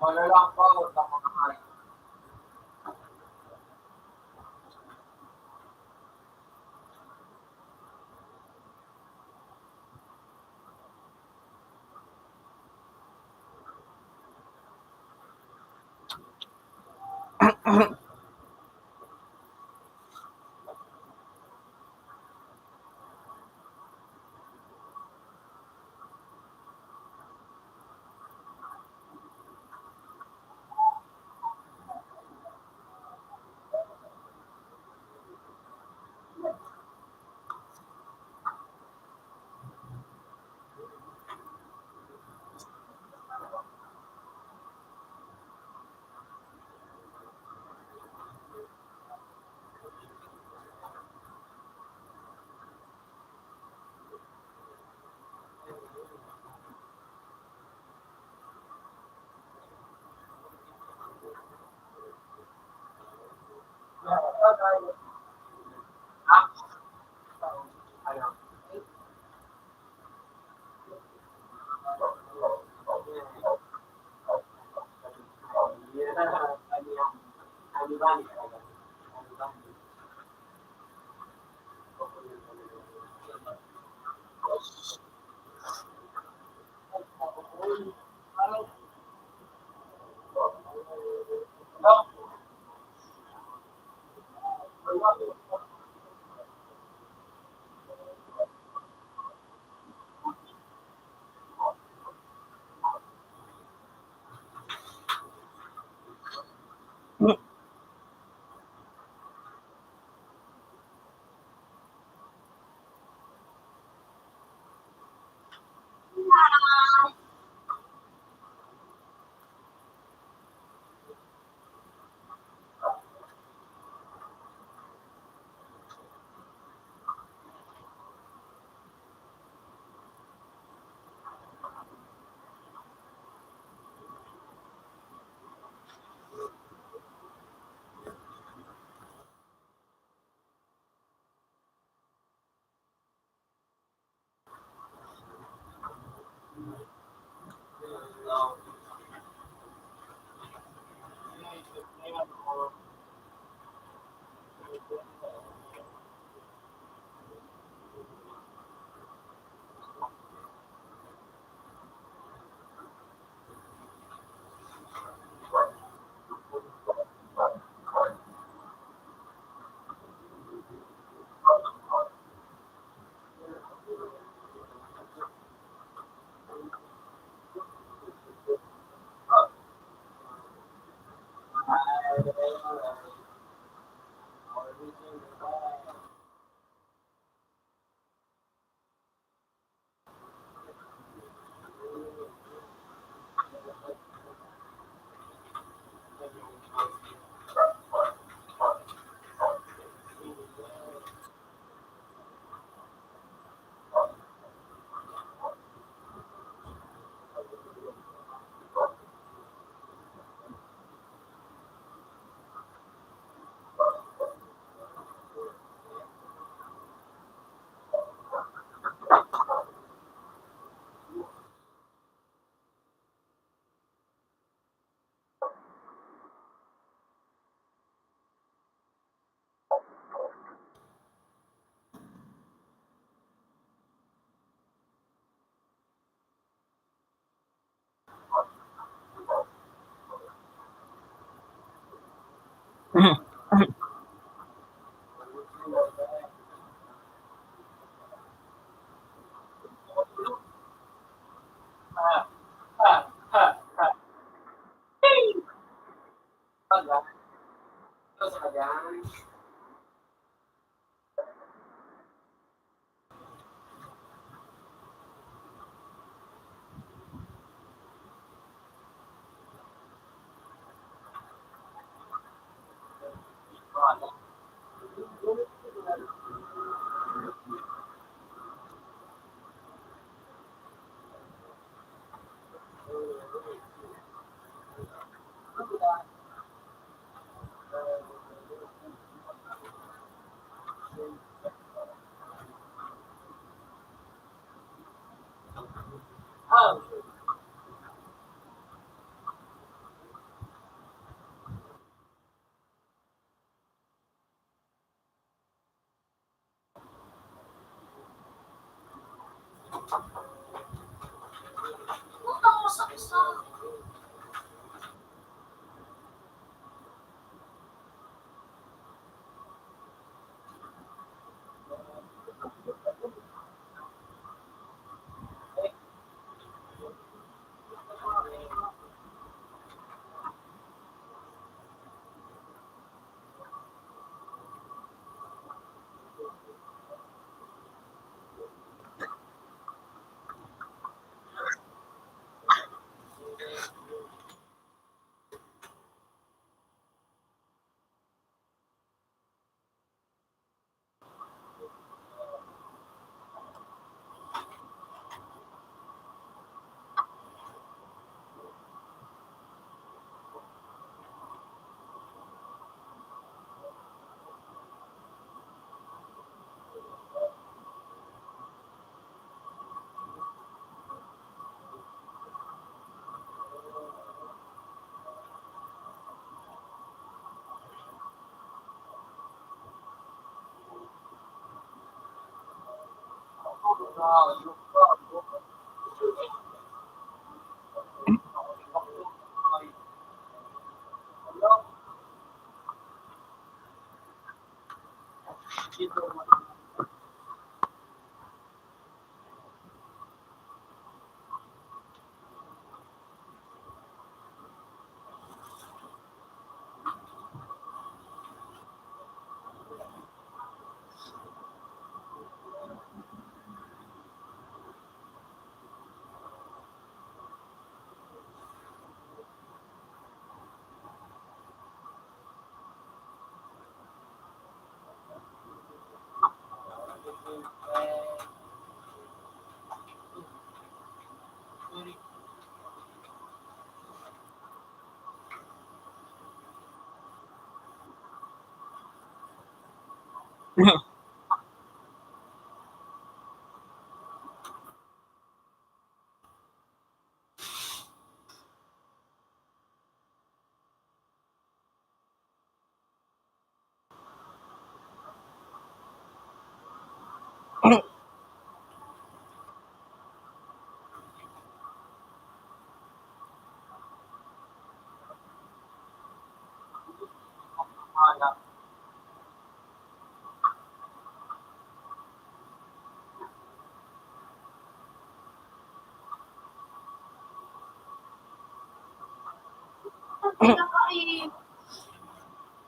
Malalang bawal sa mga hayop.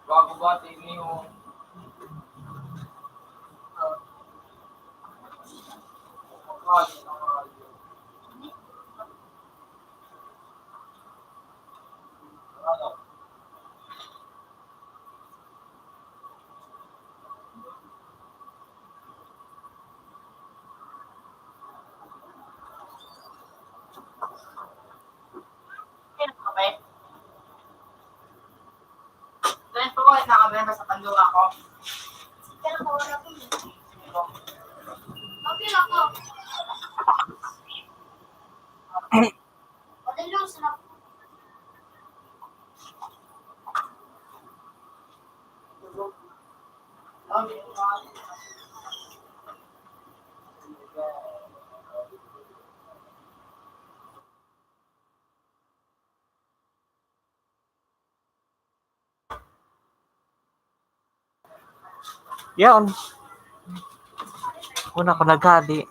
Bago ba, tiniyo? Dahil po, wala na kami, nasa tanduwa ko. Pero po, wala po. Okay lang po. Madali lang, sarap. Yaon. Una ko naghali.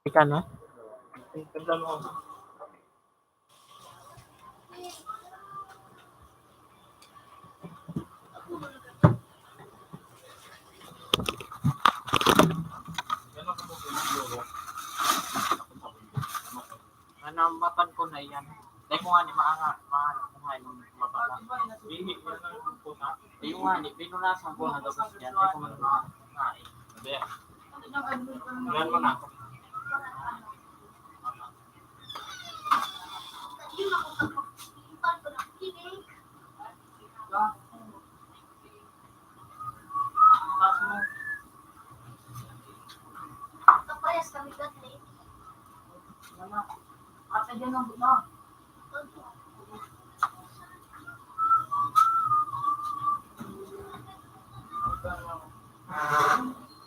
Ika na? Ang matan ko na yan. Dahil ko nga ni maanga, maanga ko nga yung mata ko. Hindi ko na lang po na. Ayun nga, ni pinunasan ko nga tapos yan. Dahil ko man maanga. Hindi. Yan mo na ako. Kaparehas kami ka, Dre. Ate, dyan ang buka.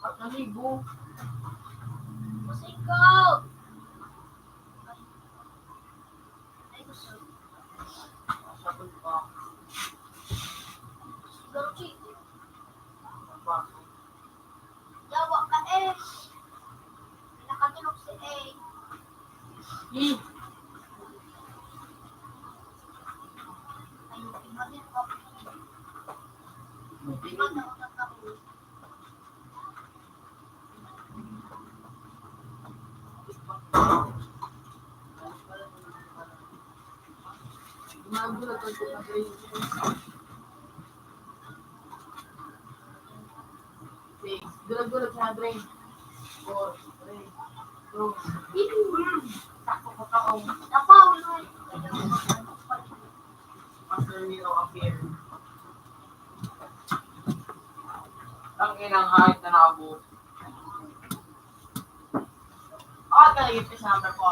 At naligo. Mas ikaw. Ay, gusto. Sabon pa. Siguro, Chico. Yawa ka, eh. Nakatulog si A. Hmm. Ayun, iba din ako. Iba din ako. Gulag-gulag sa drain. Four, three, two. Sakto ko taong. Tapaw, Lord. Pastor Miro appear. Ang inang height na naabot. Ah, talaga yung number ko.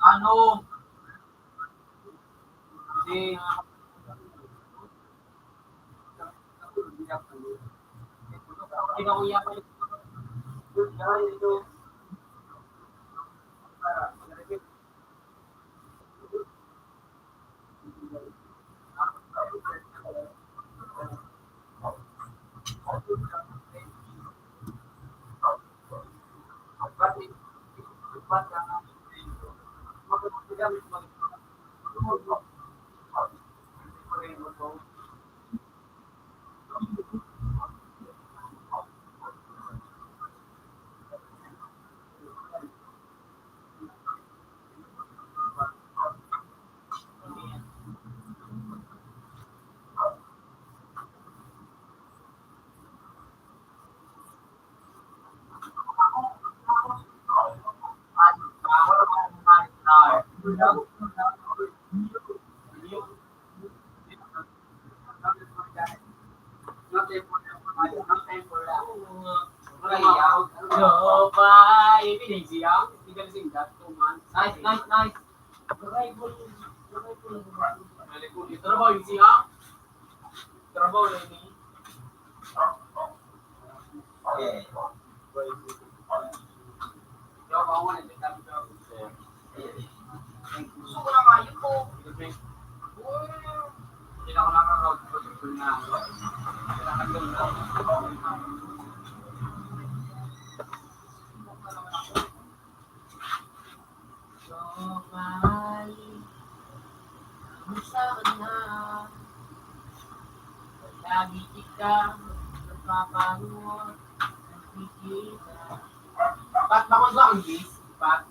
Ano? Di. Nice, nice, nice. Trabaho yun siya. Trabaho yun. Pat, bakit ba ang gis? Pat?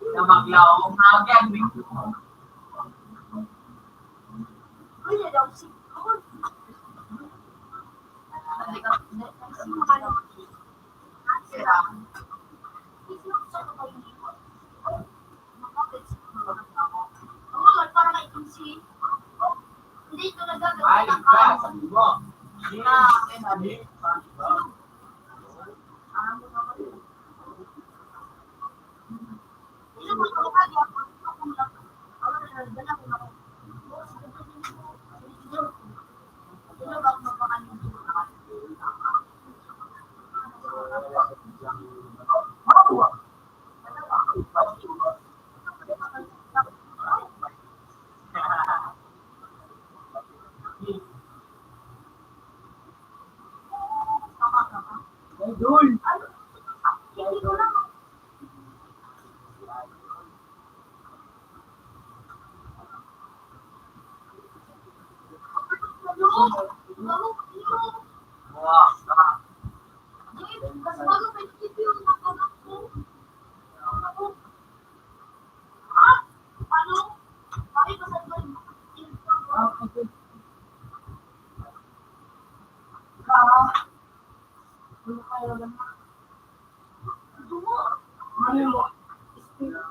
Na maglaom na agad. Ay, ka, sabi mo. Sino? Sino?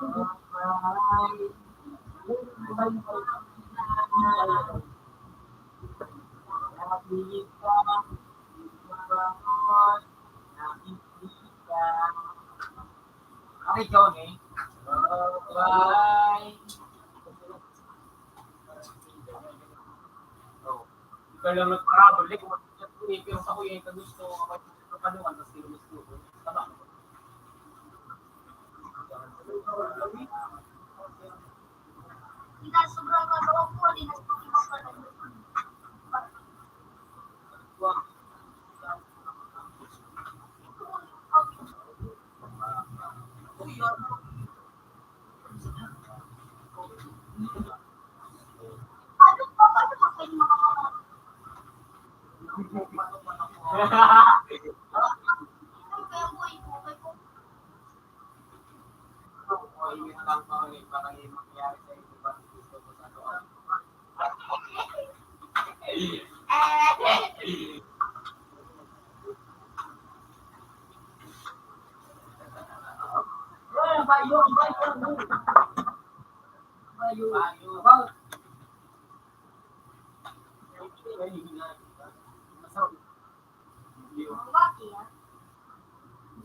Okay, Johnny. Bye. Oh, ikaw lang nagparabol, eh, kung ano yung sa kuya, yung gusto, kapag ano, ano, sino gusto, tama. Hindi, sobrang nagawa ko, hindi na sa kuya,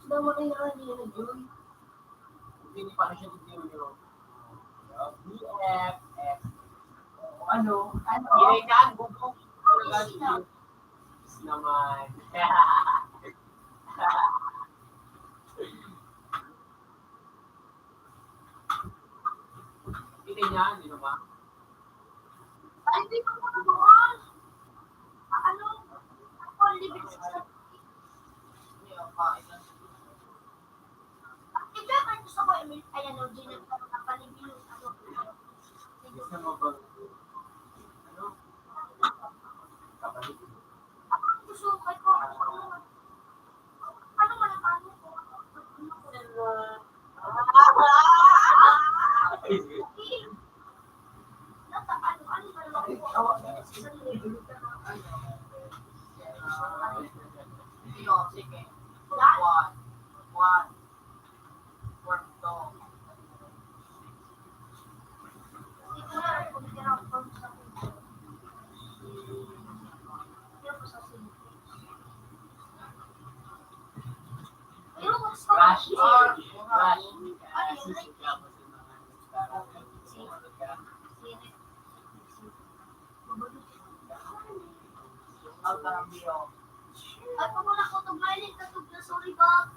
Gusto mo rin naman, hindi na Jun. Hindi, hindi pa na siya video nyo. B F F. Ano? Ano? Hindi na ang bubog. Yes naman. Hindi niya, hindi naman. Ay, hindi ko naman. Ano? Ako, libre sa Ito, ang gusto ko, Emil, ay, ano, Gina, ano, kapalibing, ano, Gusto mo bang, ano? Kapalibing. Ako, ang gusto ko, ito, ano, ano, ano, ano, Rush hour, rush. Ay, pag wala ko itong mahilig, katog na, sorry ba?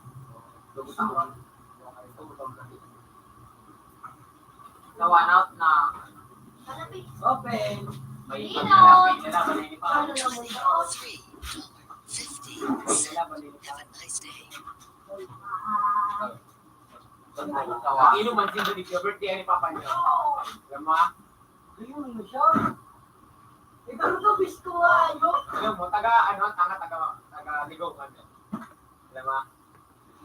Nawan out na. Open. May paglalapit na naman yung iba. Three, fifty, seven. Have a nice day. Ang inuman, sino ni birthday ni Papa niyo? Alam mo, ah? Ayun, ano siya? Ikaw to, bisto nga, ano? Alam mo, taga, ano, taga, taga, taga Ligaw kami. Alam mo, ah?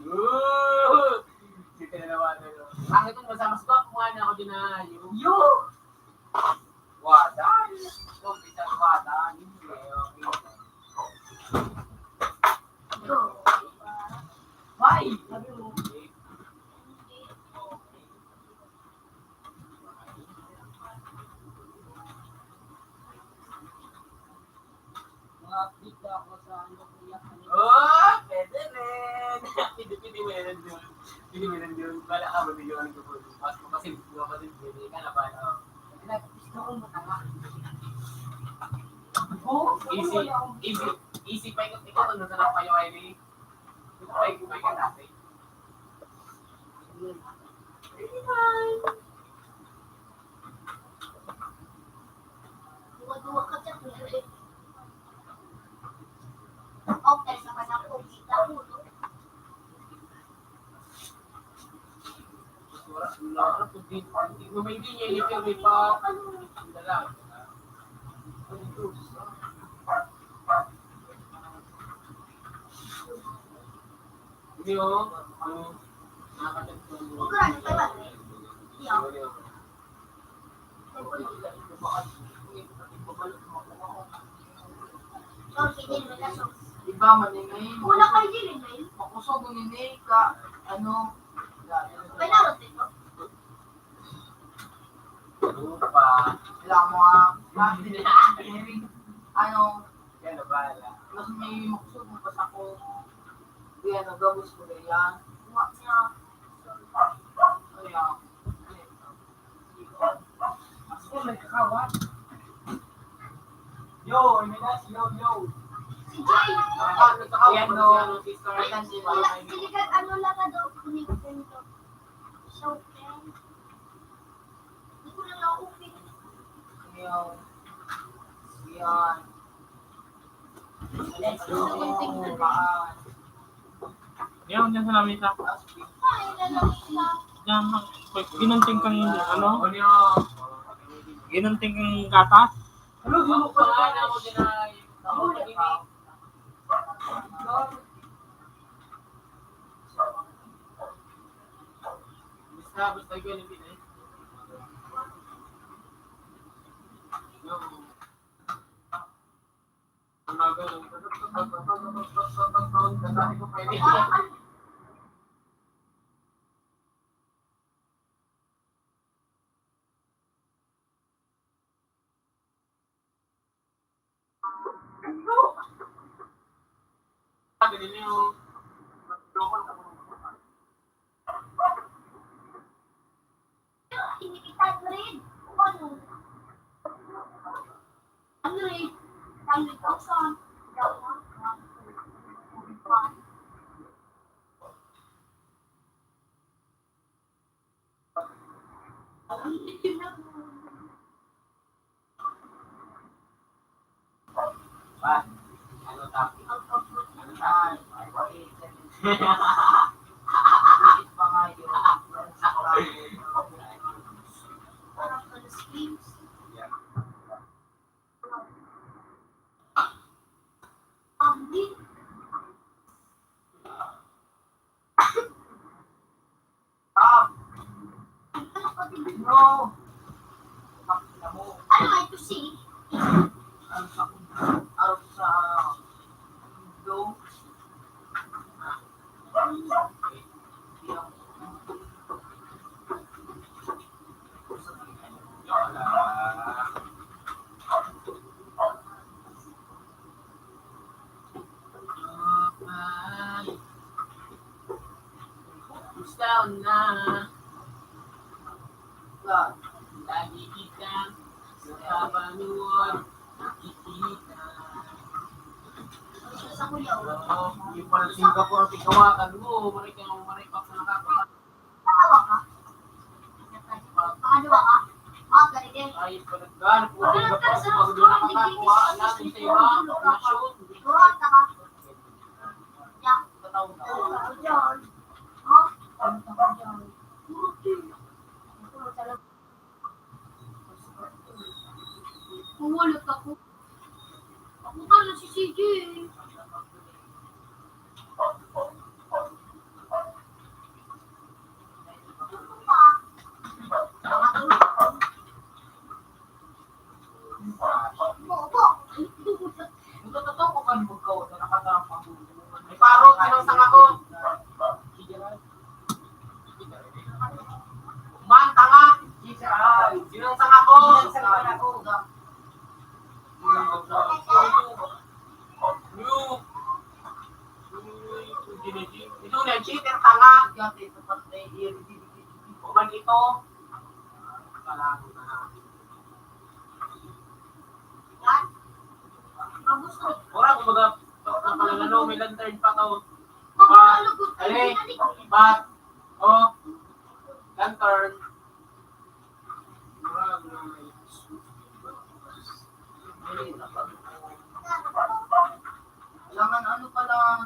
Ooh! Sino na naman, ano? Ang itong masama sa mga na ako din na, yo. Yo! Wada. Ito, kita wada. Hindi, okay. Why? Sabi mo. Mga update ba ako sa ano, kuya? Oh, pwede rin. Pwede, pwede mo yan, Jun. Pwede mo yan, Jun. Bala ka, mabigyan ka ng gusto. Mas makasin, makasin, pwede ka na ba? Oh. Gusto ko matanga. Oh, easy, wala akong easy, easy pa ikaw, ikaw, ano na lang kayo, Irene? Ikaw, ay, kumain ka dati. Irene, hi. Duwa-duwa ka dyan, kuya, eh. Okay, sa kanang pagkita mo, no? Hindi niya ipirmi pa. Hindi, oh. Ano? Nakakatagpo. Huwag ka lang, huwag ka lang. Hindi, oh. Iba man ini. Wala kayo din, eh. Makusog ini ka, ano, Kailangan dito? Ano, yan na ba? Mas may makusog mo pa sa ko. Di ano, gabos ko na yan. Kuha niya. Kaya, mas ko may kakawat. Yo, may nas, yo, yo. Si Jay. Ano sa kawat? Yan, no. Sister. Ay, sila, sila, ano lang na daw, kunin ko ganito. So, friend. Hindi ko na na-open. Yan. Yan. Let's go. Yan, yan sa lamesa. Ay, lamesa. Yan, ginunting kang ano? Ginunting kang gatas? Ano, ginunting kang gatas? Basta, basta yun, hindi na eh. Yung, ang mga ganun. No. Ano nga ito, si? Ang sa, ang sa, do. Gusto na. Lagi kita sa kabanuan nakikita. Oo, yung pala Singapore, tingkawakan mo, maray ka, maray pa sa nakakawa. Natawa ka? Natawa ka? Natawa ka? Ah, galing eh. Ay, panagdan. Kung hindi ka pa sa mga doon nakakakuha, natin sa iba, nasyon. Kurata ka. Yak. Natawa ka. Diyan. Ha? Kurata ka diyan. Kurata. Ang wala ka po. Ako ka na si C J. May parot, sinang sanga ko. Man, tanga. Sinang sanga ko. Ito na, cheater, tanga. Uman ito. Ora, kumbaga, ano, may lantern pa to. Bat, ale, bat, oh, lantern. Kailangan ano pala,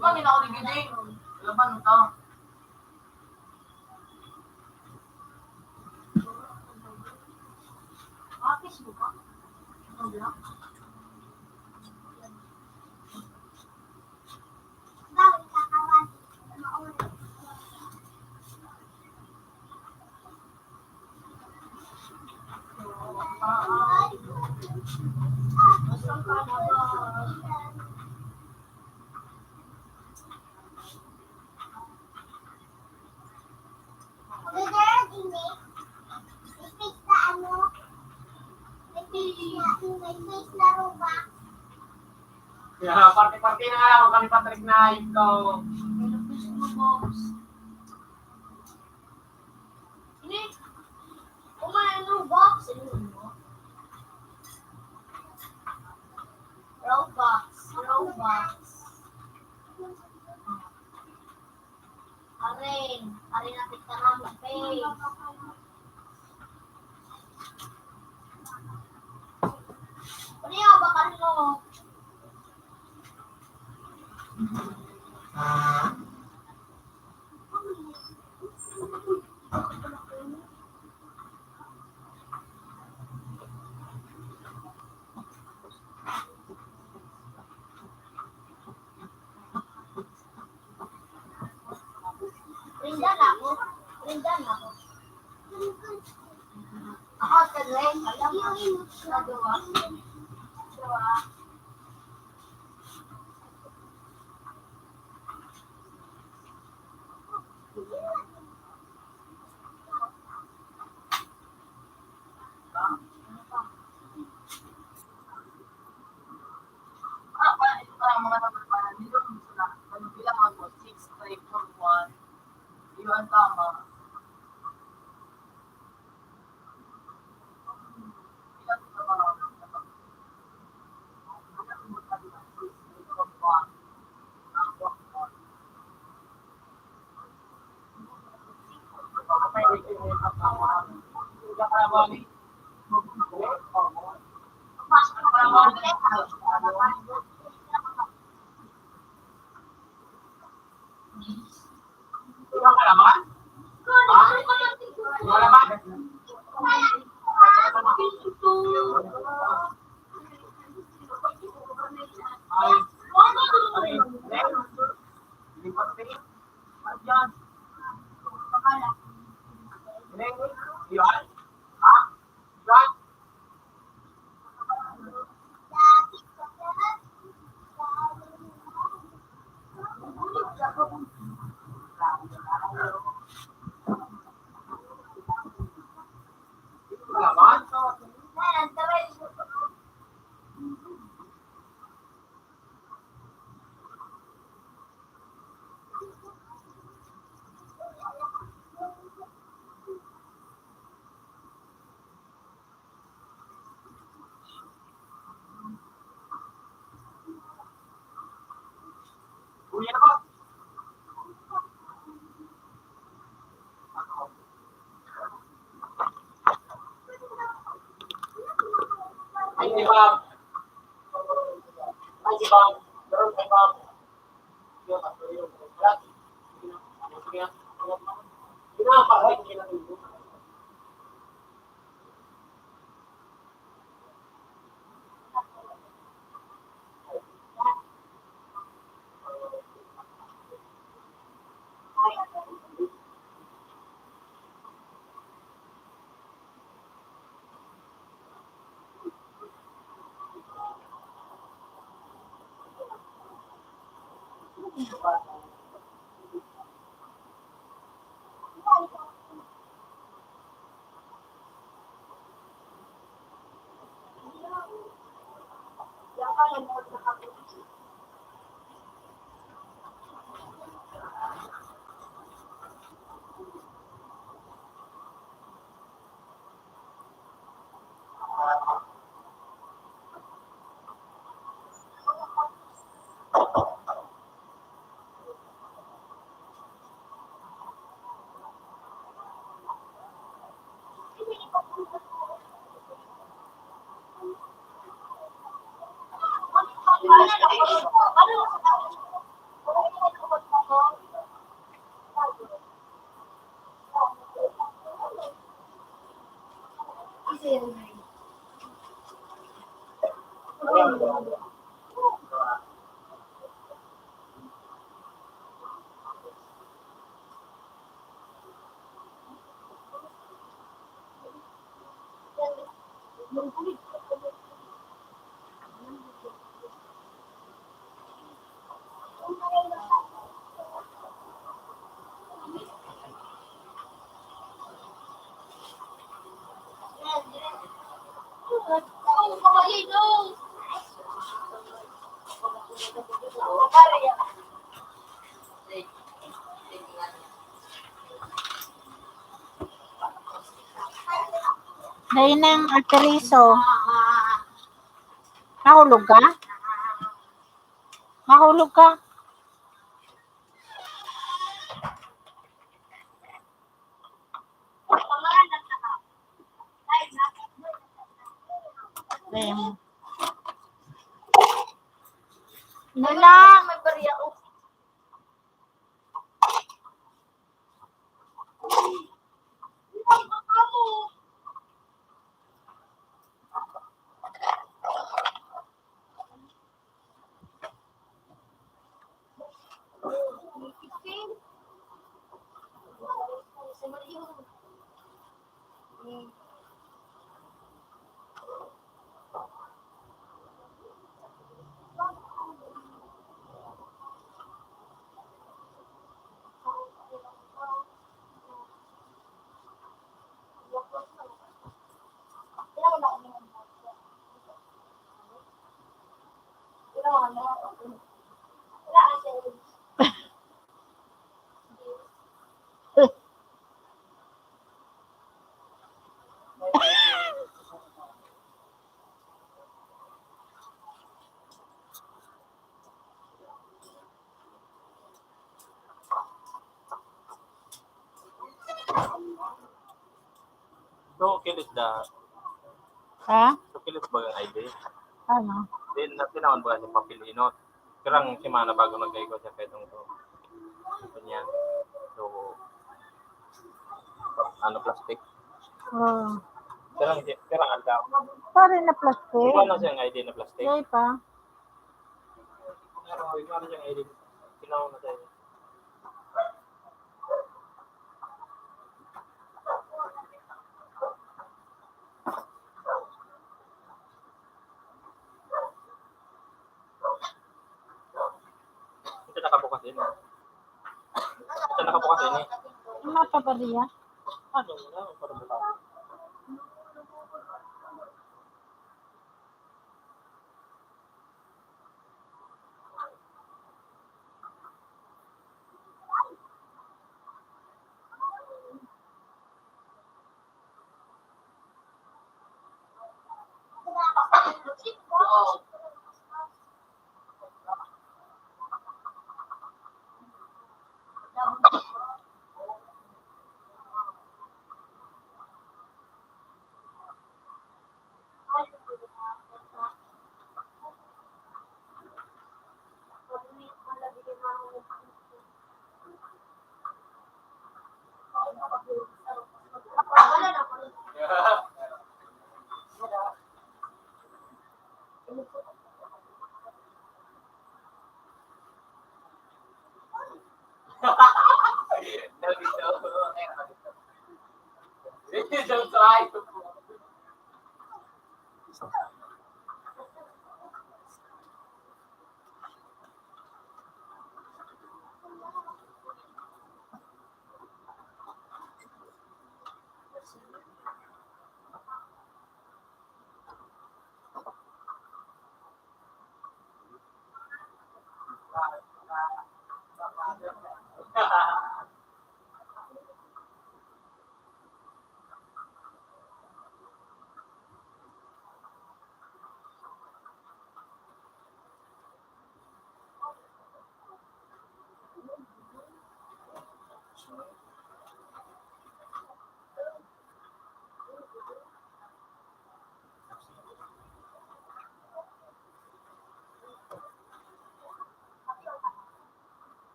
Mangin ako ni Giding. Laban mo to. Apis mo ba? Ano ba? Kaya parte-parte na nga lang kami, Patrick, na ikaw. Ini, kumain Robux. Robux, Robux. Aring, aring natin ka namin, face. Ano yung bakal mo? Rindan ako. Rindan ako. Ako, Taglen, alam mo. Nagawa. Nagawa. Ay, di ba? Ay, di ba? Meron pa ba? Dai nang Ate Riso. Nahulog ka? Nahulog ka? Ayan. Wala. So, kilit da. Ha? So, kilit ba ang I D? Ano? Then, na, tinawan ba ni Papel Inot? Karang semana bago nagkaigo siya kay tong to. Ganyan. So, ano, plastic? Oo. Karang, karang aldaw. Pare na plastic. Di ba na siyang I D na plastic? Yay pa. Pero, di ba na siyang I D? Tinawan na sa'yo. Ito nakabukas din, ah. Ito nakabukas din, eh. Ano pa ba niya? Ano, ano, para bukas?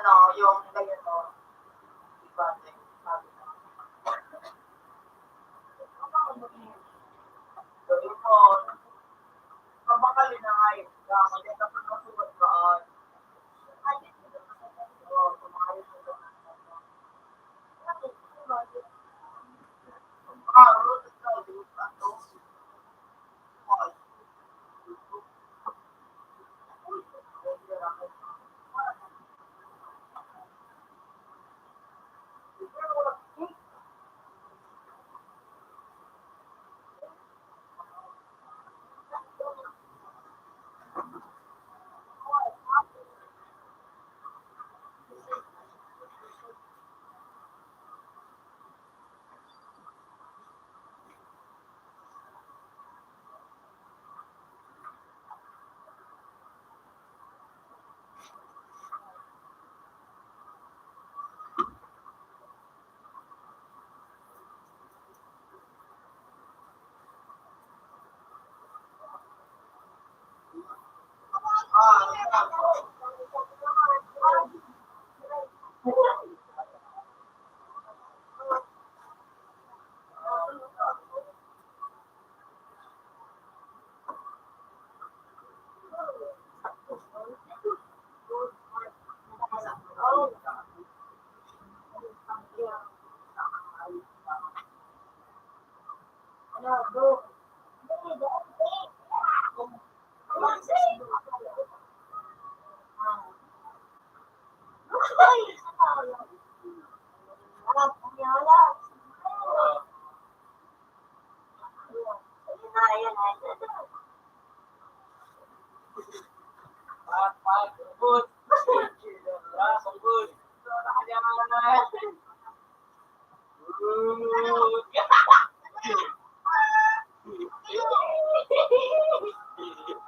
Ano, yung ganyan, no? Iba din, sabi ko. Sabi ko, mabakal na nga eh. Kaya kaya tapos masuwat ka, ah.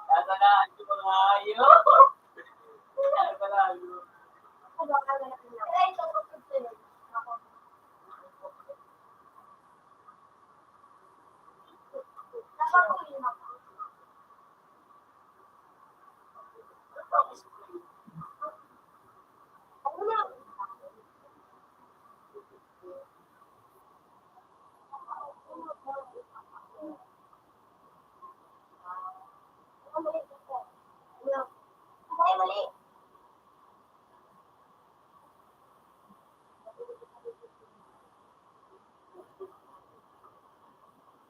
Tatanaan ko mga hayop. Tatanaan ko.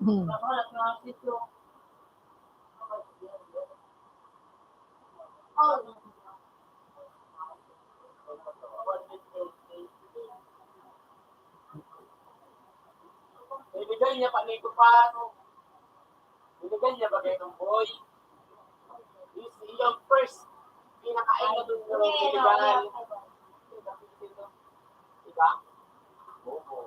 Hmm. Binigay niya pa ni Kupano. Binigay niya ba kayo ng boy? Yung, yung first, pinakain na dun yung binigay. Diba? Oo.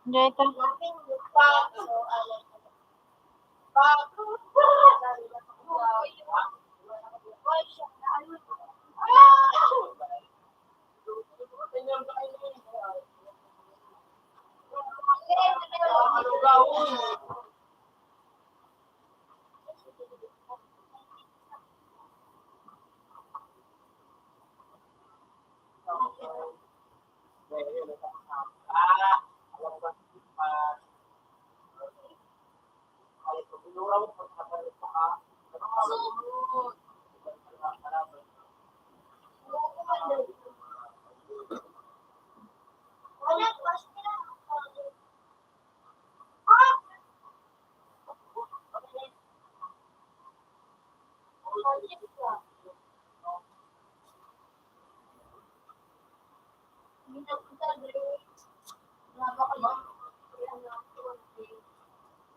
Enjoy ta.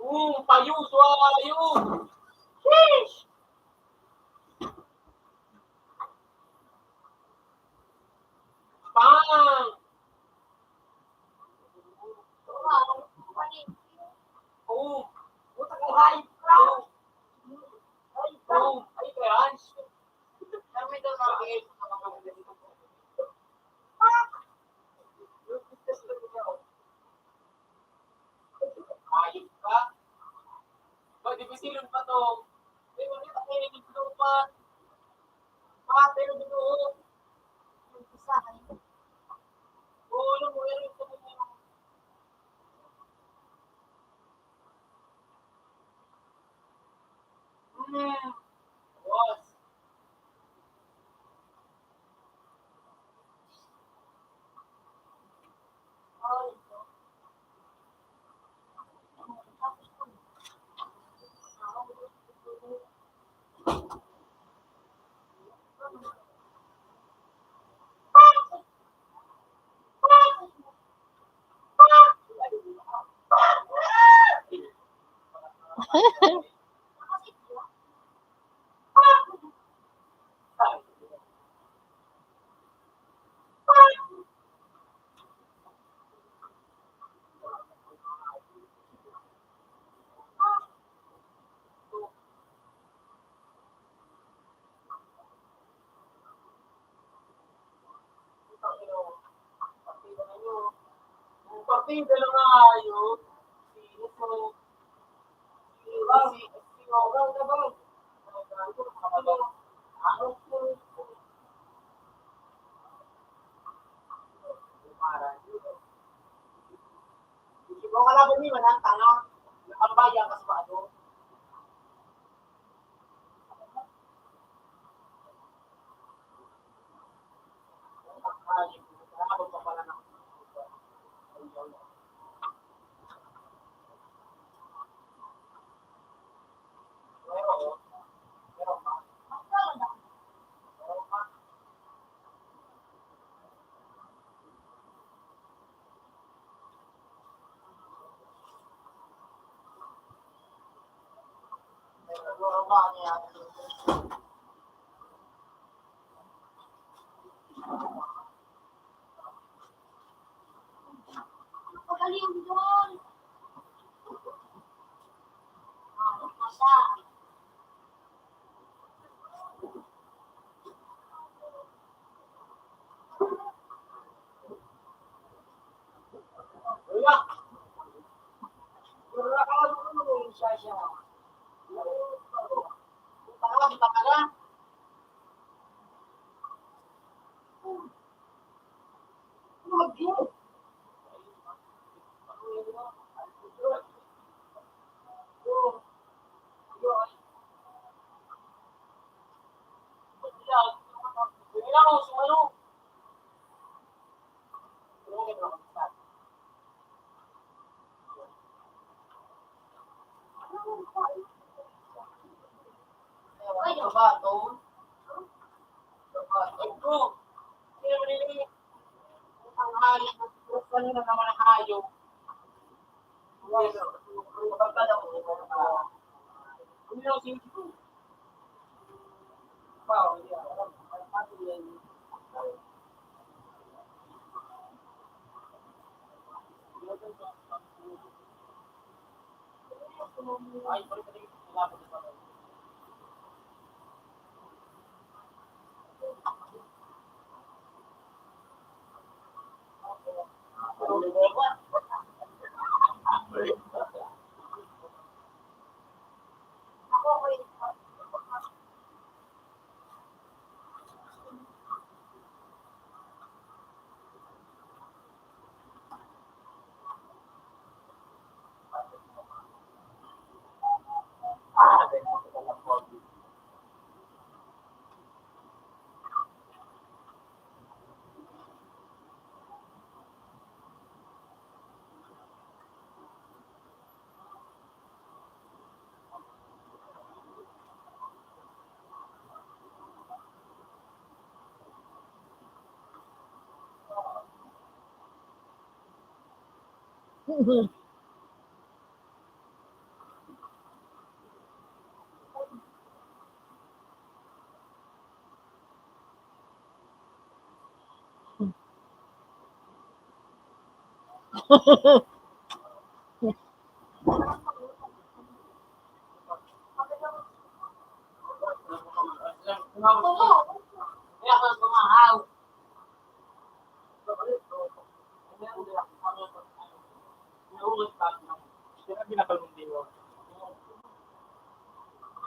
Oo, payo, suwayo. Sheesh! Pang! Oo. Puta ka, hayop ka. Oo. Ay, kaya, ay, shit. Ayos ka. Ba, di ba silon pa to? Di ba, di ba, eh, di ba, Yung dalawa hayop, si Iso, si, si, si Ogang ka ba? Ikaw kalaban niyo, wala ang tanga. Nakabaya ka sa bato.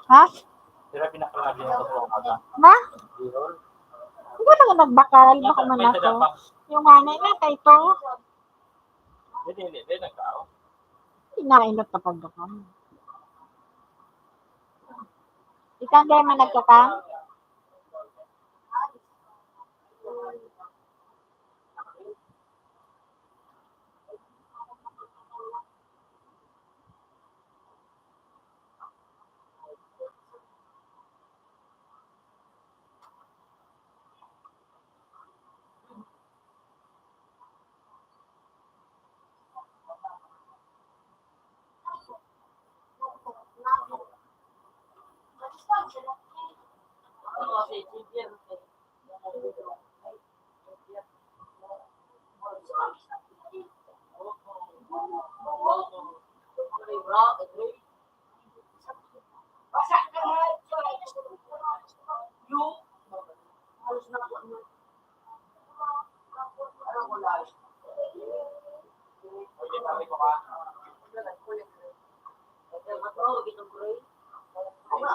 Ha? Sila pinakalabi na ito po. Ha? Hindi naman nagbakal, baka man ako. Yung nanay nga, kay ito. Hindi, hindi, hindi, nagkao. Kinain na tapag ka. Ikaw, hindi man nagkakam?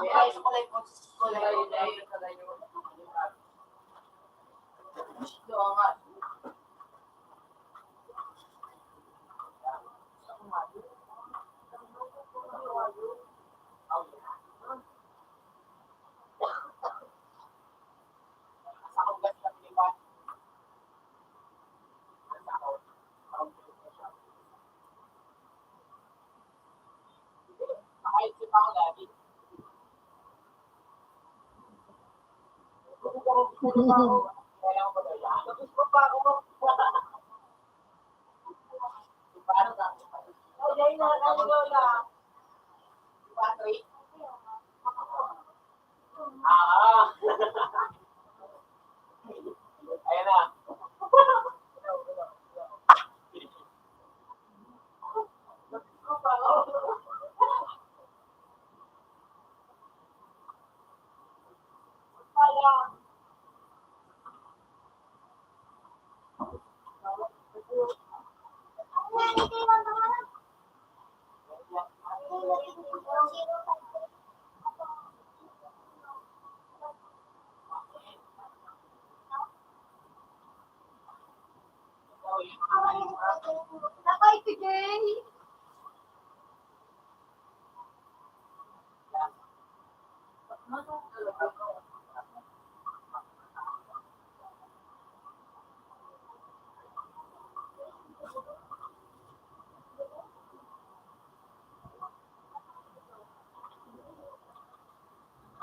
Ah. Ayan na.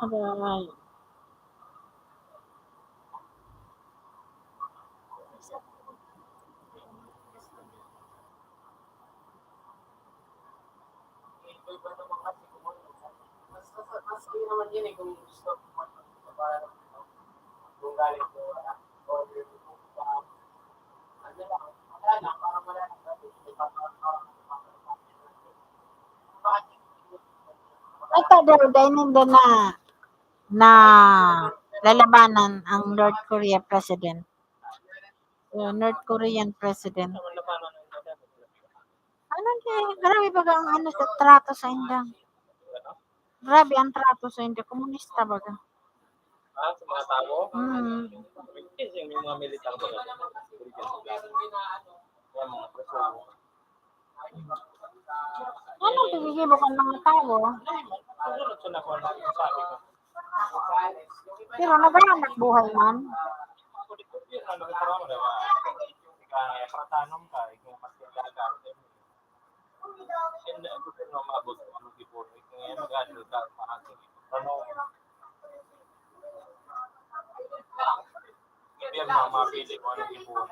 Aray. Ay, Father, dai ninda na, na lalabanan ang North Korea president. O, North Korean president. Ano ni, grabe baga ang ano sa trato sa inda. Grabe ang trato sa inda. Komunista baga. Ah, sa mga tao? Mm. Kasi yung mga militar ba? Yung mga preso. Ano ang paghihibo kan mga tawo? Pero naghahanap buhay man. Ano? Hindi ang mga mapili kung anong ipunan.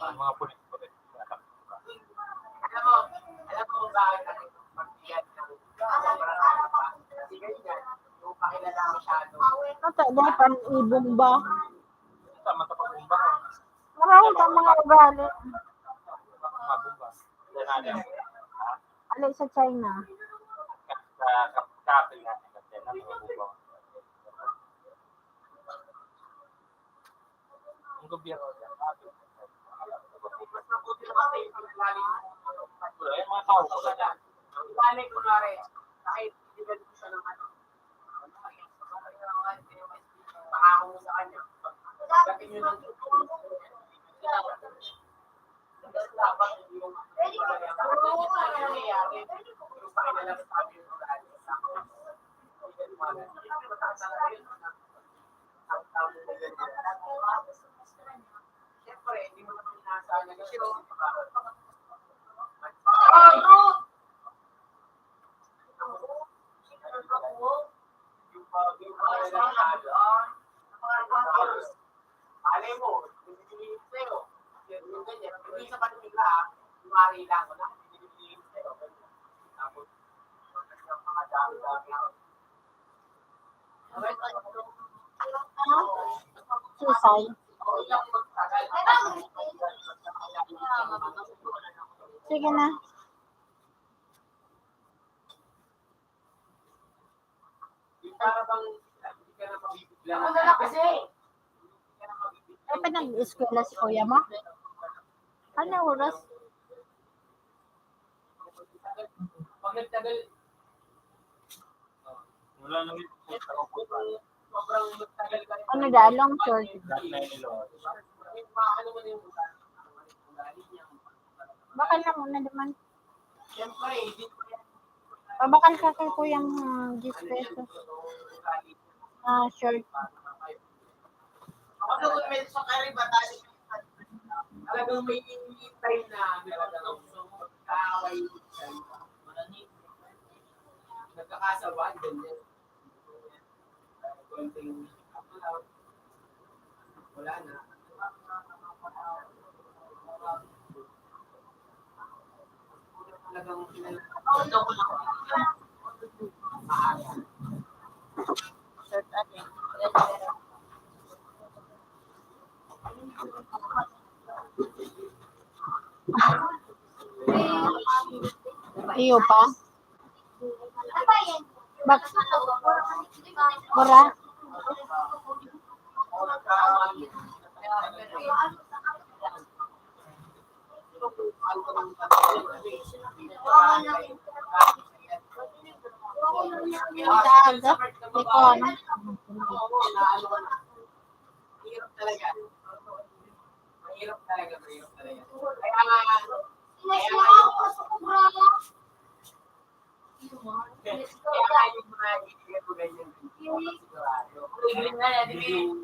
Ang mga pulis-pulis. Ata, dahil pan ibong ba? Tama sa pagbumba. Marahon ang mga ugali. Mabumba. Ali sa China. Sa kap-, kapil natin sa China, mga bubaw. Ang gobyerno niya, kapil. Wala, yung mga tao ko na dyan. Susay. Sige na. Ay, pinag-eskwela si kuya mo? Ano oras? Pag nagtagal, wala naman. Sobrang nagtagal ka rin. Ano da, long short? Lahat na yun, Lord. Bakal na muna naman. Siyempre, hindi ko yan. Pabakal ka kay kuyang, ah, diyes pesos. Ah, short. Ako naman, may sa kariba tayo. Talagang may time na talagang kaaway. Nagkakasawaan, ganyan. Konting, wala na. Talagang Iyo pa? Bak-, ora? Sa aga, di ko ano. Mahirap talaga. Mahirap talaga, mahirap talaga. Kaya nga, kaya nga, kaya nga yung mga kaibigan ko ganyan, sigurado. Hindi nga, hindi.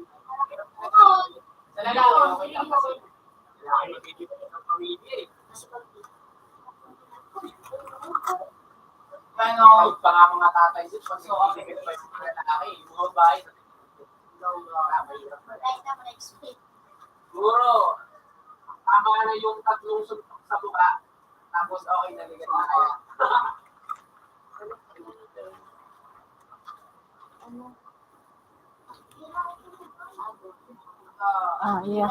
Talaga, okay lang kasi. Kailangan yung kaibigan ng pamilya eh. Ano, pa nga mga tatay din, pag nagbibigay pa yung mga lalaki, yung mga babae, Siguro, tama na yung tatlong suntok sa mukha. Tapos okay na, ligat na kaya. Ah, iya.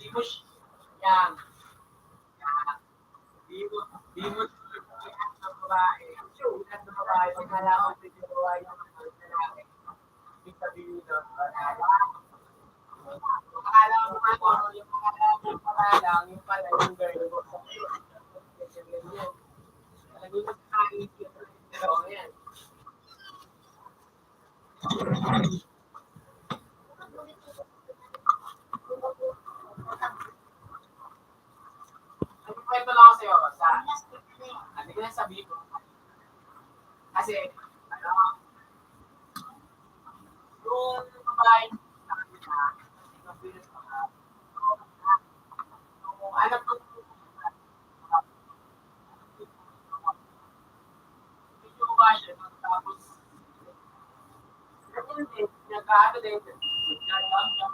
Di mo siya, yan. Yan. Di mo, di mo siya, yan, sa babae. Sure, yan, sa babae. Pag nalaman mo, di mo babae, yung lalaki. Ibig sabihin nun, wala. Akala mo nga, ano, yung akala mo, yung pala, yung girl mo. Talagang mas kahit yun. Pero, yan. Ang kwento lang ako sa'yo, sa, hindi ko na sabihin ko. Kasi, ano, yung babae, sabi niya, yung pilit pa nga, yung anak ko, medyo ba siya, tapos, ganun din, nag-aano din, nag-aano din,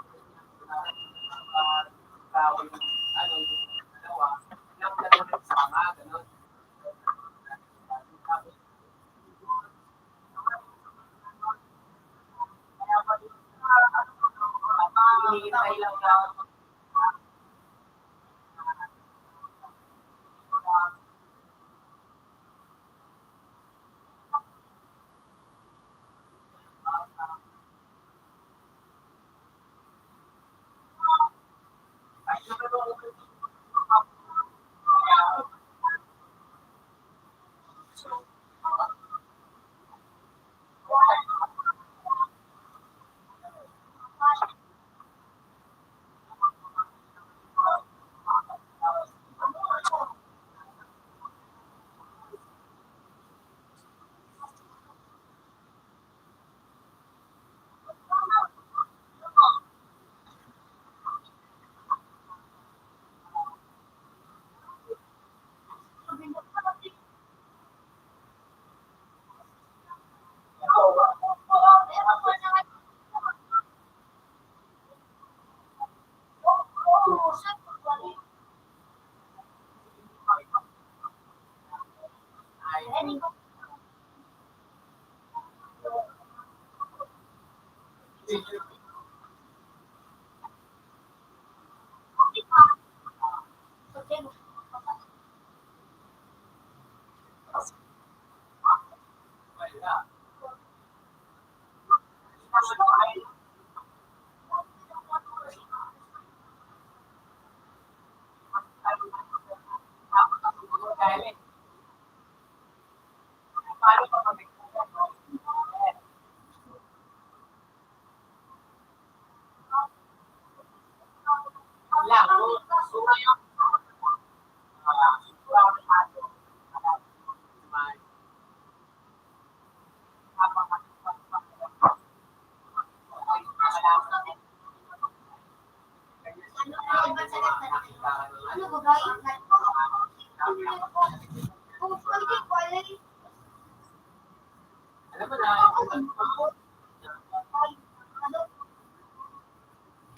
ano, yung dalawa, nagdadala sa mga, ganun. Tapos,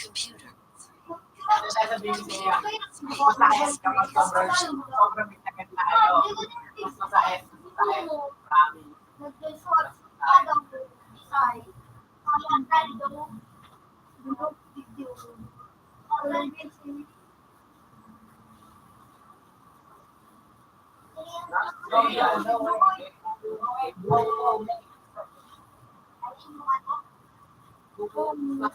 Computer. Ano sasabihin ko niya? Mas maayos kapag sobrang, sobrang may sakit na ano. Mas masaya, mas masaya. Promise.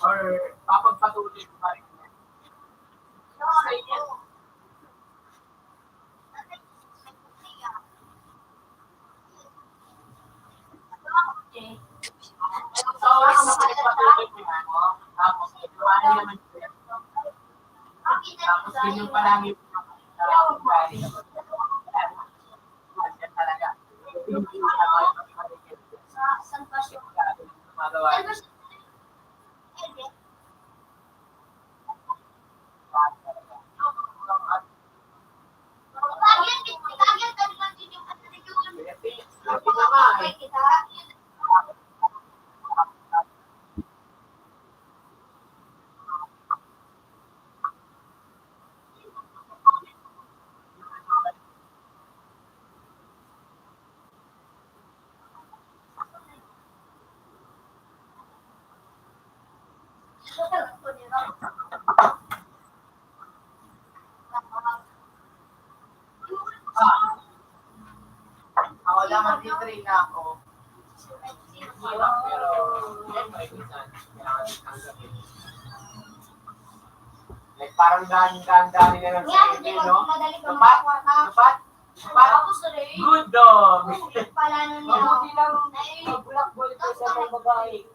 Or papagpatuloy ko pa rin. Ako lang, mag-train na ako. Pero, siyempre, minsan, kailangan tanggapin. Like, parang dahan-dahan na lang sa akin, no? Lupat, lupat, lupat. Good dog. Mabuti lang, mag-blackboard ka sa mga babae.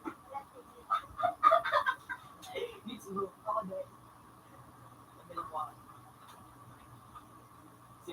Ako din. Si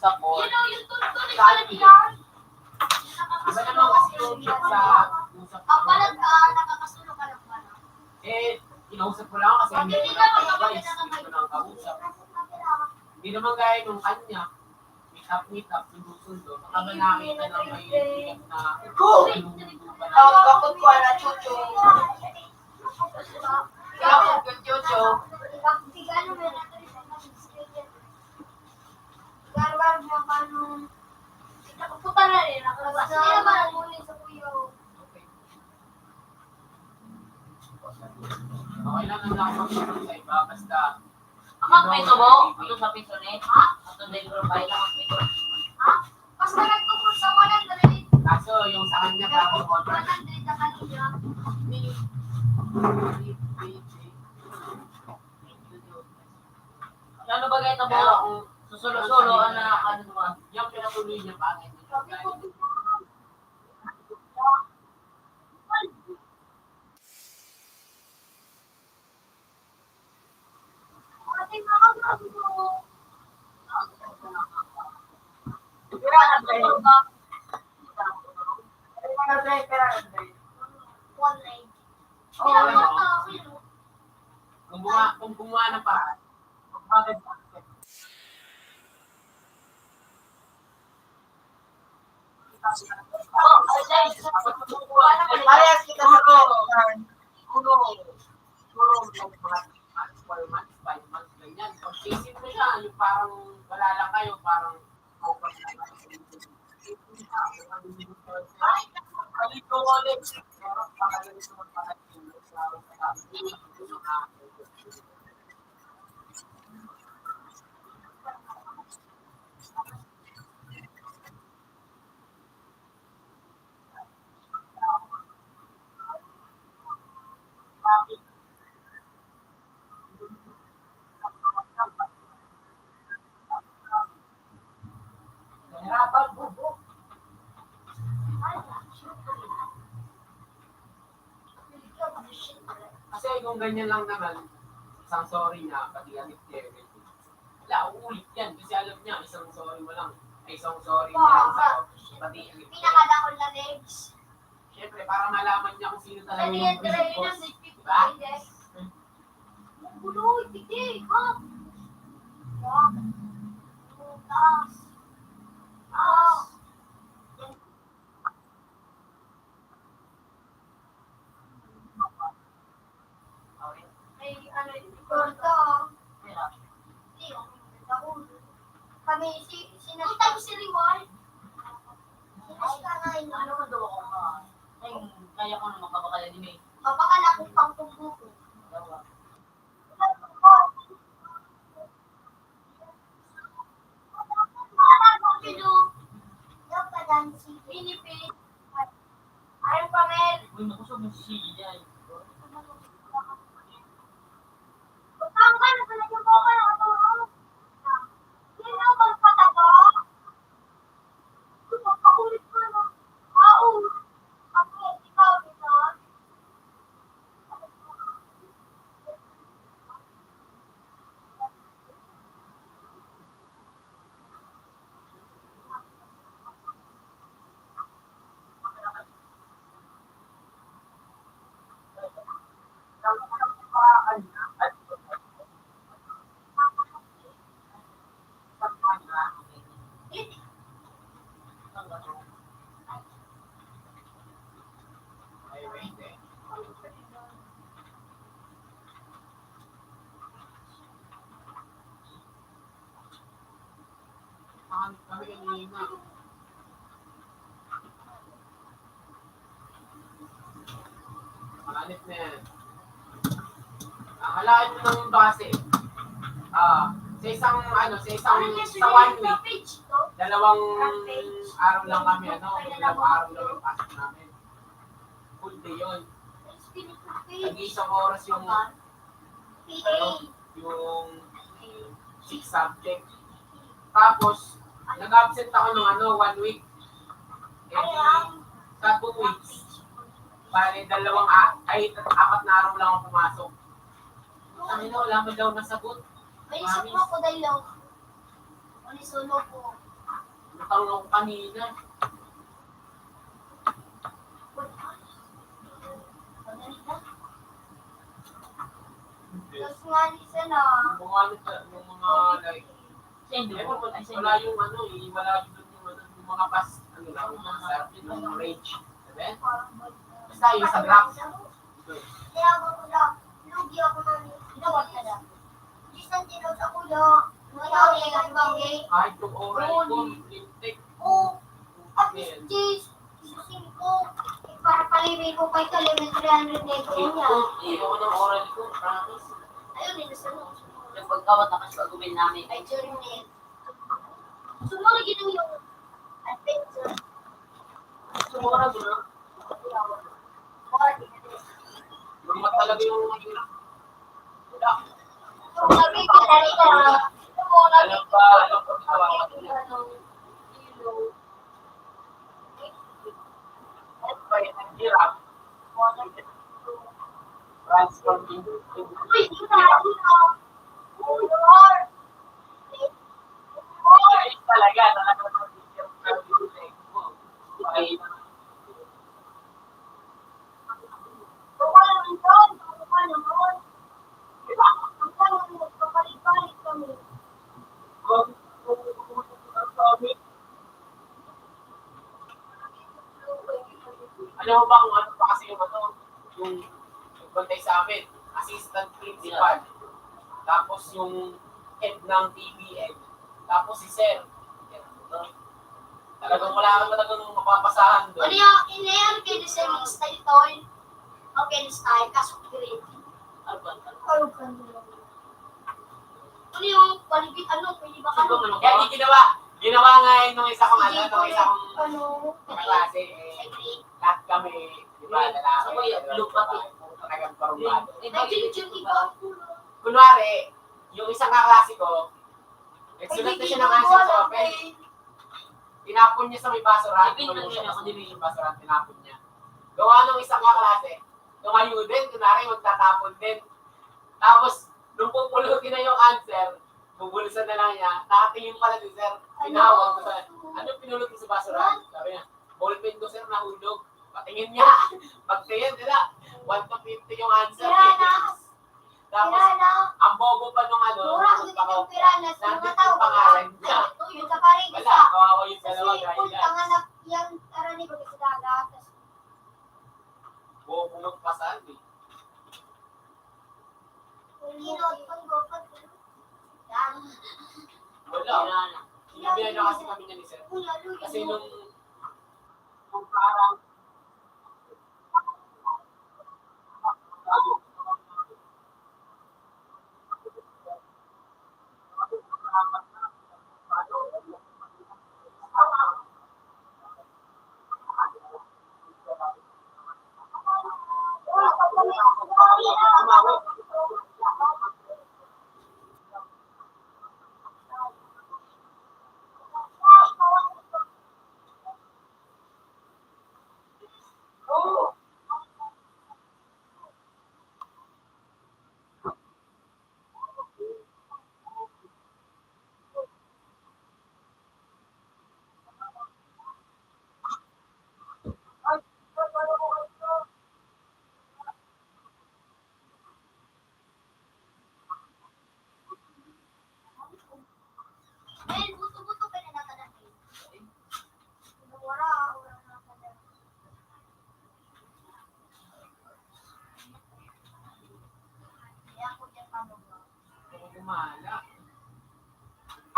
Sa court. Saan yun? Iba naman kasi yung sa usap ng eh, kinausap ko lang kasi hindi ko lang advice, hindi ko lang kausap. Hindi naman gaya nung kanya. Meet up, meet up, sundo-sundo. Baka ba nakita na may bigat na Go! Ang bakot ko, ala, chuchu. Bakot ko, chuchu. Garwar na paano? Puta na rin, nakawas na naman ang huli sa kuya. Okay lang ang nakapagpapag sa iba, basta Ang may tubo, ito sa piso ni. Ha? Ito din, pero bahay lang ang pito. Ha? Basta nagtubos sa one hundred. Kaso, yung sa kanya, parang one hundred na kanina. Ano ba kayo tabo? Kaya kung Susulo-sulo, ang na, ano ba? Yung pinatuloy niya, bakit? Sabi ko, Kung gumawa, kung gumawa ng paraan, magbabayad ka. Parehas kita sa Pilipinas. Siguro, siguro, mga three months, four months, five months, ganyan. Pag-isip mo siya, yung parang wala lang kayo, parang open na lang. Ay, naligo ko ulit. Pero, baka ganito magpakatulog sa Nahirapan po po. Kasi kung ganyan lang naman, isang sorry niya, pati amit niya, everything. Wala, uulit yan. Kasi alam niya, isang sorry mo lang. Ay, isang sorry niya lang sa pati amit niya. Pinakadakol na legs. Siyempre, para malaman niya kung sino talaga yung boss. Di ba? Ang gulo, hindi, ha? Taas. Taas. May ano, yung kwarto. Hindi, yung kami si, si Nastag si Riwan. Ay, ano ka daw ako ka? Ay, kaya ko naman kapakala ni May. Kapakala kong pangkumbuko. Dawa. Uy, nakusog mo si Sige dyan. Mahanap kami kanina. Mahanap na yan. Ah, halaan mo lang yung base. Ah, sa isang, ano, sa isang, sa one week, dalawang araw lang kami, ano, dalawang araw lang yung pasok namin. Full day yun. Tag-iisang oras yung, ano, yung six subject. Tapos, nag-absent ako ng, ano, one week. Eh, sa two weeks, bale, dalawang, a-, ay, apat na araw lang ako pumasok. Ano, wala mo daw nasagot. May isa po ako, Dayo. Ano, solo po. Natawag ako kanina. Tapos nga, isa na. Yung mga, ano, yung mga, like, Ewan ko, wala yung ano, eh, wala yung, yung, ano, yung mga pas, ano lang, yung mga sa, yung range. Diba? Basta yung sa graph. Kaya ako lang, lugi ako ng ginawa ka na. Di sa tinaw sa kuya, wala ako yung bagay. Kahit yung oral ko, yung intake. Oo. At least, sis, singko. Eh, para palibay ko kay Kalim, may three hundred na ito niya. Singko, iyo ko ng oral ko, promise. Ayun, yun, sa Nagpagkawat na kasi pag-umin namin. Ay, Jermaine. Gusto mo lagi ng yung adventure? Gusto mo na, bro? Normal talaga yung mahirap. Wala. Sabi ko, dali ka. Gusto mo lagi Alam pa, alam pa, ginawa ko. Ano, ilog. Ang hirap. Transforming. Uy, hirap. Ay, talaga, talaga. Ay, Alam mo ba kung ano pa kasi yung ano, yung nagbantay sa amin? Assistant principal. Tapos yung head ng T B N. Tapos si sir. Talagang wala kang talagang mapapasahan doon. Ano yung, ano yung pwede sa mga style, tol? Okay, style, kaso grade. Ano ba? Ano ba? Ano yung quality, ano, pwede ba kami? Kaya di ginawa, ginawa nga yun nung isa kong, ano, nung isa kong ano, kaklase, eh, lahat kami, di ba, lalaki, lupa, talagang parumbado. Kunwari, yung isang kaklase ko, nagsulat na siya ng answer sa papel. Tinapon niya sa may basurahan. Tinapon niya sa basurahan, tinapon niya. Gawa nung isang kaklase, tumayo din, kunwari, magtatapon din. Tapos, nung pupulutin na yung answer, bubulsan na lang niya, nakatingin pala si sir, tinawag ko sa, "Ano pinulot mo sa basurahan?" Sabi niya, "Ballpen ko, sir, nahulog." Patingin niya, pagtingin, di na, one to fifty yung answer. Tapos, ang bobo pa nung ano, nung pako, nandun yung pangalan niya. Wala, kawawa yung dalawa, guys. Bobo magpasal, eh. Wala. Sinabihan na kasi kami niya ni sir. Kasi nung, nung parang,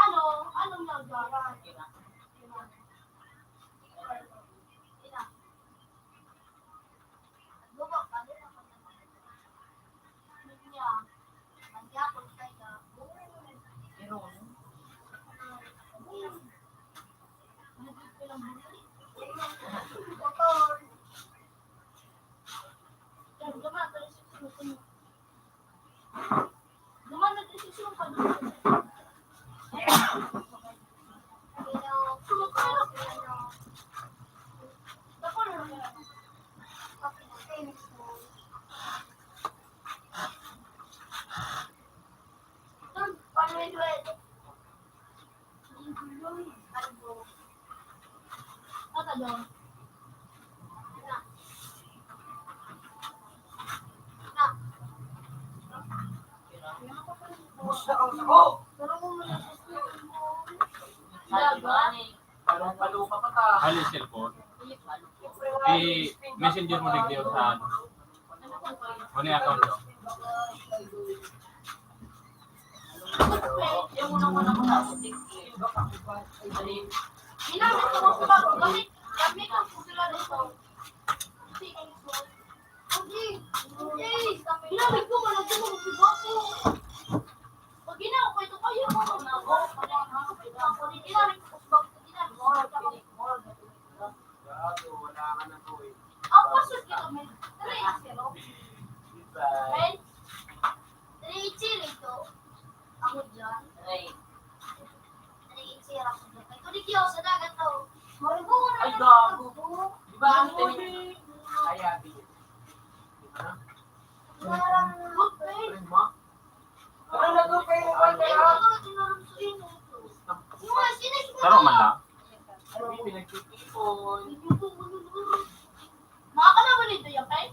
Ano? Anong nagawa? Kumusta ka sa ko? Ano yung cellphone? I-messenger mo digdi sa ano. Ano yung account mo? Ay, gago. Di ba ang tinig? Kaya, di ba? Parang nag-upay mo ba kaya? Taro man lang. Mga kalaban nito yan, Pen?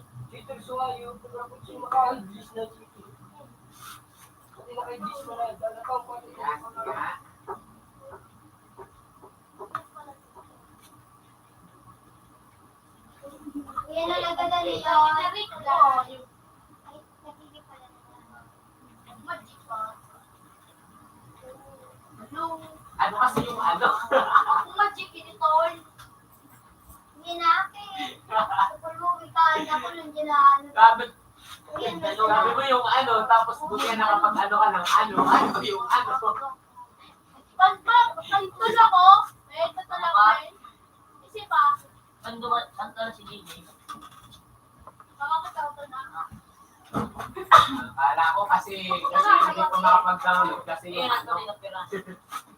Yan ang nagdadali. Ano kasi yung ano? Ako nga, chicken ito. Hindi na, ate. Kapag uwi ka, ako lang ginaano. Sabi, sabi mo yung ano, tapos buti na nakapag-ano ka ng ano, ano yung ano. Pag, pag, pag tulog ko, eh, tutulog ko eh. Kasi pa, Saan ka ba, saan ka na si Gigi? Kala ko kasi, kasi hindi ko makapag-download kasi yung ano.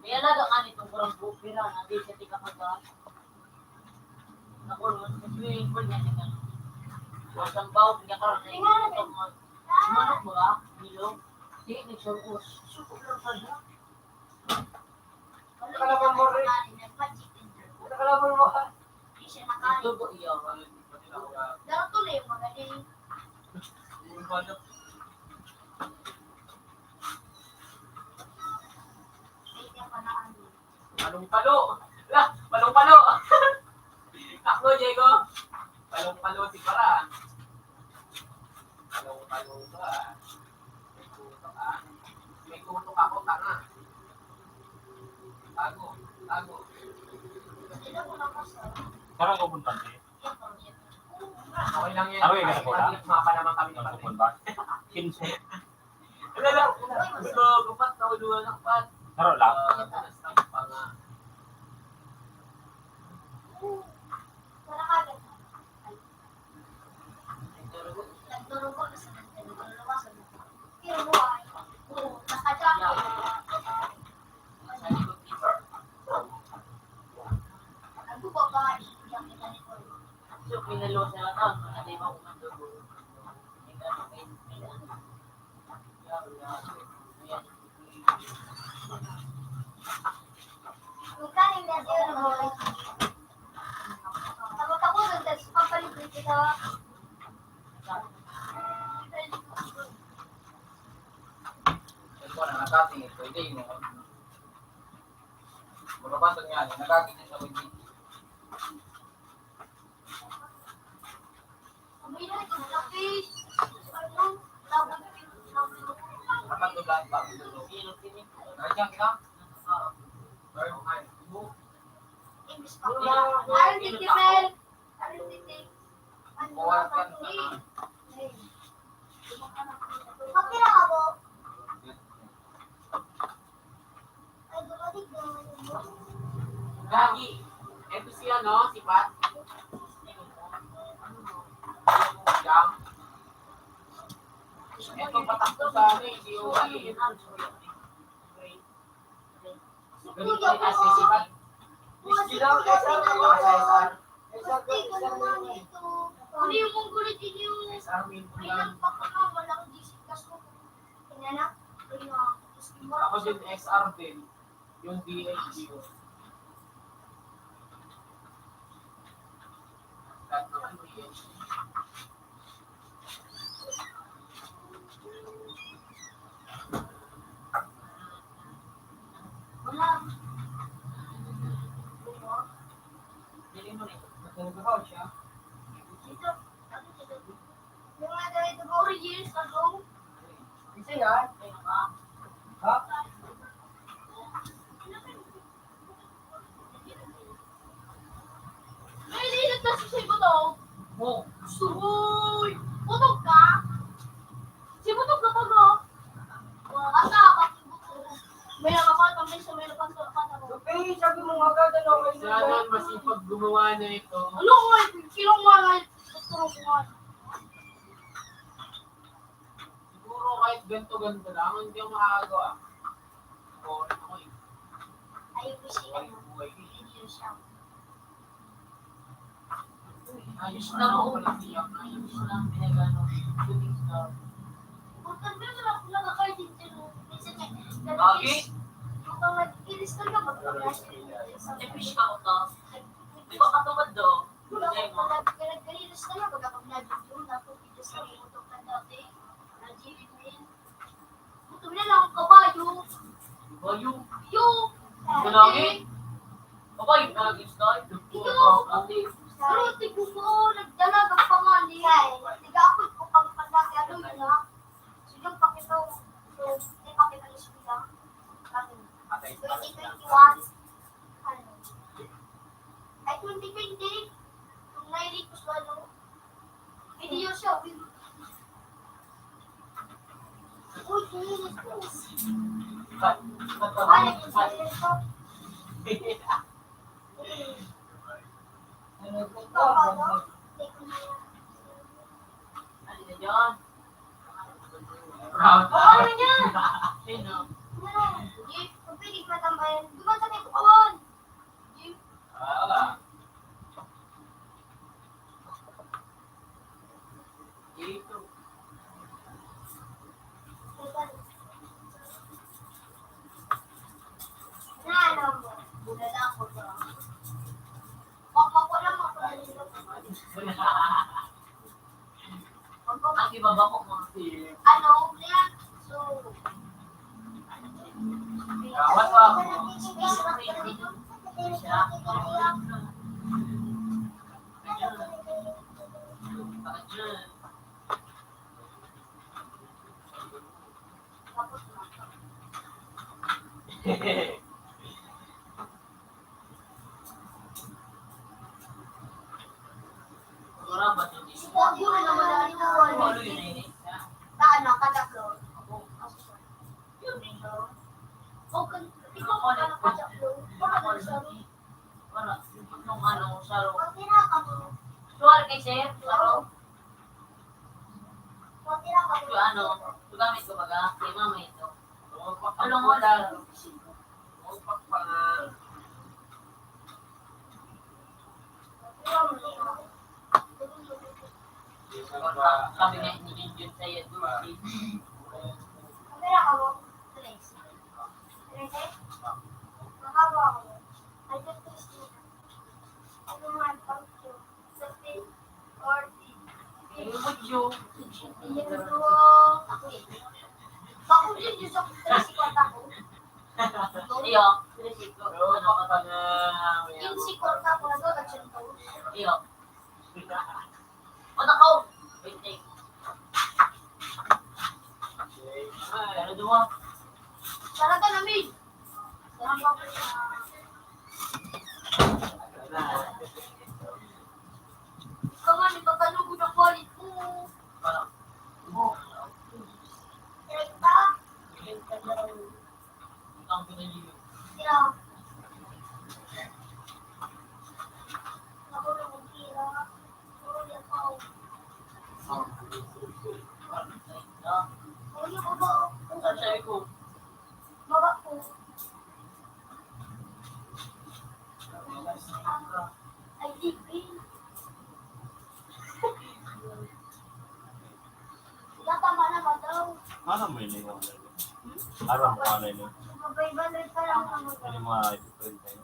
May alaga nga nitong kurang bupira na di siya tika pag-, ako, no, swimming pool niya, tika. Ang sambaw, pinakaroon na yung manok ba? Bilog. Di, nagsurkos. Surkos lang pala. Nakalaban mo rin. Nakalaban mo, ha? Ito po, iyo. Dato na yung magaling. Palong-palo. Lah, palong-palo. Takbo, Diego. Palong-palo si Para. Palong-palo ba? May tutok, ah. May tutok ako, tanga. Tago, tago. Parang open pa, eh. Okay lang yan. Ano yung nasa bola? Mapa naman kami ni Pare. Nasa bola ba? Kinso. Wala lang. Gusto ko pat, nauluan ako pat. Laro lang. Ah, basta pa nga. Ito na, nakatingin, pwede mo. Mga bata nga, nakatingin sa pwede. Gagi. Ito si ano, si Pat. Jam. Ito, patak ko sa ano, eh, si Uy. Ganito yung kasi si Pat. Miski lang, S R, S R. Ano yung mong gulit inyo? S R, may lang. Ay, nagpapaka, walang gising kaso. Tingnan na. Ako din, S R din. Yung D H D O. Wala. Nagbabaw siya. Dito, ano dito? Yung mga ganito ba, four years ago? Isa yan? Ha? May lilit na si Shay Butog. Oh. Gusto mo? Butog ka? Si Butog na to, no? Wala ka, bakit Butog? May nakapatang, may sa may nakapatang. Okay, sabi mo nga, ganda, no? Sana masipag gumawa na ito. Ano ko, eh, kilong mga, gusto ko nga. Siguro kahit ganto-ganto lang, hindi ako makakagawa. Ako, ano ko eh. Ayun, kasi ano, buhay ko eh. Hindi siya. Ayos na mo. Ayos na, pinagano, shooting star. Importante na lang kung nakakain din dyan, oh. Minsan nga, Lagi? Kapag nag-ilis ka na, magpaplastic mo sa Nag-fish ka, utos. Di ba katubad daw? Wala akong palag-, palag-, ganito sa kanya, pag ako nag-video, tapos video sa mga motor ka dati, nag-i-email. Buto na lang ang kabayo. Kabayo? Yo! Malangit? Kabayo na lagi, Sky. Ikaw! Ate. Pero tignan mo, nagdalaga pa nga niya eh. Nag-aapod ko pang pagkakalo niya. So, yung pakita ko, so, may pakita ni Sky. Kami. Twenty twenty-one. Ano? Ay, twenty twenty. Kung nailig ko sa ano, video siya, uy. Uy, kinilig ko. Balik sa ko. Ano ko ba? Ano na yan? Proud. Oo, ano yan? Sino? Ano? Hindi, kung pwede matambayan. Duman sa may bukawan. Hindi. Ah. Dito. Ang iba ba ko mga ano, yan. So, Gawat pa ako. Siya. Ayun. Tapos na. Wala ba ito? Wag mo na naman ang iwan. Wala yun eh. Saan na? Kataklo. Yun eh. Huwag ka, ikaw ka na kataklo. Wala na siya. Wala. Yung ano, sa Suwal kay sir. Pero, yung ano, gamit ko baga, kay mama ito. Tulong mo lang. Sabi nga ni Junjun sa'yo, Dulce. Ayun mo, Joe. Bako yun, yung sa tres y kuwarta ko. Iyo, tres y kuwarta. Ano ka pa na? Quince y kuwarta ko na doon, at siyento. Iyo. Mata ko! Wait, wait. Pero duwa. Talaga namin. Ikaw nga, nagkakalugod ang wallet mo. Treinta? Yeah. Ako na magtira. Ako na pa. Ano ko ba? Ang sabi ko, Baba po. Ay, di green. Natama na ba daw? Ano mo yun, yung ano yun? Aram mo ano yun? Mabay-balay pa lang ang mga Yung mga ipiprint tayo.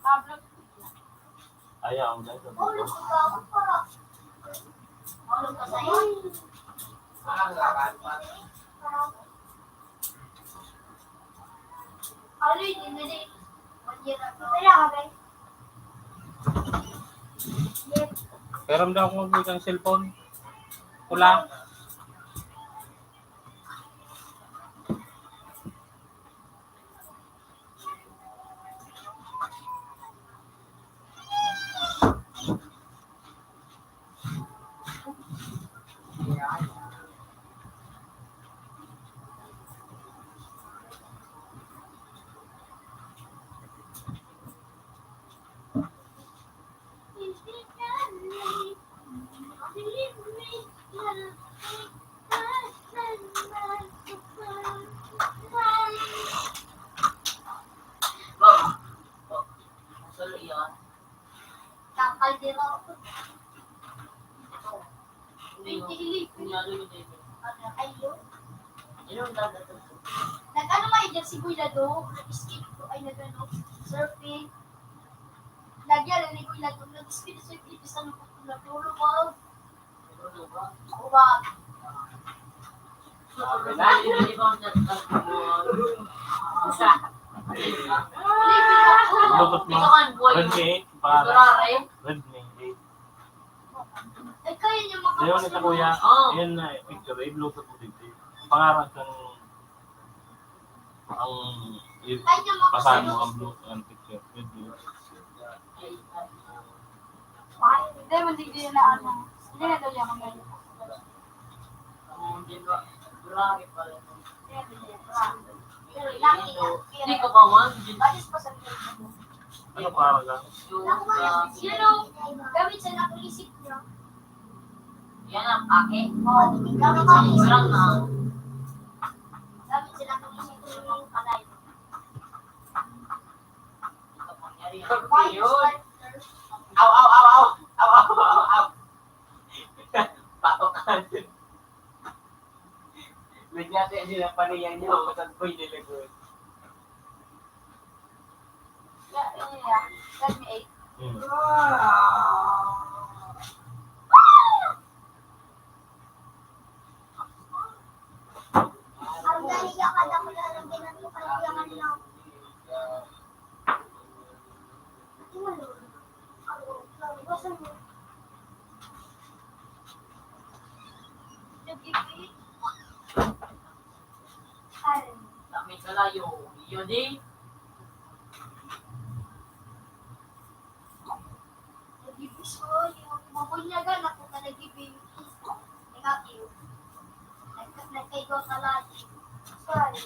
Pablo. Ayaw, ang ganito. Ulo ko ba? Ulo ko sa'yo. Ano yun? Hindi. One year ago. Kaya ka, Ben? Pero daw kung ang cellphone, pula. Kakaldero. Hindi, hindi. Ano, ayun. Nag-ano nga yun, si Kuya Lado, nag-skate ko, ay, nag-ano, surfing. Nagyan ni Kuya Lado, nag-skate, surfing, sa lubog ko, natulog, oh. Natulog, oh. Uwag. Bluetooth mo. Redmi eight, para. Redmi eight. Ay, kaya niya makapasok. Ayun, ito, kuya. Oh. Ayan na, picture, i-Bluetooth mo dito. Pangarap ng, ang, i-, pasahan mo ang Bluetooth, ang picture. Redmi. Hindi, hindi, hindi na ano. Hindi na daw yan, ang ganyan. Hindi ko pa man. Ano pa, wala? Yung, ah, yun, oh. Gamit sa nakulisip niya. Yan ang ake. Oh, gamit sa nakulisip niya. Gamit sa nakulisip niya yung kanay. Yun. Aw, aw, aw, aw, aw. Aw, aw, aw, aw, aw. Patokan. Nagyate sila paniyan niyo, kasagboy nila, good. Yeah, yeah, yeah. Let me eat. Hmm. Ang dali ka, kada ko lalagyan ng tukal yung ano. Kami kalayo, iyo di. Nagibis ko, yung mabunyagan ako na nagibis. Nagaki. Nagka-, nagkaigo ka lagi. Sorry.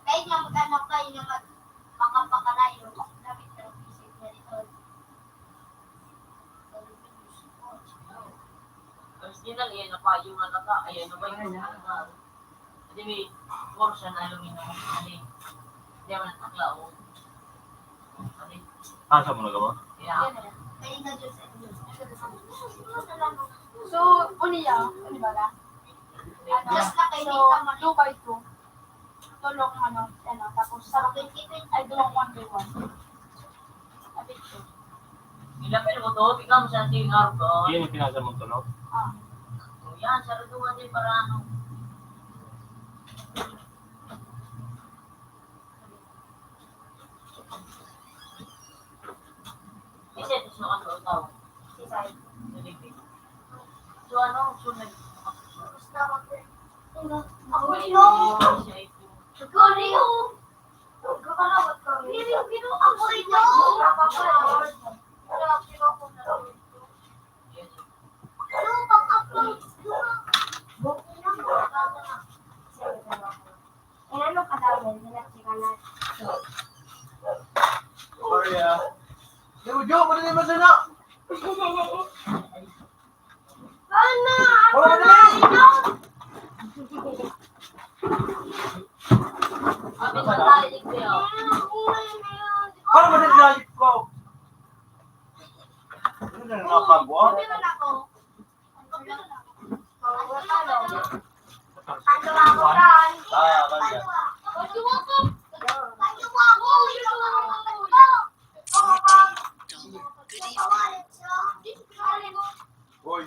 Kahit nga mag-anak kayo na mag-, makapakalayo, lapit na isip niya dito. Tapos din lang, eh, napayo nga naka, ayan, napayo nga naka. Hindi, may portion na aluminum. Hindi. Hindi naman ang takla, oh. Hindi. Ah, sa mga gawa? Yeah. So, ano niya? Ano ba na? Ano? Just na kay so, two by two. Tulong, ano, ano, tapos sa akin, I do one by one. Sabi ko. Ilapil mo to, ikaw mo sa ating araw ko. Yan yung pinasa mong tulog? Ah. So, yan, sarado nga din para ano. Isa, ito sa mga tao. Isa. So, ano, so, nag-, Ako ito. Ako ito. Ako ito. Ako ito. Ano pang upload? Inano ka daw, eh, hinat ka na. Sorry, ah. Di, Ujo, pwede naman sana. Ano? Wala na. Ano ba na? Parang masasayang ko. Ano na nakagawa? Ah, kanya. Hoy.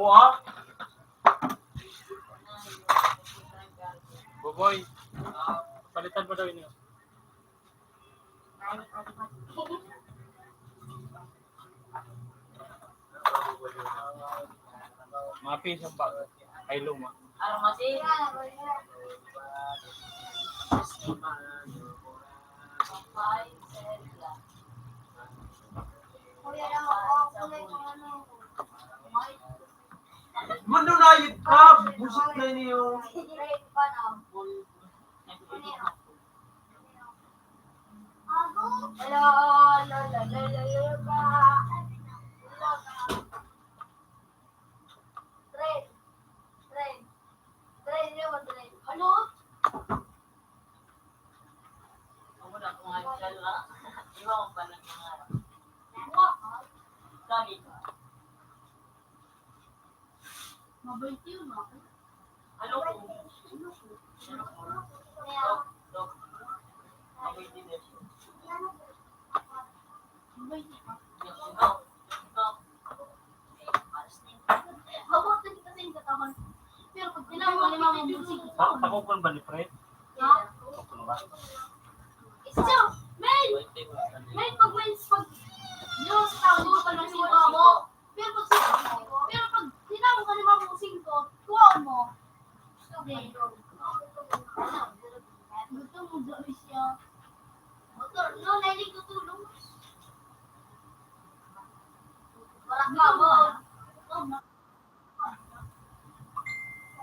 Buha? Buboy, palitan mo daw ini. Mga piso ba? Ay, luma. Mano na yun, Pab? Busog na niyo. Train. Train. Train, yun, train. Ano? Ako na, kung ano siya, di ba? Di ba, kung paano yung mga, ano? Lagi ka. Mabait yun, ah. Ano po? Ano po? Dok, dok. Mabait din eh. Mabait yun, ah. Dok, dok. Mabait din kasi yung katawan. Pero pag tinawag ni Mama Busing, ta-, takupon ba ni Fred? Ha? Takupon ba? Ito, men! Men, pag men, pag, yun, tawag ko pa ng si Mama. Pero pag, pero pag tinawag ka ni Mama Busing ko, kuhaon mo. Hindi. Gusto mo gawin siya. Motor, no, nailing ko tulong. Wala ka mo.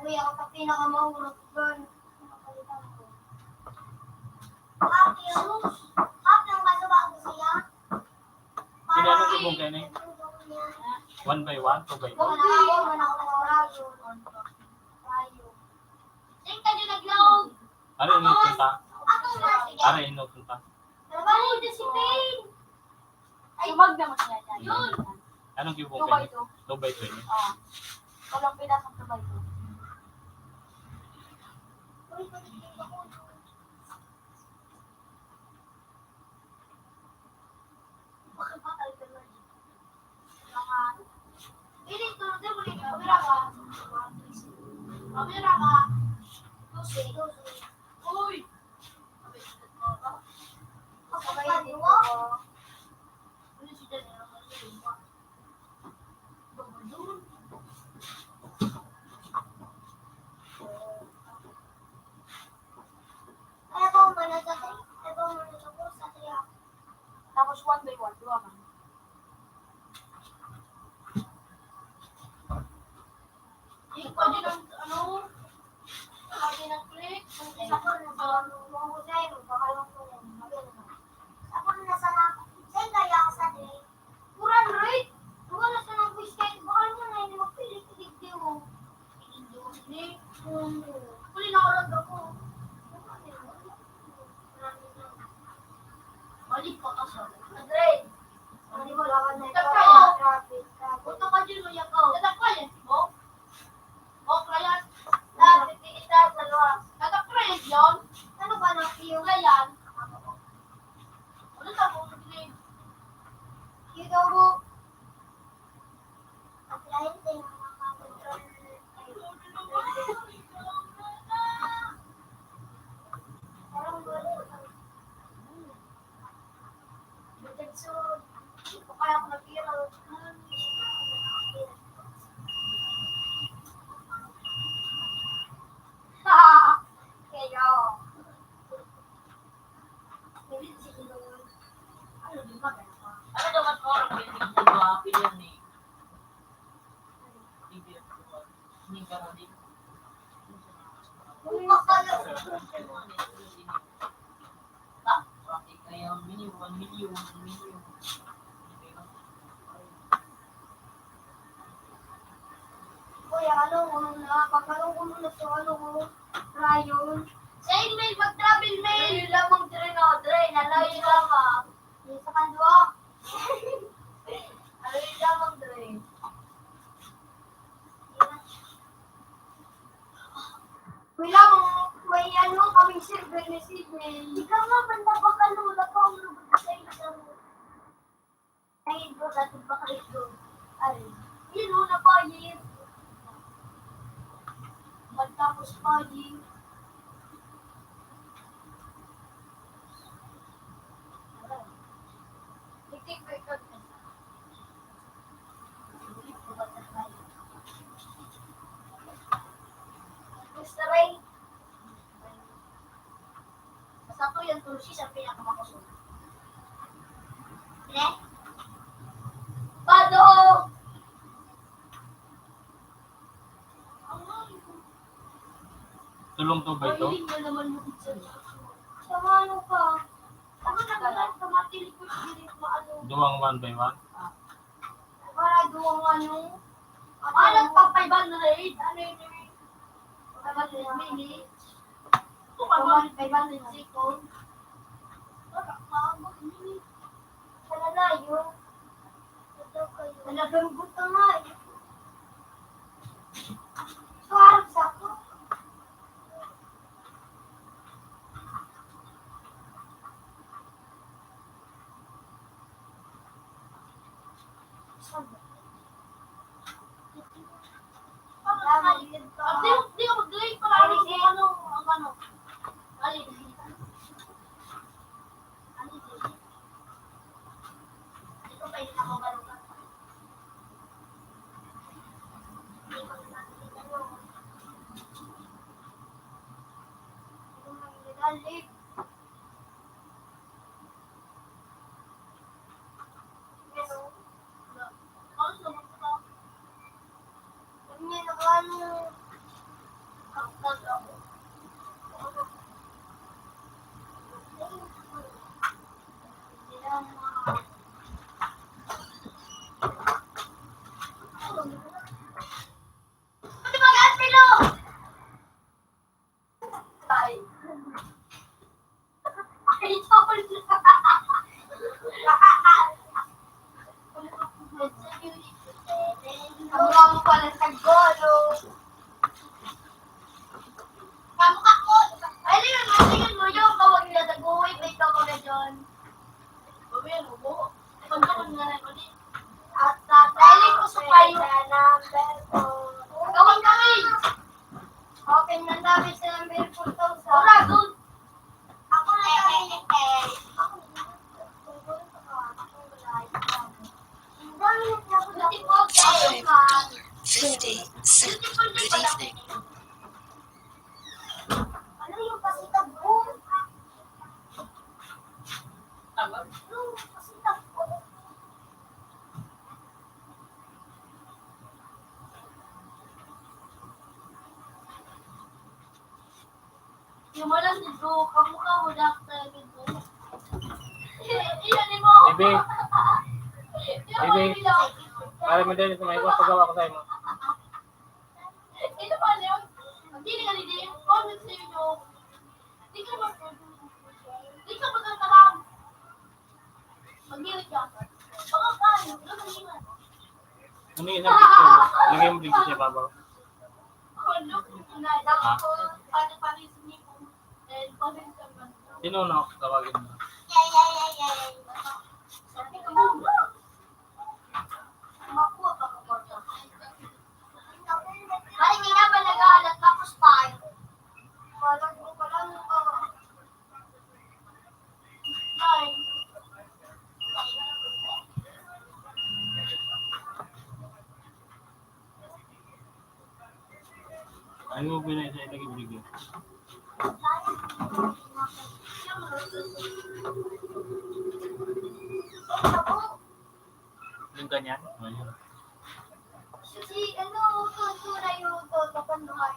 Uy, ako pa pinakamahurot doon. Ate, ano? Ate, ang masama ko siya. Sila ano subong kayo na eh? One by one, two by two? Wala ako, wala ako, wala ako. Saan ka nilaglaw? Ano yung inupunta? Ako, wala, sige. Ano yung inupunta? Trabaho, discipline. Ay, sumag naman niya dyan. Yun. Anong gibo kayo? Two by two. Two by two yun? Oo. Walang pinasok two by two. Tapos one by one, duwa man. Yung pwede ng, ano, pwede ng click, kung isa ko, nasa, kung gusto yun, baka lang po yun. Ako na sa, sa kaya ako sa day. Kuran, right? Wala sa nang wish kahit baka lang na yun, magpilit, pilit, di mo. Hindi, hindi. Huli na ako lang ako. Balik pa ka sa. Andre, hindi mo lakad na ikaw. Punta ka dyan, uyak ka. Tatak pa yan, di ba? O, kaya, dati, kita, dalawa. Tatak pa yan, yun? Ano ba na, yung kaya? Ano ka, kung hindi? Ikaw mo. Kuya, ano, ano na, pagkaroon ko muna sa ano, rayon. Sa email, mag-travel mail. Rayon lamang, Dre, no? Dre, nalayo lamang. Yung sa kandwa. Rayon lamang, Dre. Wala, may ano, kami, sir, Bene, Sydney. Ikaw nga, banda ba ka, Lola, pa ang lugod sa isang Ay, bro, dati pa kayo. Ay, yun, una pa, yun. Pagkatapos pa, di, nagtik-, gusto rin. Sa sato yan, Tulsi, sa pinakamakusog. Ne? Pado! Tulong to ba ito? Mahiling na naman mo sa, sa ano ka? Ano na ka? Kamatilikod diri, maano? Duwang one by one? Para duwang ano? Alat pa five hundred. Ano yun? Five hundred minutes. Ito pa ba? Five hundred seconds. Wala pa, five minutes. Wala na yun. Ito kayo. Nagambot ka nga eh. Suwarag sa ako. Di, di ka mag-delete para ano, kung ano, ang ano. Dali, dali. Ano, dali. Ito pa yung nakabalungan. Hindi ko nakikita yun. Hindi ko nakikita, late. Ang mga pala sa golo. Kamukha ko. Ay, lingon mo, lingon mo, yung kawag nila sa guhit, may kawag na dyan. Gawin mo, buho. Pagkawag na lang ulit. At tatay, ko sa payo. Number four. Kawag kami. Open na namin sa number four thousand. Ora, good. Ako na tayo. Ako na tayo. Five fifty-seven. Good evening. Ano yung pasita, bro? Ano yung pasita, bro? Yung walang dito, kamukha mo, Doctor Dito. Iyan mo. Bibi, Bibi, pare mo din, may pagawa ko sa'yo mo. Ito pa, Leon. Hindi ka, hindi. Comment sa inyo. Di ka mag-, di ka magkakalam. Mag-irit ka. Baka ka, ano, ano, ano. Ano yun ang picture mo? Lagay mo dito sa babaw. Kung look, na, dapat ko, paano pa rin sumipo? And comment ka man. Sino na ako tawagin mo? Yay, yay, yay, yay. Sabi ko, makuha pa ko. Pare, hindi na ba nag-aalat na ako sa tayo? Parang mo pala, ano ka? Ay. Ano mo pinag-isa ilagay video? Yung ganyan? Ano yun? Si, ano, ito, ito na yung ito, tapanduhan.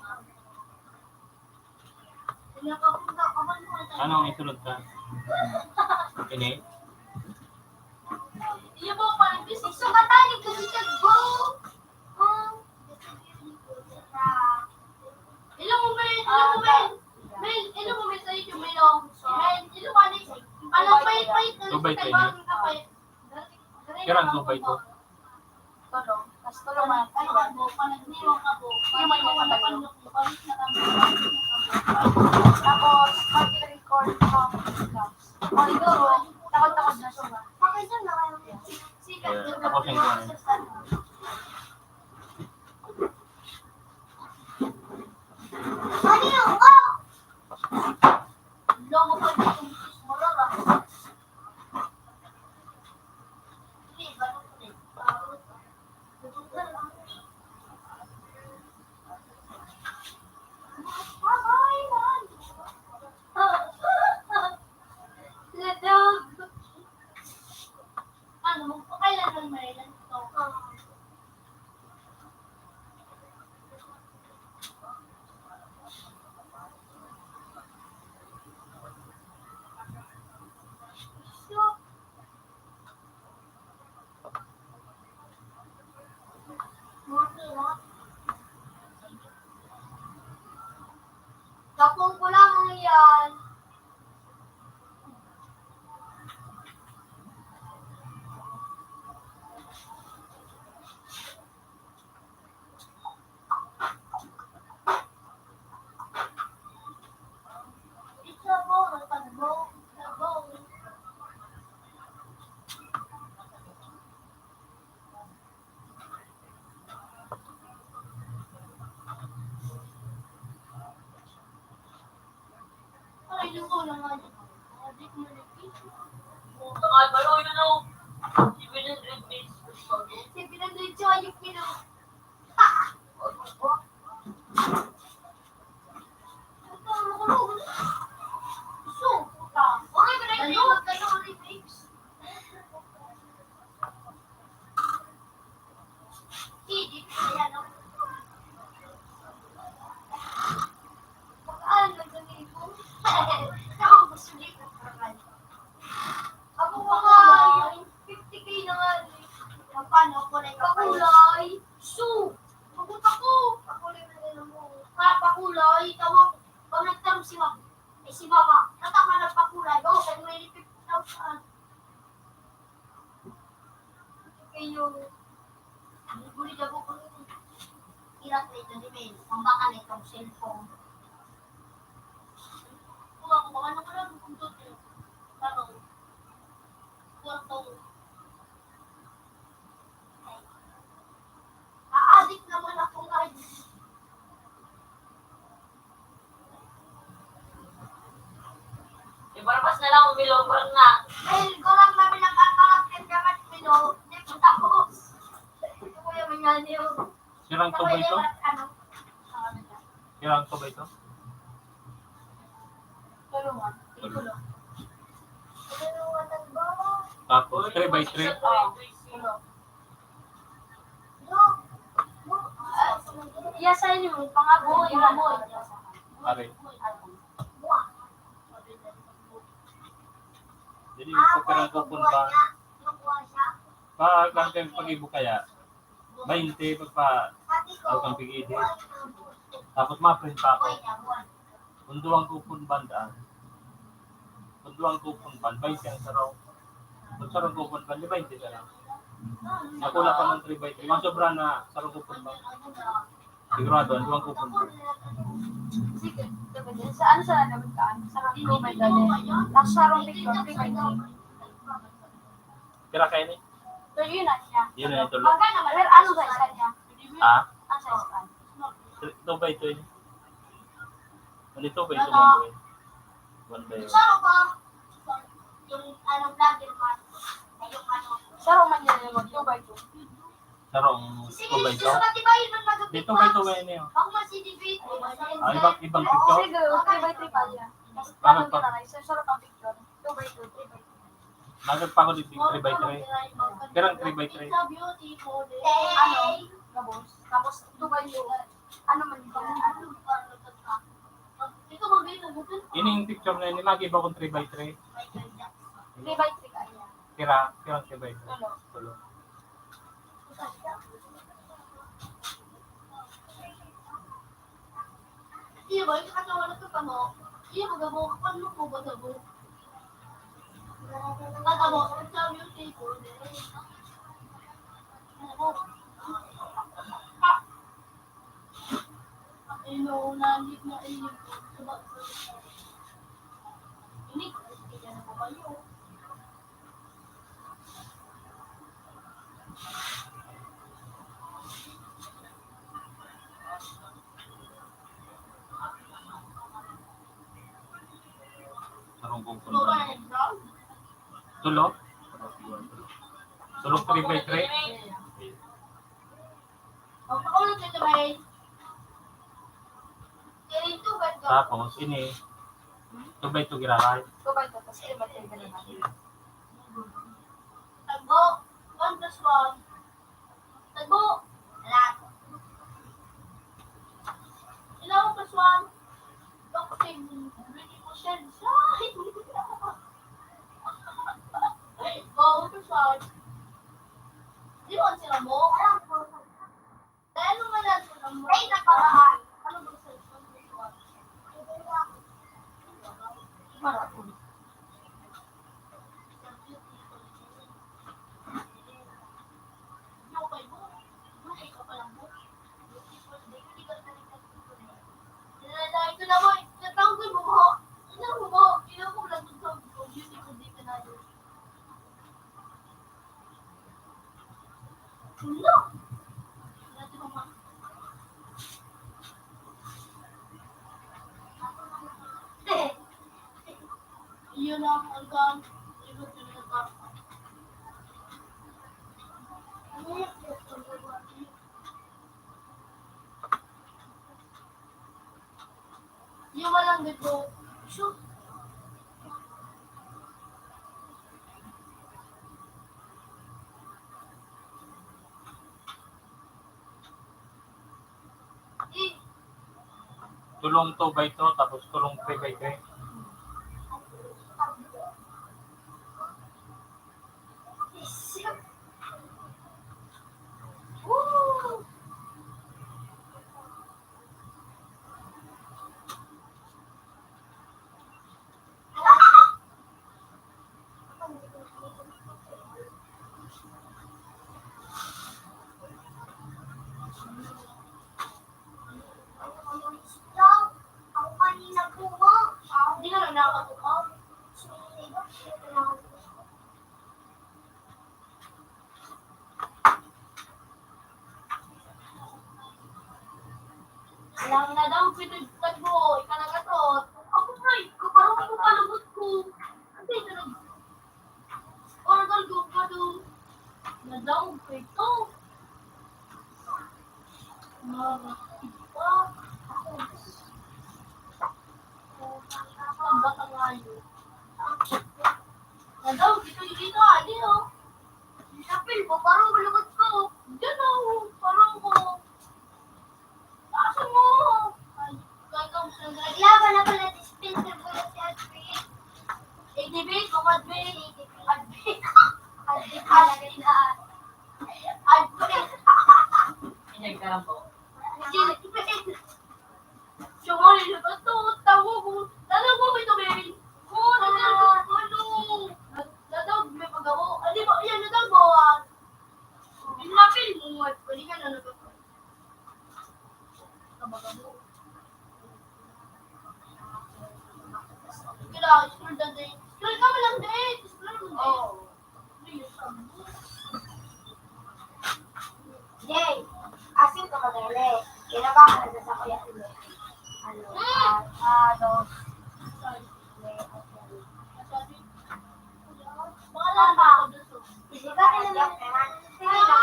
Nakapunta ako, ano, Anong isunod ka? Ini? Iyo po, parang busy. So, katanig ko si Tagbo. Oh. Ilo mo, Mel. Ilo mo, Mel. Mel, ilo mo, Mel, sa YouTube, Mel, oh. Mel, ilo mo, Mel. Parang pait-pait na. Two by two, Parang kapait. Kaya lang two by two. Tulo. Mas tulo man. Ano ka, Bo? Panagniwang ka, Bo. Yung may mga talo. Tapos, pag record sa vlogs. O, ito, takot-takot na siya. Sige. Eh, tapos yung kuwan. Ano Yung ko lang nga dito. Adik mo na yung picture. Mga balo, yun, oh. Seven hundred pesos. Seven hundred siya, yung pino. Ako pa nga, fifty K na nga. Paano ako na yung pakulay? So, Papunta ko, pakulay na rin mo. Papakulay, tawag, pag nagtanong si mama, eh, si mama, natama nagpakulay, oh, kaya may fifty thousand. Kayo, guli-guli na po ko. Irat na ito ni Ben, ang baka na itong cellphone. Kuha ko, baka na ko lang, kung doon, eh. Parang, kwarto. Aadik naman ako ngayon. Ibarbas na lang, umilong ko lang na. Dahil ko lang namin ang kakarakter gamit, Milo, di ko tapos. Ito ko yung mga niyo. Sirang to ba ito? Ano? Sirang to ba ito? Tulungan. Tulungan. Tapos, three by three. Iya sa inyo, pangaboy, pangaboy. Pare. Jadi, sa pirang kupon ba? Pa, kan kayo pag-ibo kaya? Baynte, pagpa, ano kang pigidi. Tapos, ma-print pa ako. Kung duwang kupon ba, daan. Kung duwang kupon ba, baynte ang saraw. Kung sarong kupon ba, di baynte saraw. Nakula pa ng three by three. Masobra na sarong kupon ba. Sigurado, ang duwang kupon ba. Sige, saan sa naman ka? Sa two by two. Tapos sarong picture, three by three. Kira kayo ni? So, yun na siya. Yun na yung tulo. Magkano ba? Pero ano sa isa niya? Ha? Ano sa isa? Two by two yun. Ano, two by two man yun? One by one. Saro pa. Yung ano, vlogger man. Ay, yung ano. Saro man yan, yung two by two. Saro ang two by two. Sige, sige, sige, matibay, man, mag-, dito by two ba yun, yun? Ako man si D B. Ah, ibang, ibang picture? Sige, three by three pa yan. Mas, bakit ano pa? Yun na, isa, saro pang picture. Two by two, three by two. Bakit pa ako dito three by three? Pirang three by three? Ano? Tapos, tapos two by two. Ano man yun? Ano? Ining picture na yun, lagi ba akong three by three? Three by three kaya. Pira, pirang three by three? Tulo. Tulo. Iya ba, yung katawan na ito, tamo? Iya, magabo ka, paano mo ba tamo? Tamo, ang sabi yung table. Ano? Ay, no, nangit na, ay, ini, kaya na po kayo. Sarong kong pundang. Tulo? Tulo three by three? Tapos, ini, two by two giraray. Two by two, tapos three by three giraray. Tagbo, one plus one. Tagbo. Alam. Ilang plus one? Toxic. Beautiful shed. Ay, go, plus one. Di ba sila mo? Alam ko. Dahil lumalagod ang mga ay, nakaraan. Ano ba sa isang plus one? Marami. Yung walang dito. Shoot. Tulong two by two, tapos tulong three by three. Ako kanina po nga. Hindi na lang nakakatukaw. Alam na daw, pinagtag mo, ikanagatot. Ako, ay, kaparong ko, palubot ko. Ang dito nag-, organ ko, kado. Nadaog ko ito. Mga iba. Ang bata ngayon. Nadaog ito, dito, ano, oh. Napil mo, parang malungkot ko. Diyan, oh, parang ko. Taas mo! Ay, ikaw, ikaw, ikaw. Laban na pala, dispenser mo na si Advin. A D B, kung Advin. Advin. Advin, Advin. Advin. Pinagkaram po. Sino? Siya nga, yun, ito, tawo ko. Tawo ko, ito, Ben. Oo, nagkaroon ko, ano? Nag-, nagkaroon, may pag-awo. Ah, di ba, yan, nagkaroon, ah. Pinapil mo, pwede ka na nagkaroon. Kailangan scroll down din. Scroll ka mo lang din. Scroll mo din. Oo. Jay, asin ka magaling. Kinabahan na sa kuya. Ano? Ah, ah, dos. Sorry. Papa. Di ba kailangan? Sige na.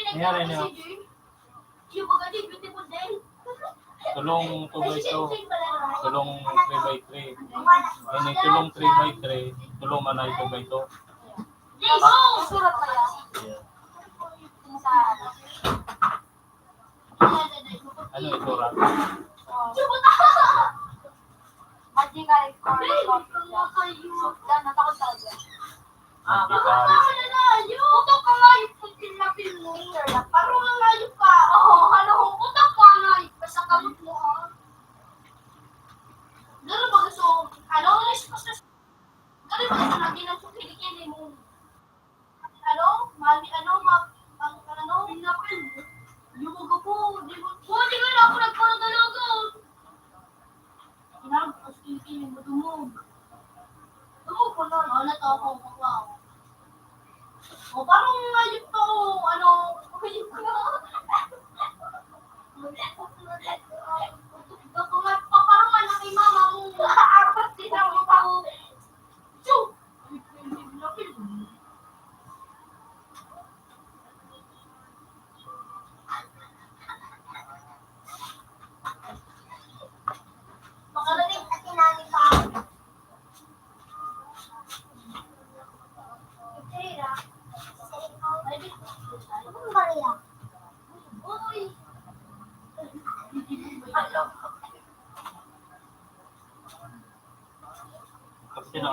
Nangyari niyo. Tulong two by two. Tulong three by three. Ini tulong three by three. Tulong anay two by two. Surat pa yan. Yeah. Ano itsura? Magical cornucopia. So, yan, natakot talaga. Magical. Utok ka nga yung pagpilapil mo. Parang ang hayop ka. Oo, ano, utok ka nga yung pasakamot mo, ah. Pero pag so, ano, response na, pero pag so, lagi ng sukili-kili mo. Ano? Mami, ano, ma-, ang, ano? Pinapil. Yung mga po, di mo, oh, di nga na ako nagparadalaga. Inag, as kini mo dumog. Dumog ko na. Oh, nato ako, wow. Oh, parang ayun to, ano, ayun ko na. Parang anak ni mama mo. Apat din ako pa. Kasi na,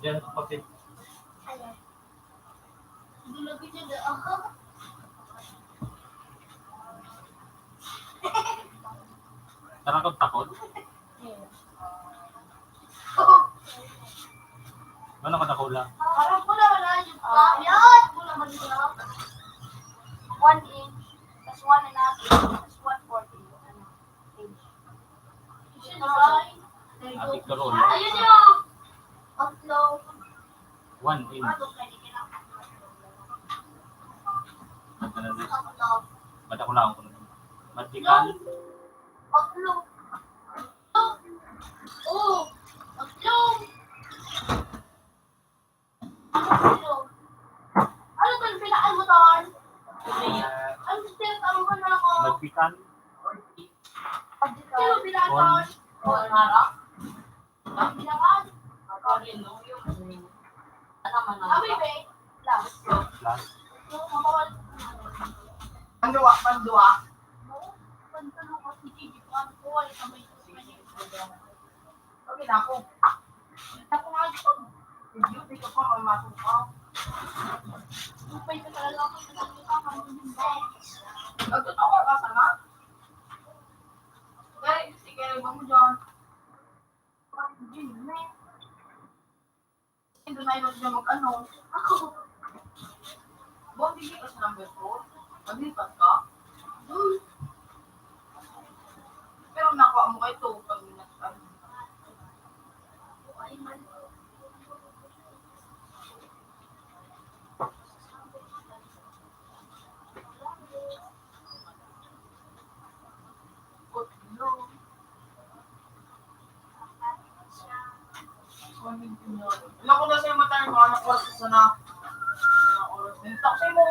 Diyan, kapatid. Takot-takot? Ano ka dakula? Parang pula wala yun. Ah, yan! Pula ba yun? One inch, tas one and a half inch, tas one fourth inch. Ano? Inch. Atik ka ron. Ayun yung tatlo. One inch. Ano na, Luis? Tatlo. Ba't ako lang? Matikan? Tatlo. Oo. Tatlo. Ano to, pinaan mo, Ton? Ano to, tinatawagan na ako? Magpikan. Ano, pinaan, Ton? Corn. Corn. Ang pinaan? Corn, no? Yung, ano man, ano? Abi, be. Last. Last. Yung mawawal. Pandua, pandua. Pandua kasi, di ba? Buhay sa may Okay na ako. Kita ko nga ito. Hindi, hindi ka pa mamatukaw. Upay ka talaga ako. Nagtatawa ka sana? Dahil sige, mo dyan. Hindi, hindi. Hindi na yun siya mag-ano. Ako. Bong, hindi ka sa number four? Naglipat ka? Hmm. Pero nakuha mo kayo ito pag nag-ano. Alam ko na sa'yo, matayin ko, anong oras ka sana? Anong oras na yung taxi mo?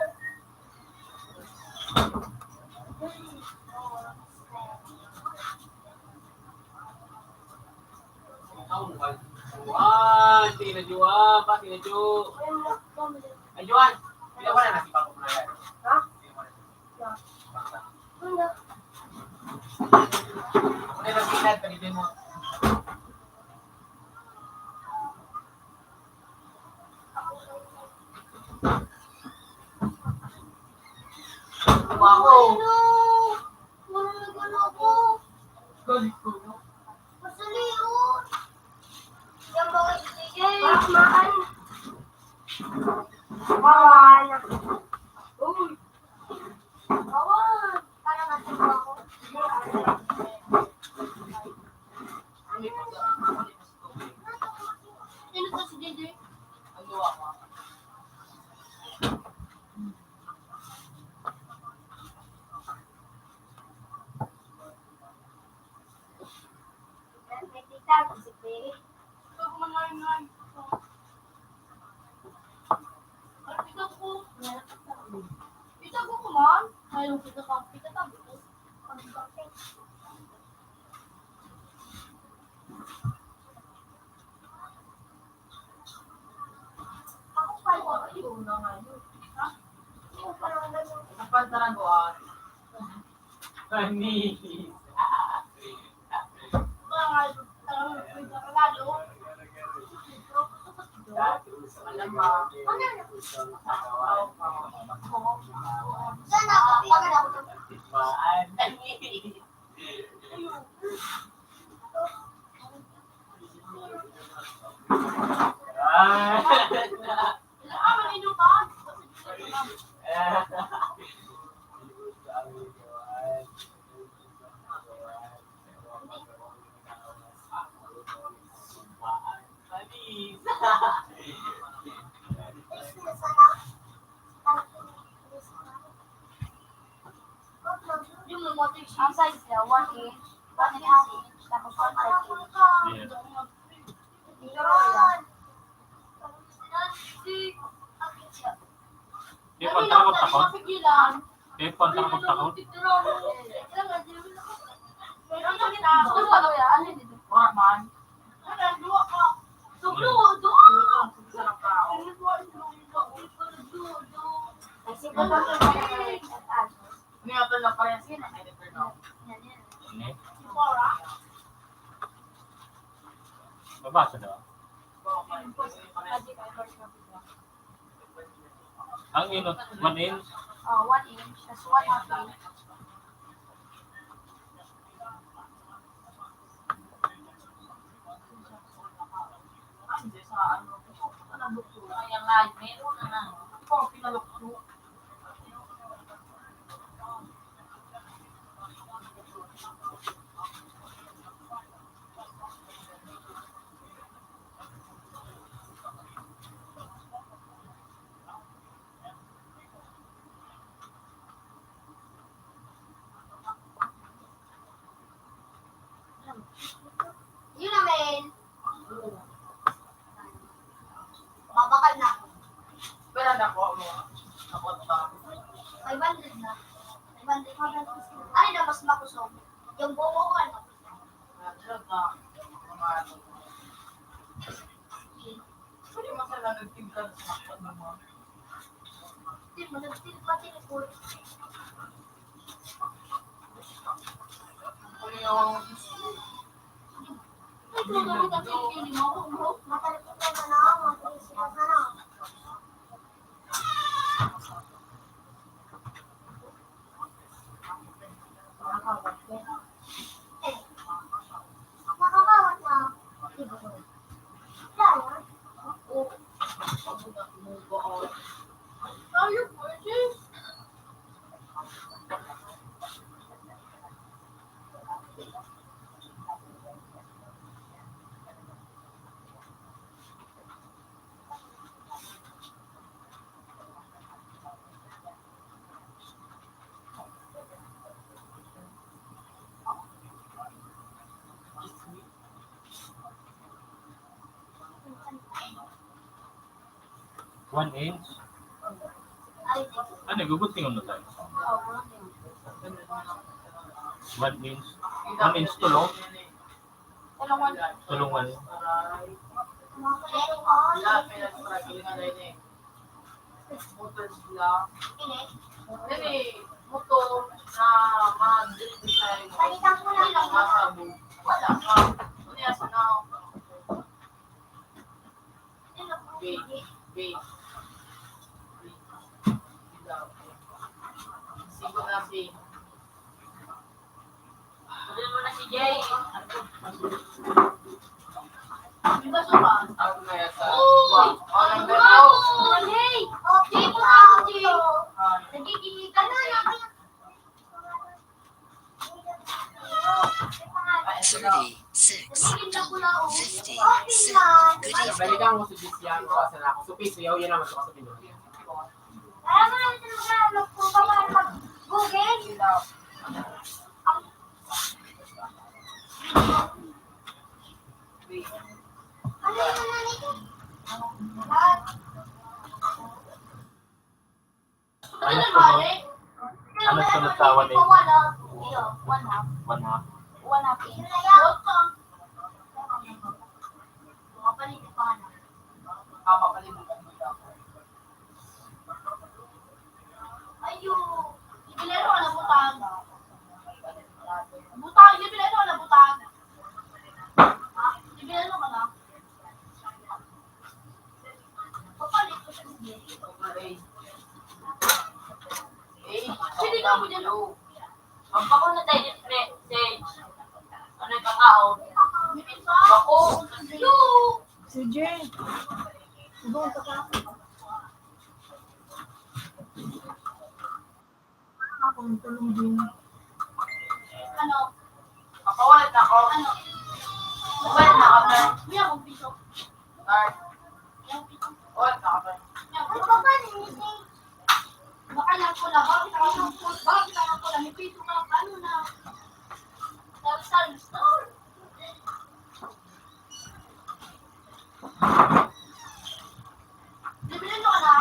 Ah, sige na, Jo, ah. Ba, sige na, Jo. Ay, Joan. Hindi ko na nasipa ko na yan. Ha? Ako na lang pinag, pwede mo. Ako. Marunong ako. Galit ko. Masali, oh. Yan ba, Kuya J J? Bawal. Uy. Bawal. Para matuto ako. Sino to, si J J? Itago ko man. Ayaw kita ka, kita tabi ko. Ako pa yung una nga yun. Ha? Yung parang ganun. Ang pantaragoan. Panis. Ang size niya, one inch, one and a half inch, tapos one fourth inch. Yeah. Pero yan. Di ba, takot, takot? Di ba, takot, takot? Pero ano yan? Ano yun? Wala man. Ay, sige, tapos na yan. Ano yung ito na parehas yun? Ang editor na. Yan, yan. Ano? Mabasa daw. Ang inot, one inch. Oh, one inch. Tapos one half inch. Ayan nga, meron na. Ito, pinalukso. Yun naman. Babakal na ako. Wala na po mo. Ako pa. Five hundred na. Five hundred. Ay, na mas makusog. Yung buo ko, ano? Ano na? Mga ano? Pwede mo sila nagtimpla sa mga Hindi mo nagtimpla, tinipon. Ano yung One inch? Ano, gugutingon na tayo? One inch. One inch to long? Tulungan. Tulungan. Motor sila. Dili, motor na mag-design. Masabog. Wala pa. Unya sa naong. Wait, wait. Sigo na si Sabihin mo na si Jay. Yung basura. Uy! Ano ba? Jay! Jay, muna ako, Jay. Nagiging ka na, na. Thirty-six, fifty-six. Good evening. Balikan mo si Luciano, kasi na ako. Supis, yaw, yan naman sa kasabihan. Kaya nga, ito na mag-Google. Ano sunod? Ano sunod sa one eight? One half. One half. One half inch. Ayo, ibilero ka na butang. Butang, ibilero ka na butang. Ha? Ibilero ka na. Papalit ko siya sa Sige ka mo dyan, oh. Ang bako na tayo ni Sage. Ano yung kakao? Bako. Sige. Doon pa ka. Ako, ang tulong din. Ano? Papawalat na ako. Ano? Papawalat na ako, sir. Hindi akong piso. Sir. Hindi akong piso. Papawalat na ako, sir. Ano ba ba, Nini? Baka lang ko lang. Bakit ako lang po? Bakit ako lang po lang? May piso ka lang. Ano na? Sir, sir, sir. Bibili mo ka na?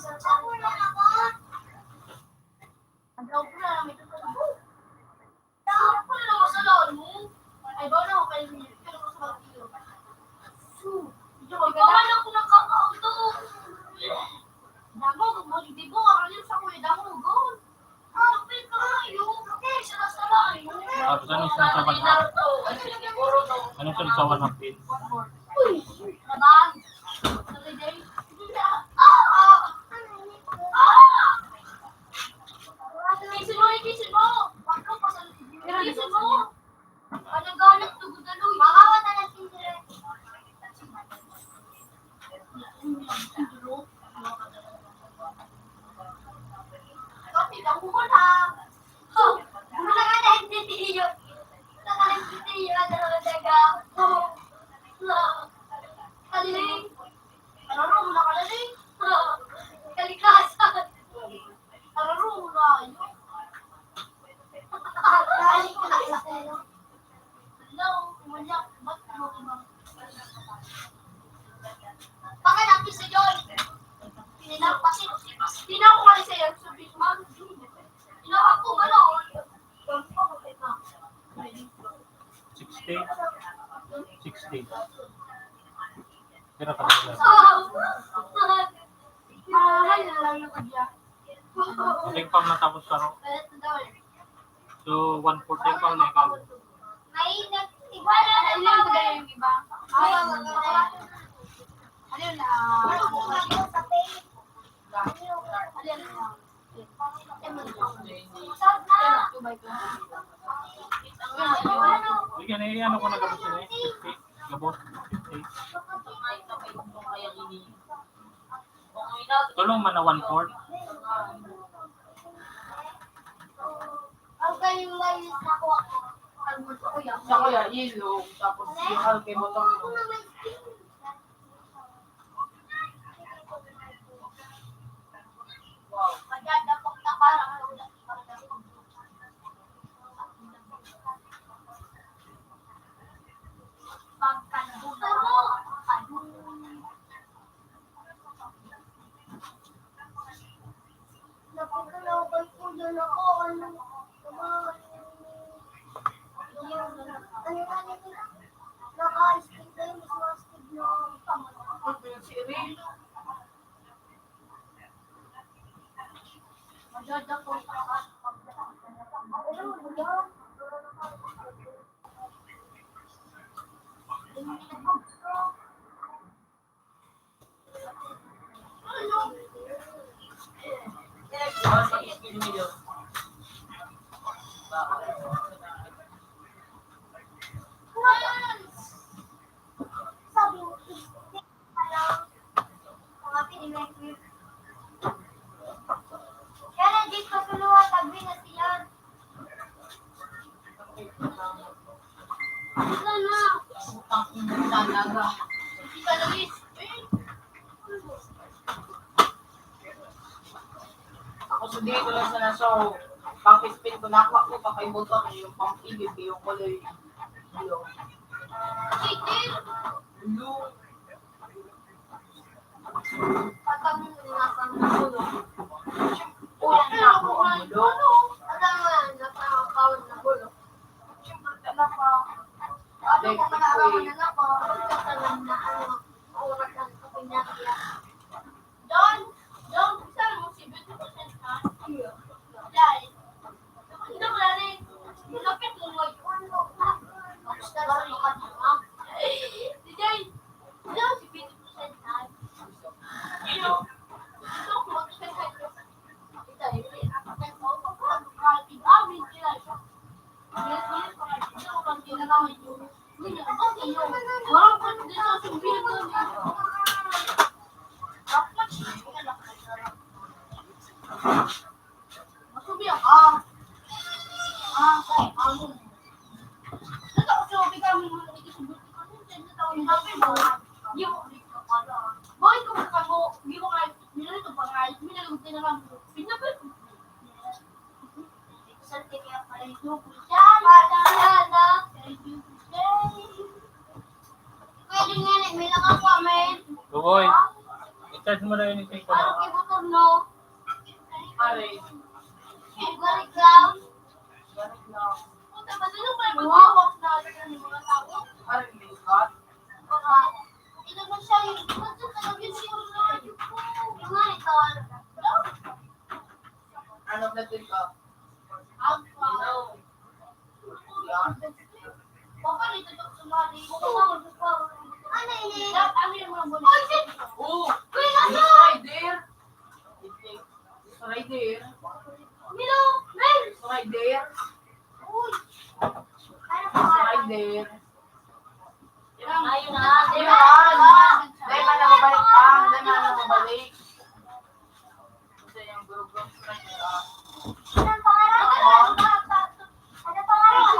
Ang daw ko na lang, may tutulog. Dapat na naman sa lalo. Ay, ba na ako kayo niya? Pero sa pagkilo. Su, ito, ikaw na ako nakakauto. Damo, di ba? Ang sa kuya, damo, gol. Ang pin ka, yung okay, sa restaurant. Tapos anong sunod sa one hundred? Anong sunod sa one hundred? Uy, nabag. Ah, ah, ah. Kisin mo, kisin mo. Kisin mo. Ano, galak, tugod na, Loy. Makawa na lang, kisin. Kasi, ang buko na. Oh, buko na ka na, hindi tiyo. Buko na ka na, hindi tiyo. Ano, daga? Oh. Kaling. Ano, wala ka na, Ling? Oh. Kalikasan. Araro, wala yun. Hello, wala. Ba't mo ba? Baka natin sa yun. Tinapos, tinapos ko nga sa'yo, sabi ko, "Ma'am, tinapos ko, ano?" Sixty? Sixty. Pira ka na? Mahal na lang yung kanya. Ang tingpang natapos ka, no? So, one fourth tingpang na ikaw. May nag-, wala na lang yung iba. Ay, ano yun, ah, ano yun, ah, Sige, na, ano ko na gabos na eh. Fifty. Gabos. Fifty. Tulong man na one-fourth. Ang kayo may nakuha ko. Ang gusto ko yan. Sa kuya, yellow. Tapos yung alkay motor, no? Wow. Madadapok na parang pagkalbutan mo. Napagkalakay ko, yan ako, ano, ano, ano, ano, naka-astig kayo, mas mastig na ang pamata. Ang pinag-siring. Madadakot. Kaya na, di pa suluha, tabi na siya. Wala na. Utang ko na talaga. Hindi ka na-, Ako sa dito lang sa naso, pang fifteen ko nakuha ko, kakaibutan ko yung pang ibig, yung kulay blue. Blue. Patang na pang ulo. Ulo na ako ang ulo. Patang na, napakakaon na ulo. Siyempre, talaga. Ano ko pala ako na lang po? Ang katawan na ano, oras ang kapinakya. Don, Don, saan mo si Beauty Percent, ha? Dahil, hindi ko lang eh. Malapit mo, Lloyd. Basta sa mga tao. Di Jay, hello, si Beauty Percent, ha? Hello. Gusto ko mag-isang hello. Ito, ito, ito, ito, ito, ito, ito, ito, Pwede nga ni, may nakakwa, men. Tuboy, i-charge mo na yun yung cellphone mo. No. Pare. Balik lang. Balik lang. Puta, madulog pa yung mga hawak natin ng mga tao. Pare, lipat. Baka, ito ba siya yung, ba't yung talaga yung siguro na yun? Yung nga, ito, ano? Ano na din ka? Ang pao. Baka nito pag sumali. Ano ini? Ang hirap mo ng bulis. Oh, Kuya, it's right there. It's right there. Milo, men! It's right there. Uy! It's right there. Ayun na. Ayun na. Dahil na mabalik ka. Dahil na mabalik. Kasi yung gurugong strike, ah. Anong pangalan? Anong pangalan?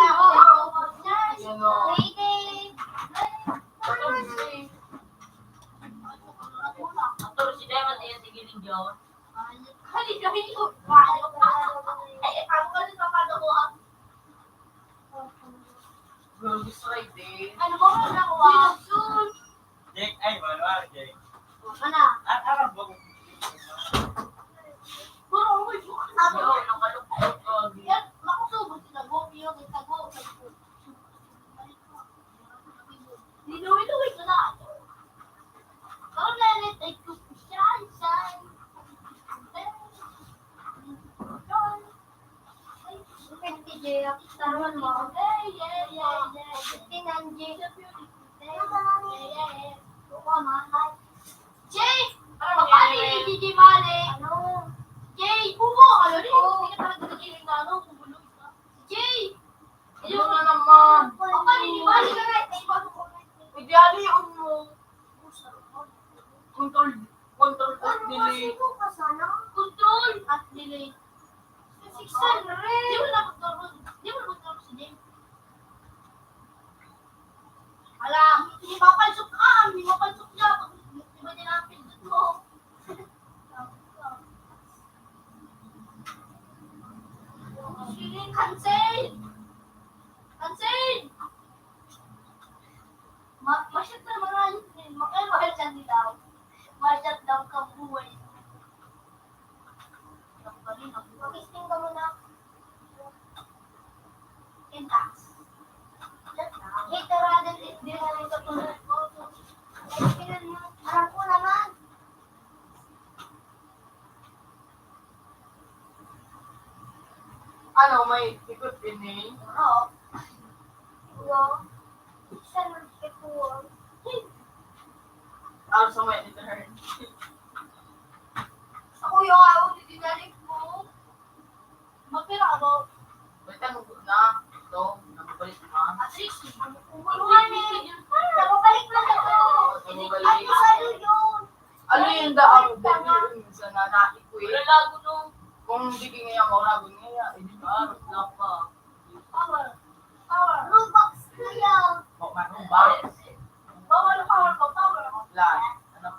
Yan, oh. Lady. Ano si Diamond, ayan, sige, Lindy, oh. Ay, kami yung bayo. Ay, ako kasi papano ko, ah. Gurugong strike, eh. Ano ba, wala ko, ah? Jake, ay, wala, Jake. Wala. At alam mo, Bro, uy, bukas na. Yo, nakalungkot ko. Yan, makusubod sila, go, yo, may tago, may tago. Linuwi-luwi ko na. Ikaw na, let it go, shine, shine. Fifty J, taruan mo. Fifty nine J. Jay! Ano, paano yung J J Mali? Ano? Jay! Bubo! Ano rin? Hindi ka talaga nagiling na ano, kung bulo ka. Jay! Ano na naman? Paano yung Mali ka na? Pwede aliyon mo. Control, control at delete. Control at delete. Six hundred. Di mo na magturo. Di mo na magturo si Jay. Ala, hindi mapansok ka, hindi mapansok niya. Di ba niya napindot mo? Cancel! Cancel! Ma-, masyat na marayot din. Makaiwal ka nila. Masyat lang kabuhay. Mag-isting ka muna. Kinta. Hito radan is di mo sa tulad ko. Ay, pinag-, alam ko naman. Ano, may ikot ini? Oo. Wow. Siya nagkikuha. Ano sa may intern? Ako yung ako, dinalik mo. Magpira ka ba? Ba't ang na? Ito, nababalik mo. At least, ano, nababalik mo na ito. Nababalik. Ano sa'yo yun? Ano yung daan mo? Dahil yun, minsan na naik ko eh. Wala lago, no? Kung hindi ka ngayon, maulagon ngayon. Hindi ba? Wala pa. Power. Power. Robux, kuya. Oh, may Robux. Power, power, power. Wala. Ano?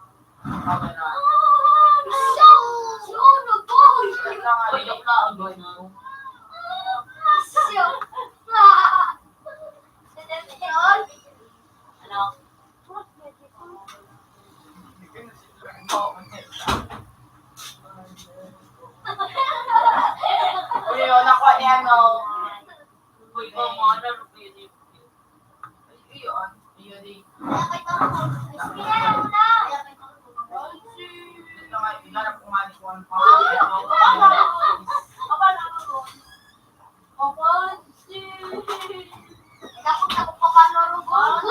Power na. Show! Show, no, boy! Wait lang, ah. Uy, joke lang, boy. Show! Ano? Uy, oh, nakuha niya, no? Uy, ikaw, mga ano, ano ba yun, eh? Ay, yun, yun, eh. Ito nga, hinarap ko nga ni Juan Pablo. Opo, si. Takot ako pa paano rugod.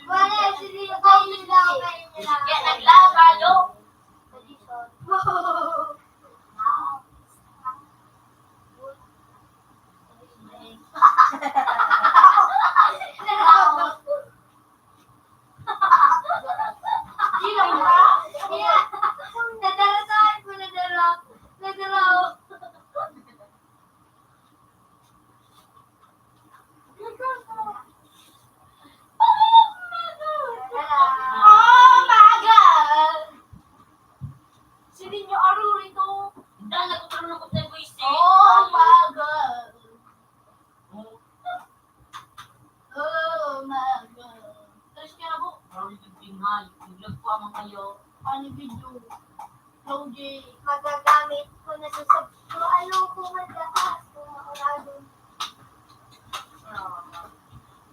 Wala, sige, kayo nila, kayo nila. Kaya naglaho tayo. Di lang ba? Nadala sa akin, nadala. Nadala, oh. Oh my God! Si Ninyo Arurito. Dahil nagkaroon ng kutay mo, isi. Oh my God! Oh. Oh my God! Tres ka na po. Arurito, tinghay. Naglag po ang mga yo. Ano video? Magagamit ko na sa sab-, ano ko madaas kung mauragon.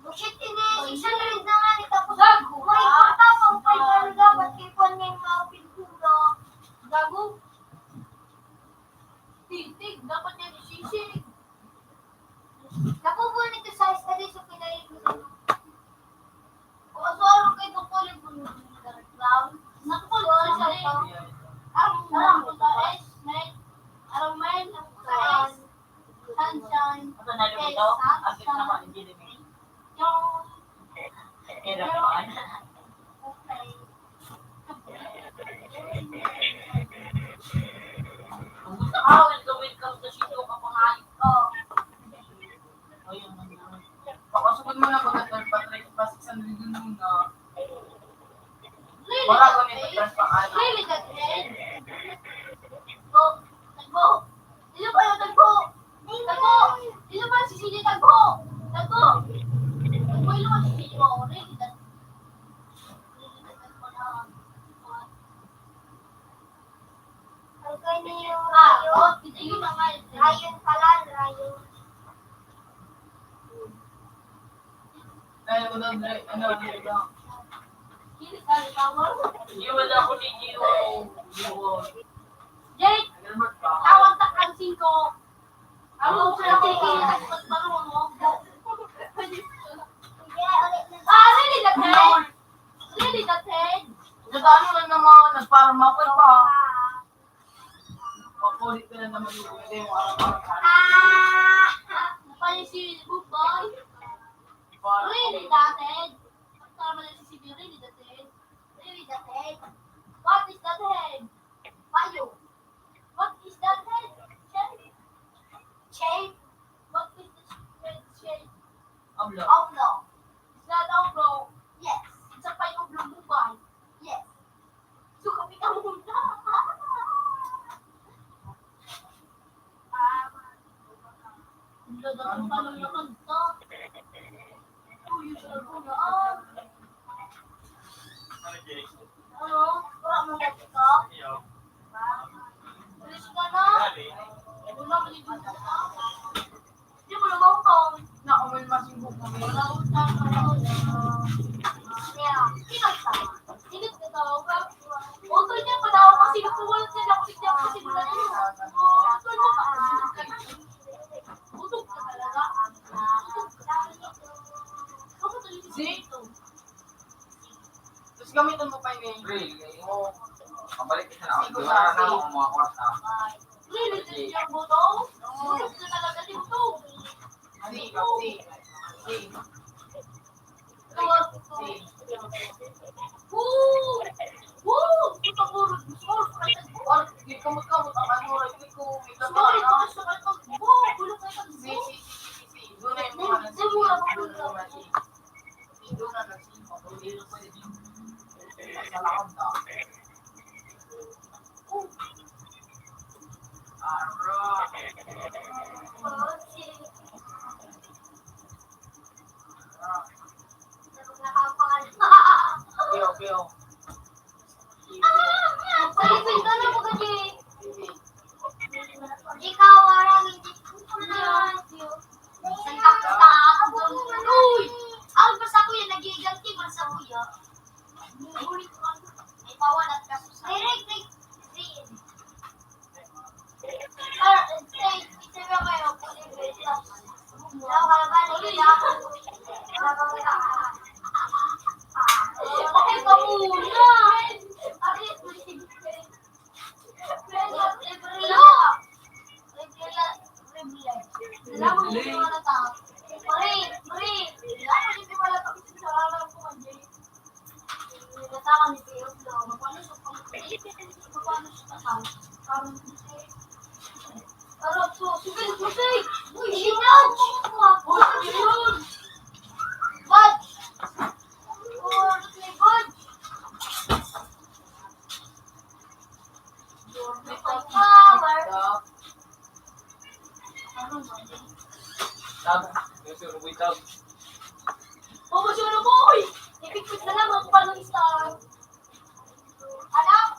Bullshit ini, six hundred na nga ni, tapos may kwarta pang five hundred dapat kay kuwan niya yung mga pintura. Gago. Titig, dapat niya isisig. Nakukuha nito sa study sa pinahig mo. Kung aswaro kayo, tungkulin po nyo yung clown. Nakukuha sa study. Ang, ang, ang, ang, ang, ang, ang, ang, Sunshine. Ito na yung ito. Ang ganda naman, hindi rin eh. Yung Kaya naman. Okay. Kumusta ka? Welcome, welcome sa sitio, kapangayot ko. Ayun, ayun. Pakasugod mo na, bagat, Patrick, pa six hundred yun muna. Really, Wala that ko nito, paid? Transpa-, ano. Really, that paid? Go. Go. Dilo pa yung tagpo. Tagpo. Dilo pa si Sili, tagpo. Tagpo. Tagpo, ilo pa si Sili mo. Really, that, really, that, Ang ganyan yung rayon. Rayon pala, rayon. Kaya ko na, ano, ano, ano. Hindi, wala ko ni Gio. Gio. Jake, tawag ta ang singko. Ako sa tingin, nagpagmarunong. Ah, really, that head? Really, that head? Nag-ano lang naman, nagparang mapal pa. Makulit ka na naman yung pwede mo, araw-araw. Ah! Pala si Bubay. Really, that head? Tama na si Sibiri, really, that head? Really, that head? What is that head? Payo. What is that head shape? Shape? What is the head shape? Oblong. Oblong. Is that oblong? Yes. It's a pie oblong, Bubay. Yes. So, kape ka muna. Ang ganda ng tanong naman to. Two years ago na, ah. Ano, wala mo na ito? Bilis ka na. Wala mo dito sa tao. Di mo na mautang. Naku, may masibo kami. Wala utang, wala utang. Kaya, ingat ka. Ingat ka daw. Utang niya pa daw kasi nakuha siya, nakuha siya, kasi wala niya. Oh, utang mo pa. Utang ka talaga. Utang ka talaga. Kamu tuloy dito. Tapos gamitan mo pa yun eh. Pre, oo. Pabalik ka na. Sige, Wala na sige. Akong mga kwarta. Really, this yung buto? Buto na talaga si buto. Sige, sige. Sige. Tawag ko. Sige. Woo! Woo! Ito, puro, puro, puro. Or, di kamot-kamot, ang ano, hindi ko, may Sorry, kamot-kamot. Sorry, sorry. Woo! Bulok na ito. Sige, sige, sige, sige. Doon na yung mga Hindi, hindi, mura pa, mura pa. Pio, pio. Ikaw, warang hindi ko na. Uy! Ang basta ko yan, nagiganti, basta ko yan. May pawalat ka sa Direct, direct, direct. Ah, stay, stay lang kayo. Wala ka ba? Wala ka ba? Bakit ka muna? Bakit? Tab, yung suruboy tab. Pumusuruboy! Ipikpik na lang ang panong star. Anak!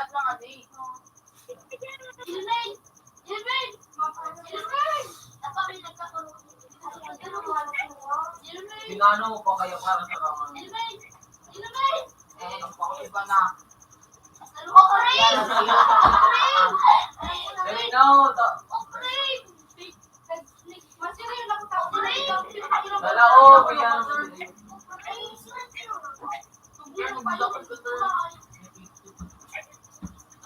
Lahat ng ano eh. Ilmay! Ilmay! Ilmay! Apa may nagkakaroon? Ilmay! Pinano mo pa kaya para sa kawan? Ilmay! Ilmay! Eh, ang pakaiba na. Operating! Operating! Dali na, oh, ta- Operating! Masira yung nakita ko. Operating! Dala, oh, kaya. Operating!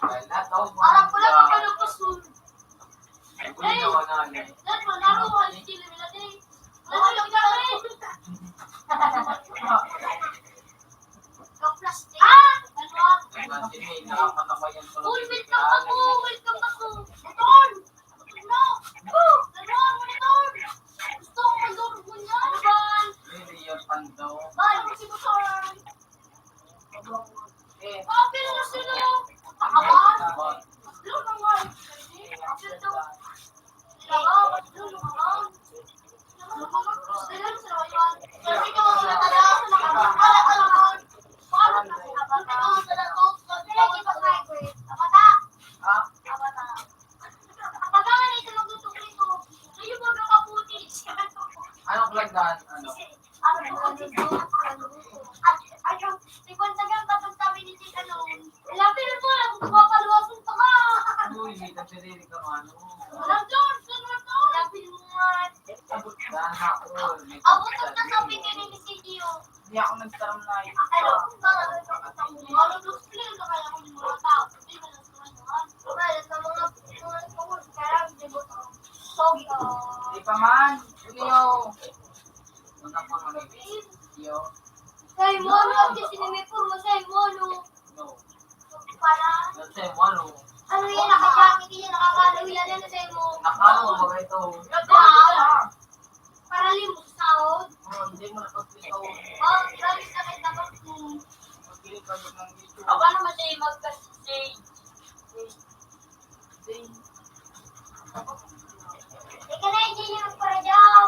Wala, tao mo. Parang pula ka pala pa, sir. Ay, kuya, wala na. Dad, wala ko, wala si Chile, wala din. Wala ko, wala ko. Ka-plastic. Ah! Ano? Kasi may nakapatabayan ko lang. Uy, welcome back, oh, welcome back, oh. Motor! Motor na! Oh! Ano ang monitor? Gusto ko mag-dorm mo niya. Ano ba? Really, your pando. Ba, ano si motor? Eh. Papel na sila. Takawan. Tatlo na nga. Tatlo. Takawan. Tatlo na nga. Tatlo na nga. Sabi ko, wala talaga. Wala talaga. Wala talaga. Wala talaga. Wala talaga. Wala talaga. Wala talaga. Abangan na ito, magtutuloy ito. Kayo, mga kaputi. Anong plagdahan? Ano? Ano po, ano po? At, ano, di ba, tagang katagtabi ni Tita Noon? Wala, pero po, alam ko, papaluwasan pa ka. Uy, may kasirili ka, ano? Walang George, ano to? Lapit mo nga. Abot na ako. Abot ang kasabi ka ni Misilio. Hindi ako nagtaram na yun. Ano? Ano, dos play ka kaya kung mga tao? Hindi ka nagtaram na. Wala sa mga, mga tungkol sa karang deboto. Pogi. Di pa man. Hindi yun. Wala pa nga. Yo. Sa imo, ano? Kasi may puro sa imo, no? No. Para? Sa imo, ano? Ano yan? Naka-jacket yan, nakakalaw yan, ano sa imo? Nakakalaw ba ito? Para limos sa sahod? Oh, hindi mo na pag-ito. Oh, grabe sa akin dapat mo. Pag-ito ng dito. Ako naman sa imo, kasi Ika na, hindi niyo magparadyaw.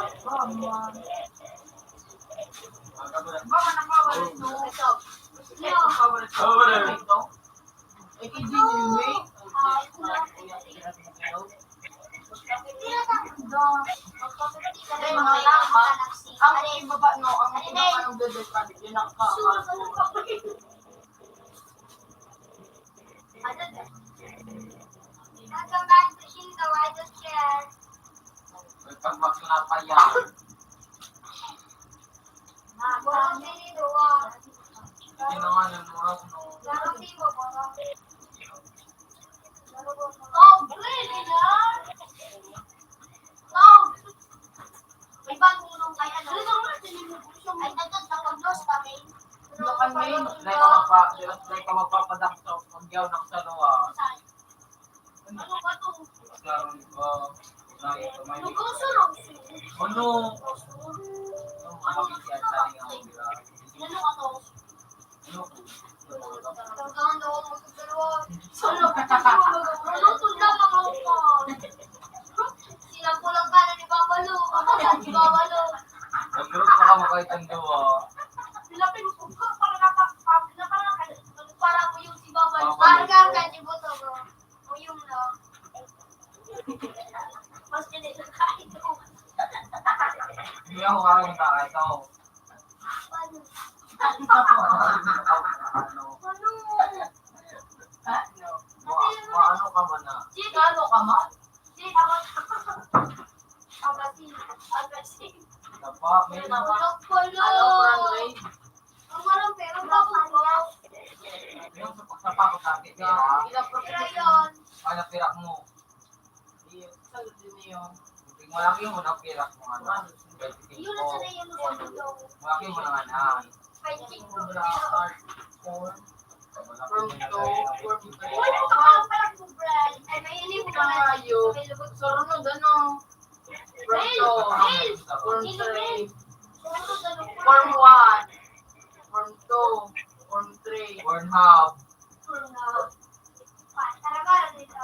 Ba, manang bawal ito. Ito. Ito. Bawal ito. Eh, hindi niyo, eh. Ang ibaba, no? Ang ibaba ng bebe, yun ang ka-, May pagbakla pa yan. Hindi na nga, nanuras, no? Tom, really, ah? Tom! May bagong ulong kaya, no? Ay, nagkag sa paglos kami. Ano kami? Dahil ka magpa-, dahil ka magpapadak sa pagyaw ng salwa. Ano ba to? Karon ba? Dahil ka may Lugaw sa Roxy. Ano? Ano? Ano? Ano? Ano? Ano? Solo, solo, solo, solo, solo, solo, solo, solo, sila pulang kanan ni Babalo. Ako sa si Babalo. Nag-group pa kamo kahit ang duwa. Lapin ko, para naka-, para naka-, para mo yung si Babalo. Babalo. Para ka, ka, si Boto, bro. O yung, no? Mas pinili ka ito. Hindi ako parang nakakita ko. Ano? Ano? Ano? Ma-, maano ka man na? Ano ka man? Abasi. Abasi. Tapa, may Pulok-pulok. Ano, Frank Ray? Ang walang pera, bakit ba? Yung sa, sa pakot sa akin, pera. Pera yun. Ano, pera mo? Iyo, sa din niyo. Malaki mo na pera mo, ano? Yun ang sanay yung sa mundo. Malaki mo na nga na. Five six ko. Sobra, art, four. From two, from three. Uy, ito ka lang pala, Brad. Ay, may ilim ko na. Tayo. May lubot. Sorunod, ano? From two, from three. From one. From two. From three. From half. From half. Tara, para dito.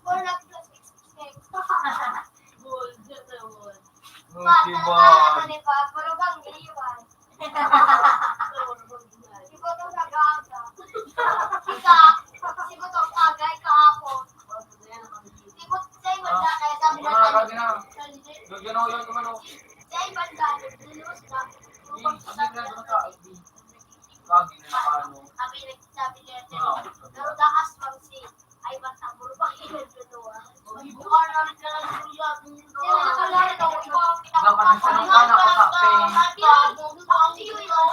From half plus Gold, yun na, gold. Oh, Pa, diba? Talaga, ano, di ba? Puro bang iniwan. Si Botong nag-aaga. Ika, si Botong agay kahapon. Si Bot-, sa iba na, kaya sabi na Mga tayo, kagi na. Sa iba na, lulus na. Hindi, hindi na naman sa I D. Kagi na, ano. Sabi, nagsabi niya, pero daas pang si Ay, basta puro pa kinaglutuan. Dapat nagsunod ka na, kape.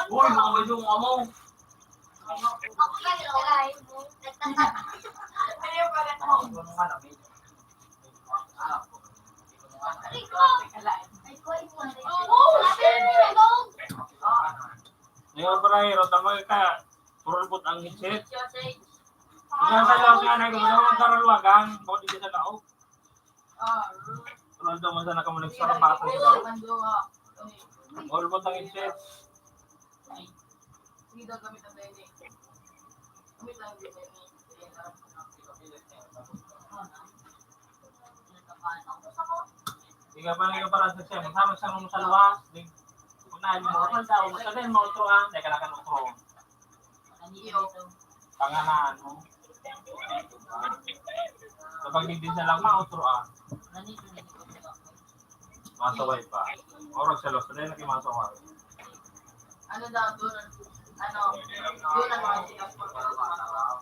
Uy, mga medyo nga mo. Ako yung nagtatago. Ayaw pala. Ano nga na, may Ay, ko, ikaw. Oo, shit. Ngayon, para hirot ang mga ka, purulpot ang headset. Ang sa lawas nga na, kung ano ang karalwagan, baka di ka sa laog. Ronaldo mo sana kamo nagsarapatan sa laog. Purulpot ang headset. Sige daw, gamit ang tayo ni. Gamit lang din tayo ni. Ika pa, ika pa, sa siya, magsama sa mga salwa, di, kung na, yung mga salwa, magsama yung mga utro, ah, teka lang, utro. Iyo. Pangalan, no? Kapag hindi siya lang, mga utro, ah. Masaway pa. Oras sa los, dahil naging masaway. Ano daw, doon, ano, doon ang mga sikas po. Doon ang mga sikas.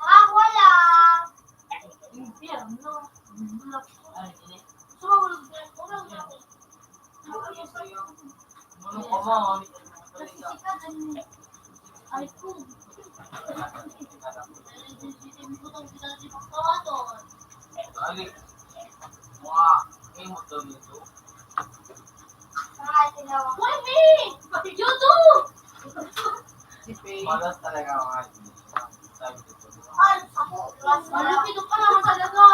Ah, wala. Impyerno. Ay, hindi. Sumawag na, wala na ako. Ano ka mo? Kasi sikat ang, ay, ko. Ali, mga imot daw nito. Why me? You too! Malas talaga ang mga Ay, ako, malupit ka naman talaga.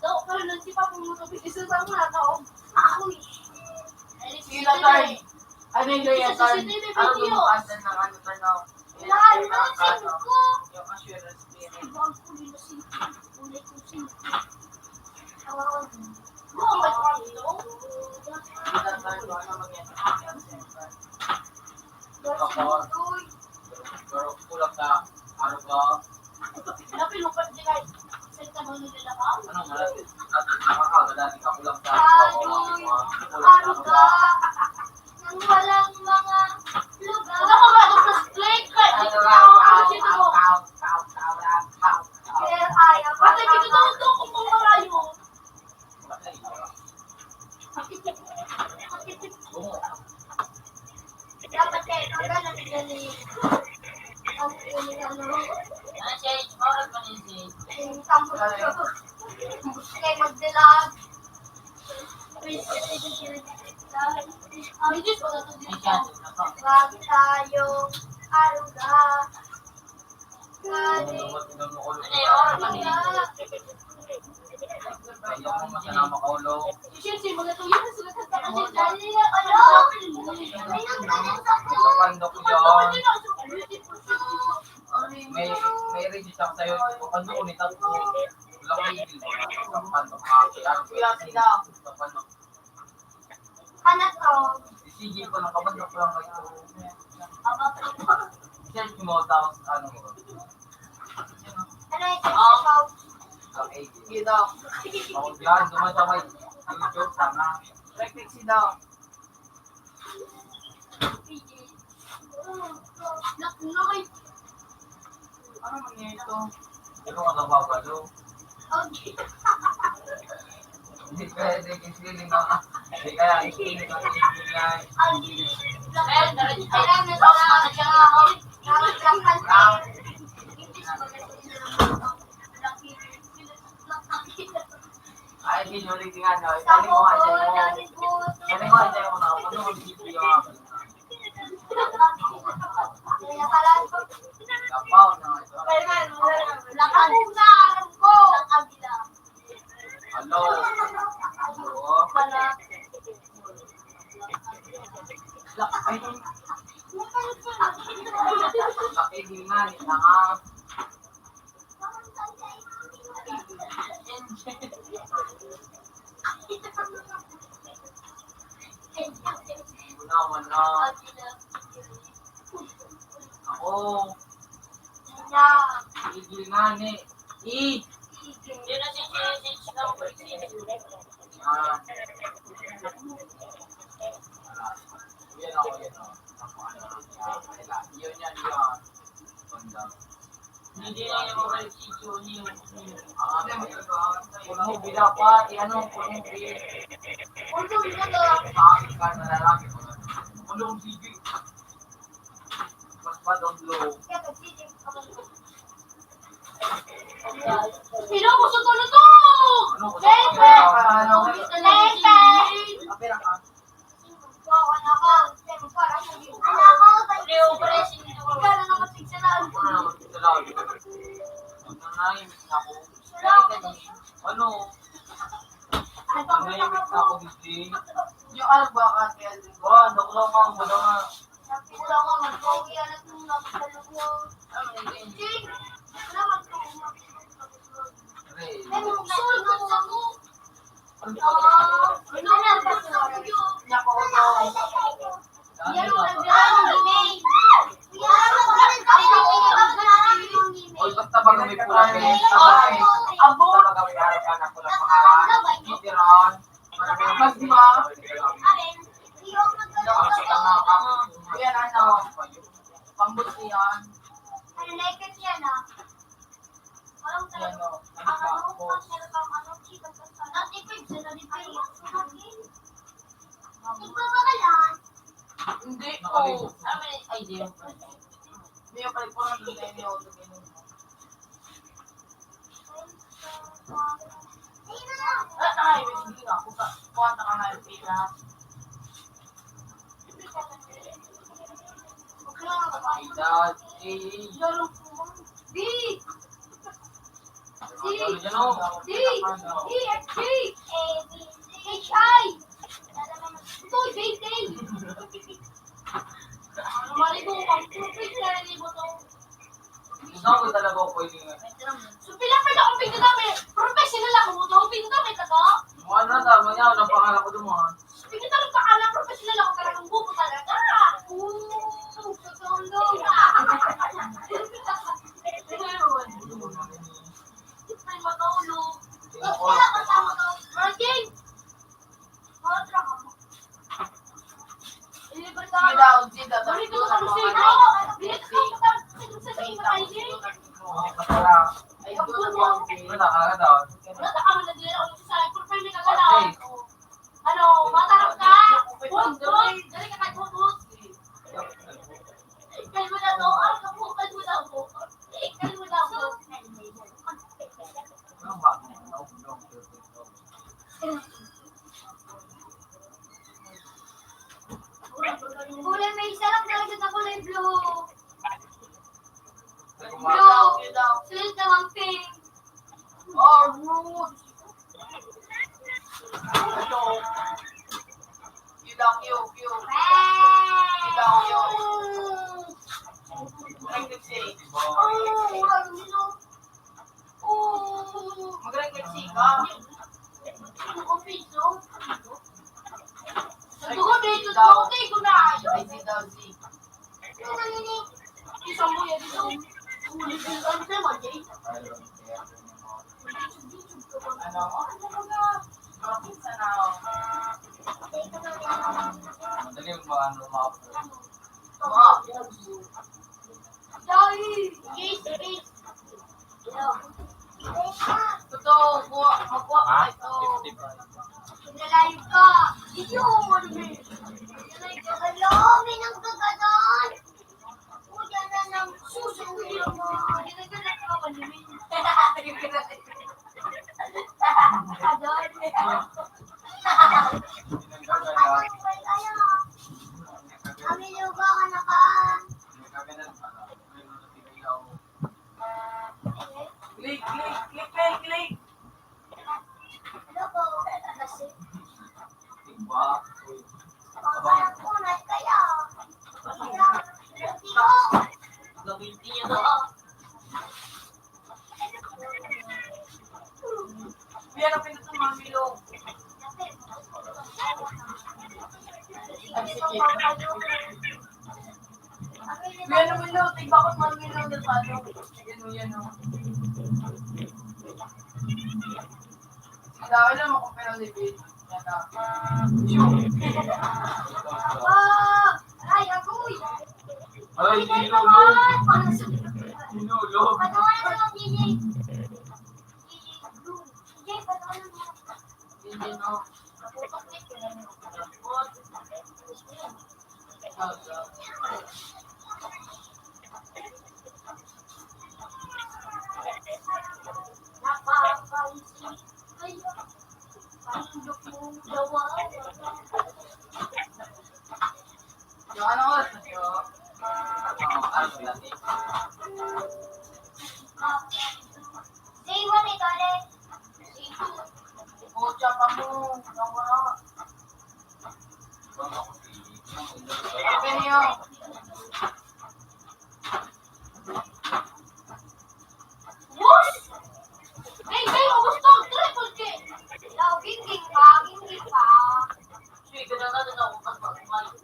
Daw, pero nang si Papa mo, isa sa mga tao. Ako, eh. Sila, tay. Ano yung gaya, tay? Ano yung pagkanta ng ano, ano? Lahat na, sino ko? Yung assurance spirit. Ibang ko, yun, sino ko? Kulay ko, sino ko? Tawag ko. Sila, tay, ano, ano, ano, ano, ano, ano, ano, Pero kulang sa ano ba? Napilupad nila. Sa tabang nila ba? Ano nga? Nakakagada, di ka kulang sa Aroy! Ano ka? Nang walang mga lugar. Ano ka ba? Ito sa Blake, kahit dito na ako, ano dito mo? Kaya kaya. Pati dito daw ito kung pumarayo. Dapat kayo, pag ano, galing. Kaya magdilag. Huwag tayong aruga. Kaya kung masama ka ulo. Ito, pandok yan. May, may ready siya sa'yo. Pandok ko ni tatlo. Wala ko yung bilbo. Pandok ka. Pandok. Ano to? Sige ko lang, kabantang ko lang kayo. Search mo, tapos ano mo? Ano yung search mo? Okay. Sige daw. Ako dyan, duman sa may YouTube, tama. Like, like, sige daw. Nak-, nak-, Ano man niya ito? Ano ka nababalo? Okay. Hindi pwede, hindi nga. Hindi kaya, hindi nga, hindi nga. Kaya, kaya, kaya, kaya, Ay, sinulit nga, no? Itali mo nga, itali mo. Itali mo, itali mo na. Ano ang video? Lapaw na ito. Lakas na aram ko. Hello. Hello. Laki. Laki din nga, ito nga. Wala, wala. Ako. Igil nga ni. I. Ah. Yan ako, yan ako. Yun yan, yun. Hindi na yung mabalik si Johnny. Ang mo, bila pa, i-ano, kung hindi. Kung hindi na lang. Bakit ka na lang? Kung hindi, sige. Mas pa down low. Sino ko sa tulo to? Ano ko sa Pepe! Ano? Pepe! Kapira ka? Ano? Nanahimik na ako, D J. Yung alam ba, Ate Alvin? Ba, nakuha ko ang wala nga. Nakuha ko, nagpauwi, anak mo, nagsalog mo. Ano, D J? Pre. Oy, basta baga may pula, pre. Abo. Basta baga may harap ka na pula pa ka. Titiran. Mas di ba? Yan, ano? Pambot yan. Ano na ikot yan, ah? Yan, oh. Ang ano, ang sarap ang ano, chicken sa salad. Tipid, sa nalipay. Nagpapakalan. Hindi ko. Ay, di. Hindi yung pala po ang hindi na yung Ay, ay, hindi nga. Kuha, kuha ka nga yung pila. Ay, dati. Di. Di. Di. Di. F G. H I. Ito, J K. Mali ko, pang perfect na rin mo to. Ikaw ko talaga ako pwede nga. So, pila pa na akong pagkakami? Professional ako mo to. Pagkakami ka to? Ano na, tama niya. Ang pangarap ko doon, ha? Pagkakami ka na, professional ako talagang buko talaga. Oo, sa tondo. Ay, matulog. Wala ka sa motor. Working. Sige daw, sige daw. Wala ka na daw. Ano, matarap ka? Huwag, huwag. Dali ka, kagubot. Kalma na to. Ang kabutan mo daw. Blue. Sunod naman pink. Oh, rude. Hello. Yun lang, yun, yun. Yun lang, yun. Like the same. Oh, ano yun? Oh, mag-like the same ka? Ang office, oh. Sabi ko, dito, dito, dito na. Ay, si Dawsi. Isang buya dito. Ano? Ano ba? Kapit sa na. Madali yung mga ano, mga Dali! Yes, yes. Totoo, kuha, magkuha ka Ha? ito. Nalayo ka. Iyo, ano ba yun? Nalayo ka. Hala, may nagkaganon. Kuya na ng susunod mo. Nagkaganon ka, ano ba yun? Nagkaganon. Nagkaganon. Kami lugaw, anak ka. Click, click, click, click, click. Diba? Pagkakunat kaya. Gamitin niyo to, ah. Pero pinutol, Mami Lo. Ang sikip. Kuya Milo, tigbakot man Milo, del Palo. Yan o, yan o. Sige, dahil lang ako, pero libid. Yan na. Ay, agoy! Ay, Lolo! Lolo! Patawanan mo, D J. D J, patawanan mo. Hindi, no. Yung ano oras na siya? Ano oras na siya? Day one ito, Alex. Day two. Pucha ka mo, nawala. Okay niyo. Boss! Day, day, ubos to! Triple K! Daw, gingin pa, gingin pa. Sige, ganda na, ganda ako, pag pag-,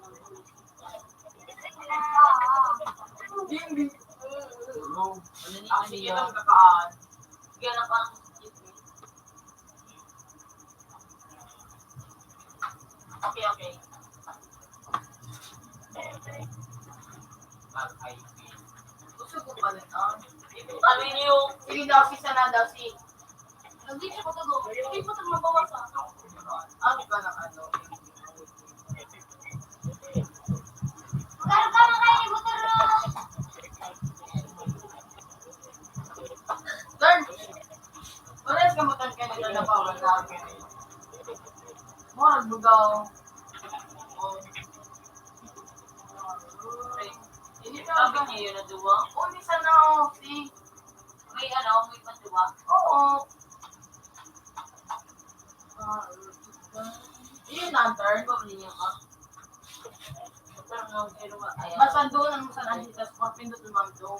Hindi. Ang sige lang kakaan. Sige lang, parang okay, okay. Pag-I P. Gusto ko pa rin, ah. Sabi niyo, sige daw, si sana daw, si Nag-video ko to, go. Hindi pa ito mabawas, ah. Ano ka na, ano? Magkano ka na kayo ni Motor Road? Learn. Parehas ka mo tan kayo na bawal na. Murag lugaw. Oh. Hindi pa. Sabi niya yun na duwa. Oh, hindi sana, oh. Si May ano, may patuwa? Oo. Ah, yun na, ang turn. Ba, ninyo ka? Turn mo, pero ma-, ayan. Basta doon ang San Angeles, mapindot naman doon.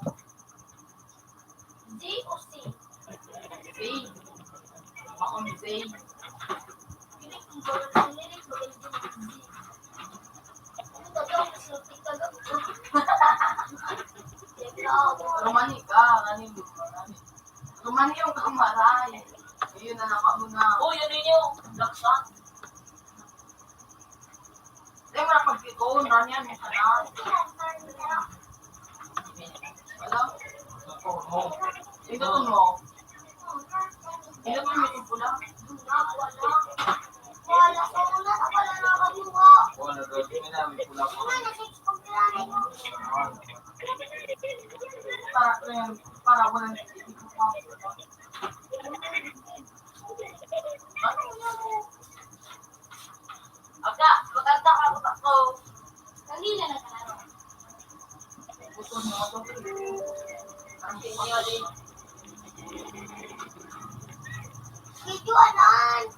J o C? C. Ako ang C. Rumani ka, nani mo, nani. Rumani yung kamaray. Ayun na, naka mo na. Oh, yun yun yung laksan. Di mo na pagkikon, Rania, may sana. Wala. Ito mo. Ito mo, may pula. Wala sa una, wala na kabuha. Wala, may pula pa. Para, para walang Aga, maganda ka, utak ko. Kanina na tayo. Gusto mo ito? Video anan.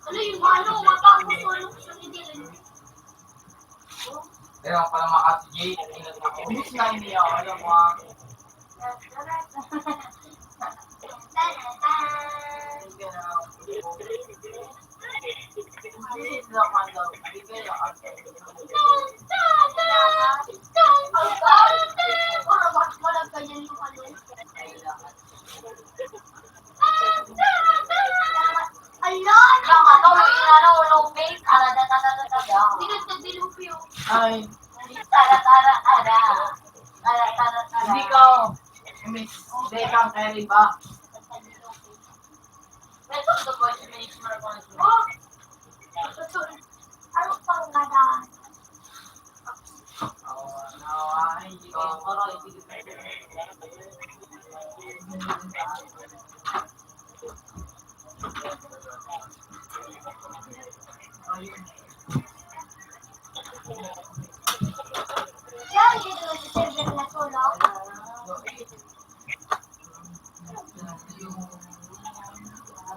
Ano yung ano, matapos ko nung sa video. Kaya pala makatigi. Bilis na niya, alam mo ah. Ala, baka daw may inano, ulo, fake. Ara, da, da, da, da, da, da. Tinugtog ni Lupe, oh. Ay. Tara, tara, ara. Tara, tara, tara. Hindi ka, oh. Miss Dekang Eriba. May tugtog ko, si Miss Marcos. Oh! Ano pang ganda?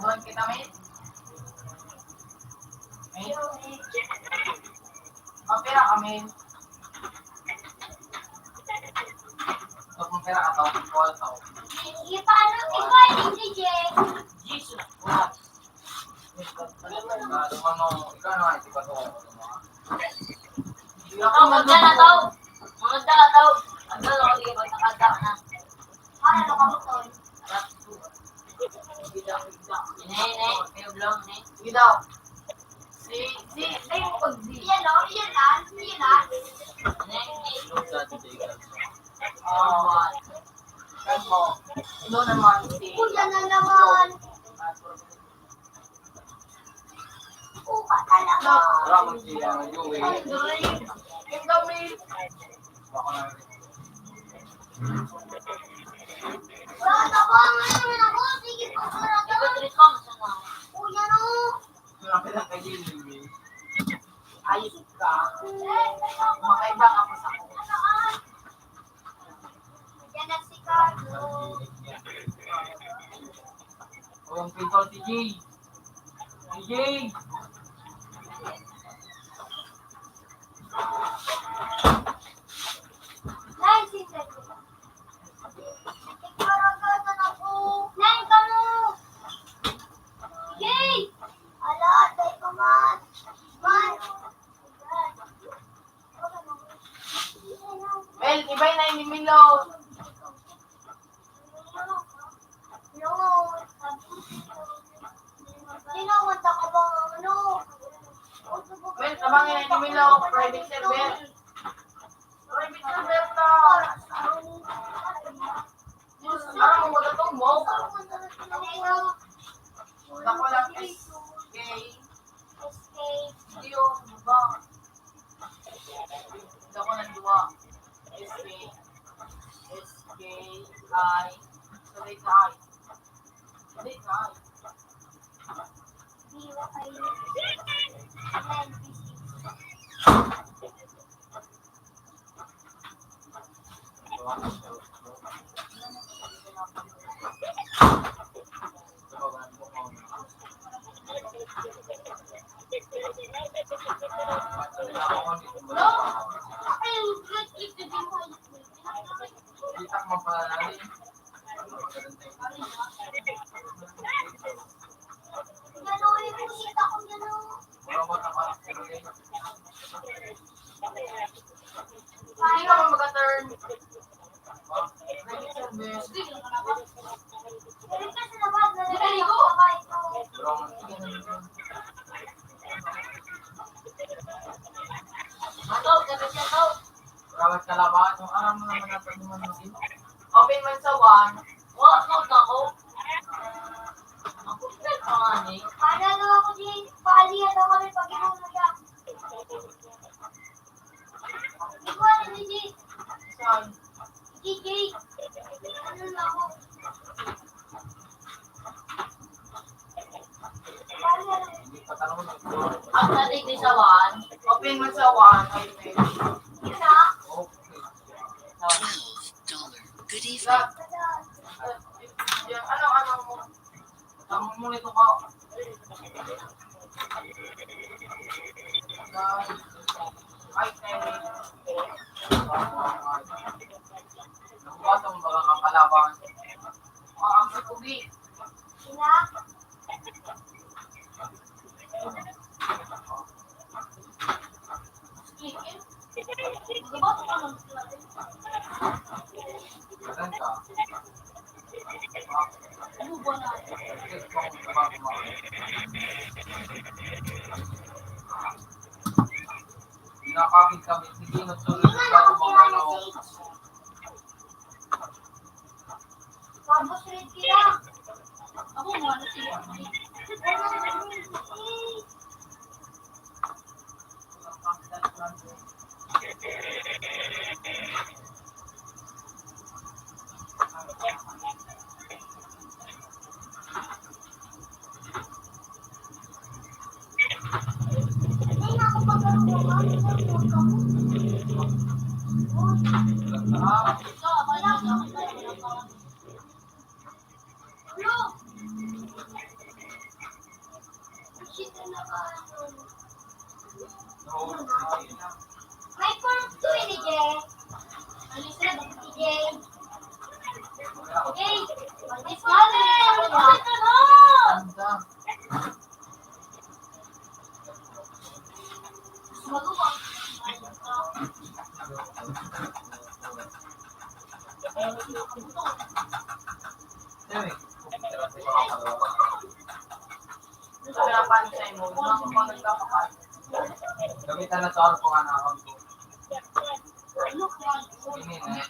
Doon kita, mate. Mate? Mapira kami. Ito kung pera ka, tao, ikaw, tao. Ipaano, ipaano si Jay? Jesus Christ. Ano, ano, ikaw na, hindi pa to. Ikaw, magda na, tao. Magda na, tao. Ang dalawa, di ba, nakagda na? Ano, ano, kamusta? Ini, ini, ini, vlog, ini. Sige daw. Si, si, ay, pag si. Yan, oh, yan, ah, yan, ah. Ini, ini. Oh, ano naman si. Kuya na naman. Upa talaga. Ramon si, ano, Joey. Ang galing. Ang galing. Wala na ba? Ano na ba? Sige, pagkara daw. Ikaw, Tris, pa, masama. Kuya, no? Grabe lang kayo, Joey. Ayos ka. Makaiba ka pa sa akin. Yan na si Carlo. O, ang pinto, si Jay. Si Jay. Nine, si Jay. Nine kamo. Jay! Ala, atay pa man. Man. Well, iba na yung Milo. Well, tabangin na yung Milo, private server. Private server na. Parang kung magkatong mo. Dako lang S K. S K. Hindi, oh, ano ba? Dako ng duwa. S K. S K I. Sa late na I. Sa late na I. Hindi ka man mag-turn. Ato, gabi siya to. Rawat ka laban, no? Aram mo naman ang pagmumano mo. Open man sa one. Wa, out ako. Ang kumpleto pa nga ni. Paano ako di, paalihan daw kami pag inuno siya. Di ko alam, hindi. Saan? Hindi, Jay. Ano na ako? Ang salig ni sa one. Open man sa one. Ay, may. Isa? Ano, ano mo? Ang muna ito ka. Ay, ay. Nakuha sa mga kakalaban. Ah, ang sakugi. Sina? Nakakit kami, hindi nagsunod sa mga ano. Tapos red kila. Ako mo, ano sila? May form two ini, Jay. Ano siya, Jay? Jay, mag-discount na. Gamitan na sa ako kung ano ako. Ini na.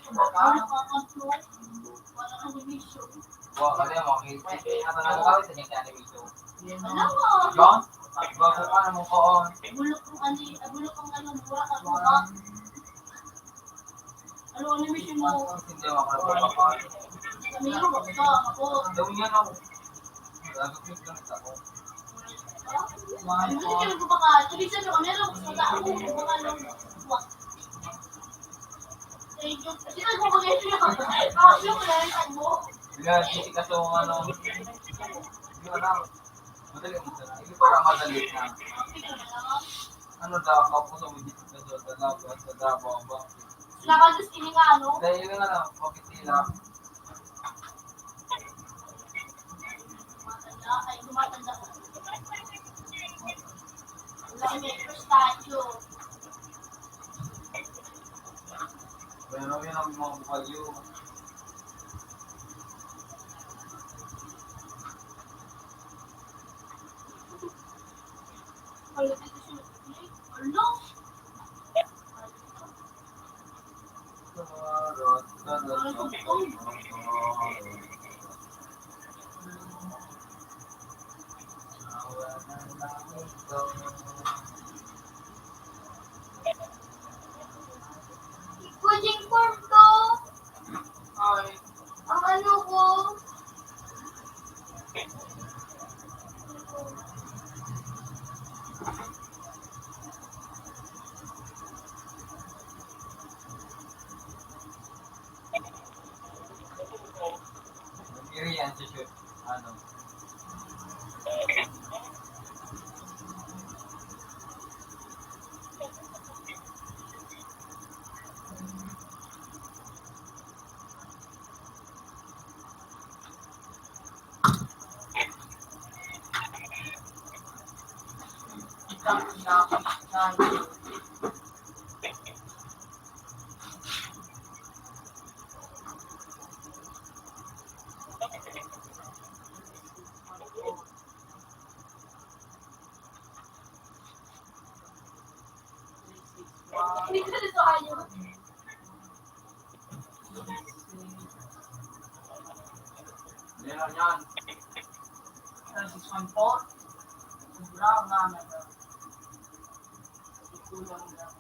Wa, kaya mo, kita na lang gawin sa niya kaya ni Mito. John, bago pa naman ko, oh. Bulok ang ano, bulok ang ano, mura ka, mura. Ano, ano mission mo? Hindi ako makapagpapal. Ano yun? Basta ako. Daw yan ako. Sagot mo yung ganito ako. Hindi ka nagbabaka. Ibig sabihin ko, meron ako sa ako, nagbabaka lang. Thank you. Kasi nagbabaka yun. Kasi yung wala yung tagbo. Yan, kasi kaso ang ano, yung ano, madali mo sana. Hindi para madali na. Ano daw, kapos ang hindi sa Davao, sa Davao ba? Sila ba gusto niya nga, ano? Dahil yun nga lang, bakit sila? Matanda, ay, tumatanda. Wala, may first tayo. Pero yun ang mga bukal yun. Ano? Pwedeng form to. Ay. Ang ano ko? Iri yan si shoot. Ano? Yan, yan. Ay, si Juan po. Sobrang nanay. Kulang lang.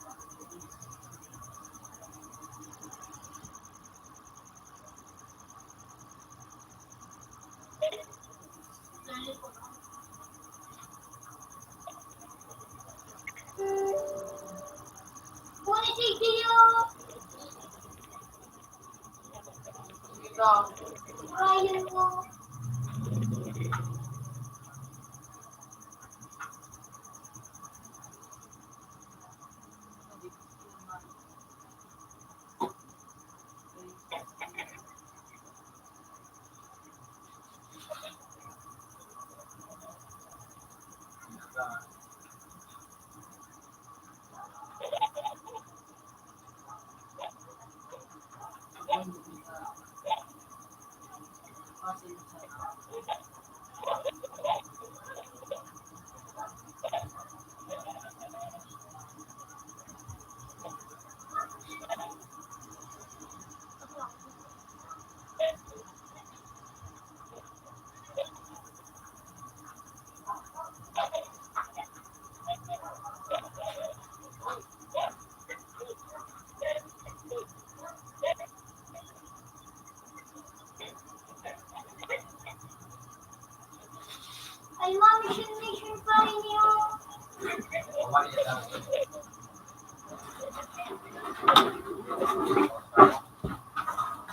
Ay, mami, mission, mission pa rin yun.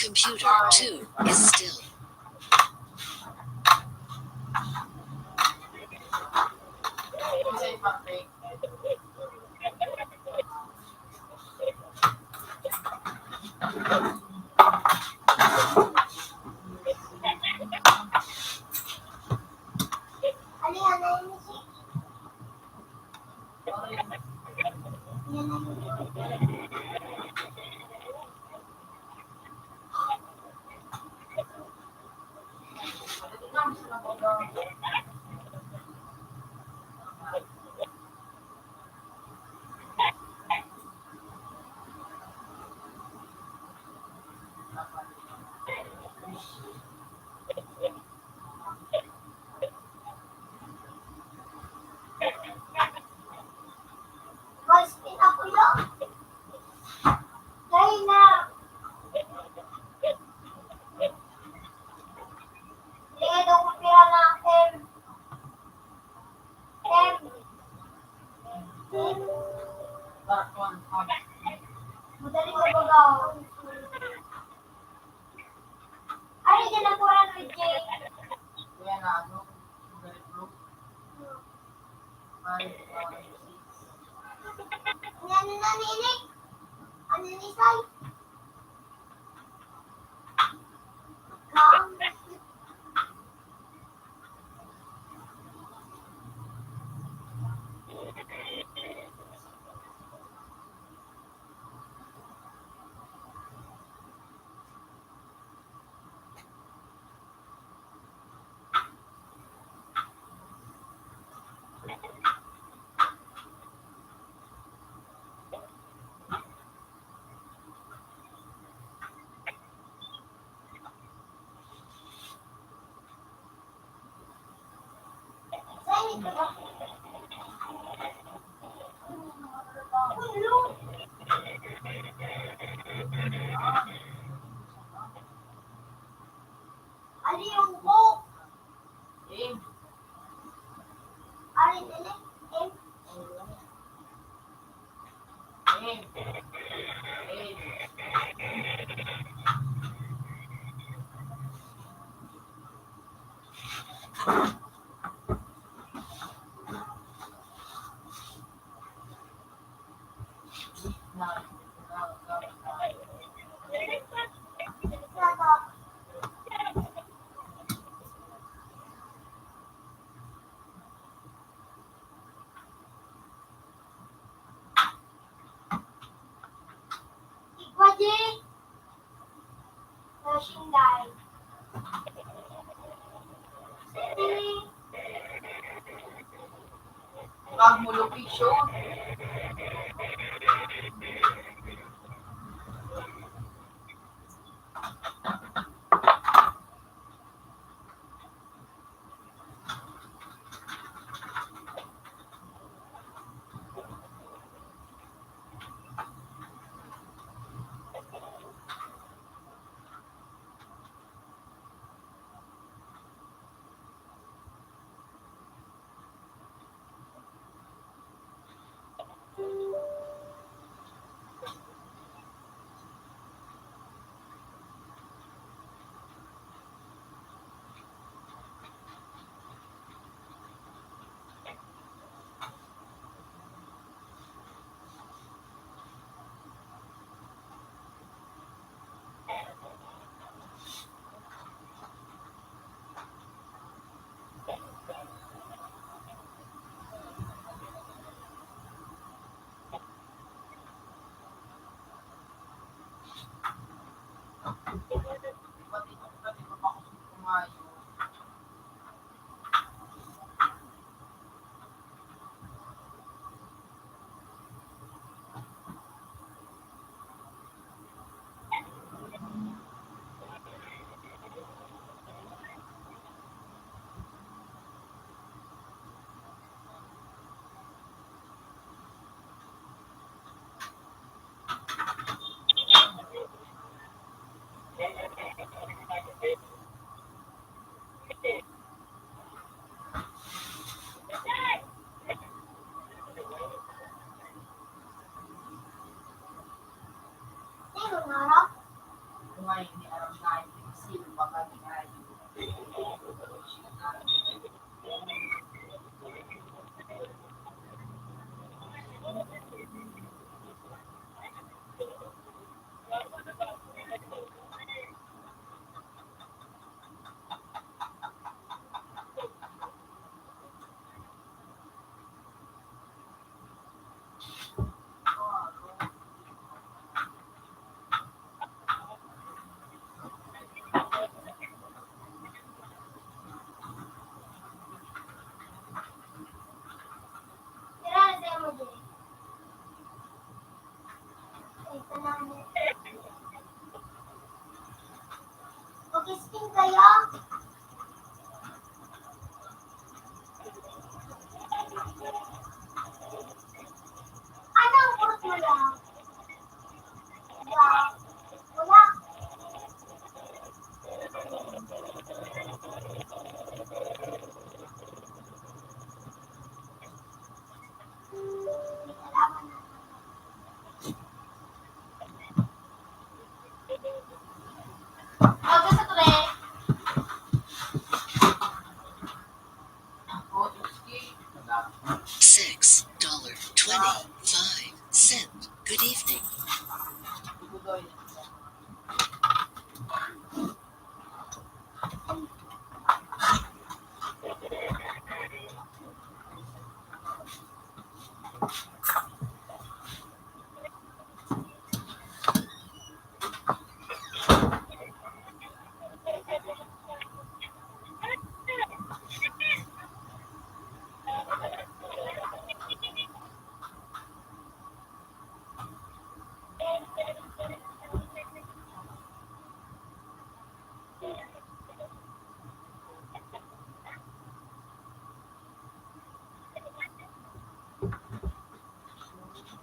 Computer two is still. Mas pinakulo. Dahil na. Sige, daw ko pira na M. M. Madali na baga. Ay, dyan ang kuran with J. Yan na, ano? Very blue. Five, one, six. Yan na, nini. Ano ni Sai? Come. Ano yung ko? Arin, dali. Em. Em. Em. Igwa di. Flushing guy. Pag mo location.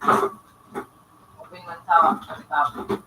Open man tawag sa kapatid.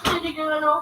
Hindi ko ano.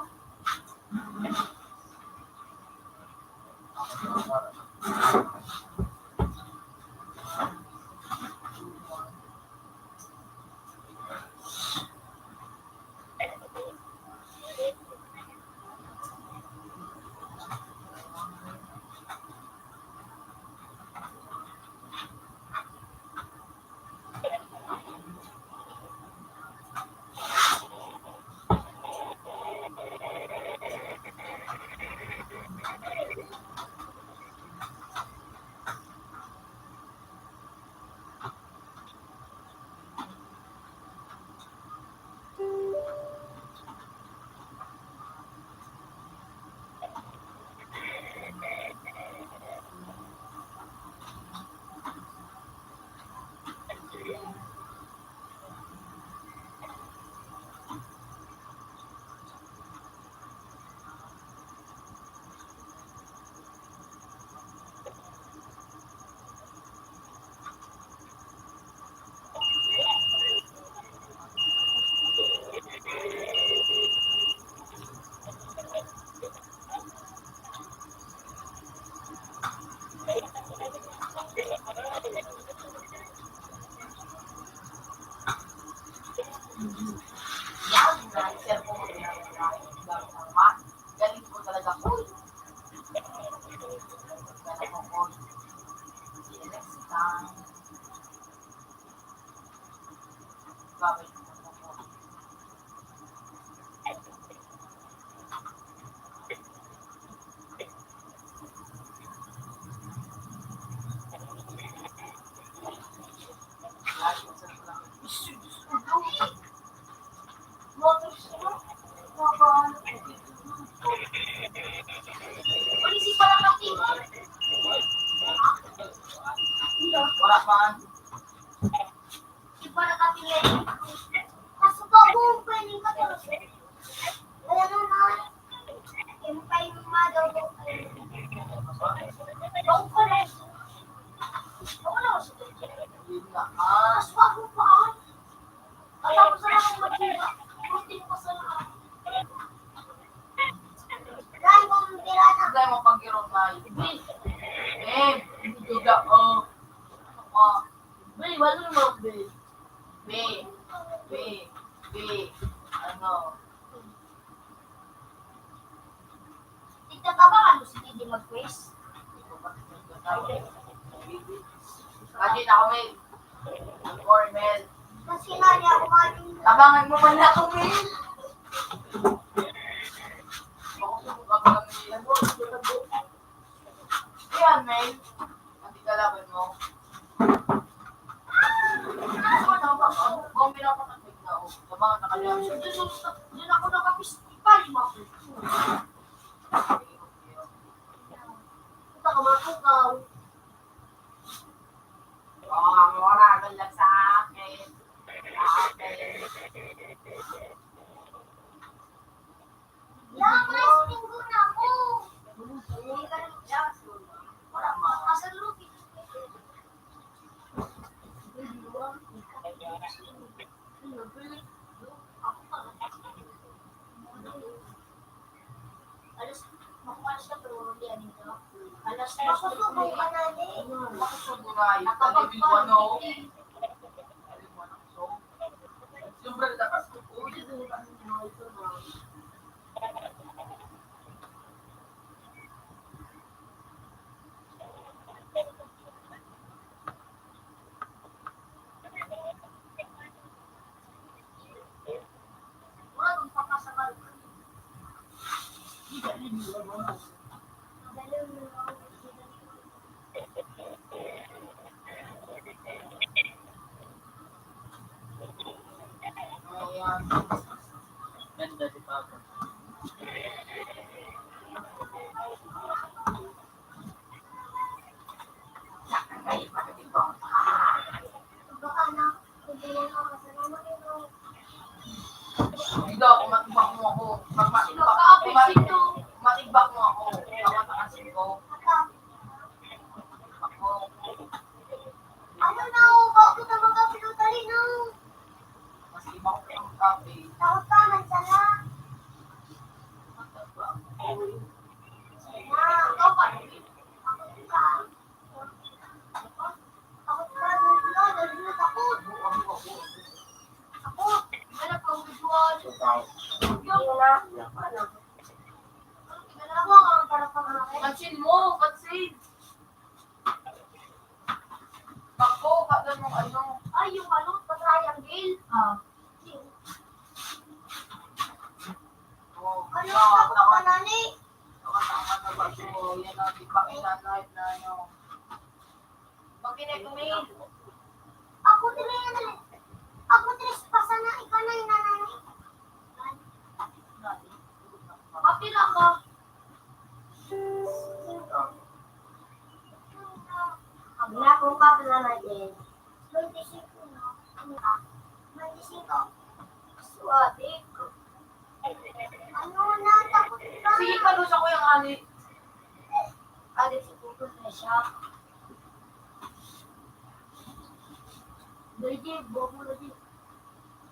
Yan, na-share ko, galing ko talaga, uy. Galing ko, uy. See you next time. Babalik na po. Wala pa. Iba na kami ngayon. Kaso bago ang pwedeng katorse. Wala na nga. Yung pa yung madaw ko. Bago pa na. Bago na ako sa Kaso bago pa. Katapos na lang mag-iba. Kunting pa sa lahat. Dahil mo ang pirata. Dahil mo pag-irong tayo. Babe, hindi ka, oh. Ano ka? Be, wala naman, be. Be, be, be, ano? Tigtatabangan mo si Didi mag-quiz? Pati na ako, may Cornel. Kasi nga niya ako nga yung Tabangan mo man ako, Mel. Baka subukan mo lang, Mel. Ayan, Mel. Pati kalaban mo. Ano ba, ano ba? Kung pinapatagpig na, oh. Tabangan na kaya. Doon, doon, doon ako nakapis-, ipalima ko. Puta ka, matukaw. Oo, ang oras, doon lang sa akin. Sa akin. Lamas, tinggo na ako. Wala, ma. Kasalubong. Alas, makuha siya, pero hindi, ano ito? Alas dos. Makusubo ka na, eh. Makusubo na, yung Nakapagpag- ano? Yung brand na kasi, uy, yung ano, yung mga ito na. Ayan. Ganda si Papa. Ikaw, kung matibak mo ako, pag matibak, kung mat-, kung matibak mo ako, tawag ka kasi ko. Ako. Ano na, ubo ko na magkapilutali na. Mas iba ko ang kape. Takot ka man sana. Sana, ikaw pa rin. Takot ka. Takot ka, takot ka, takot ka, takot. Ako, wala pang visual. Yun na. Tignan mo, ang para pang akin. Pansin mo, pansin. Bako, kada mong ano. Ay, yung ano, pa-triangle. Ah. Oh, ano, takot ka na ni? Takot, takot na ba? So, yan ang ipakita na, na ano. Pag pinagumi. Ako dire, ako dire, pasa na, ikaw na, inanay. Mapila ka? Wala akong kapila na din. Twenty-six na. Ano ka? Twenty-six. Swabe ko. Ano na, takot ka? Sige, palusa ko yung ani. Adi, siguro na siya. Dali, bobo na din.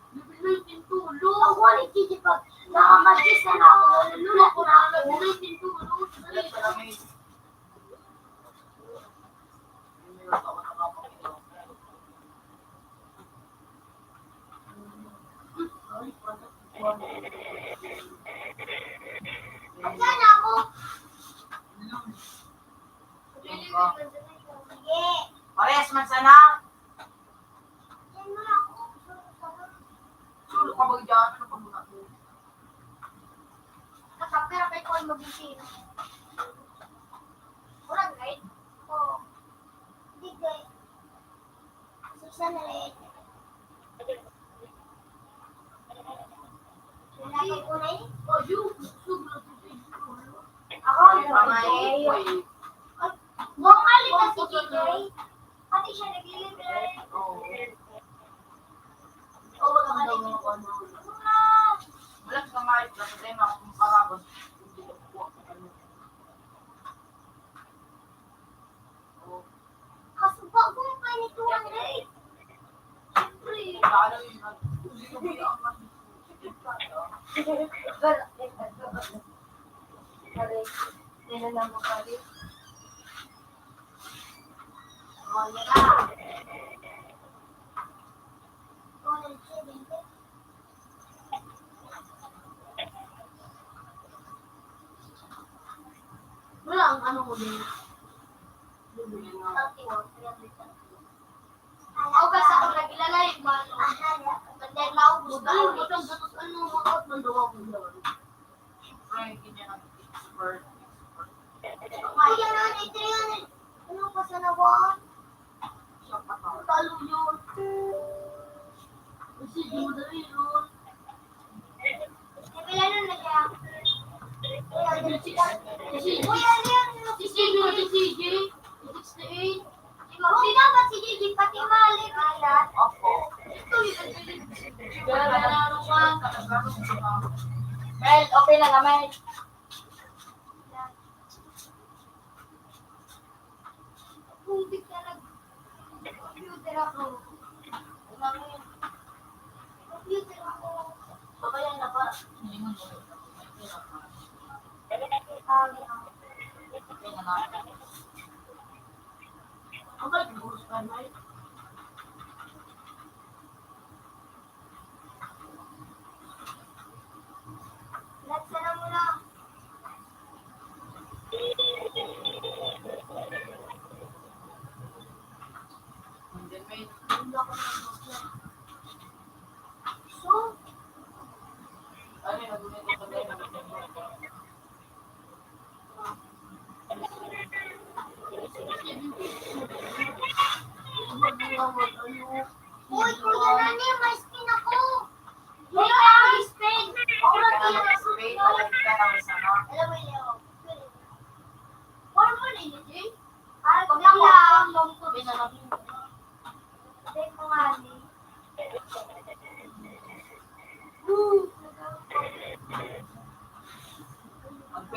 Bibiloy din tulo. Ako, wala, Gigi, pag nakamatris na ako, nalululak na ako. Bibiloy din tulo. Dali. Ayan ako. Parehas man sana. Sulo ka ba dyan? Ano pa muna mo? Nakapira kay Paul mag-isip. Murag, right? Oo. Hindi, guys. Six hundred. Wala pa po na eh. Ako, ang pamay. Huwag alita si J J. Pati siya naglilibre. Oo. Oo, wala ka daw mga ano. Wala sa mga problema kung parabas. Kaso bago mo pa ni two hundred. Siyempre. Pare, yan na lang mo, pare. Oh, yan na. Wala ang ano ko din. Ako kasi ako naglalay, mano. Ba't yan maubos na ako? Butang gatos, ano, mga out man daw ako naman. Ay, ganyan ang expert. Ay, yan na, ito yan. Ano pa sa nawa? Talo yun. Kasi di madali yun. Nagkilala na siya. Si, si, si, si, si, si, sixty-eight. Si Mami dapat si Gigi, pati mali, kaya. Opo. Ito yung nagkilala. Mel, okay na nga, Mel. Tubig na nag-computer ako. Computer ako. Pabayaan na ba? Ah, okay. Ang balik ng gusto ka, Mike?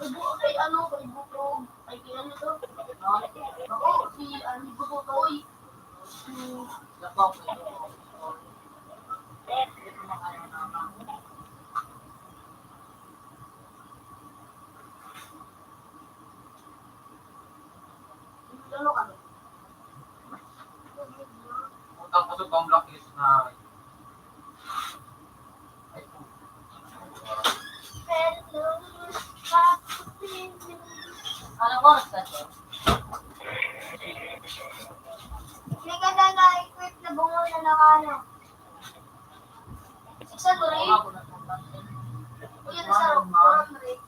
Nagbuo kay ano, kay Butog. Ay, kay ano to? Ako, si, ano, Butog, oy. Si, ano ka? Utang ko sa pang-blacklist na. Alam mo, oras na to? May ganda na equip na bungo na nakano. Isa to rin. Uy, ano sa rock? Parang rin.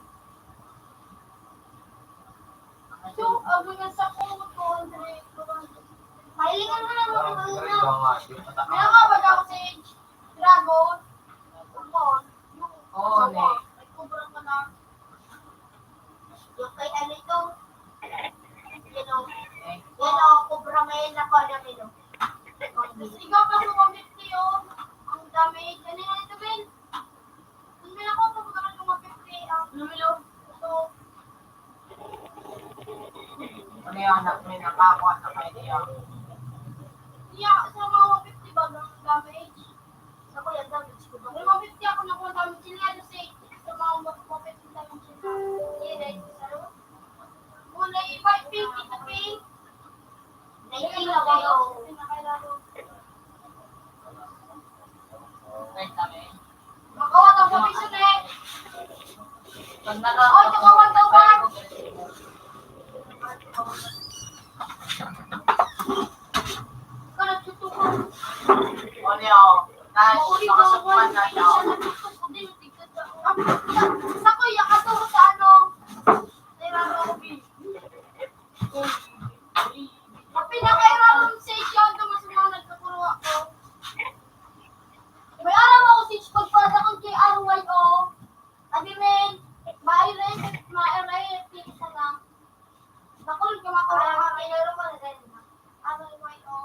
So, abo na sa kuto, Andre. Mahilingan mo na mga ano. Kaya nga, di pa ta- Kaya nga, baga ako sa age. Dragon. Dragon. Yung Oo, asawa. Ne. May kubra ka na. Yung kay ano ito? Yan o. Ne. Yan o, kubra ngayon na pala nilo. Tapos ikaw pa sa one fifty o. Ang damage. Ano yan ito, Ben? Hindi ako, kung bakit mga fifty ang Lumilo. Ito. Ano yan, anak? May nakakuha na kayo niya. Iya, sa mga one fifty ba ang damage? Sa ko yan, damage ko ba? May one fifty ako nakuha damage. Sila ano sa sa mga one fifty damage nila. Yan, eh, sa loob. Kulay, iba, pink, ito pink. Nineteen na ba ako? Pinakailalim. Makawa daw sa piso, eh. Pag naka- Oh, tsaka one thousand. Ikaw nagtutukan. Ano yun? Nahas, Mauri daw, nakasukuan na one. Ikaw nagtutukan, di mo tignan sa, ah, sa kuya, katuro sa ano? Sa Irarobi. Ang pinakairalong sa isyo, ang dumas sa mga nagkakuruha ko. May aram ako sa isyo, pagpadakon kay R Y O. Adi men, maire, maire, isa lang. Bakul ka makawa, maire ko na din. R Y O.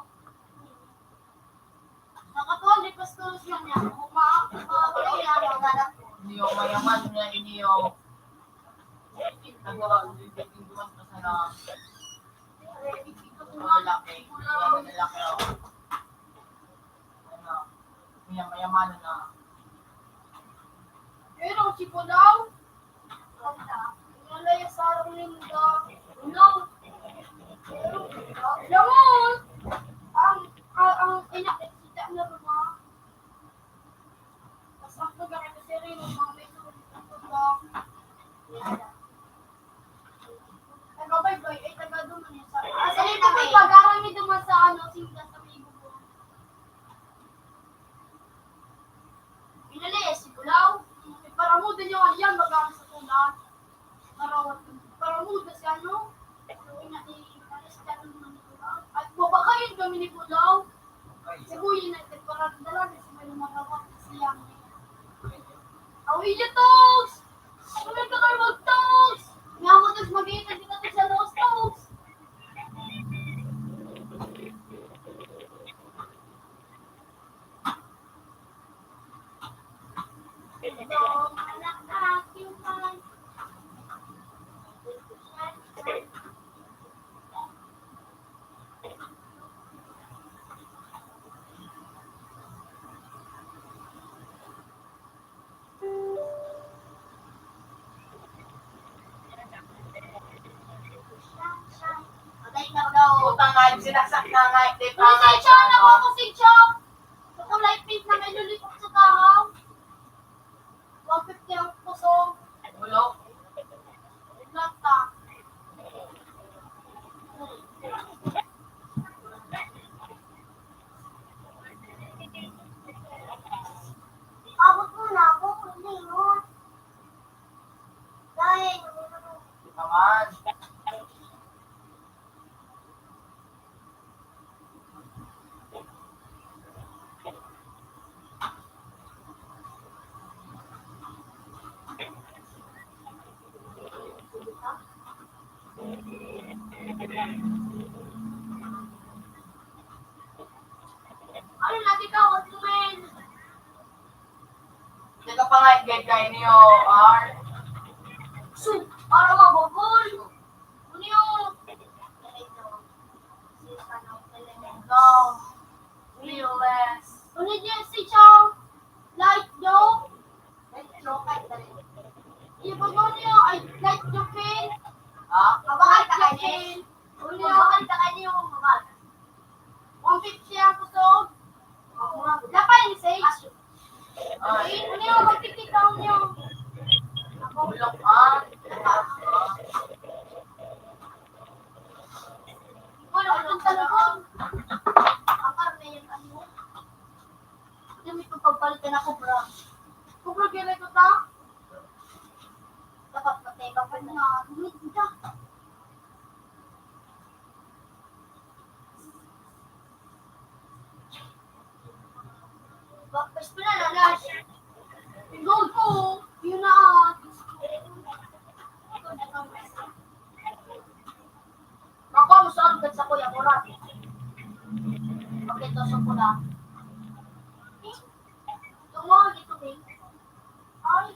Nakatuon di pastoros man niya. Uma-, mga kulay na, mga galak. Niyo, mayaman niya, iniyo. Nagawa, hindi duman pa sana. Lalaki. Lalaki, oh. Ano? Niya, mayaman na. Pero si Pulaw, Nalaya sa arong ninda. No. Lamon! Ang, ang, ang ina, kita na ba? Mas Sa inyo, yan, bagang sa kulang. Marawat, paramuda siya, no? Sabi nga ni, ano siya, ano naman ni Bulaw? Ay, babakayin kami ni Bulaw. Sibuyan na, parang dala na siya, may mga bawang siya. Awi niya, Togs! Ako nagkakarwag, Togs! Nga mo, Togs, mag-iitag kita, Togs, sa Togs, Togs! Utang nga, sinaksak na nga, hindi pa nga. Pasensya na po, pasensya. Sa kulay pink na may lollipop sa tahaw. One fifty ang puso. Ulo. Lata. Abot mo na ako, kung lingon. Dahil, naman. Ano na, di ka, wag mo, men. Di ka pa nga, gay, gay niyo, Ar. Su, para mabukol. Ano yun? Ikaw. Realize. Ano yun, si Chong? Light, no? Ibaba niyo, ay, light, Jupin. Ha? Mabakal ka, Jupin. Kung niyo, mabakal ka, kayo, mabakal. One fifty ang kusog. Lapay ni Sage. Ay, ano yung magkikita niyo? Ako. Bulok, ah. Wala akong talabon. Ang karne yung ano. Hindi mo itong pagpalitan ako, bro. Cobra, gila ito, ta? Dapat patay ka pa na. Hindi ka. Ba-, basta na, na, na. Goal ko, yun na, ah. Ako, gusto ko sa Kuya Murat. Okay, to sa pula. Ito mo, ito, eh. Ay.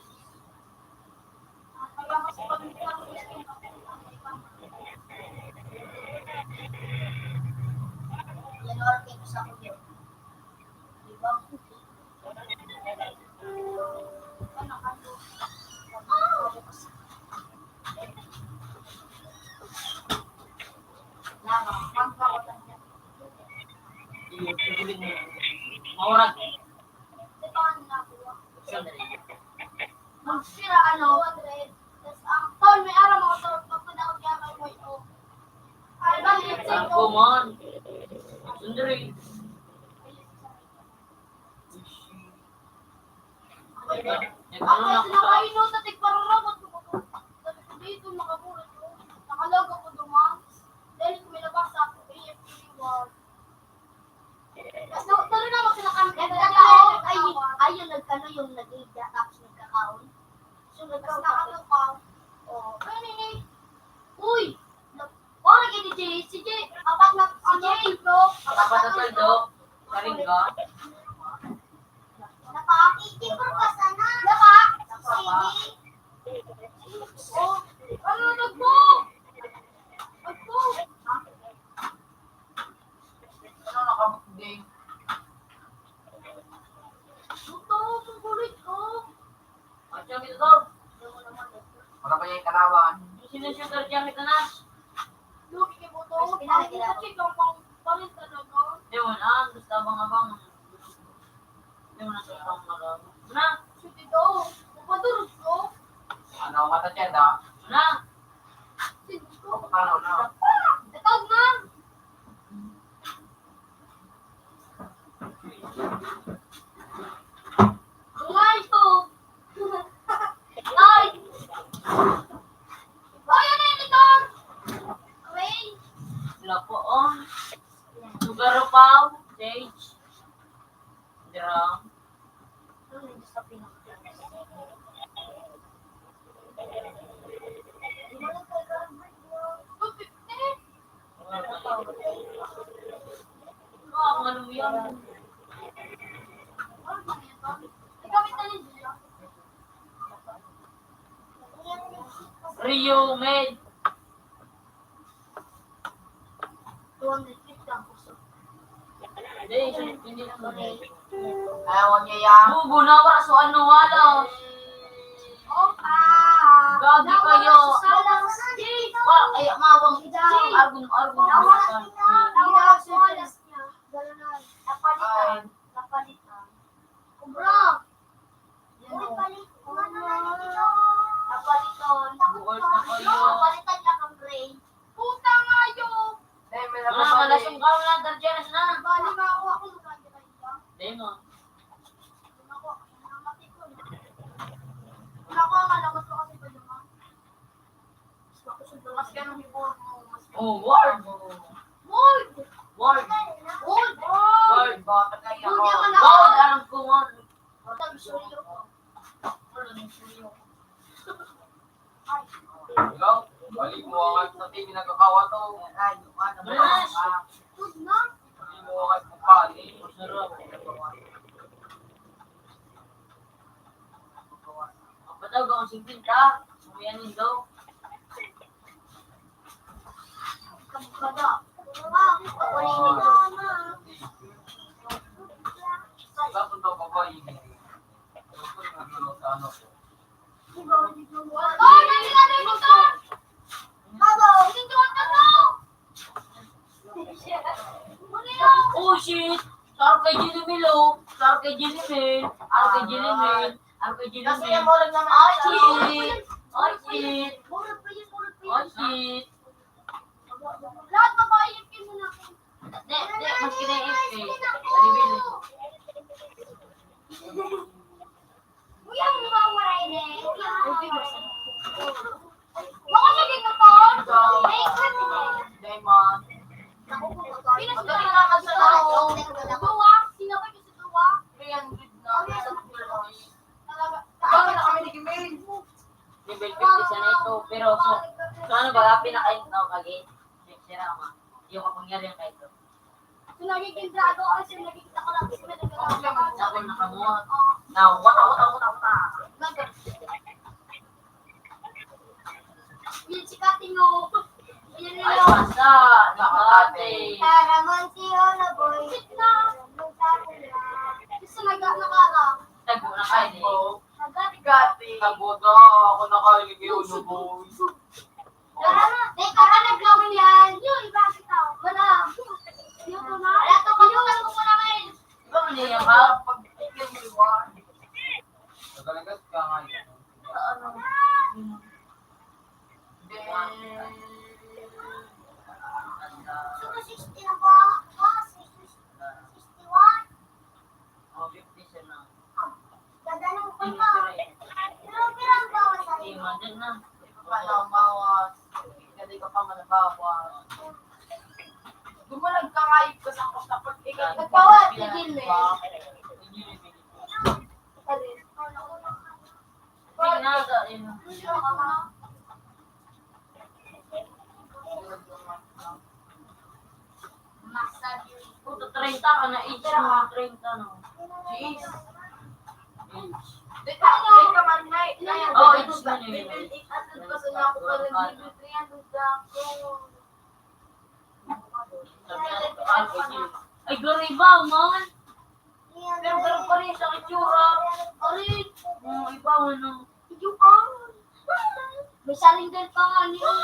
Maurag. Magsira, ano, one hundred. Tas ang tol, may aram ako, tol, pag pinakot niya, may point, oh. Ay, bakit? Ang common. Sundiri. Ay, ay, ano na ako sa kaino, sa tigparurabot ko, dito, nakabulat ko. Nakalaga ko duman. Dahil ko may nabasa ako, A F P one. Mas na, talo na, mas nakanta. Nagkakaon, ay, ayun, nagkano yung nag-iigda, tapos nagkakaon. So, nagkakaon. Oo. Ano ni? Uy! Parang gini, Jay, si Jay, apat na, si Jay, bro. Apat na tuldok. Karingga. Napa, iti, bro, ka sana. Napa? Sige. Oh, ano, nagbo? Nagbo? Ano, nakabukding? Gusto ko, kulit ko. Atyan kita to. Wala pa niya yung kalaban. Yung sinushoot, atyan kita na. Lugi ka po to. Mas pinalagyan ako. Kasi ikaw pang parin talaga. Di mo na, gusto abang-abang. Di mo na sa ibang mag-abang. Na! Shoot ito. Papadurog ko. Ano, mata tiyan, da? Na! Sige ko. Ano, na? Ito, na! Ang live to. Ay, ano yun ito? Wait. Wala po, oh. Sugar pa, sage. Drum. Rio Med. Two hundred fifty ang puso. Hindi, hindi ko na. Ayaw niya yan. Bubo na, wala so ano, wala. Opa! Gagi kayo. Wala, kaya mawang argon, argon. Nawala sa alas niya. Gano'n na. Napalitan. Napalitan. Bro! Uy, palit ko na lang ito. Napalitan. Buhay na kayo. Napalitan niya kang gray. Puta nga yun! Dahil may Ah, nababali. Malasong ka na, Darjenas na. Bali, makakuha ko ng kanya kayo. Dahil mo. Wala ko, wala ko, wala ko kasi pa naman. Mas ka nang hibuan mo, mas ka Oh, word. Word! Word. Word! Word. Bata kayo. Word, yaman ako. Word, alam ko, word. Wala, nagsuyo ko. Wala, nagsuyo ko. Ikaw, balik mo ang sa T V nagkakawa to. Ay, ano ba? Yes. Balik mo ang sa pali. Masarap. Kapatag akong singkwenta, sumayan nindo. Kapatag, kapatag, kapatag. Oh, shit! Sa R K G ni Milo! Sa R K G ni Mil! R K G ni Mil! R K G ni Mil! Oh, shit! Oh, shit! Oh, shit! Lahat babae yung pin mo na. Di, di, mas kinain ko eh. Reveal. Kuya, mawawala yun eh. Baka maging motor. May ikot eh. Diamond. Pinas ko na lang sa duwa. Sinabay ko sa duwa. Three hundred na. Talaga. Bakit na kami ni Gimel? Level fifty siya na ito. Pero so, so ano ba? Pinakain na kagi? Sira ma. Yung kapangyarihan kayo ito. So, nagiging drago, ay, so, nagiging ako lang, kasi may nagkakaroon. Ako nakamuha. Na, wata, wata, wata, wata. Yun, si Kating, oh. Yun, Ay, yun. Basta, nakakate. Tara, Monsio na, boy. Sit na. Gusto nag-, nakara. Tago na kayo, eh. Nagati. Tago daw, ako nakaligay, uno, boy. Tara na. Teka ka, naglawin yan. Yun, iba kita. Wala. Yun, ito na. Wala to, kamutan mo muna, Mel. Di ba, maniya ka? Pag-, Nagalagas ka nga yun. Ano? Then, Sino sixty na ba? Ah, sixty-one. Oh, fifty siya na. Ah, dadalhin ko pa. Pero pirang bawas sa Hindi, iyo. Madyan na. Ito pa na, bawas. Hindi ka pa manabawas. Dumalag ka nga, ikaw sa kapag ikaw. Nagbawas, tigil na eh. Tigil na eh. Sige na, sa, yun. Puta, treinta ka na, age mo, treinta, no? Age. Age. Di ka, di ka man, may, Oh, age na yun. Level eight hundred pa sa ako, pa level three hundred na ako. Ay, gariba, man. Pero ganun pa rin sa itsura. Aray, mga iba, ano? Yung, ah. May saringan pa nga niya.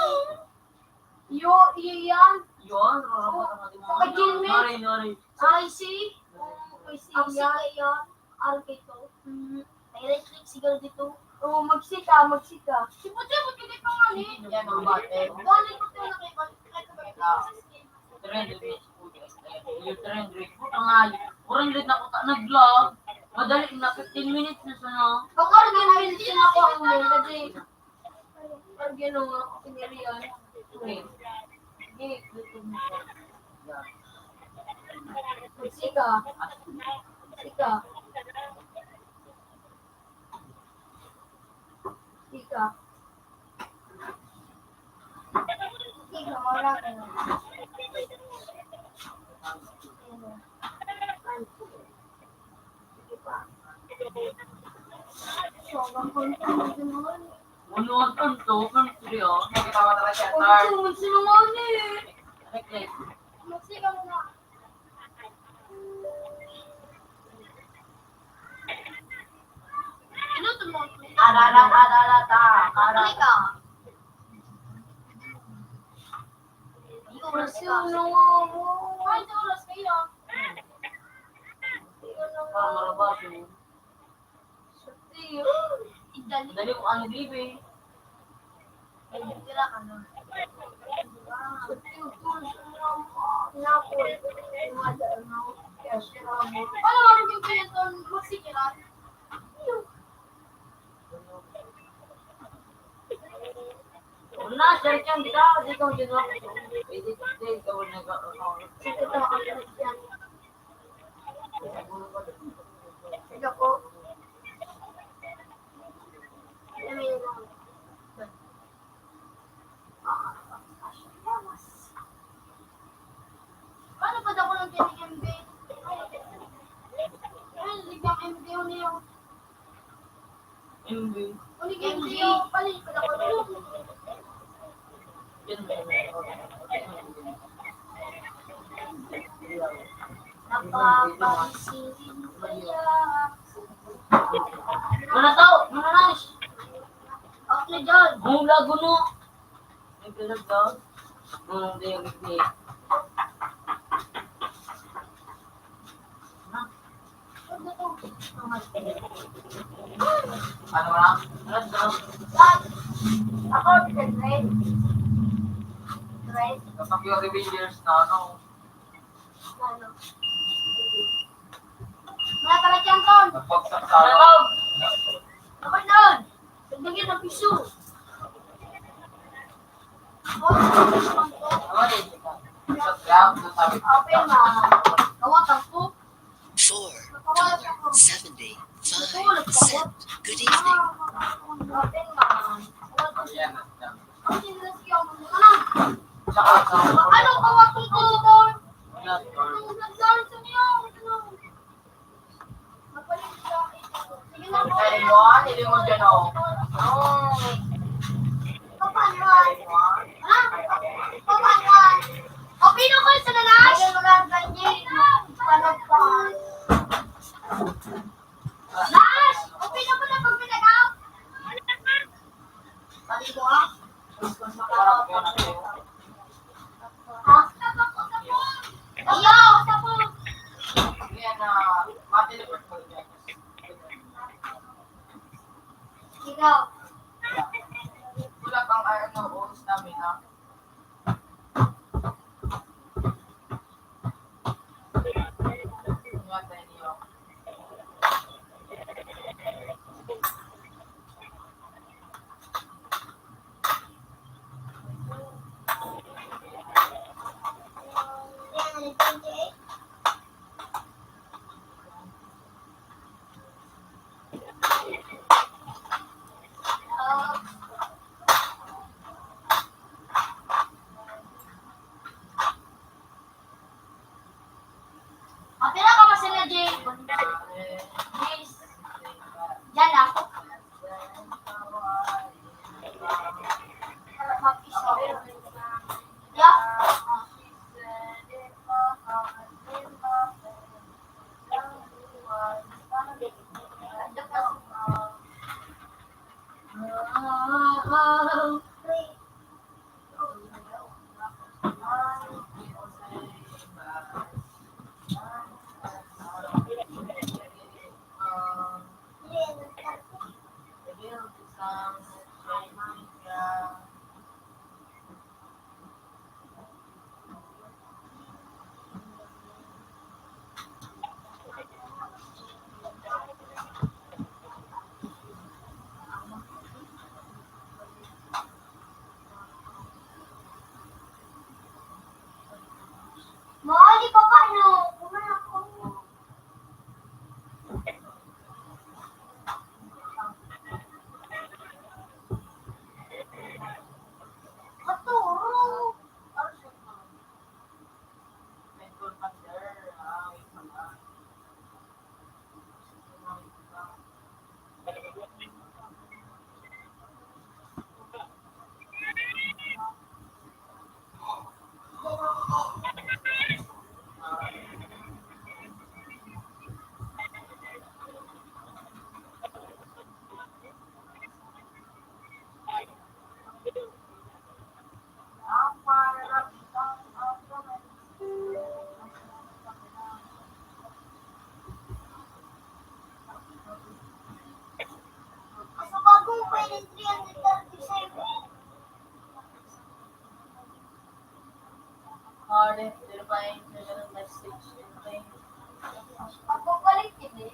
Yo, iyo yan. Yun, rarapat ang ating mga Pag-gym, ano. Nari, nari. Spicy. Spicy yan. Arke to. Mm. May electric siguro dito. Oo, magsika, magsika. Si Puti, Puti, may pangalan. Yan, ang bate. Galing ko to na kay Bal-, kay Bal-, Three hundred minutes po, guys. Ayan, yung three hundred. Puta nga, four hundred na puta, nag-vlog. Madali na, fifteen minutes na sana. Baka rin yung minutes na ako ang mail, kasi Pag ginawa ko, siniriyan. Okay. Sige, gutom ko. Magsika. Magsika. Magsika. Magsika, wala ka na. Sige pa. Sobrang konti mo din naman. Uno ang tonto, ang trio. Nakita mo talaga siya, Tar. Ang sunod-sunod naman eh. Ano, Clay? Magsika mo na. Inuto mo. Arara, arara, ta, arara. Halika. Oras yun, no? Ay, oras kayo. Para marabas yun. Siyempre, dali. Dali ko ang libre. Ay, tira ka na. Siyempre, yung tools, yung mga, yung mga, yung mga, yung mga, yung mga, Ano, ano yung pinatol mo si Kiran? Wala, sir, yan, di ka, di ka, di ka, di ka, di ka, di ka, Sige, ito, ang yan. Sige po. Ano yung Paano pa daw ko lang kini M B? Ay, ligang M B yun niya. M B. Ulit M B yun. Balik pa daw ko lang. Yan, yan, yan. Napapansin ko siya. Mana tao? Mana nais? Off na dyan. Ang lago no. May pinag daw. Ang dayag ni. Ano na? Ano na? Ako, the trend. Trend. Kapag yung revealers na, ano? Ano? Mga taga-Tiangkon! Nagpagsaksaya. Ano? Dapat noon! Dagdagan ng piso! Ano eh? Sa Grab, nasabi ko. Open, ma. Kawat ako. Four dollar seventy-five cent. Good evening. Open, ma. Ayan, na. Ano, kawat kong kulubon? Ano? Ay, mo, ah, hindi mo dyan, oh. Oh. Papanwan. Ha? Papanwan. O, pino ko sa lalas? Ay, mga ganyan. Papanwan. Lalas! O, pino ko na pag pinagaw? Sabi mo, ah? Mas, mas makakapag- Iyo! Yan, ah, ma-teleport ko. Ikaw. Wala pang, ano, oras namin, ha? Ingatan niyo. Apila ka man sila, Jay? Yes. Diyan ako. Yeah. Pagbalik, hindi.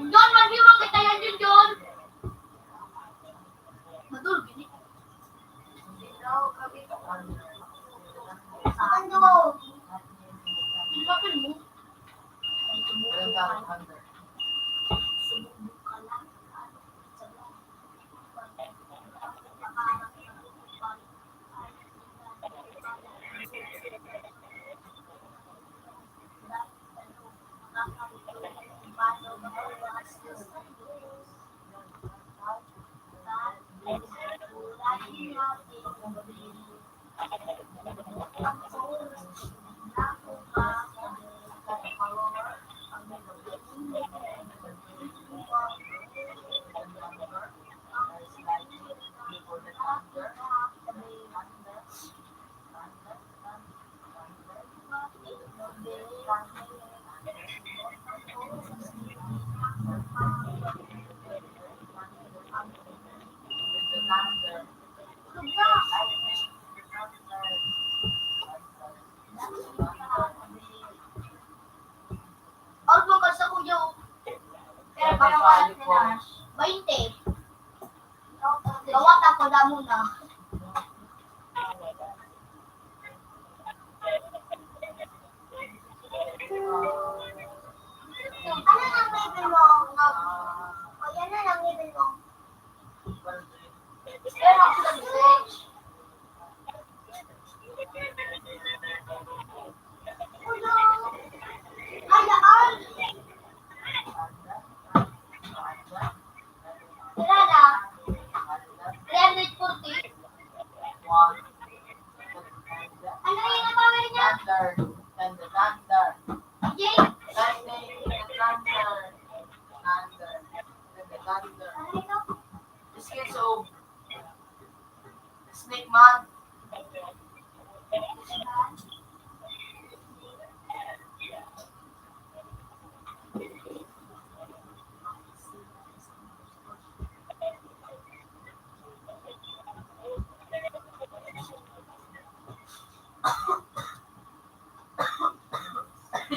John, maghiwag kita yan, John. Madul, gini. Ang duo. Ilapin mo. Orbo ka sa kuya, oh. Pero parang walat na na. Bainte. Gawat ako na muna. Ano nang level mo? O, yan na lang level mo. Pero ako sa message. Ay, daan. Tirada. Three hundred forty. Ano yung power niya? Thunder. Thunder. Thunder. Jay? Lightning in the thunder. Thunder. Thunder. Thunder. Ano ito? Skills of Snake Man.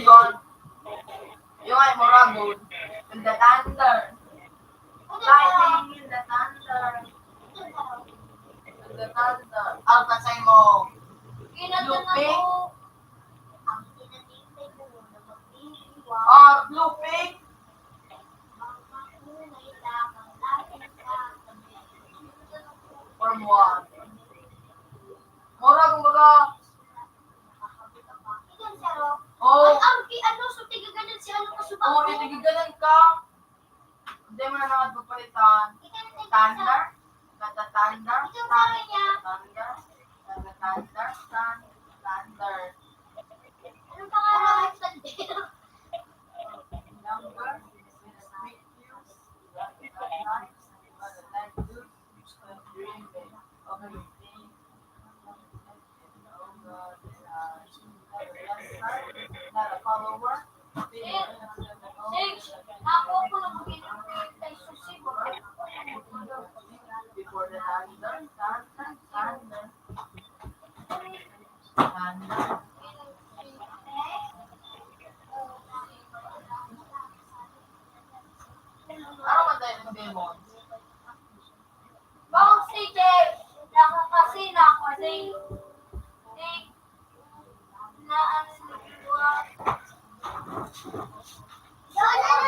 Yun. Yung ay murag good. In the thunder. Lightning in the thunder. In the thunder. Ang kasay mo. Lupig. Or lupig. Or what? Mura, kumbaga, Ikan siya, ro? Oh. Ay, ang pi-, ano, so, tiga ganyan si ano, kasuba ko. Oh, may tiga ganyan ka. Hindi mo na lang pagpalitan. Ikan, ikan siya. Thunder? Nagta-thunder? Ikaw, Thunder? Thunder? Nagta-thunder? Thun-, thunder. Anong pangalan ng thunder? Number? Make use. Okay. Ano man tayo ng demon? Bawang sige, nakakasina ko, sige. Sige. Na ang liwa. Yun, ano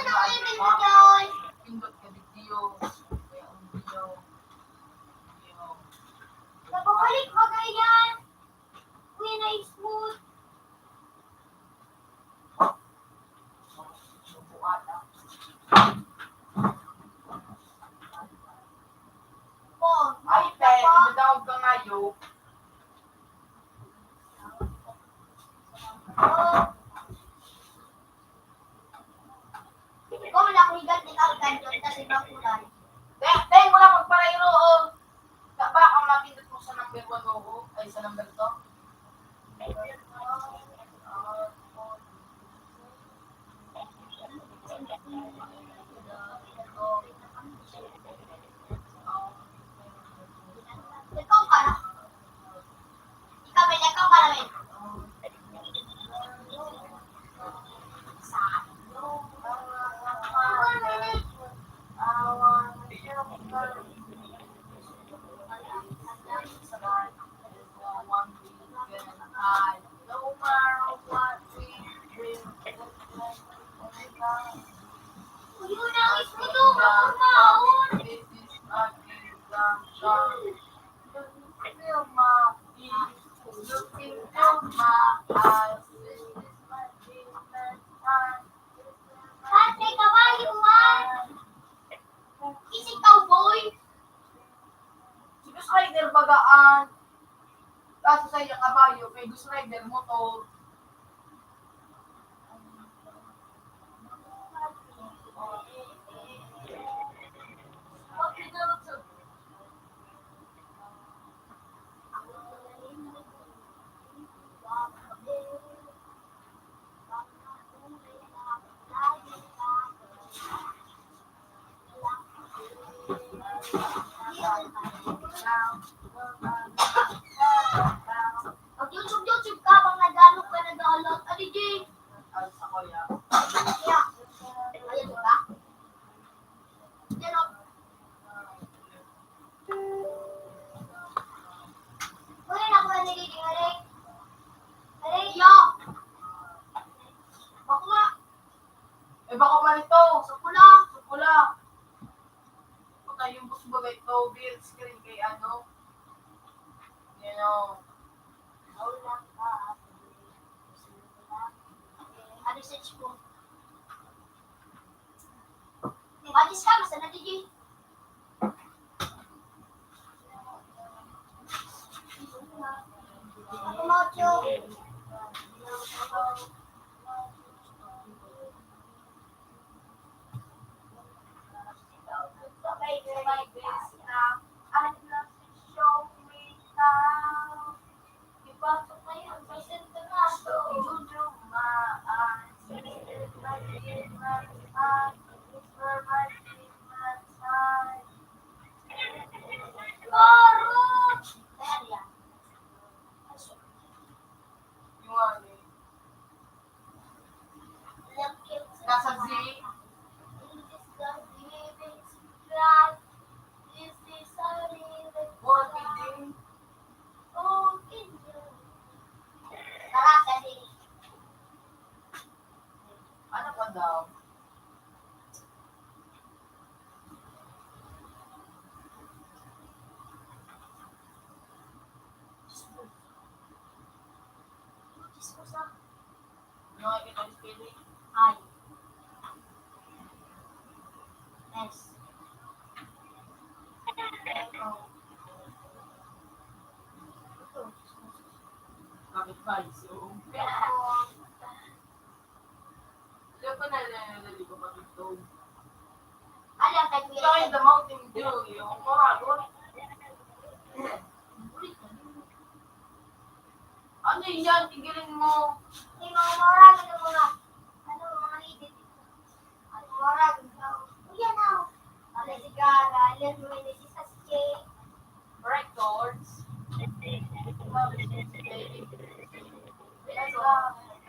Mahal. Ate, kabayo man. Isig cowboy. Si Ghost Rider bagaan. Kaso sa iya kabayo, kay Ghost Rider motor. Mag-YouTube, YouTube ka bang nag-ano ka, nag-download? Adi, G. Kaya, ayan ba? Yan, o. Uy, naku, nagiging aray. Aray, yo. Bako nga. Eh, bako man ito. Sukula. Sukula. Patay yung busbagay ito. Bill screen kay ano. Yan o. Ano search ko? Badis ka, basta na, D J. Ako, Macho. Ipasok na yan, present ka na. Idudumaan. Karot! Yung ano eh. Nasa Z. Puro feeding. Tara, dali. Ano pa daw? Ano nga ito ang spelling? I. S. Echo. Ito. Bakit ba? So, Echo. Alam ko na, na, naligo pa dito. Alam, kay Kuya Join Ted. The Mountain Dew, yung Coral. Ano yan? Tigilan mo. May mga Coral, ano mga, ano, mga lady dito. Ano, Coral, ikaw. Kuya na. Ano, si Gaga, yan, may si Sasuke. Records. Pero,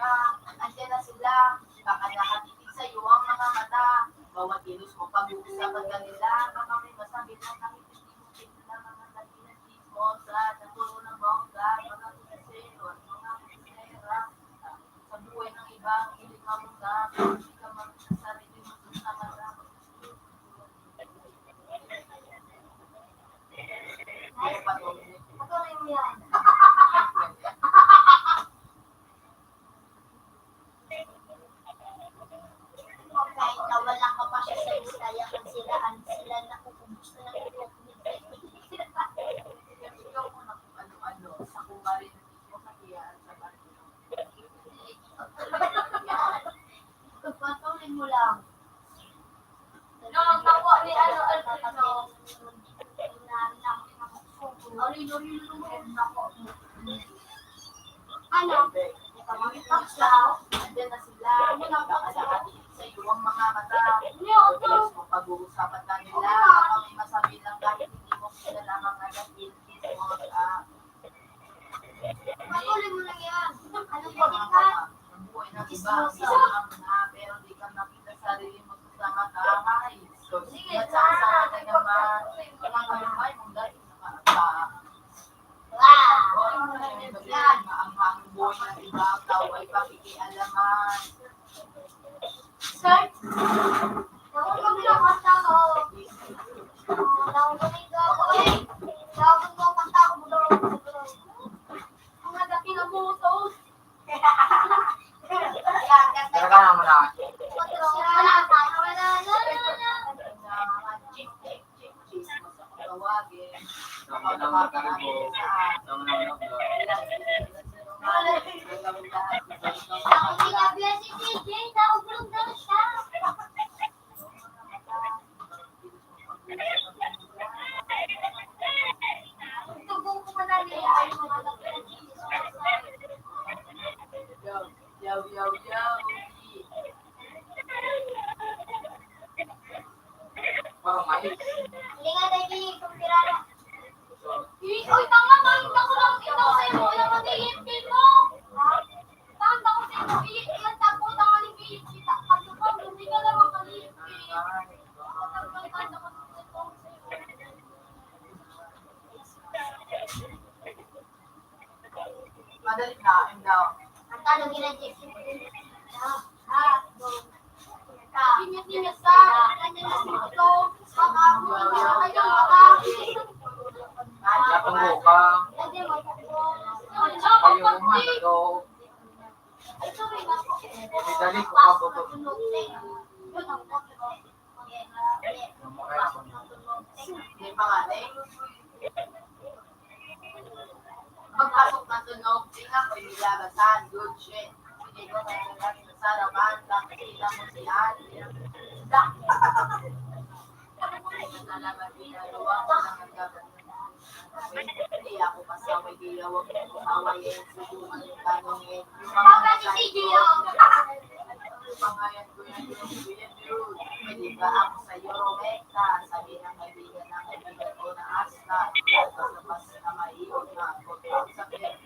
ah, andiyan na sila. Baka nakatipid sa'yo ang mga mata. Bawat kilos mo, pag-uusapan ka nila. Baka may masabi na kahit hindi mo kilala, mga dakilang chismosa, naturo ng bongga, mga kusisero at mga kusisera. Sa buhay ng iba, ang hiling mo muna, kung hindi ka magsasabi, di mo sa mata. Kahit na wala ka pa siya sa Bisaya, kung sila, ang sila na kung gusto na kung ano-ano, sa kumarin mo sa kiyaan sa baryo. Patuloy mo lang. No, magpako ni ano, Alfredo. Ano? Andiyan na sila. Sa iyo ang mga mata. Pag-uusapan ka nila, baka may masabi lang kahit hindi mo kilala mga dahil. Patuloy mo lang yan. Ano ba ka? Chismosa. Pero di ka makita sarili mo sa mata. Ay, sige, nagsasama ka naman. Mga kalumay mong dati nakakata. Wow! Ang buhay ng iba, ikaw ay pakikialaman. Start. Ako, kami lang, kanta ko. Ah, ako, kami, ako, eh. Ako, kanta ko, bro. Mga dati na buto. Yaw, yaw, yaw. Parang mais. Hindi nga, dahil kumpirada. Uy, tanga, tanga ko lang ito sa'yo, wala ka sa ipin mo. Ha? Tanga ko sa'yo, i-, iyan, tapo, tanga ni Pete, kita, pagkapag, hindi ka na makalipin. Tanga, tanga ko sa'yo. Madali na, and daw. Ang tanong, ginadjek. Ingat-ingat ka. Ganyan na si Tito. Baka ako, hindi na kayo maka- Natunggo ka. Hindi, mapupos. Kayo naman, ito. Ay, sorry, mapupos. May dali ko pa po. Yun ang May pangalan. Pagpasok na tunog, tingnan ko yung nilabasan. Good shit. Hindi ko kaya sa sarapan, bakit kita mo si Ate? Dak. Hindi na naman ginagawa ko ng hanggapan. Hindi ako pasaway, kaya wag mo away, eh. Subukan yung tanong, eh. Yung mga Papa ni C J, oh. Pangalan ko yan, yung Kuya Drew. Pwede ba ako sa'yo, Rometa? Sabi ng kaibigan ng kaibigan ko na hasta. Basta, basta maiyon na ako sa pera.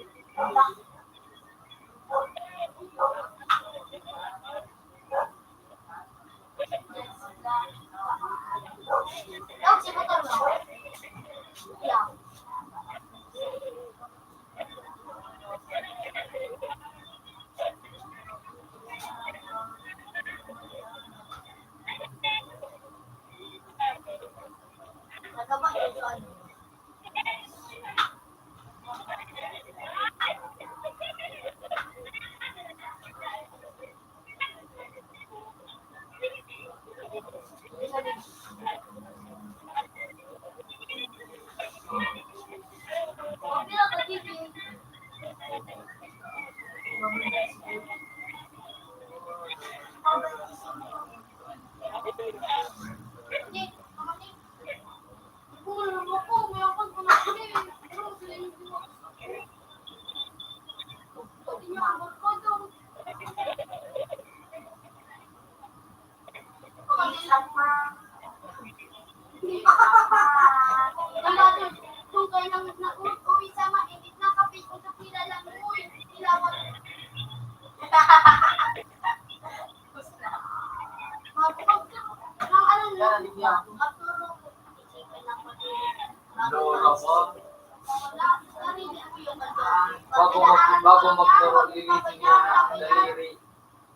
Bago mag-, bago magturo, liliti niya ang daliri.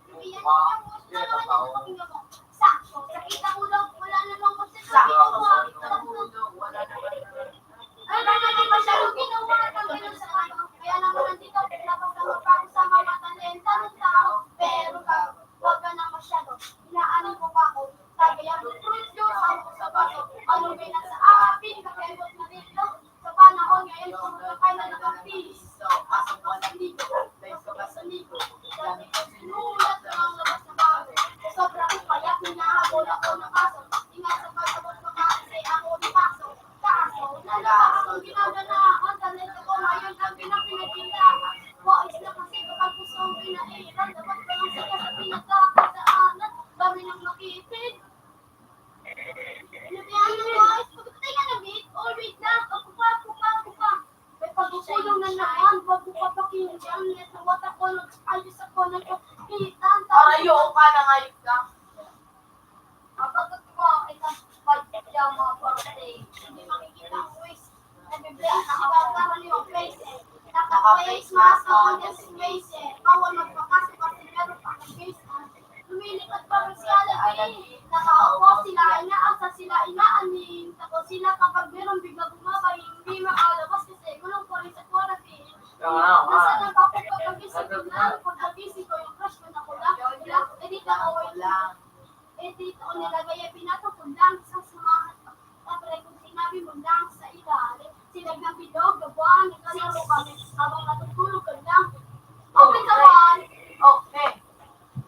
Lupa, pinatao. Kaya naman nandito, pinapasama pa ako sa mga talenta ng tao, pero ka, wag ka na masyado. Inaano ko pa ako, sabi ang fruit juice, ako sa baso. Ano may nasa akin, kakembot na rin, no? Sa panahon ngayon, puro ka na nakapis. Pasok ka sa ligo, live ka pa sa ligo. Gamit ang sinulat na ang labas na bago. Sobra kong payat, hinahabol ako ng aso. Ingat sa pag-abot ko, kasi ako ni Paso. Kaso, nalakas ang ginaganahan. Talento ko ngayon, ang pinapinakita. Wais na kasi kapag gusto ang pinairan, dapat ko lang siya sa pinagkakadaanan. Dami ng makipid. Ano ba yan, guys? Pagkatay ka na, Vic. Oh, wait lang. Ako pa, ako pa, ako pa. May pagkukulong na naman. Wag mo papakinggan. Ito, wata ko, ayos ako, nagkapitan. Aray, oo ka, nangayog ka. Kapag ako, ito, pag mga birthday, hindi makikita ang waist. Nagbe-bless si Barbara Leon Face, eh. Naka-face mask on the space, eh. Bawal magpakasok kasi meron pa kang face, ah. Lumilipad pa rin si Alan Green. Nakaupo sila, inaasa sila, inaaning. Tapos sila kapag meron bigla bumaba, hindi makalabas kasi gulong pa rin sa quarantine. Nasa nagpapagpag-abis sa bigla, pag-abis ko yung crush ko na ko lang. Eh, di ka away lang. Eh, dito ko nilagay, eh, pinatong ko lang sa sumahan. Tapos, kung sinabi mo lang sa ilalim, si Naghabilog, gabuan, nagkalaro kami habang natutulog kami. Open the one. Okay.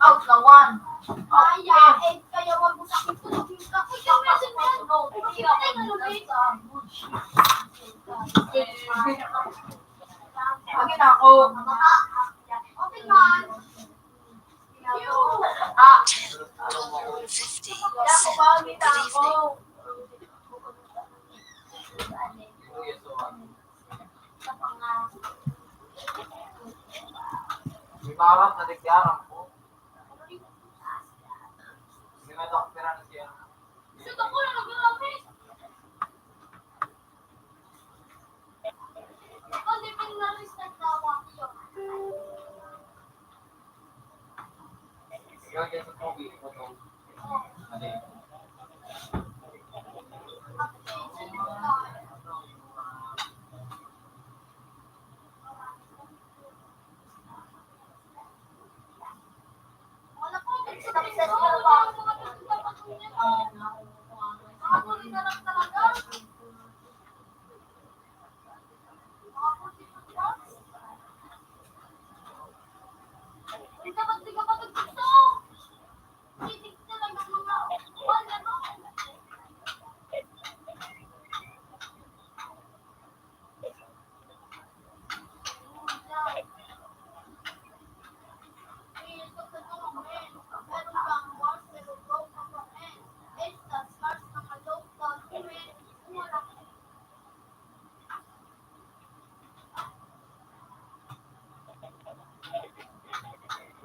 Out the one. Kaya, eh, kaya wag mo sa akin tulog yung ka-, ay, kaya wag mo sa akin tulog. Ay, ano, eh? Lagi na ako. Open one. Ah. Ten, twelve fifty. Good evening. May maharap na nagyaran ko. Sige na, Doc, pera na siya. Gusto ko na nag-release. Hindi pa nag-release ng tawa ko. Ikaw, dyan sa pogi, ikaw to. Ano yun?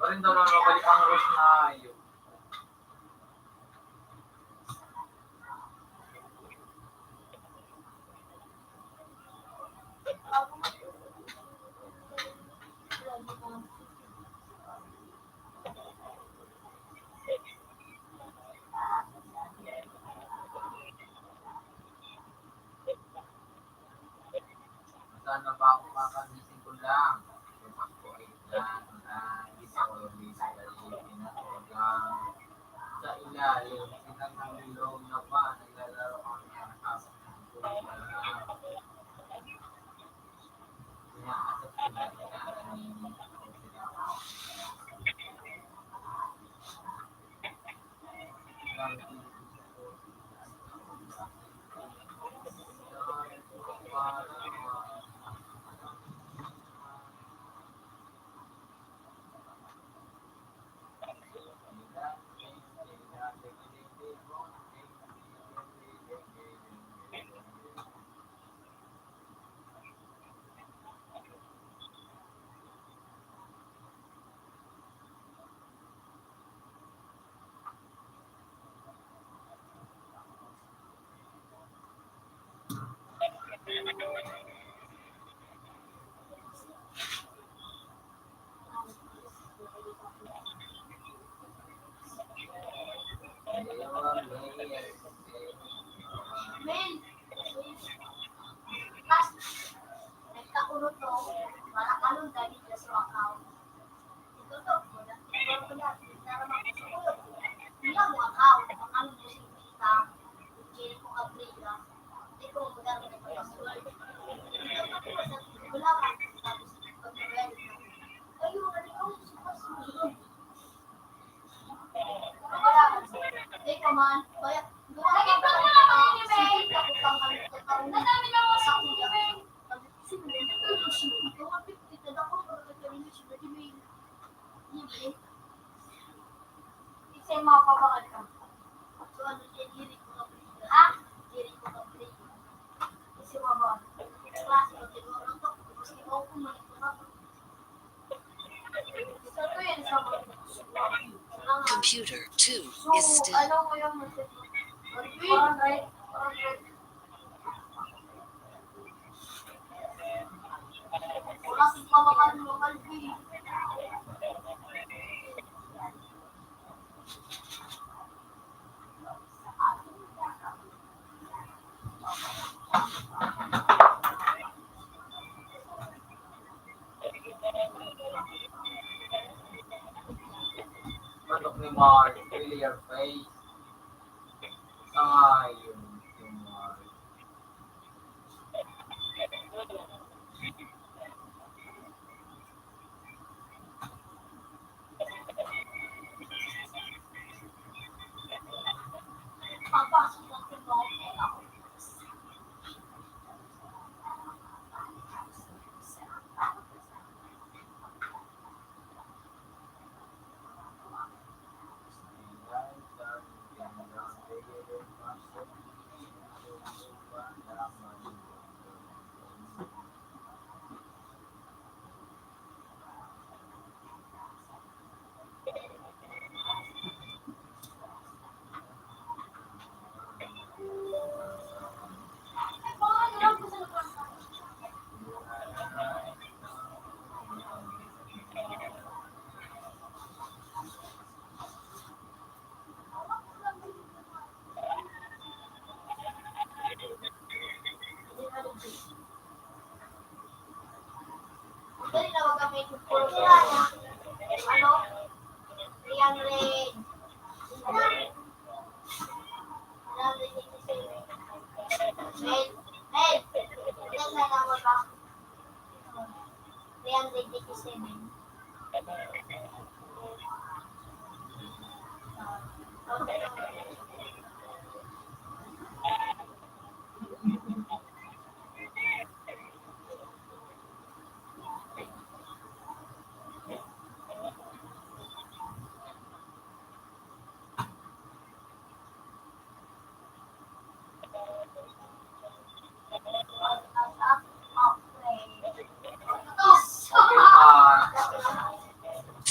Parin daw na mabalik ang Rose na yun. Sana ba ako kakagising ko lang? Kung ako ay nag-, nag-, sa ilalim, sinang bilog na ba, naglalaro ang anak. Computer two is still. Batok ni Mark, clear face. Ay, yun, yung Mark. Ano? Three hundred. Three hundred eighty-seven. Wait, wait. Ilan na lang ba? Three hundred eighty-seven.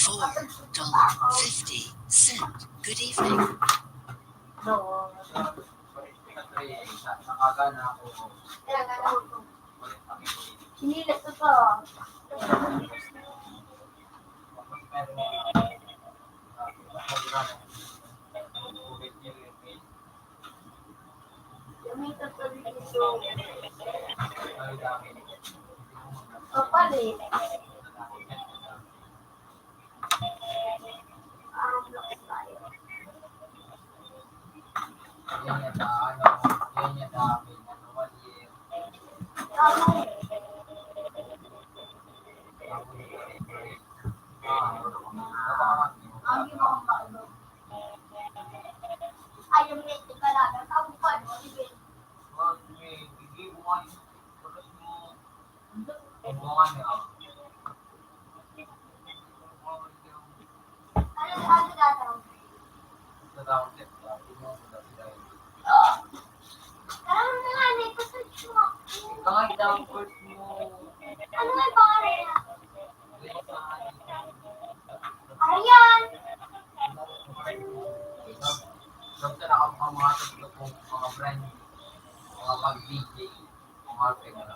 Four dollar fifty cent. Good evening. Sinilas ko pa. Kapal eh. Parang lakas tayo. Yan yung ano, yan yung dami. Ano, one year. Ikaw ang downward mo. Ano nga yung pangalan niya? Ayan! Doon sa naka-, ang mga tatlo kong mga brand, mga pag-D J, mga pag-,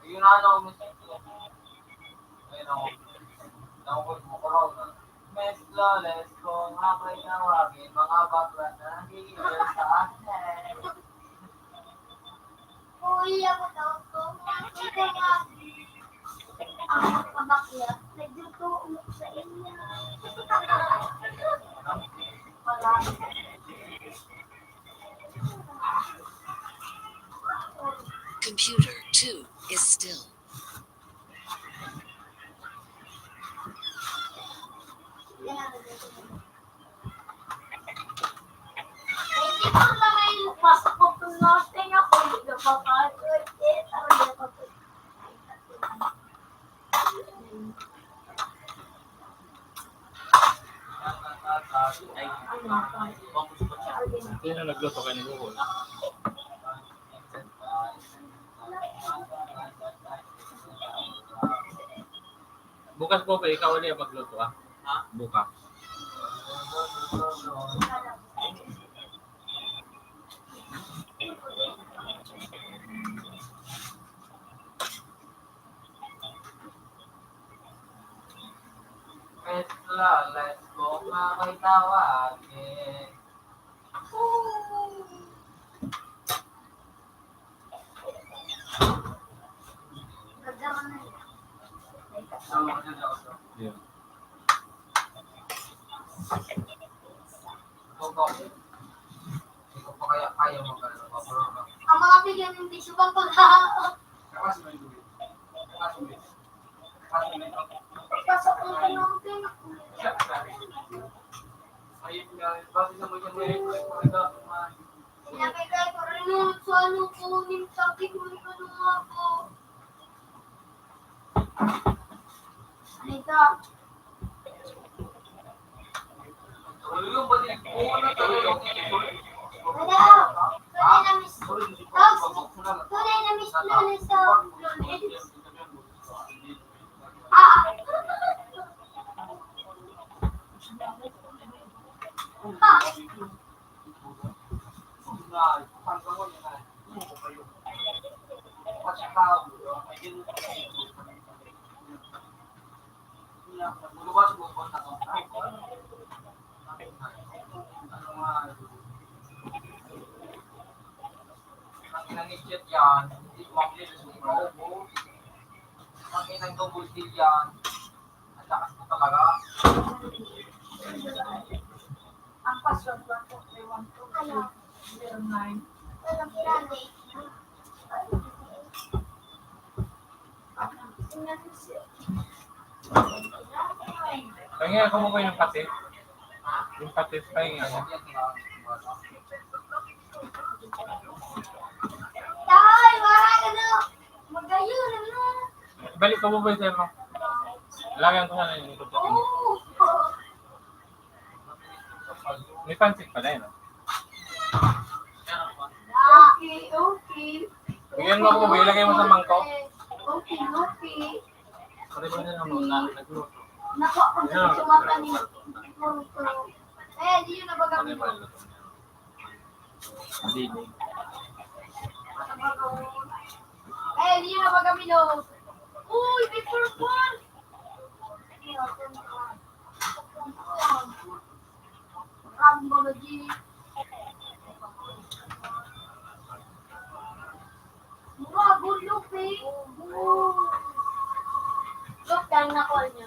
Yun na, ano, Miss Flores, kung ako'y tawagin, mga bakla na nagigigil sa akin. Uy, ako daw to. Ito nga. Ang mga bakla, nagtutuo sa inyo. Wala. Computer two is still. Sino nagluto kayo ni Google? Bukas po, pre, ikaw ulit ang magluto, ah. Ha? Bukas. Let's go, mga kaitawan. Yeah. Ang mga bigyan ng tissue bag pag Pasok ang tanong. Sinabi ko, "Rinunod sa ano ko, ning sakit mo, ano nga po." Halika. Wala. Tunay na miss. Tawag si, tunay na miss Lunes sa Lunes. Ah. Ah. Ang inang isyet yan, hindi ko ang linis ng maubo. Ang inang double D yan, ang lakas mo talaga. Ang password, one two three one two three zero nine. Pahingi ako mo ko yung patis. Yung patis, pahingi ako. Dahil, wala ka na. Magayon, ano? Balik ko mo ba yung sa'yo, no? Lagyan ko sana yung ito. Oo. May pansit pala yun, ah. Okay, okay. Bigyan mo ako, ilagay mo sa mangkok. Okay, okay. Pare ba nila mo na nagluto? Naku, ang sarap sumakan ni Puro-puro. Eh, di yun na baga. Pare ba nila? Hindi, hindi. Eh, di yun na baga, Milo. Uy, may purple! Ang mga di. Mga gulo, pe. Look, dahil na-call niya.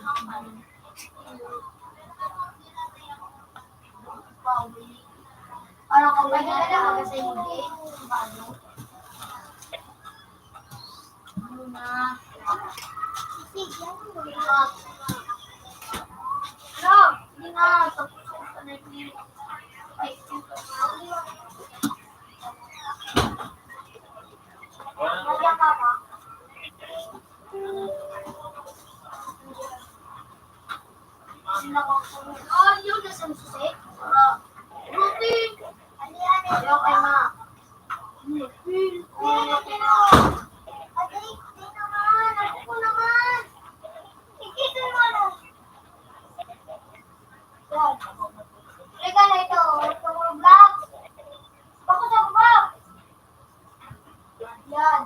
Parang kung may nagkakaroon sa hindi. Teka na ito, itong Roblox. Bako sa Roblox. Yan.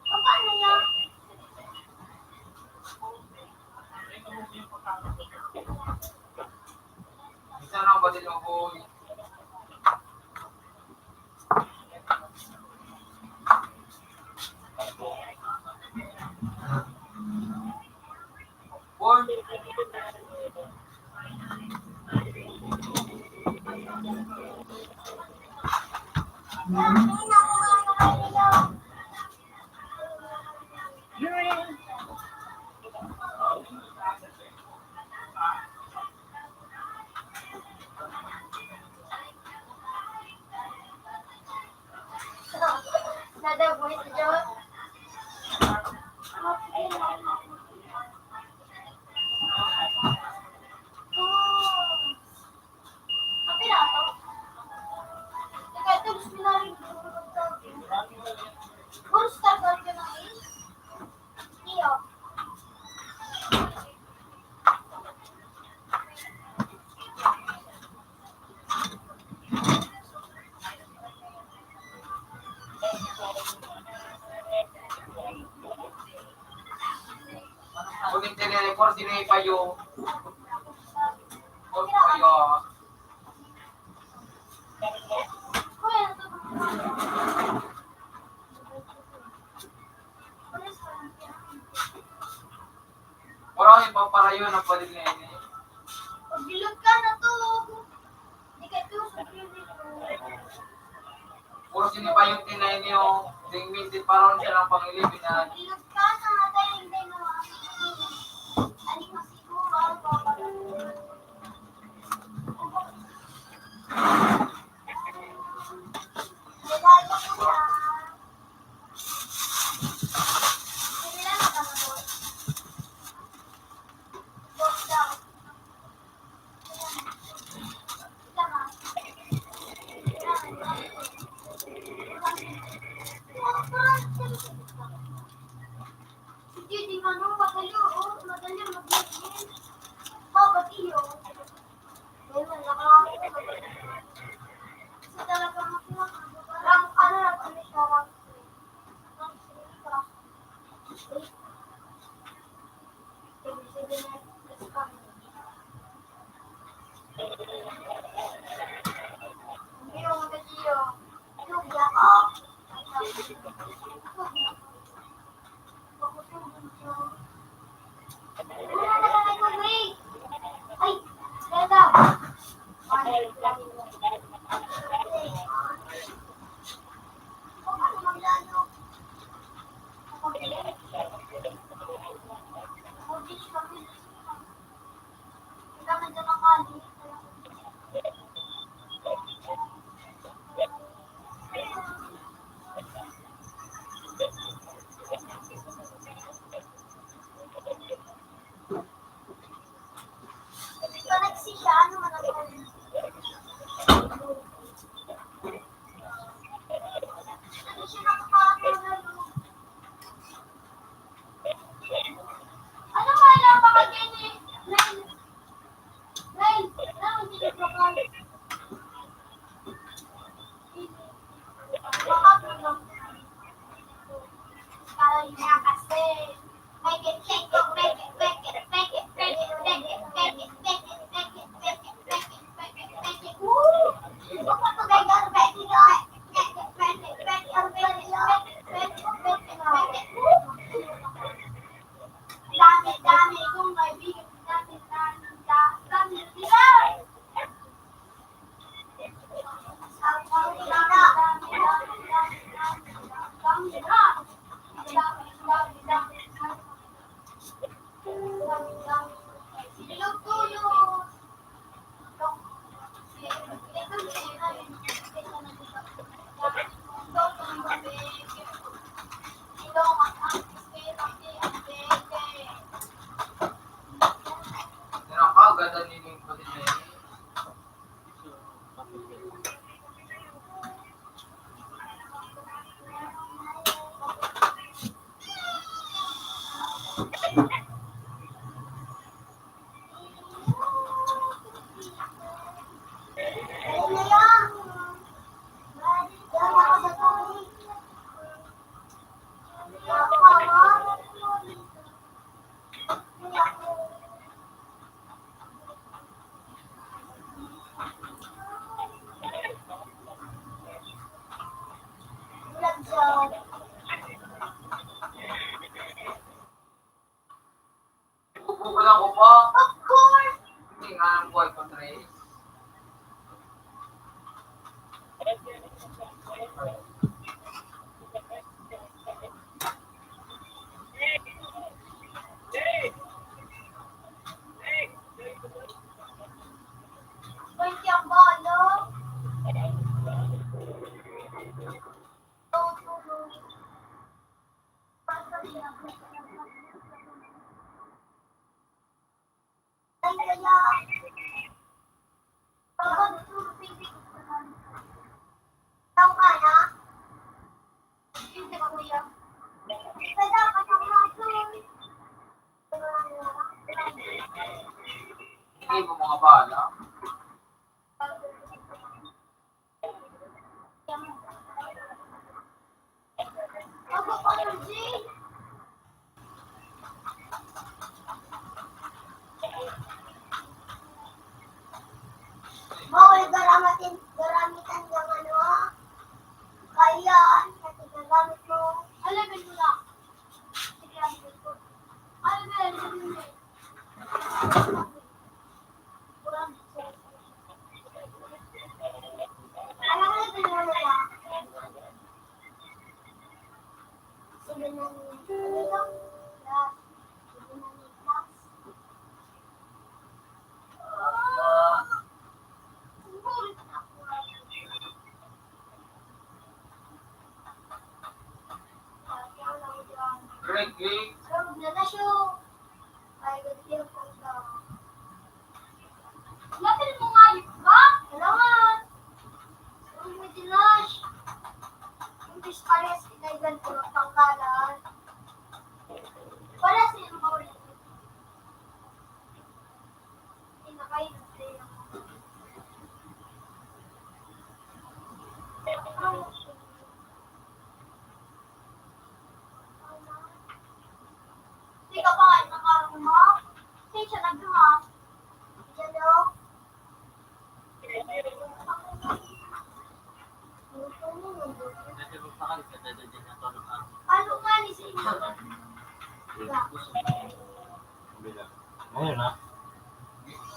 Paano yan? Isa lang ba din ako? Kuning tinireport, sino yung payo? Payo. Parang yung paparayo na pwede na yun eh. Pagbilog ka na to. Di ka to sa pwede. Puro sinibayot nila yun yung ding mintin parang siya ng pangilip na. Pagbilog ka na, tayo hindi mo. Ano masiguro ang paparayo? Sige, di nga, no, madali, oh, madali, madali. Babatiyo. Bubukulan ko pa. Of course! Hindi nga ang buhay ko, Trace. Pwede ang balo. Hindi mo mga bala. Bawal garamitin, garamitan ng ano, ha? Kaya, kasi gagamit mo. Alamin mo lang. Sige, alamin ko. Alamin mo lang. Great, great. Lapit mo nga, di ba? Kailangan. Ang may dilash. Ang dispares, inaigan ko ng pangkalan. Wala siya yung mawala. Inakay na siya. Tika pa nga, inakarong mo. Sensya na, Bima. Yan, o. Ano nga ni sa inyo? Ayun na.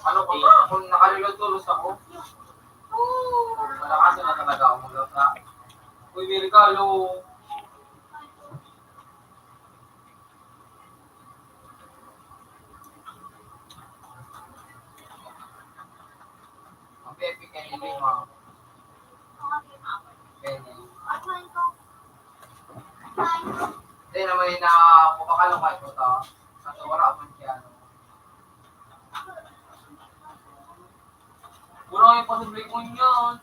Ano ko ba? Kung nakalulod-tulos ako, malakasan na talaga ako magluto. Uy, may regalo. Ang Pepe kay ni Lima. Kay ni. Hindi naman yung nakapakalo kayo po to. Kasi wala akong piano. Mura yung posible ko niyan.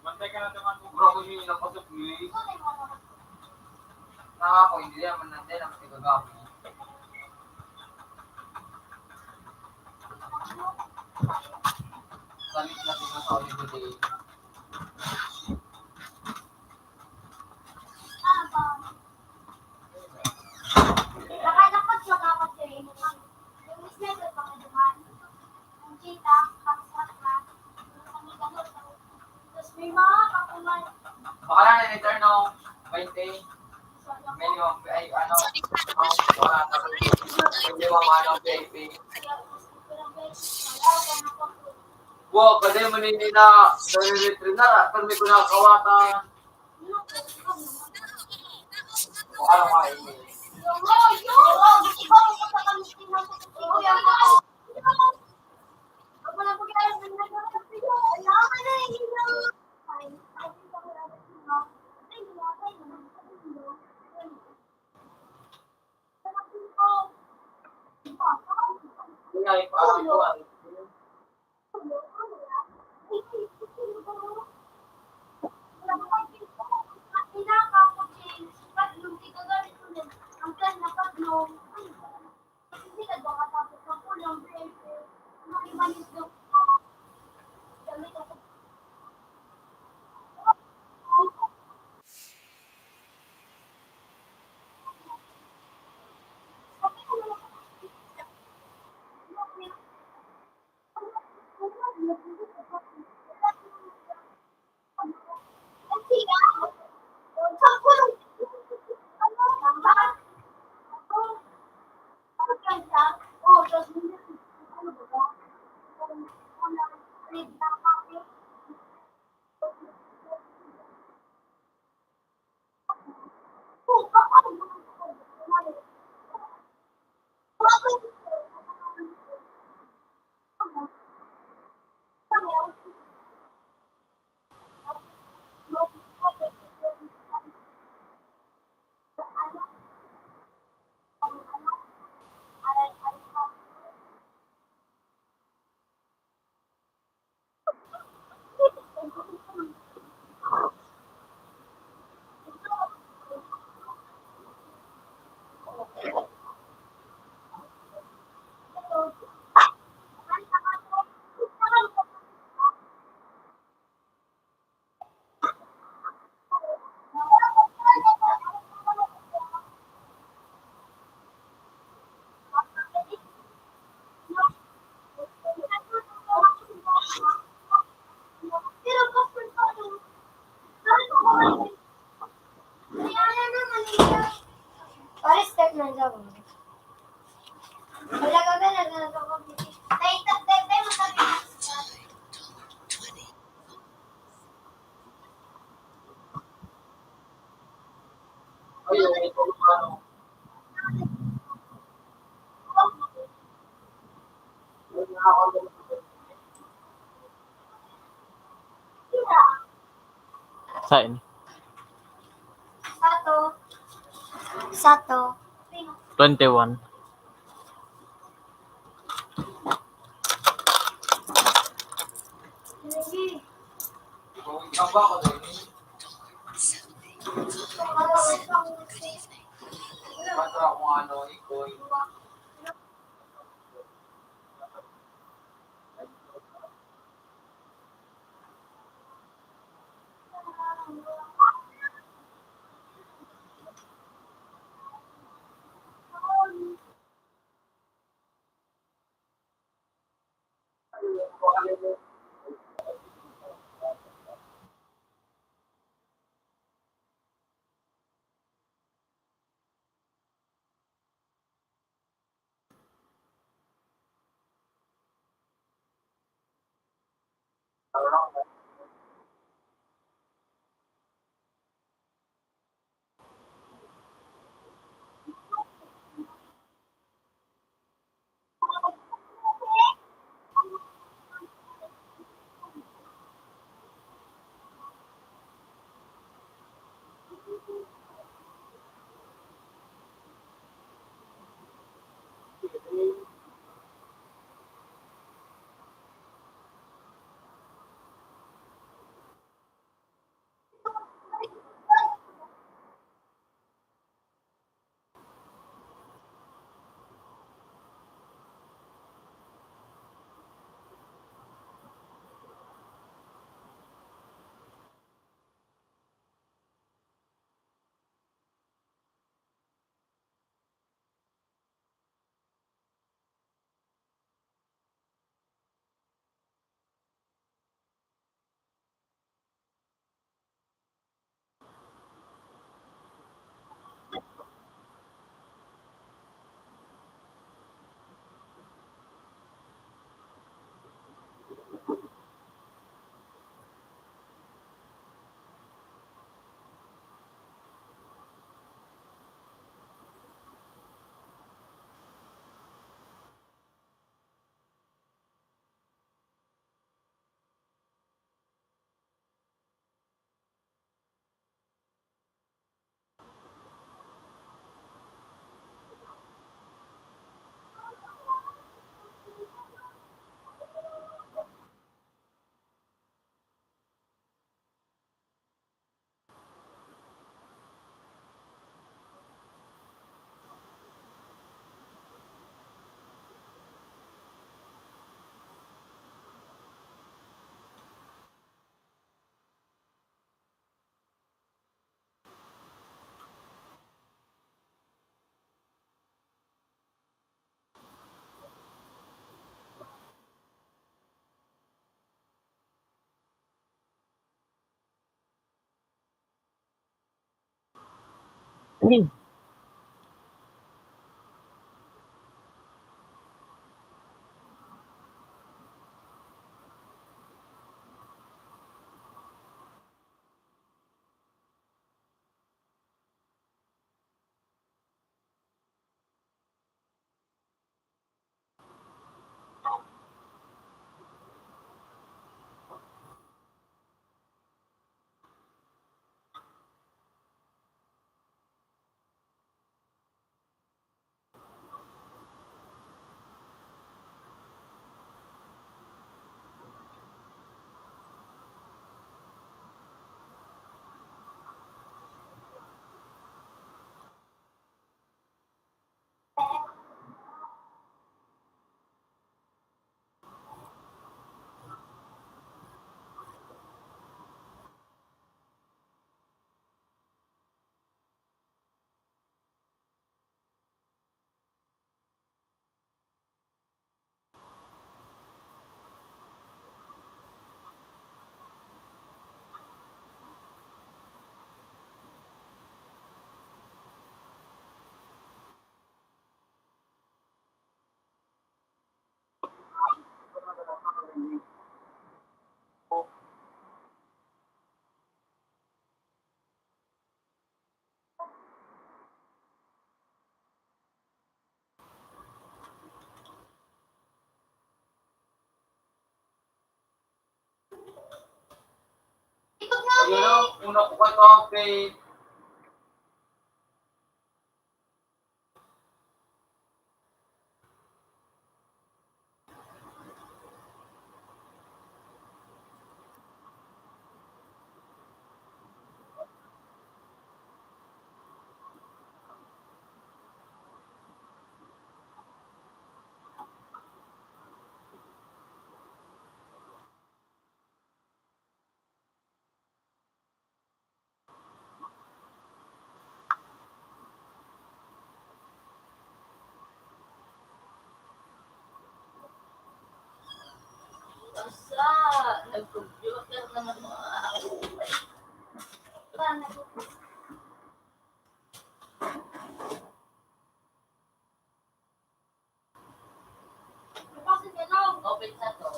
Bantay ka na naman. Mura ko yung nakasupply. Na ako, hindi naman natin ang nagagamit. Salit na tingnan sa holiday. Nakalakad siya dapat sa imo. Yung isla sa pakaduman. Ang cheetah, ang sasra, ang sangiganot. Tapos may mga kapuman. Baka na, in-return, no? Twenty. Minimum, ay, ano, mga, minimum, ano, V I P. Wow, kasi manini na, nare-return na, pero may kunakawatan. Sain? Sato. Sato. Twenty-one. Una ko kayo, okay. Asa? Nag-computer naman mga away. Paano? Open sa to.